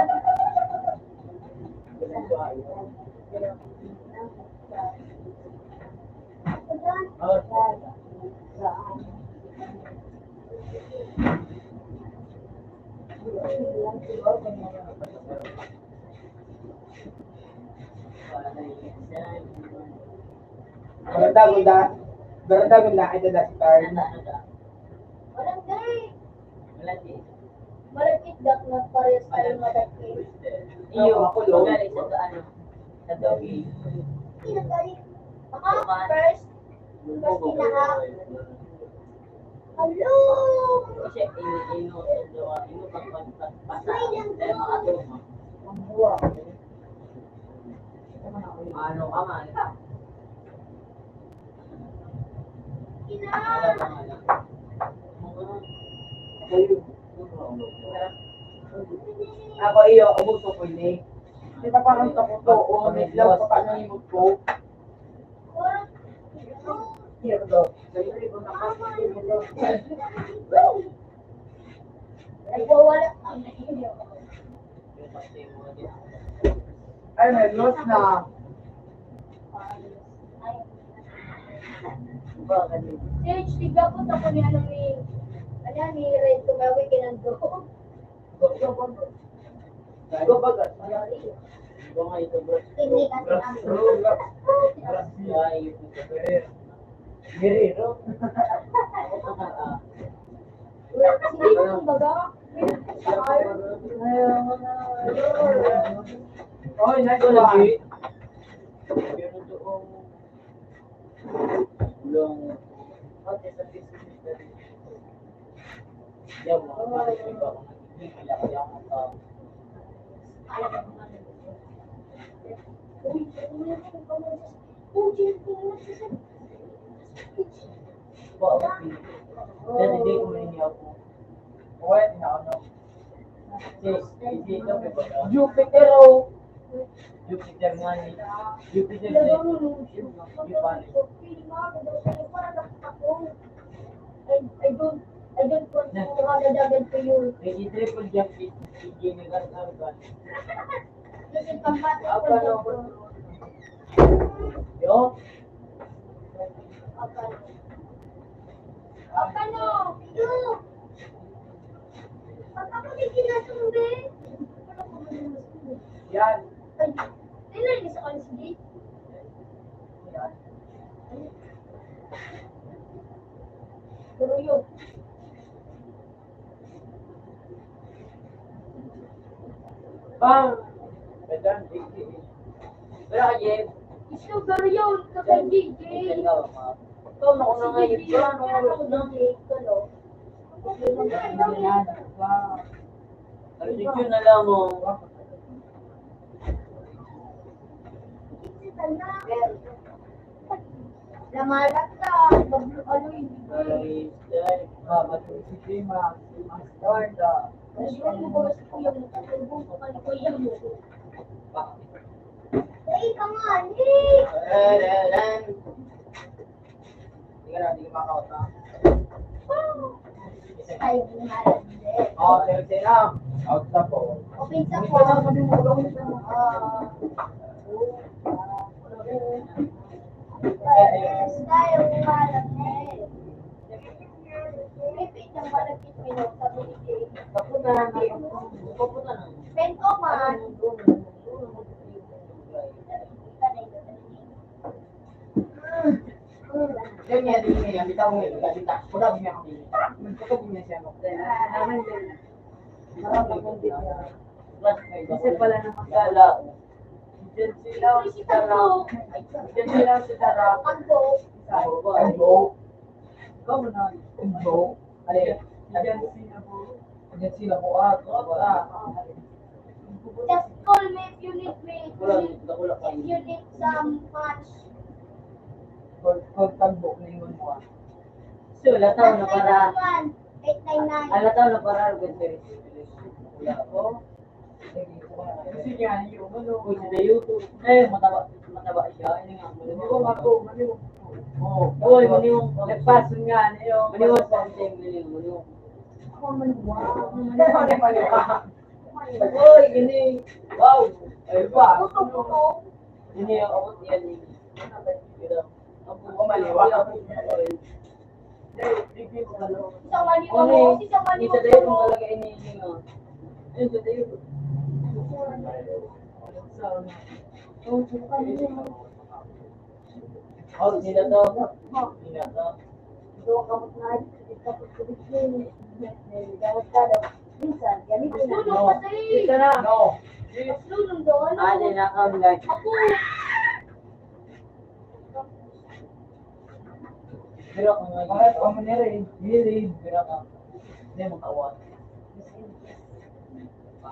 Barangay Gunda, Barangay Gunda, ito na si Carl. Barangay. Malapit dak na parehas tayo madagkit. Iyo, ako, no? Galing sa ano, sa Dogi. Sino galing? Ako, first. First, pinaka. Hello! Kasi ino, ino, ino, pag, pag, pag, pasa, dahil makatuma. Ano ka man? Ako iyo, ubos ko po ini. Kita parang taputo, o, may law pa, paano yung ko? Nagwawala. Ay, may loss na. Sage, tiga po sa kanya nung ni, ano, ni Red Kumawi, kinando. Babaga. Iba nga ito, bro. Hindi ka Bro, bro, bro. Guerrero. Hindi ko kumbaga. Oy, nice one. Pero doon, long, pati sa business na rin. Yan, mga pare, iba ko nagiging, kaya, kaya, ah, Dati di ko may niya po. What? No, no. Sis, hindi ito may baga. Jupiter, oh. Jupiter nga ni. Jupiter ni. Jupiter. I, I don't, I don't want to have a dagdag to you. May triple jump, i, i, i, Kasi pampat-, Apa no? Yo? Apa no? Yo! Pag ako di kinasumbi. Yan. Ay, nilay ni sa N C D? Yan. Pero yun. Bang! Pero, Jem, Strawberry yun, kakay J J. Ikaw, ma. Ikaw, naku na nga yun. Ikaw, naku na. Ano yun na lang, oh. Lamalat ka, bablo ka, Lord. Ay, ay, ah, matuloy si Jima, si Master, ah. Ayun, boss ko yung katulbong ko, ano ko yan? Ay, kamali! Ayan, ayan, ayan. Hindi ka na, hindi ka makakaot na. Ay, hindi nga. Oh, thirty na. Out na po. Open sa po. Ah. Yes, tayo, malapit. Repeat ng malapit, minute, sabi ni Jay. Kapunta na, kapunta na. Pento man. Ganyan din niya, bitaw mo yun, bitaw. Wala din niya kami. Magkakabing niya siya, no? Marami akong bitaw. Kasi pala naman gala. Diyan sila, si Tara. Diyan sila, si Tara. Ang buo. Ang buo. Ikaw mo na. Ang buo. Alin? Diyan sila po. Diyan sila po. Ah, ah. Just call me if you need me. Wala, wala pa. If you need some match. Call, call tagbo na yun mo, ah. So, wala tao na para. Eight nine nine. Wala tao na para. Wala po. Kasi nga, yung ano, kung sa YouTube, eh, mataba, mataba siya. Ano nga, maniwang ako, maniwang. Oo. Uy, maniwang. Nagpaso nga, ano yun? Maniwang something, maniwang, maniwang. Ako, maniwang. Maniwang, maniwang. Uy, gini. Wow. Ayun pa. Gini, abot yan, eh. Ang buko maliwa. Isang mali ko mo, isang mali ko mo. Isa tayo kung talaga iniiling, oh. Ayun, isa tayo. Oh, sila to. Sila to. Ito ang kamot na, ito ang kamot na. Minsan, gamitin na. Sunog pa tayo. Ito na. No. Sunog doon. Ah, di na, ang light. Ako. Pero kung may Bakit pa mo nila eh? Hilig. Pero ka. Hindi mo kawan.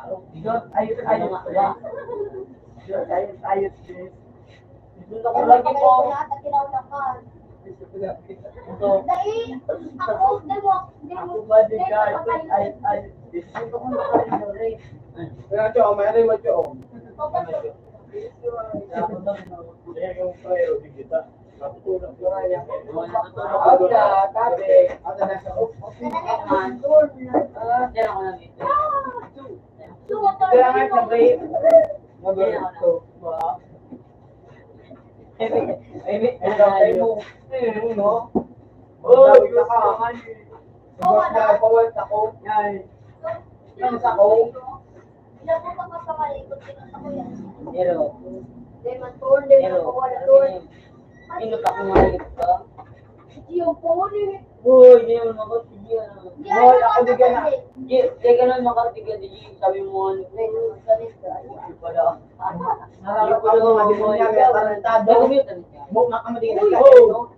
Ayos, ayos, ayos. Ayos, ayos, ayos. Ito na ko lagi po. Ito. Dai, ako, dai mo, dai mo, Ako ba di dai ka? mo Ayos, ayos, ayos. Ito ko na kayo rin. Kaya ito, may ano yung matyo, oh. Kaya yung prayer, di kita. Pero, pero, ano yun? Pinutak mo nga ito. Uy, di naman ako, sige, ano. Hoy, ako di ka na. Di, di ka na makatigan, di, sabi mo, ano, wala. Nakakapag mga demonya, kaya tarantado. Nagamitan ka. Mo, makamadigan ka, no?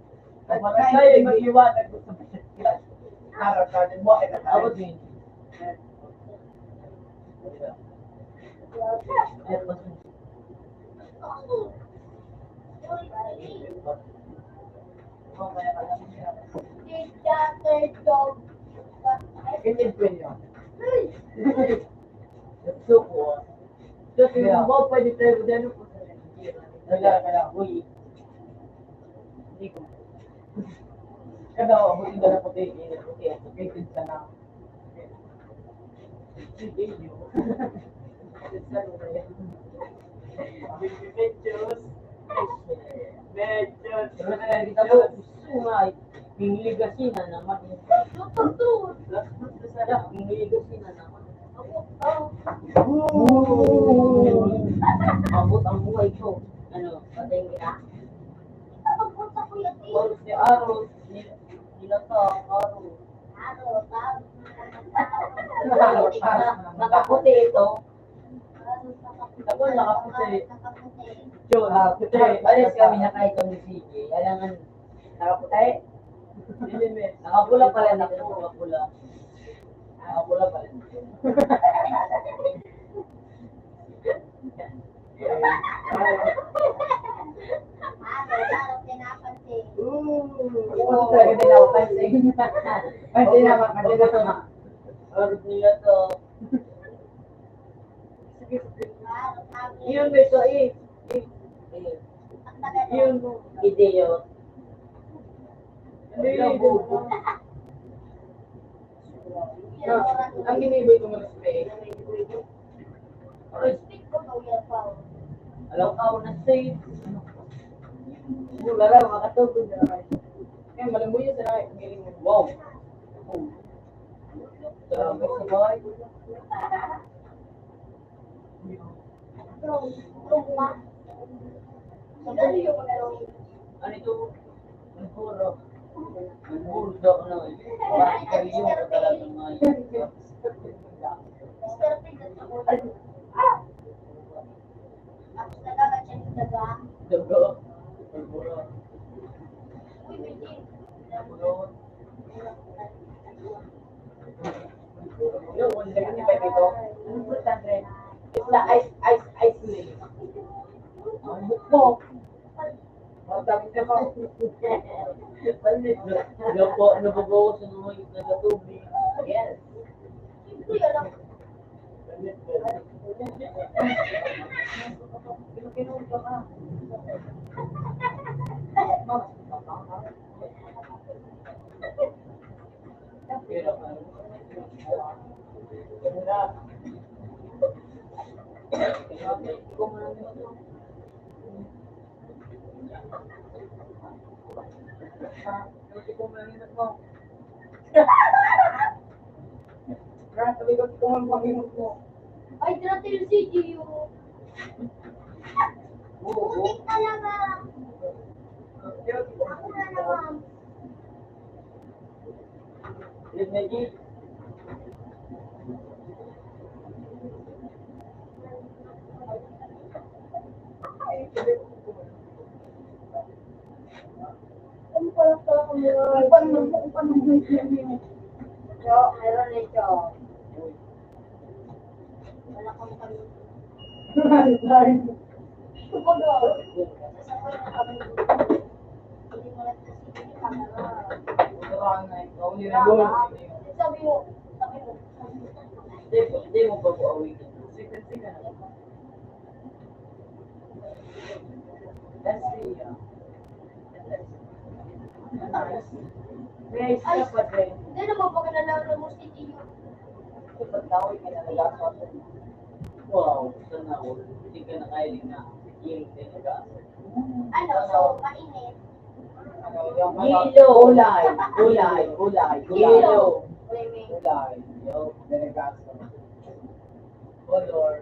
Ay, maghiwa, nag-, Harap ka, di mo, ay, Ako din. Ganyan po yun. Gusto ko. Kasi Yeah. Mo, pwede tayo dyan po sa Nigeria. Wala, wala. Uy. Hindi ko. Kada ako, hindi na puti, hindi na puti. Ang puti, sana. Sige, yun. Sana na yan. Medyo. Medyo. Pero kaya kita mo, gusto nga, eh. Pingligasin na naman. Pingligasin na naman. Mabot ang buhay ko. Ano, patay ka? Pag si Aro, ni-, nilata ang Aro. Nakaputi ito. Ako, nakaputi. Yun, nakaputi. Pares kami na kahit kami sige. Alangan, nakaputi. Nakapula pala na ako, nakapula. Nakapula pala na ako. Ooh, talaga din ako pansin. Pansin naman, pansin naman. Harap nila to. Yun, may so, eh. Eh. Yun. Hindi yun. Ano yun? Ah, ang giniboy ko mo respect. Respect ko, Kuya Pao. Alam ka, ako na safe. Wala lang, makatulog na naman. Eh, malambuya sa lahat, ang galing mo. Wow. Salamat sa bahay. Ano ito? Naguro. Naguro daw na. Bakit kayo yung talagang mga yun? Tapos nagkakachat sa daga. Daga? Naguro. Uy, Bidin. Naguro. Yun, one seventy-five ito. Ang importante, it's the ice, ice, ice cream. Ang bukbok. Ang sabi niya pa. Ano, napo-, nababawasan mo yung nagkatubig. Yes. Siyempre, alam ko. Ay, dati yung C G U. Oo. Hindi talaga. Ako na naman. Yo, meron na ito. Wala kang kami. Sabi mo, sabi mo. Hindi, hindi mo ba po awitin? Sige, sige. That's the, uh, Guys, ay, dapat eh. Hindi naman pag nalaro mo si Tiyo. Dapat tao yung kinalabasan. Wow, sana all. Hindi ka na kaya na. Hindi ka na kaya. Ano, so, mainit. Yellow. Kulay, kulay, kulay, kulay. Yellow. Kulay. Yo, delegaso. Color.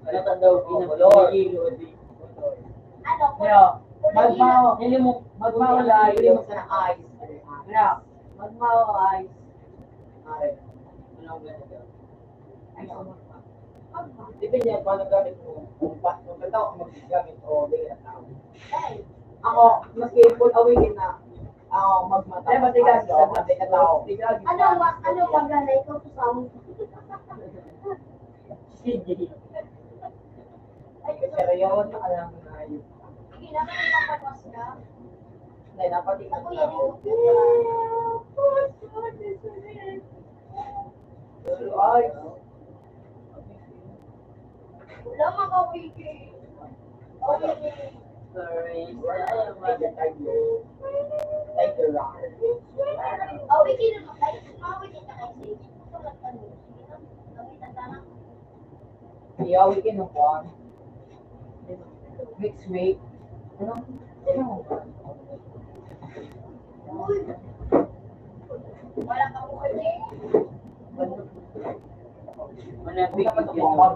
Ano tanda ko, color. Yellow, di color. Ano? Kaya, magbaho, magbaho na, yun sa eyes. Kaya, magbaho eyes. Ay. Ano ang ganito? Ay, so, depende yan kung ano gamit mo. Kung pa, kung tao ang maggamit o dili na tao. Ako, maski full awaken na, ako, magmata. Kaya matigas, matigas na tao. Ano, ma-, ano, pag nanay ko, kusang? Sige. Ay, seryoso ka lang na yun. Hindi naman ipapagwas ka. Hindi, dapat ikaw. Ako yan, eh. Ay. Wala, mga wiki. Sorry. Ay, ang mga tayo. Ay, grabe. Oh, wiki naman. Ay, mga wiki na kayo sa inyo. Tulad ka nun. Sige na. Gamitan ka na. Iyawi ka ng kwan. Next week. Ano? Ano? Wala ka po kasi. Wala, bigyan ka ng kwan.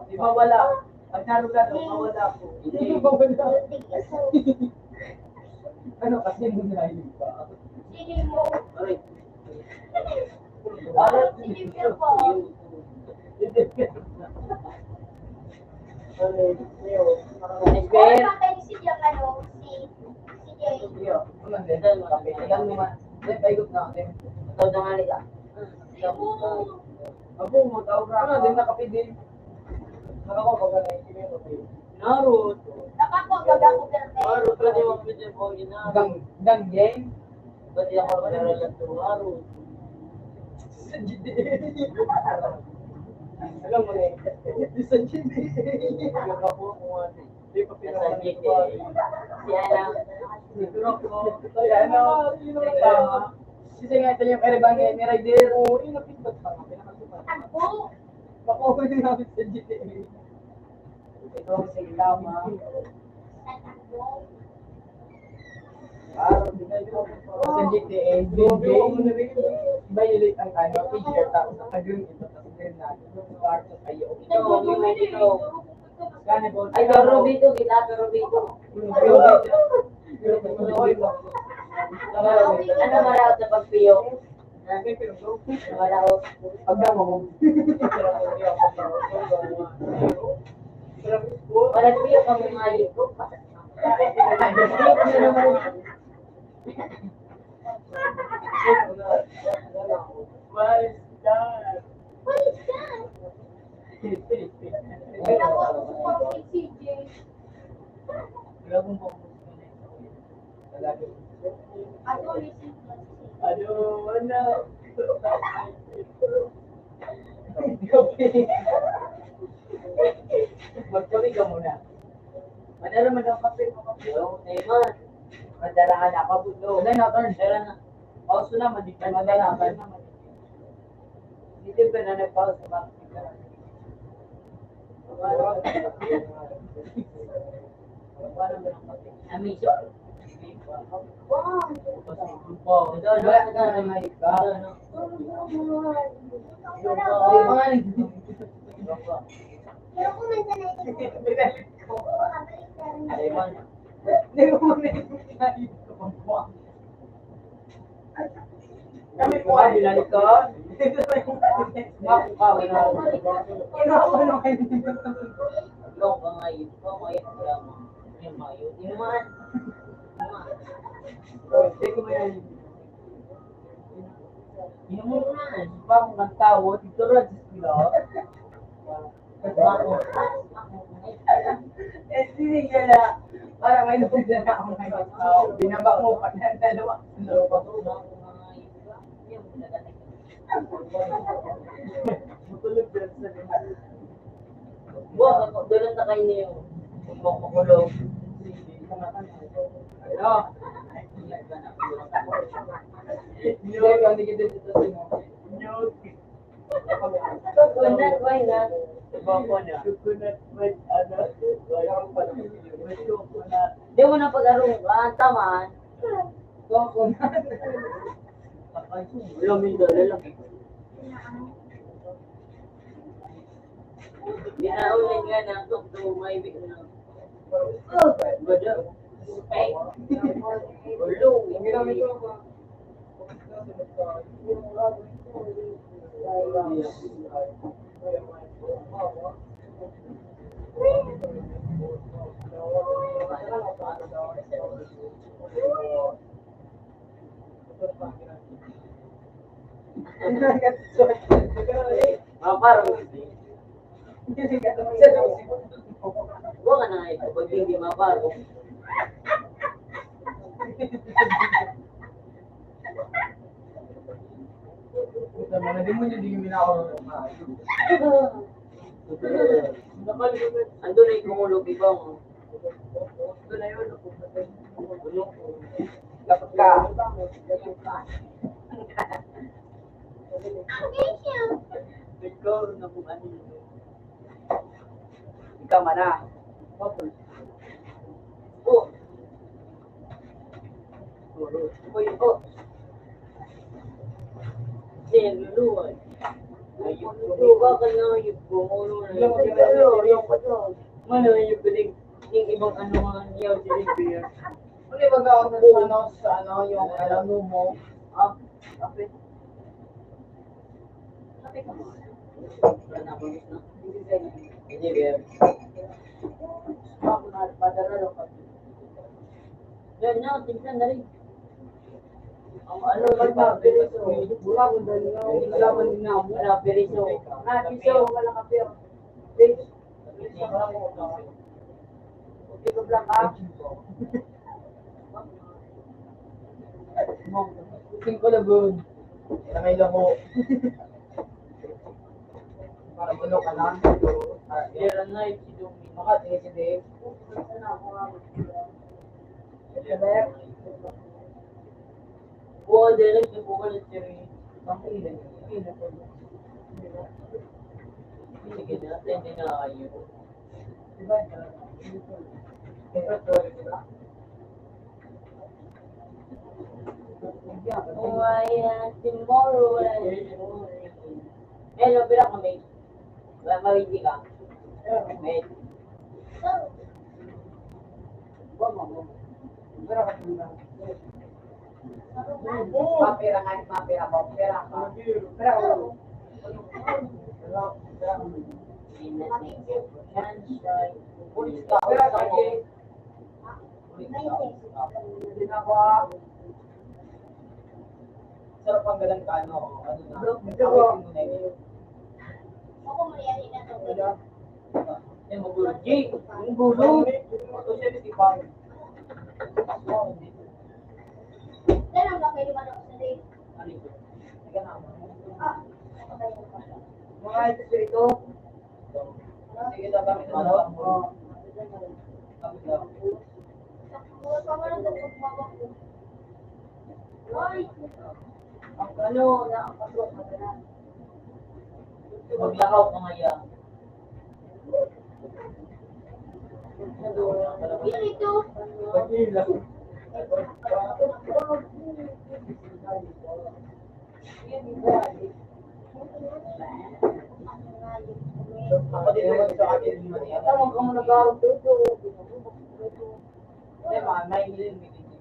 Di ba wala? Pag narugado, mawala po. Hindi mawala. Ano kasi mo na yun ba? Sige mo. Aray. Parang sinipil ko. Ano, patay si Jack, ano, si, si Jay. Ano, hindi. Kapitan mo nga. Hindi, paigot na ako. Ikaw na nga nila. Abo mo, tao ka. Ano, di nakapidin. Nakako, pag ano, hindi mo kapidin. Naruto. Nakako, pag ako, pero Naruto, di mo pwede mo, ina. Gang, gang, gang. Ba't di ako naglalaro? Sa G T A. Alam mo na eh. Sa G T A. Yung kapo mo, ate. Di pa Sa G T A. Si ano? Si Kuroko. Ay, ano? Sino ka? Sisi nga ito yung Erebang ni Rider. Oo, yung napindot pa nga. Pinakasukat. Ako. Baka ako yung namin sa G T A. Ito ang sa ilama. Sa G T A, green, green. Violet ang ano, picture, tapos naka-green ito, tapos green na. Parang sa iyo. Ito, ito, ito. Ay, ito, Rubito, kita ka, Rubito. Ano maraot na pagpiyo? Wala ko. Pagdamo mo. Wala ko yung pamamayo ko. What is that? What is that? Wala ko ako sa pag-C J. Wala akong pag-C J. Ano, ano? Magkami ka muna. Madala man ang kape, mga kape. Oo, tayo man. Madala ka na, pabuto. Wala na, turn. Dala na. Pauso na, madigyan. Madala ka. Dito ba na nagpauso, mga kape? Amiso. Kami po ay binalikan. Naku ka, wala. Ikaw ka ngayon, ikaw ngayon, wala mo. Yung mayo, yung man. Hindi ko yan. Yung mga, bagong ang tao, dito rin sa sila. Eh, sige ka na. Para may nabigyan na ako ngayon. Oh, binaba mo pa na dalawa. Buwan, ako, doon na kayo niyo. Kung makukulong. Ano? Hindi, hindi kita dito, sino? Coconut, why not? Coconut with, ano, with coconut. Di mo na pag-arong, ah, tamaan. Coconut. Wala, may dala lang. Ginaon nga na, tok, tok, may bi-, ano. Oh, bada. Ay. Ulo. Mapar. Huwag ka na nga ito, pag hindi mapar. Puta, mga demonyo, di yung minakaw. Ando na yung kumulo, ibang. Ando na yun. Dapat ka. Ikaw na kung ano yun. Ikaw man na. Oh. Uy, oh. Siyempre, luwag. Ayun, luwag ka na, ayun, kumulo na yun. Mano, ayun, pwedeng yung ibang ano nga niya, si Riviera. Ano yung mag-aon sa ano, sa ano, yung alam mo mo? Ah, okay. Hindi, Riviera. Yan na, tingnan na rin. Ang ano, may mga piriso. Wala akong dali na. Wala akong dali na. Wala, piriso. Ah, piriso, wala ka, pero. Piriso. Piriso, wala ko. Piriso, wala ka. Singko na, good. Ito may loko. Para puno ka na. Ah, yeah. Makati si Dave. Ito, Dave. Buwan, direct na buwan at siri. Sige na, tende na kayo. Why, uh, tomorrow, uh, Hello, pira kami. Wala, mawindi ka. Wait. Mapira nga, mapira, mapira, mapira. Sarap ang galang ka, ano, ano na. Awitin mo na yun. Ako, mayayain na to. Yan, magulo. Jay, ang gulo. Ito siya, di ba? Yan ang bagay naman ako sa date. Ano ito? Teka na. Ah, okay. Mga ito, ito. Sige, tagamit mo. Oo. Ay! Ang ano, na, ang patok, madalas. Maglakaw ka ngayon. Yun ito. Ako din naman sa akin, tawag ka mo nag-aaral dito. Hindi, ma-, may nilin, may nilin.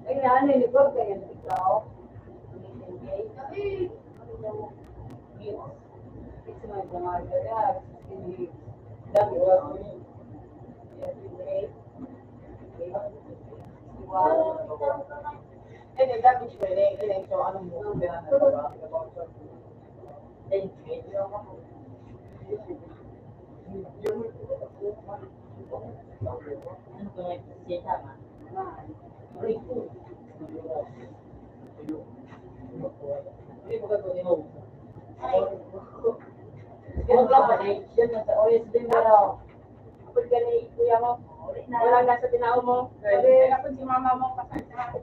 Ay, nanay, di ba, kaya ikaw? It's my God. Dami ko. Wow. Eh, dami ko. So, anong mo? Huwag lang pa, eh. Diyan lang sa O S D mo raw. Kapag gani, kuya mo, wala na sa tinao mo. Sabi, ako si mama mo, pasensya.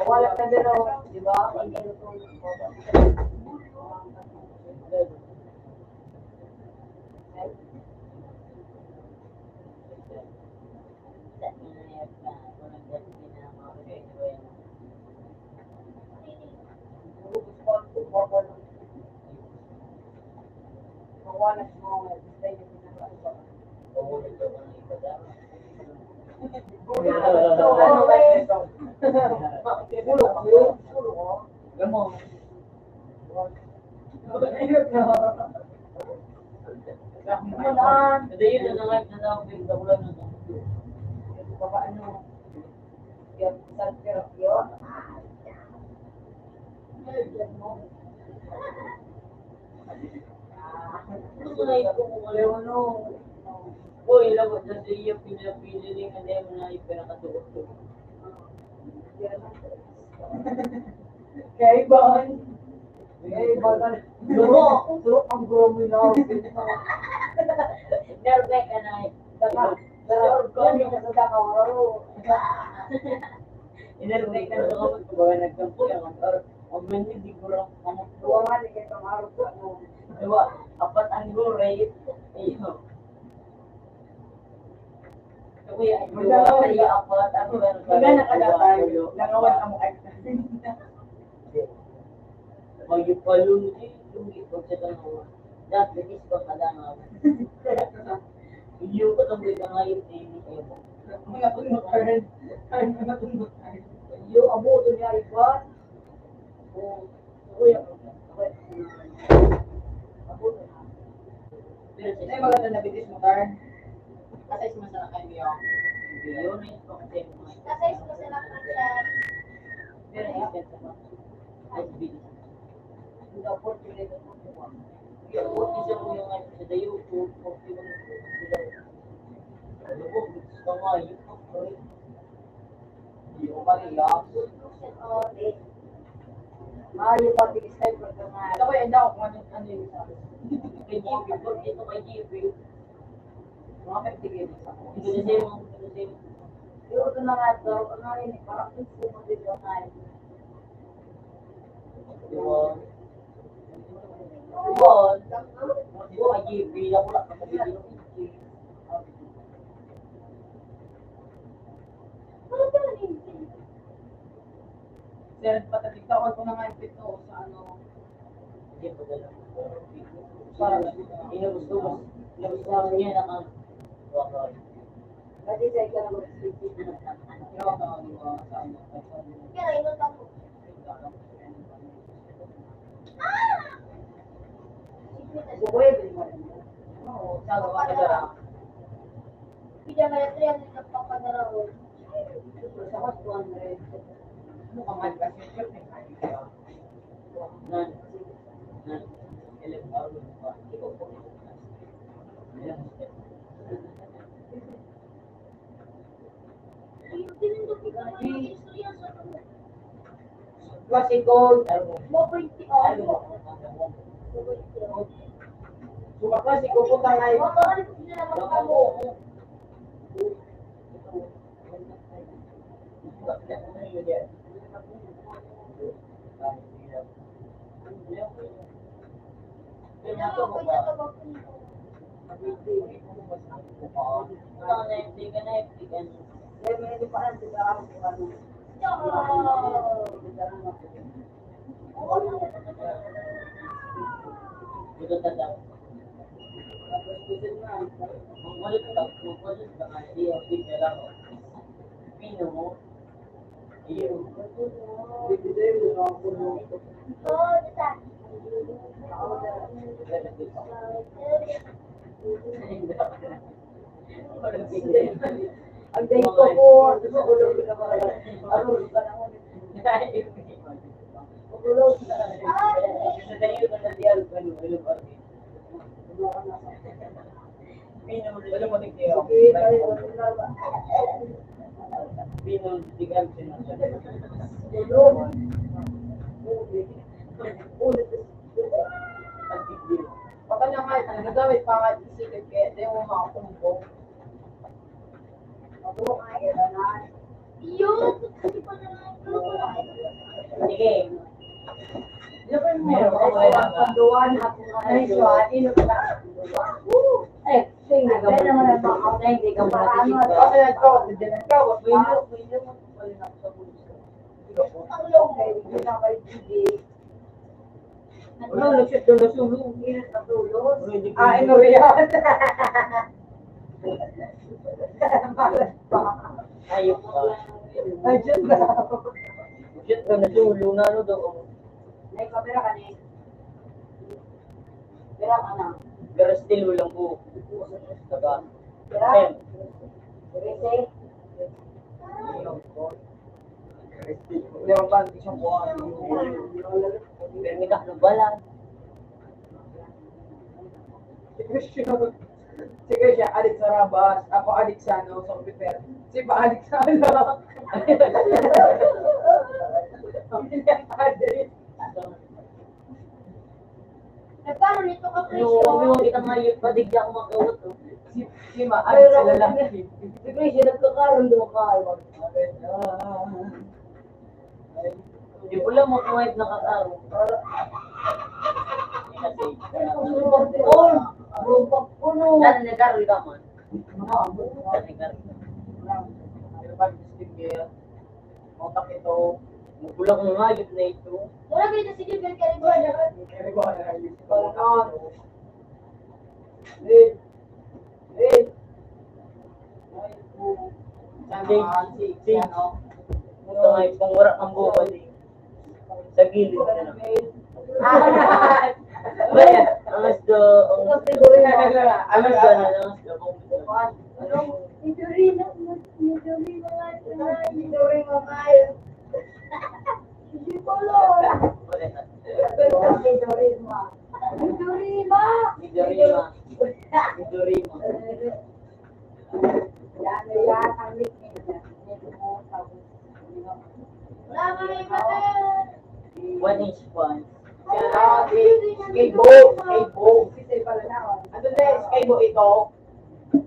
Wala na din, oh. Di ba? Ang ganito. Ulan. Hindi, yun na nga, na lang, yung dakulan na to. Baka ano, yung San Sergio. Ano na yung kung ano? Uy, labot na sa iyo, pinapili rin, ano yung mga ipinakatuot ko. Kaya iba, eh, iba na. Duro, duro ang duro mo yun. Nerve ka na eh. Daga, daga, daga, daga, daga, daga. Inerve ka na ako, kumbaga nagkampo lang. Or, or man yun, di ko lang, ano. Duwa nga, di kayo pangaro ko, ano. Duwa, apat ang gulay. Ayun. Kuya, ay, Wala, duwa, wala. Ay, apat, ang gulay. Wala, nakadatay. Wala. Nangawan ka mo, ay. Mayo pa yun, eh, yung ipagsatangawan. That is pa kadangawan. Iyo pa tong ika ngayon, eh, eh. Mga tunok ka rin. Ay, mga tunok ka rin. Iyo, abo, ito niya, iba. Oh, uy, ako. Ako. Pero, eh, maganda na bitis mo, Tar. Kasi sumasakay niyo. Yun, eh, kasi kasi sumasakay siya. Pero, eh, ay, bilis. Mayo pa, bilis tayo pagka nga. Ito ko, enda ko kung ano, ano yung sabi. Kay G P, ito kay G P. Mga fifty K. Ito na sa'yo, ito na sa'yo. Pero ito na nga daw, ang nga yun, parang gusto mo din yung kain. Diba? Diba? Diba, may G P, ako lang, kapag hindi ko G P. Sir, patatigtawan ko na nga yung pito sa ano. Hindi, padala. Para, inubos-ubos. Inubos-ubos niya na ang Dati sa ika na mag-speak. Kaya inot ako. Buhay, oo, sa mga nagara. Pida nga ito yan, nagpapanaraon. Sa hot one, eh. Ano ka man kasi, sir, may kaya. Nan, nan, elef, ah, ikaw po. Klasiko, ano mo? Ano mo? So, klasiko, puta nga yun. Ang dahil ko po, ano, ulo ko na ba? Ano, ulo ko na ba? Ulo ko na ba? Sa tayo na nandiyan, ano, ano ba? Pinulungan mo din kayo. Pinulungan mo din kayo. Baka na nga, nagagawin pa nga, isipin kaya, di mo makakumbong. Sige. Meron pa ba? Ay, so, ano ba? Eh, hindi ka mo, hindi ka mo nakikita. Kasi nagkawat, hindi nagkawat. Ang long, eh, hindi na kayo bibig. Ano, nag-shoot doon na sulo. Init na sulo. Ah, ano yan? Malas pa. Ayok ka. Ay, dyan na. Shit, ka na siya, ulo na, ano daw. May kamera ka ni. Pera ka na. Pero still, walang buhok. Taga. Pera? Ten. Trese. Pero ba, hindi siya buwan. Pero may kaklubalan. Sige siya, adik sa Rabas, ako adik sa, ano, sa computer. Si pa adik sa, ano. Ang pinapadi. Nagkaroon nito ka presyo. Yung, yung kita nga yung padig niya ako magkawat, oh. Si, si ma, adik sa lalaki. Si Presyo, nagkakaroon doon ka, ay, mag-, Di pala mo kung ay nakakaro. Kasi, oh, bro, pag puno. Dati nagkaroon ka man. Dati nagkaroon. Pero pag gusto niya, mga pakito, magulang ng hayop na ito. Wala ba ito si Gilbert Caribuana? Caribuana, hayop. Wala na. Eh, Sige, sige. Ito nga yung pangwara ang buko, di. Sa gilid na lang. Baya, angas do, angas do. Angas do, angas do. Midori na, Midori na nga, Midori na nga. Hindi ko alam. Midori na. Midori na. Midori na. Midori na. Yan, yan, ang nickname niya. One inch one. Kaya, eh, skateboard, skateboard. Ano na yung skateboard ito?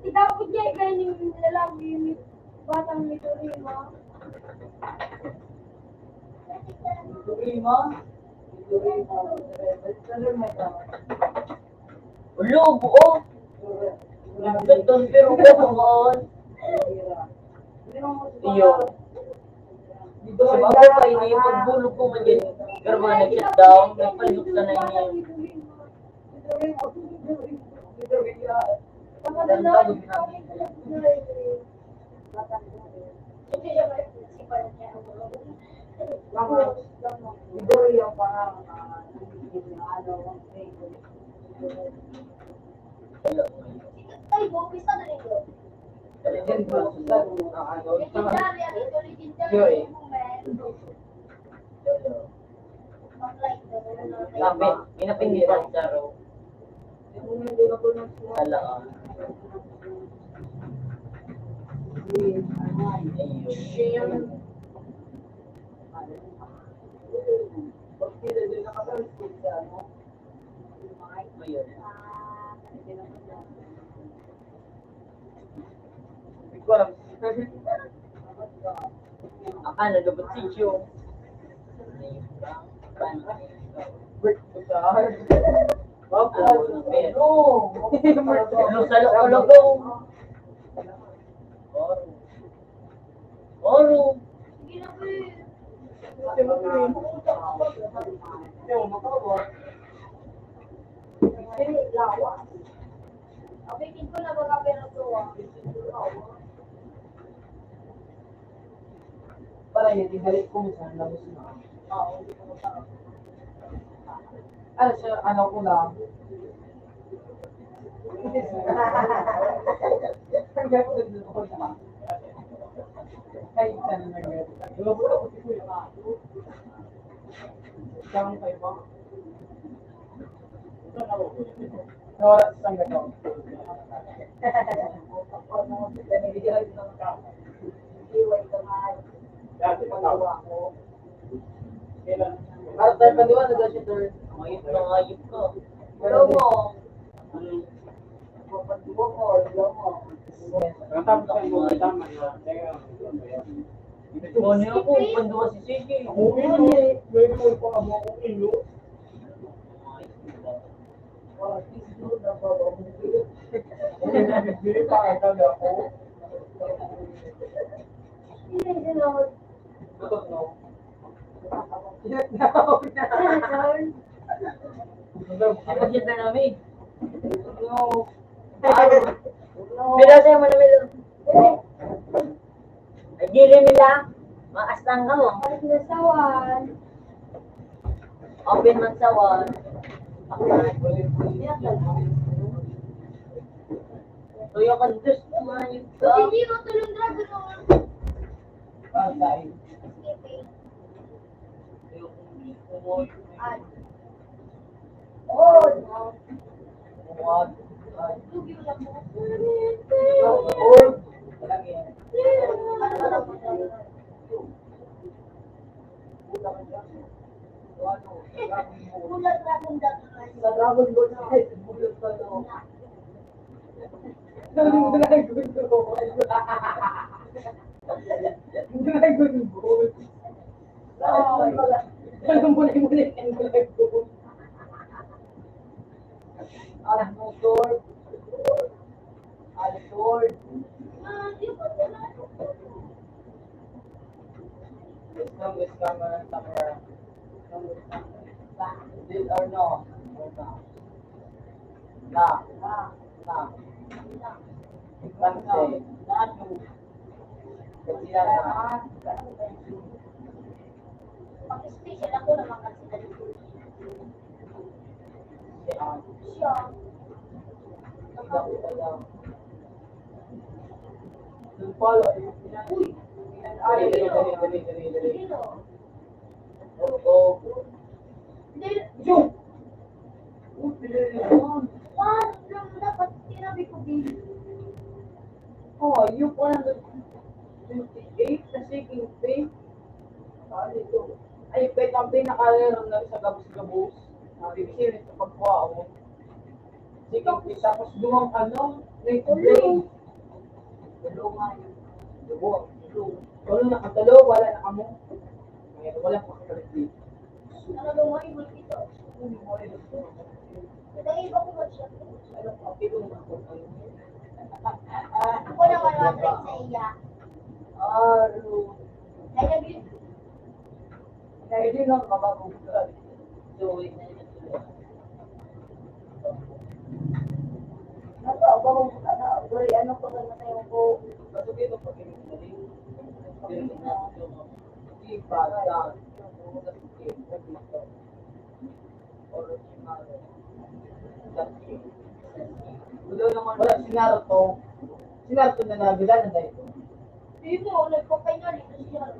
Itapon niya, ganyan yung lalaki, yung batang Midori na. Midori na? Midori na. Ulo, buo. Nagdon, pero buo, buo. Iyo. Sa baba pa, ini pagbulog ko man dyan. Pero mga nag-shutdown, nagpalihok ka na ini. Tapos, Midori yung parang, ah, ano, Ay, bopis na rin ito. Legendary ang ito, legendary ang movement. Lapit, inapin ni Pagkaro. Ala, ah. Ayun. Ayun. Akala dapat sityo. Ano sa loob? Oro. Para yun, ibalik ko minsan, labas na. Ano siya, ano ko lang. Ay, sana nag-, Saan kayo ba? Sa oras ng gabi. Dati matawa ko. Para tayo paliwanag na siya, sir. Mayit na ngayip ka. Pero mo, ang pagpatuwa ko, alam mo. Ang tama, tama, tama. Ito niya ako, panduwa si Sige. Ako yun eh. Pwede mo pa ako, ako yun. Ipag-chat na namin. Pero sa'yo mo naman. Nila, maas lang ka mo. Nasawan. Open man sa wall. Tuyo ka, Diyos ko, mga yun. Hindi mo tulong na gano'n. Ay. Oh, no. Sa Dragon Ball Z, bulag pa to. Dragon Ball. Dragon Ball. Alam mo na yung muli, yung Dragon Ball. Ang motor. Ang sword. Wisdom, wisdom, uh, Sakura. Wisdom, wisdom. Yes or no? Or no? Na. Na. Kasi, kasi yan na. Pag-special ako naman kasi na dito. Siya. Uy! Ay, dali, dali, dali, dali, dali. Sino? Oo. Hindi. Yung! Uy, pinili naman. Paano lang dapat sinabi ko din? Oh, yung one hundred twenty-eight na shaking thing. Ah, dito. Ay, bet ang pinaka-rare na sa gabos-gabos. Ah, bibisyon sa pagkuha, oh. Shaking thing. Tapos duwang ano, na yung blade. Duwang. Duwang. Ano nakatalo, wala na kamo. Ngayon, wala pa kapalit dito. Ano ba mo, ibon ito? Dahil ba ko ba siya? Ako na wala sa iya. Aro. Kaya din. Kaya din lang mabagong ka. So, wait na yun. Ano, abang, ano, sorry, ano pa ba na sa'yo po? Kasi dito, pag Iba, wala, si Naruto. Si Naruto na nabila na dahil ko. Dito, nagpapay nga dito siya.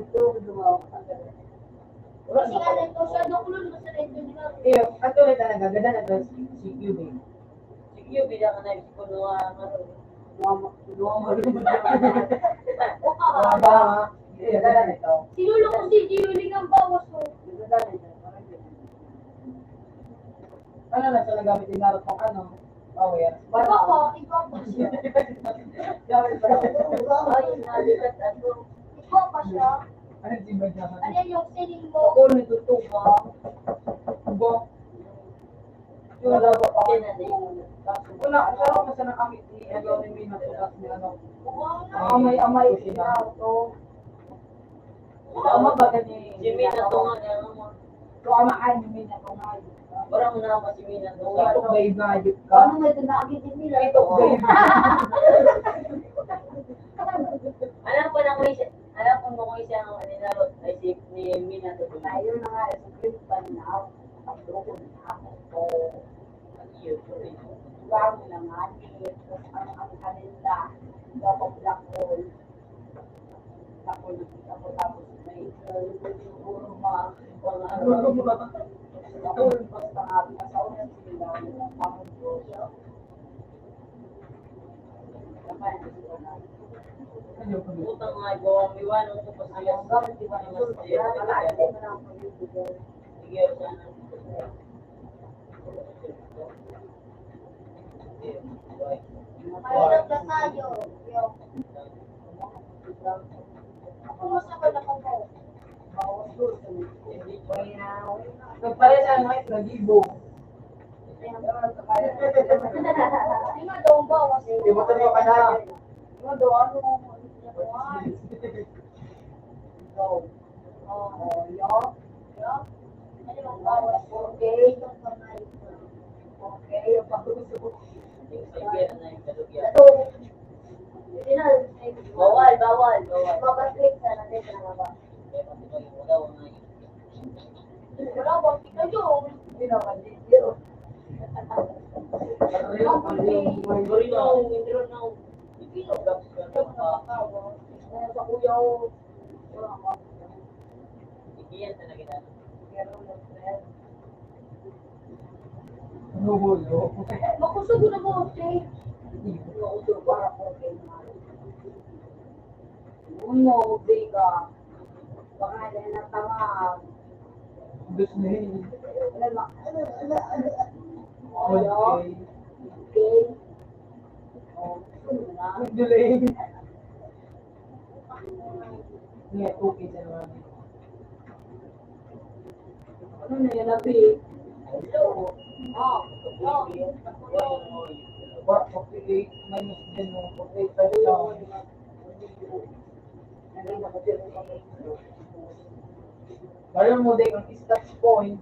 Ito, dumawa ka. Wala na. Kasi nga, nagpapay siya, doon ko lang masarap yung Naruto. Eh, actually talaga, ganda na to si, si Kyuubi. Si Kyuubi, diyan ka na, si Konoha, ano, Konoha, Konoha, Konoha, ha? Eh, ganda nito. Sinulong ko si Gio, lingang bawas mo. Ganda nito. Ano na siya nagamit ni Naruto pang ano? Power. Iba pa, iba pa siya. Gamit pa siya. Ay, nalikat ako. Iba pa siya. Ano yung iba niya? Ano yung sining mo? Ako, natutuwa. Iba. Yung laba pa. Wala, pero kung saan kami ni, ano, ni Mina, tapos ni ano. Ah, may amay sila. Ito. Tama ba ka ni Si Mina to nga, ano mo? Ito, amaan ni Mina to nga. Parang wala pa si Mina to nga. Ito, may bayad ka. Paano may tunagin din nila? Ito, bayad. Alam ko na kung isa, alam ko mo kung isa ang, ano, naro-, ay, si, ni Mina to. Ayun na nga, sa Green Pan na ako. Pagdukol na ako. So, ayun, yun. Wala mo na nga, eh. Tapos ano, ang kanila, dapat black hole. Tapos, tapos, tapos, may, uh, siguro mga, mga ano, tapos, basta nga, sa una, sila, tapos, Utang nga, gawa ang liwanag ko pa sa iyo. Sige, sana. Mahirap na tayo. Kumusta ka na po? Nagpare sa ano, eh, nag-ibo. Di ba daw ba? Di ba tayo ka na? Di ba daw, ano, ano, ano, ano? Ikaw. Oo, yo. Yo. Ano yung bawas? Okay. Okay, yung pag-uso. Ito. Bawal, bawal, bawal. Mabaslit sa natin sa mga ba? Wala bang ikaw yun? Hindi naman, hindi yun. Sorry, no, hindi, no, hindi, no. Hindi, no. Sa kuya ko, wala ka. Hindi yan talaga na. Ano mo, no? Makusog na mo, okay? Makusog para ko, okay. Uno, okay ka. Baka na natama. Gusto niya. Ano ba? Ano, ano, ano? Okay. Okay. Oh, gusto mo na. Delay. Niya, okay siya naman. Ano na yan, Abi? Hello. Oh, hello. Wa, forty-eight minus din, no? Forty-eight times down. Parang mo, dahil ang stats points,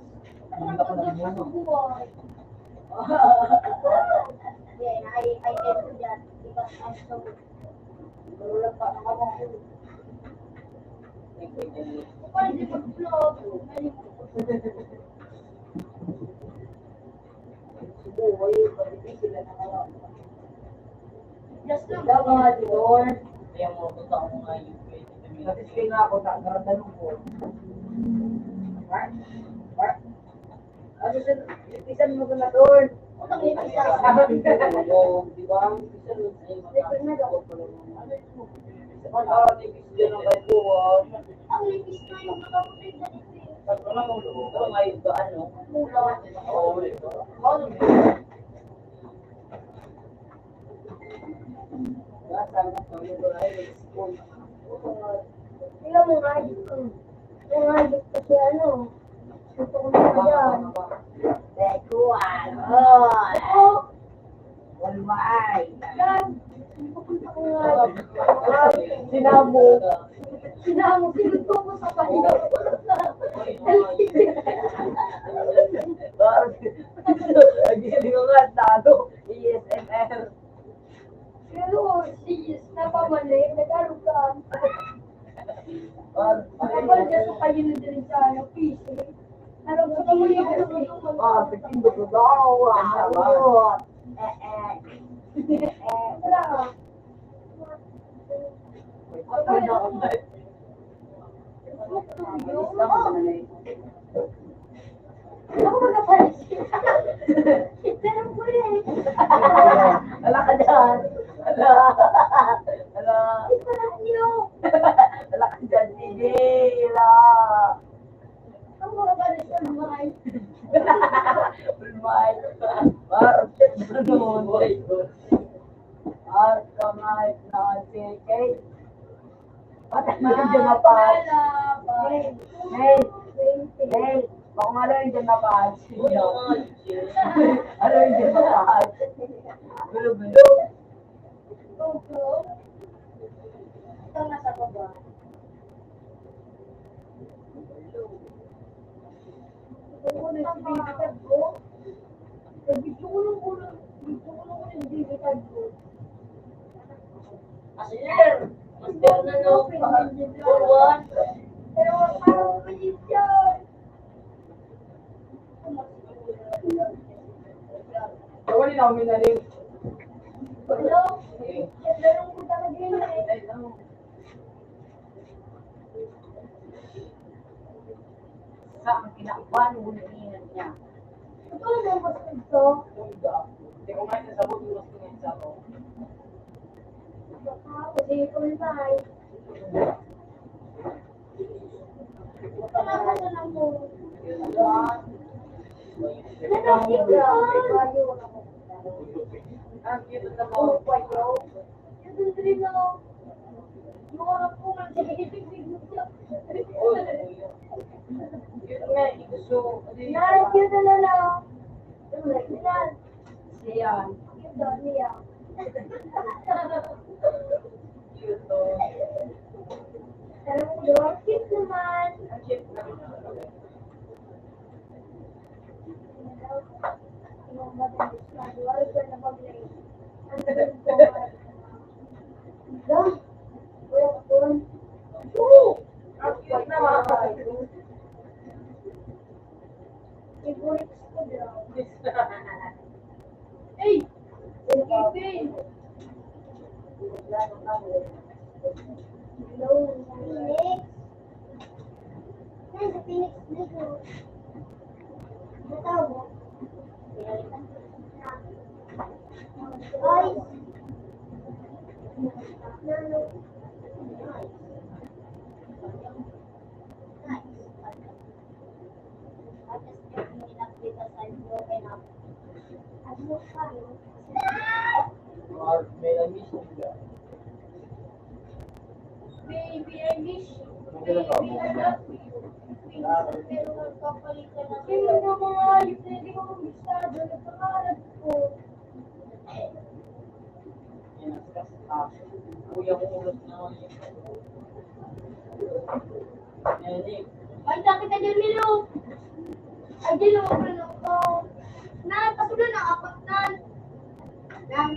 ang laki ng mono. Yeah, I, I can do that because I'm so Kasi nga ako, ta-, naratanong ko. Mark? Mark? Ano siya, bisan mo na doon? Utang ni isa. Oo, di ba? Bisan mo na doon. Ang ipis na yung mga kapatid na ito eh. Pag mga ulo ko, may iba, ano? Oo, di ba? Tingnan mo nga, yung, yung nga, yung kasi ano, gusto ko na yan. Bekuan. Oh! Walwaay. Yan. Gusto ko na yan. Sinabog. Sinabog. Sinutubo sa panyo. Ang galing mo nga, talo. A S M R. Pero, sige, napamali, nag-arog ka. Nakapal ka sa kayo na din sa ano, P C. Arog sa kayo na din. Ah, sa kindo ko daw, ah. Eh, eh. Eh, wala ka. Ako na, ako na. Ako magkapalit. Pero pwede. Wala ka dyan. Wala. Wala. Isa lang yun. Wala ka dyan, sige. Wala. Ako magkapalit sa mga. Ulmay. Parang ganun. At kamay na J K. Patay na yung Jamapat. Hey, hey, hey. Baka nga lang yung Jamapat. Ano yung Jamapat? Gulo-gulo. Ito nga sa baba. Ito po na yung binitag ko. Nag-video ko lang po na, video ko lang po yung binitag ko. Master! Master na, no? Forward! Pero parang mabilis yan. Wala na, uminaling. Hello? Hello, ang puta ka din, eh. Sa ang kinaban, unahingan niya. Ito ang mga gusto. Hindi ko nga nasabot yung gusto niya sa ako. Baka ako, di ko na tayo. Ang cute na mga. Yun nga, gusto ko din. Yan, cute na lang. Yan. Cute daw niya. Cute to. Pero ang cute naman. Ang cute naman. Yung madalas na, di ba? Ito na pag-, ang cute ko. Phoenix. Saan sa Phoenix dito? Natawa mo? Guys. Baby, I miss you. Baby, I love you. Pero nagpapalitan na sila ng mga hayop na hindi ko kabisado. Nagpakalat ko. Kuya ko ulit na. Ay, sakit na dyan, Milo. Ay, dyan, Milo. Na, patuloy na, apat na. Yan.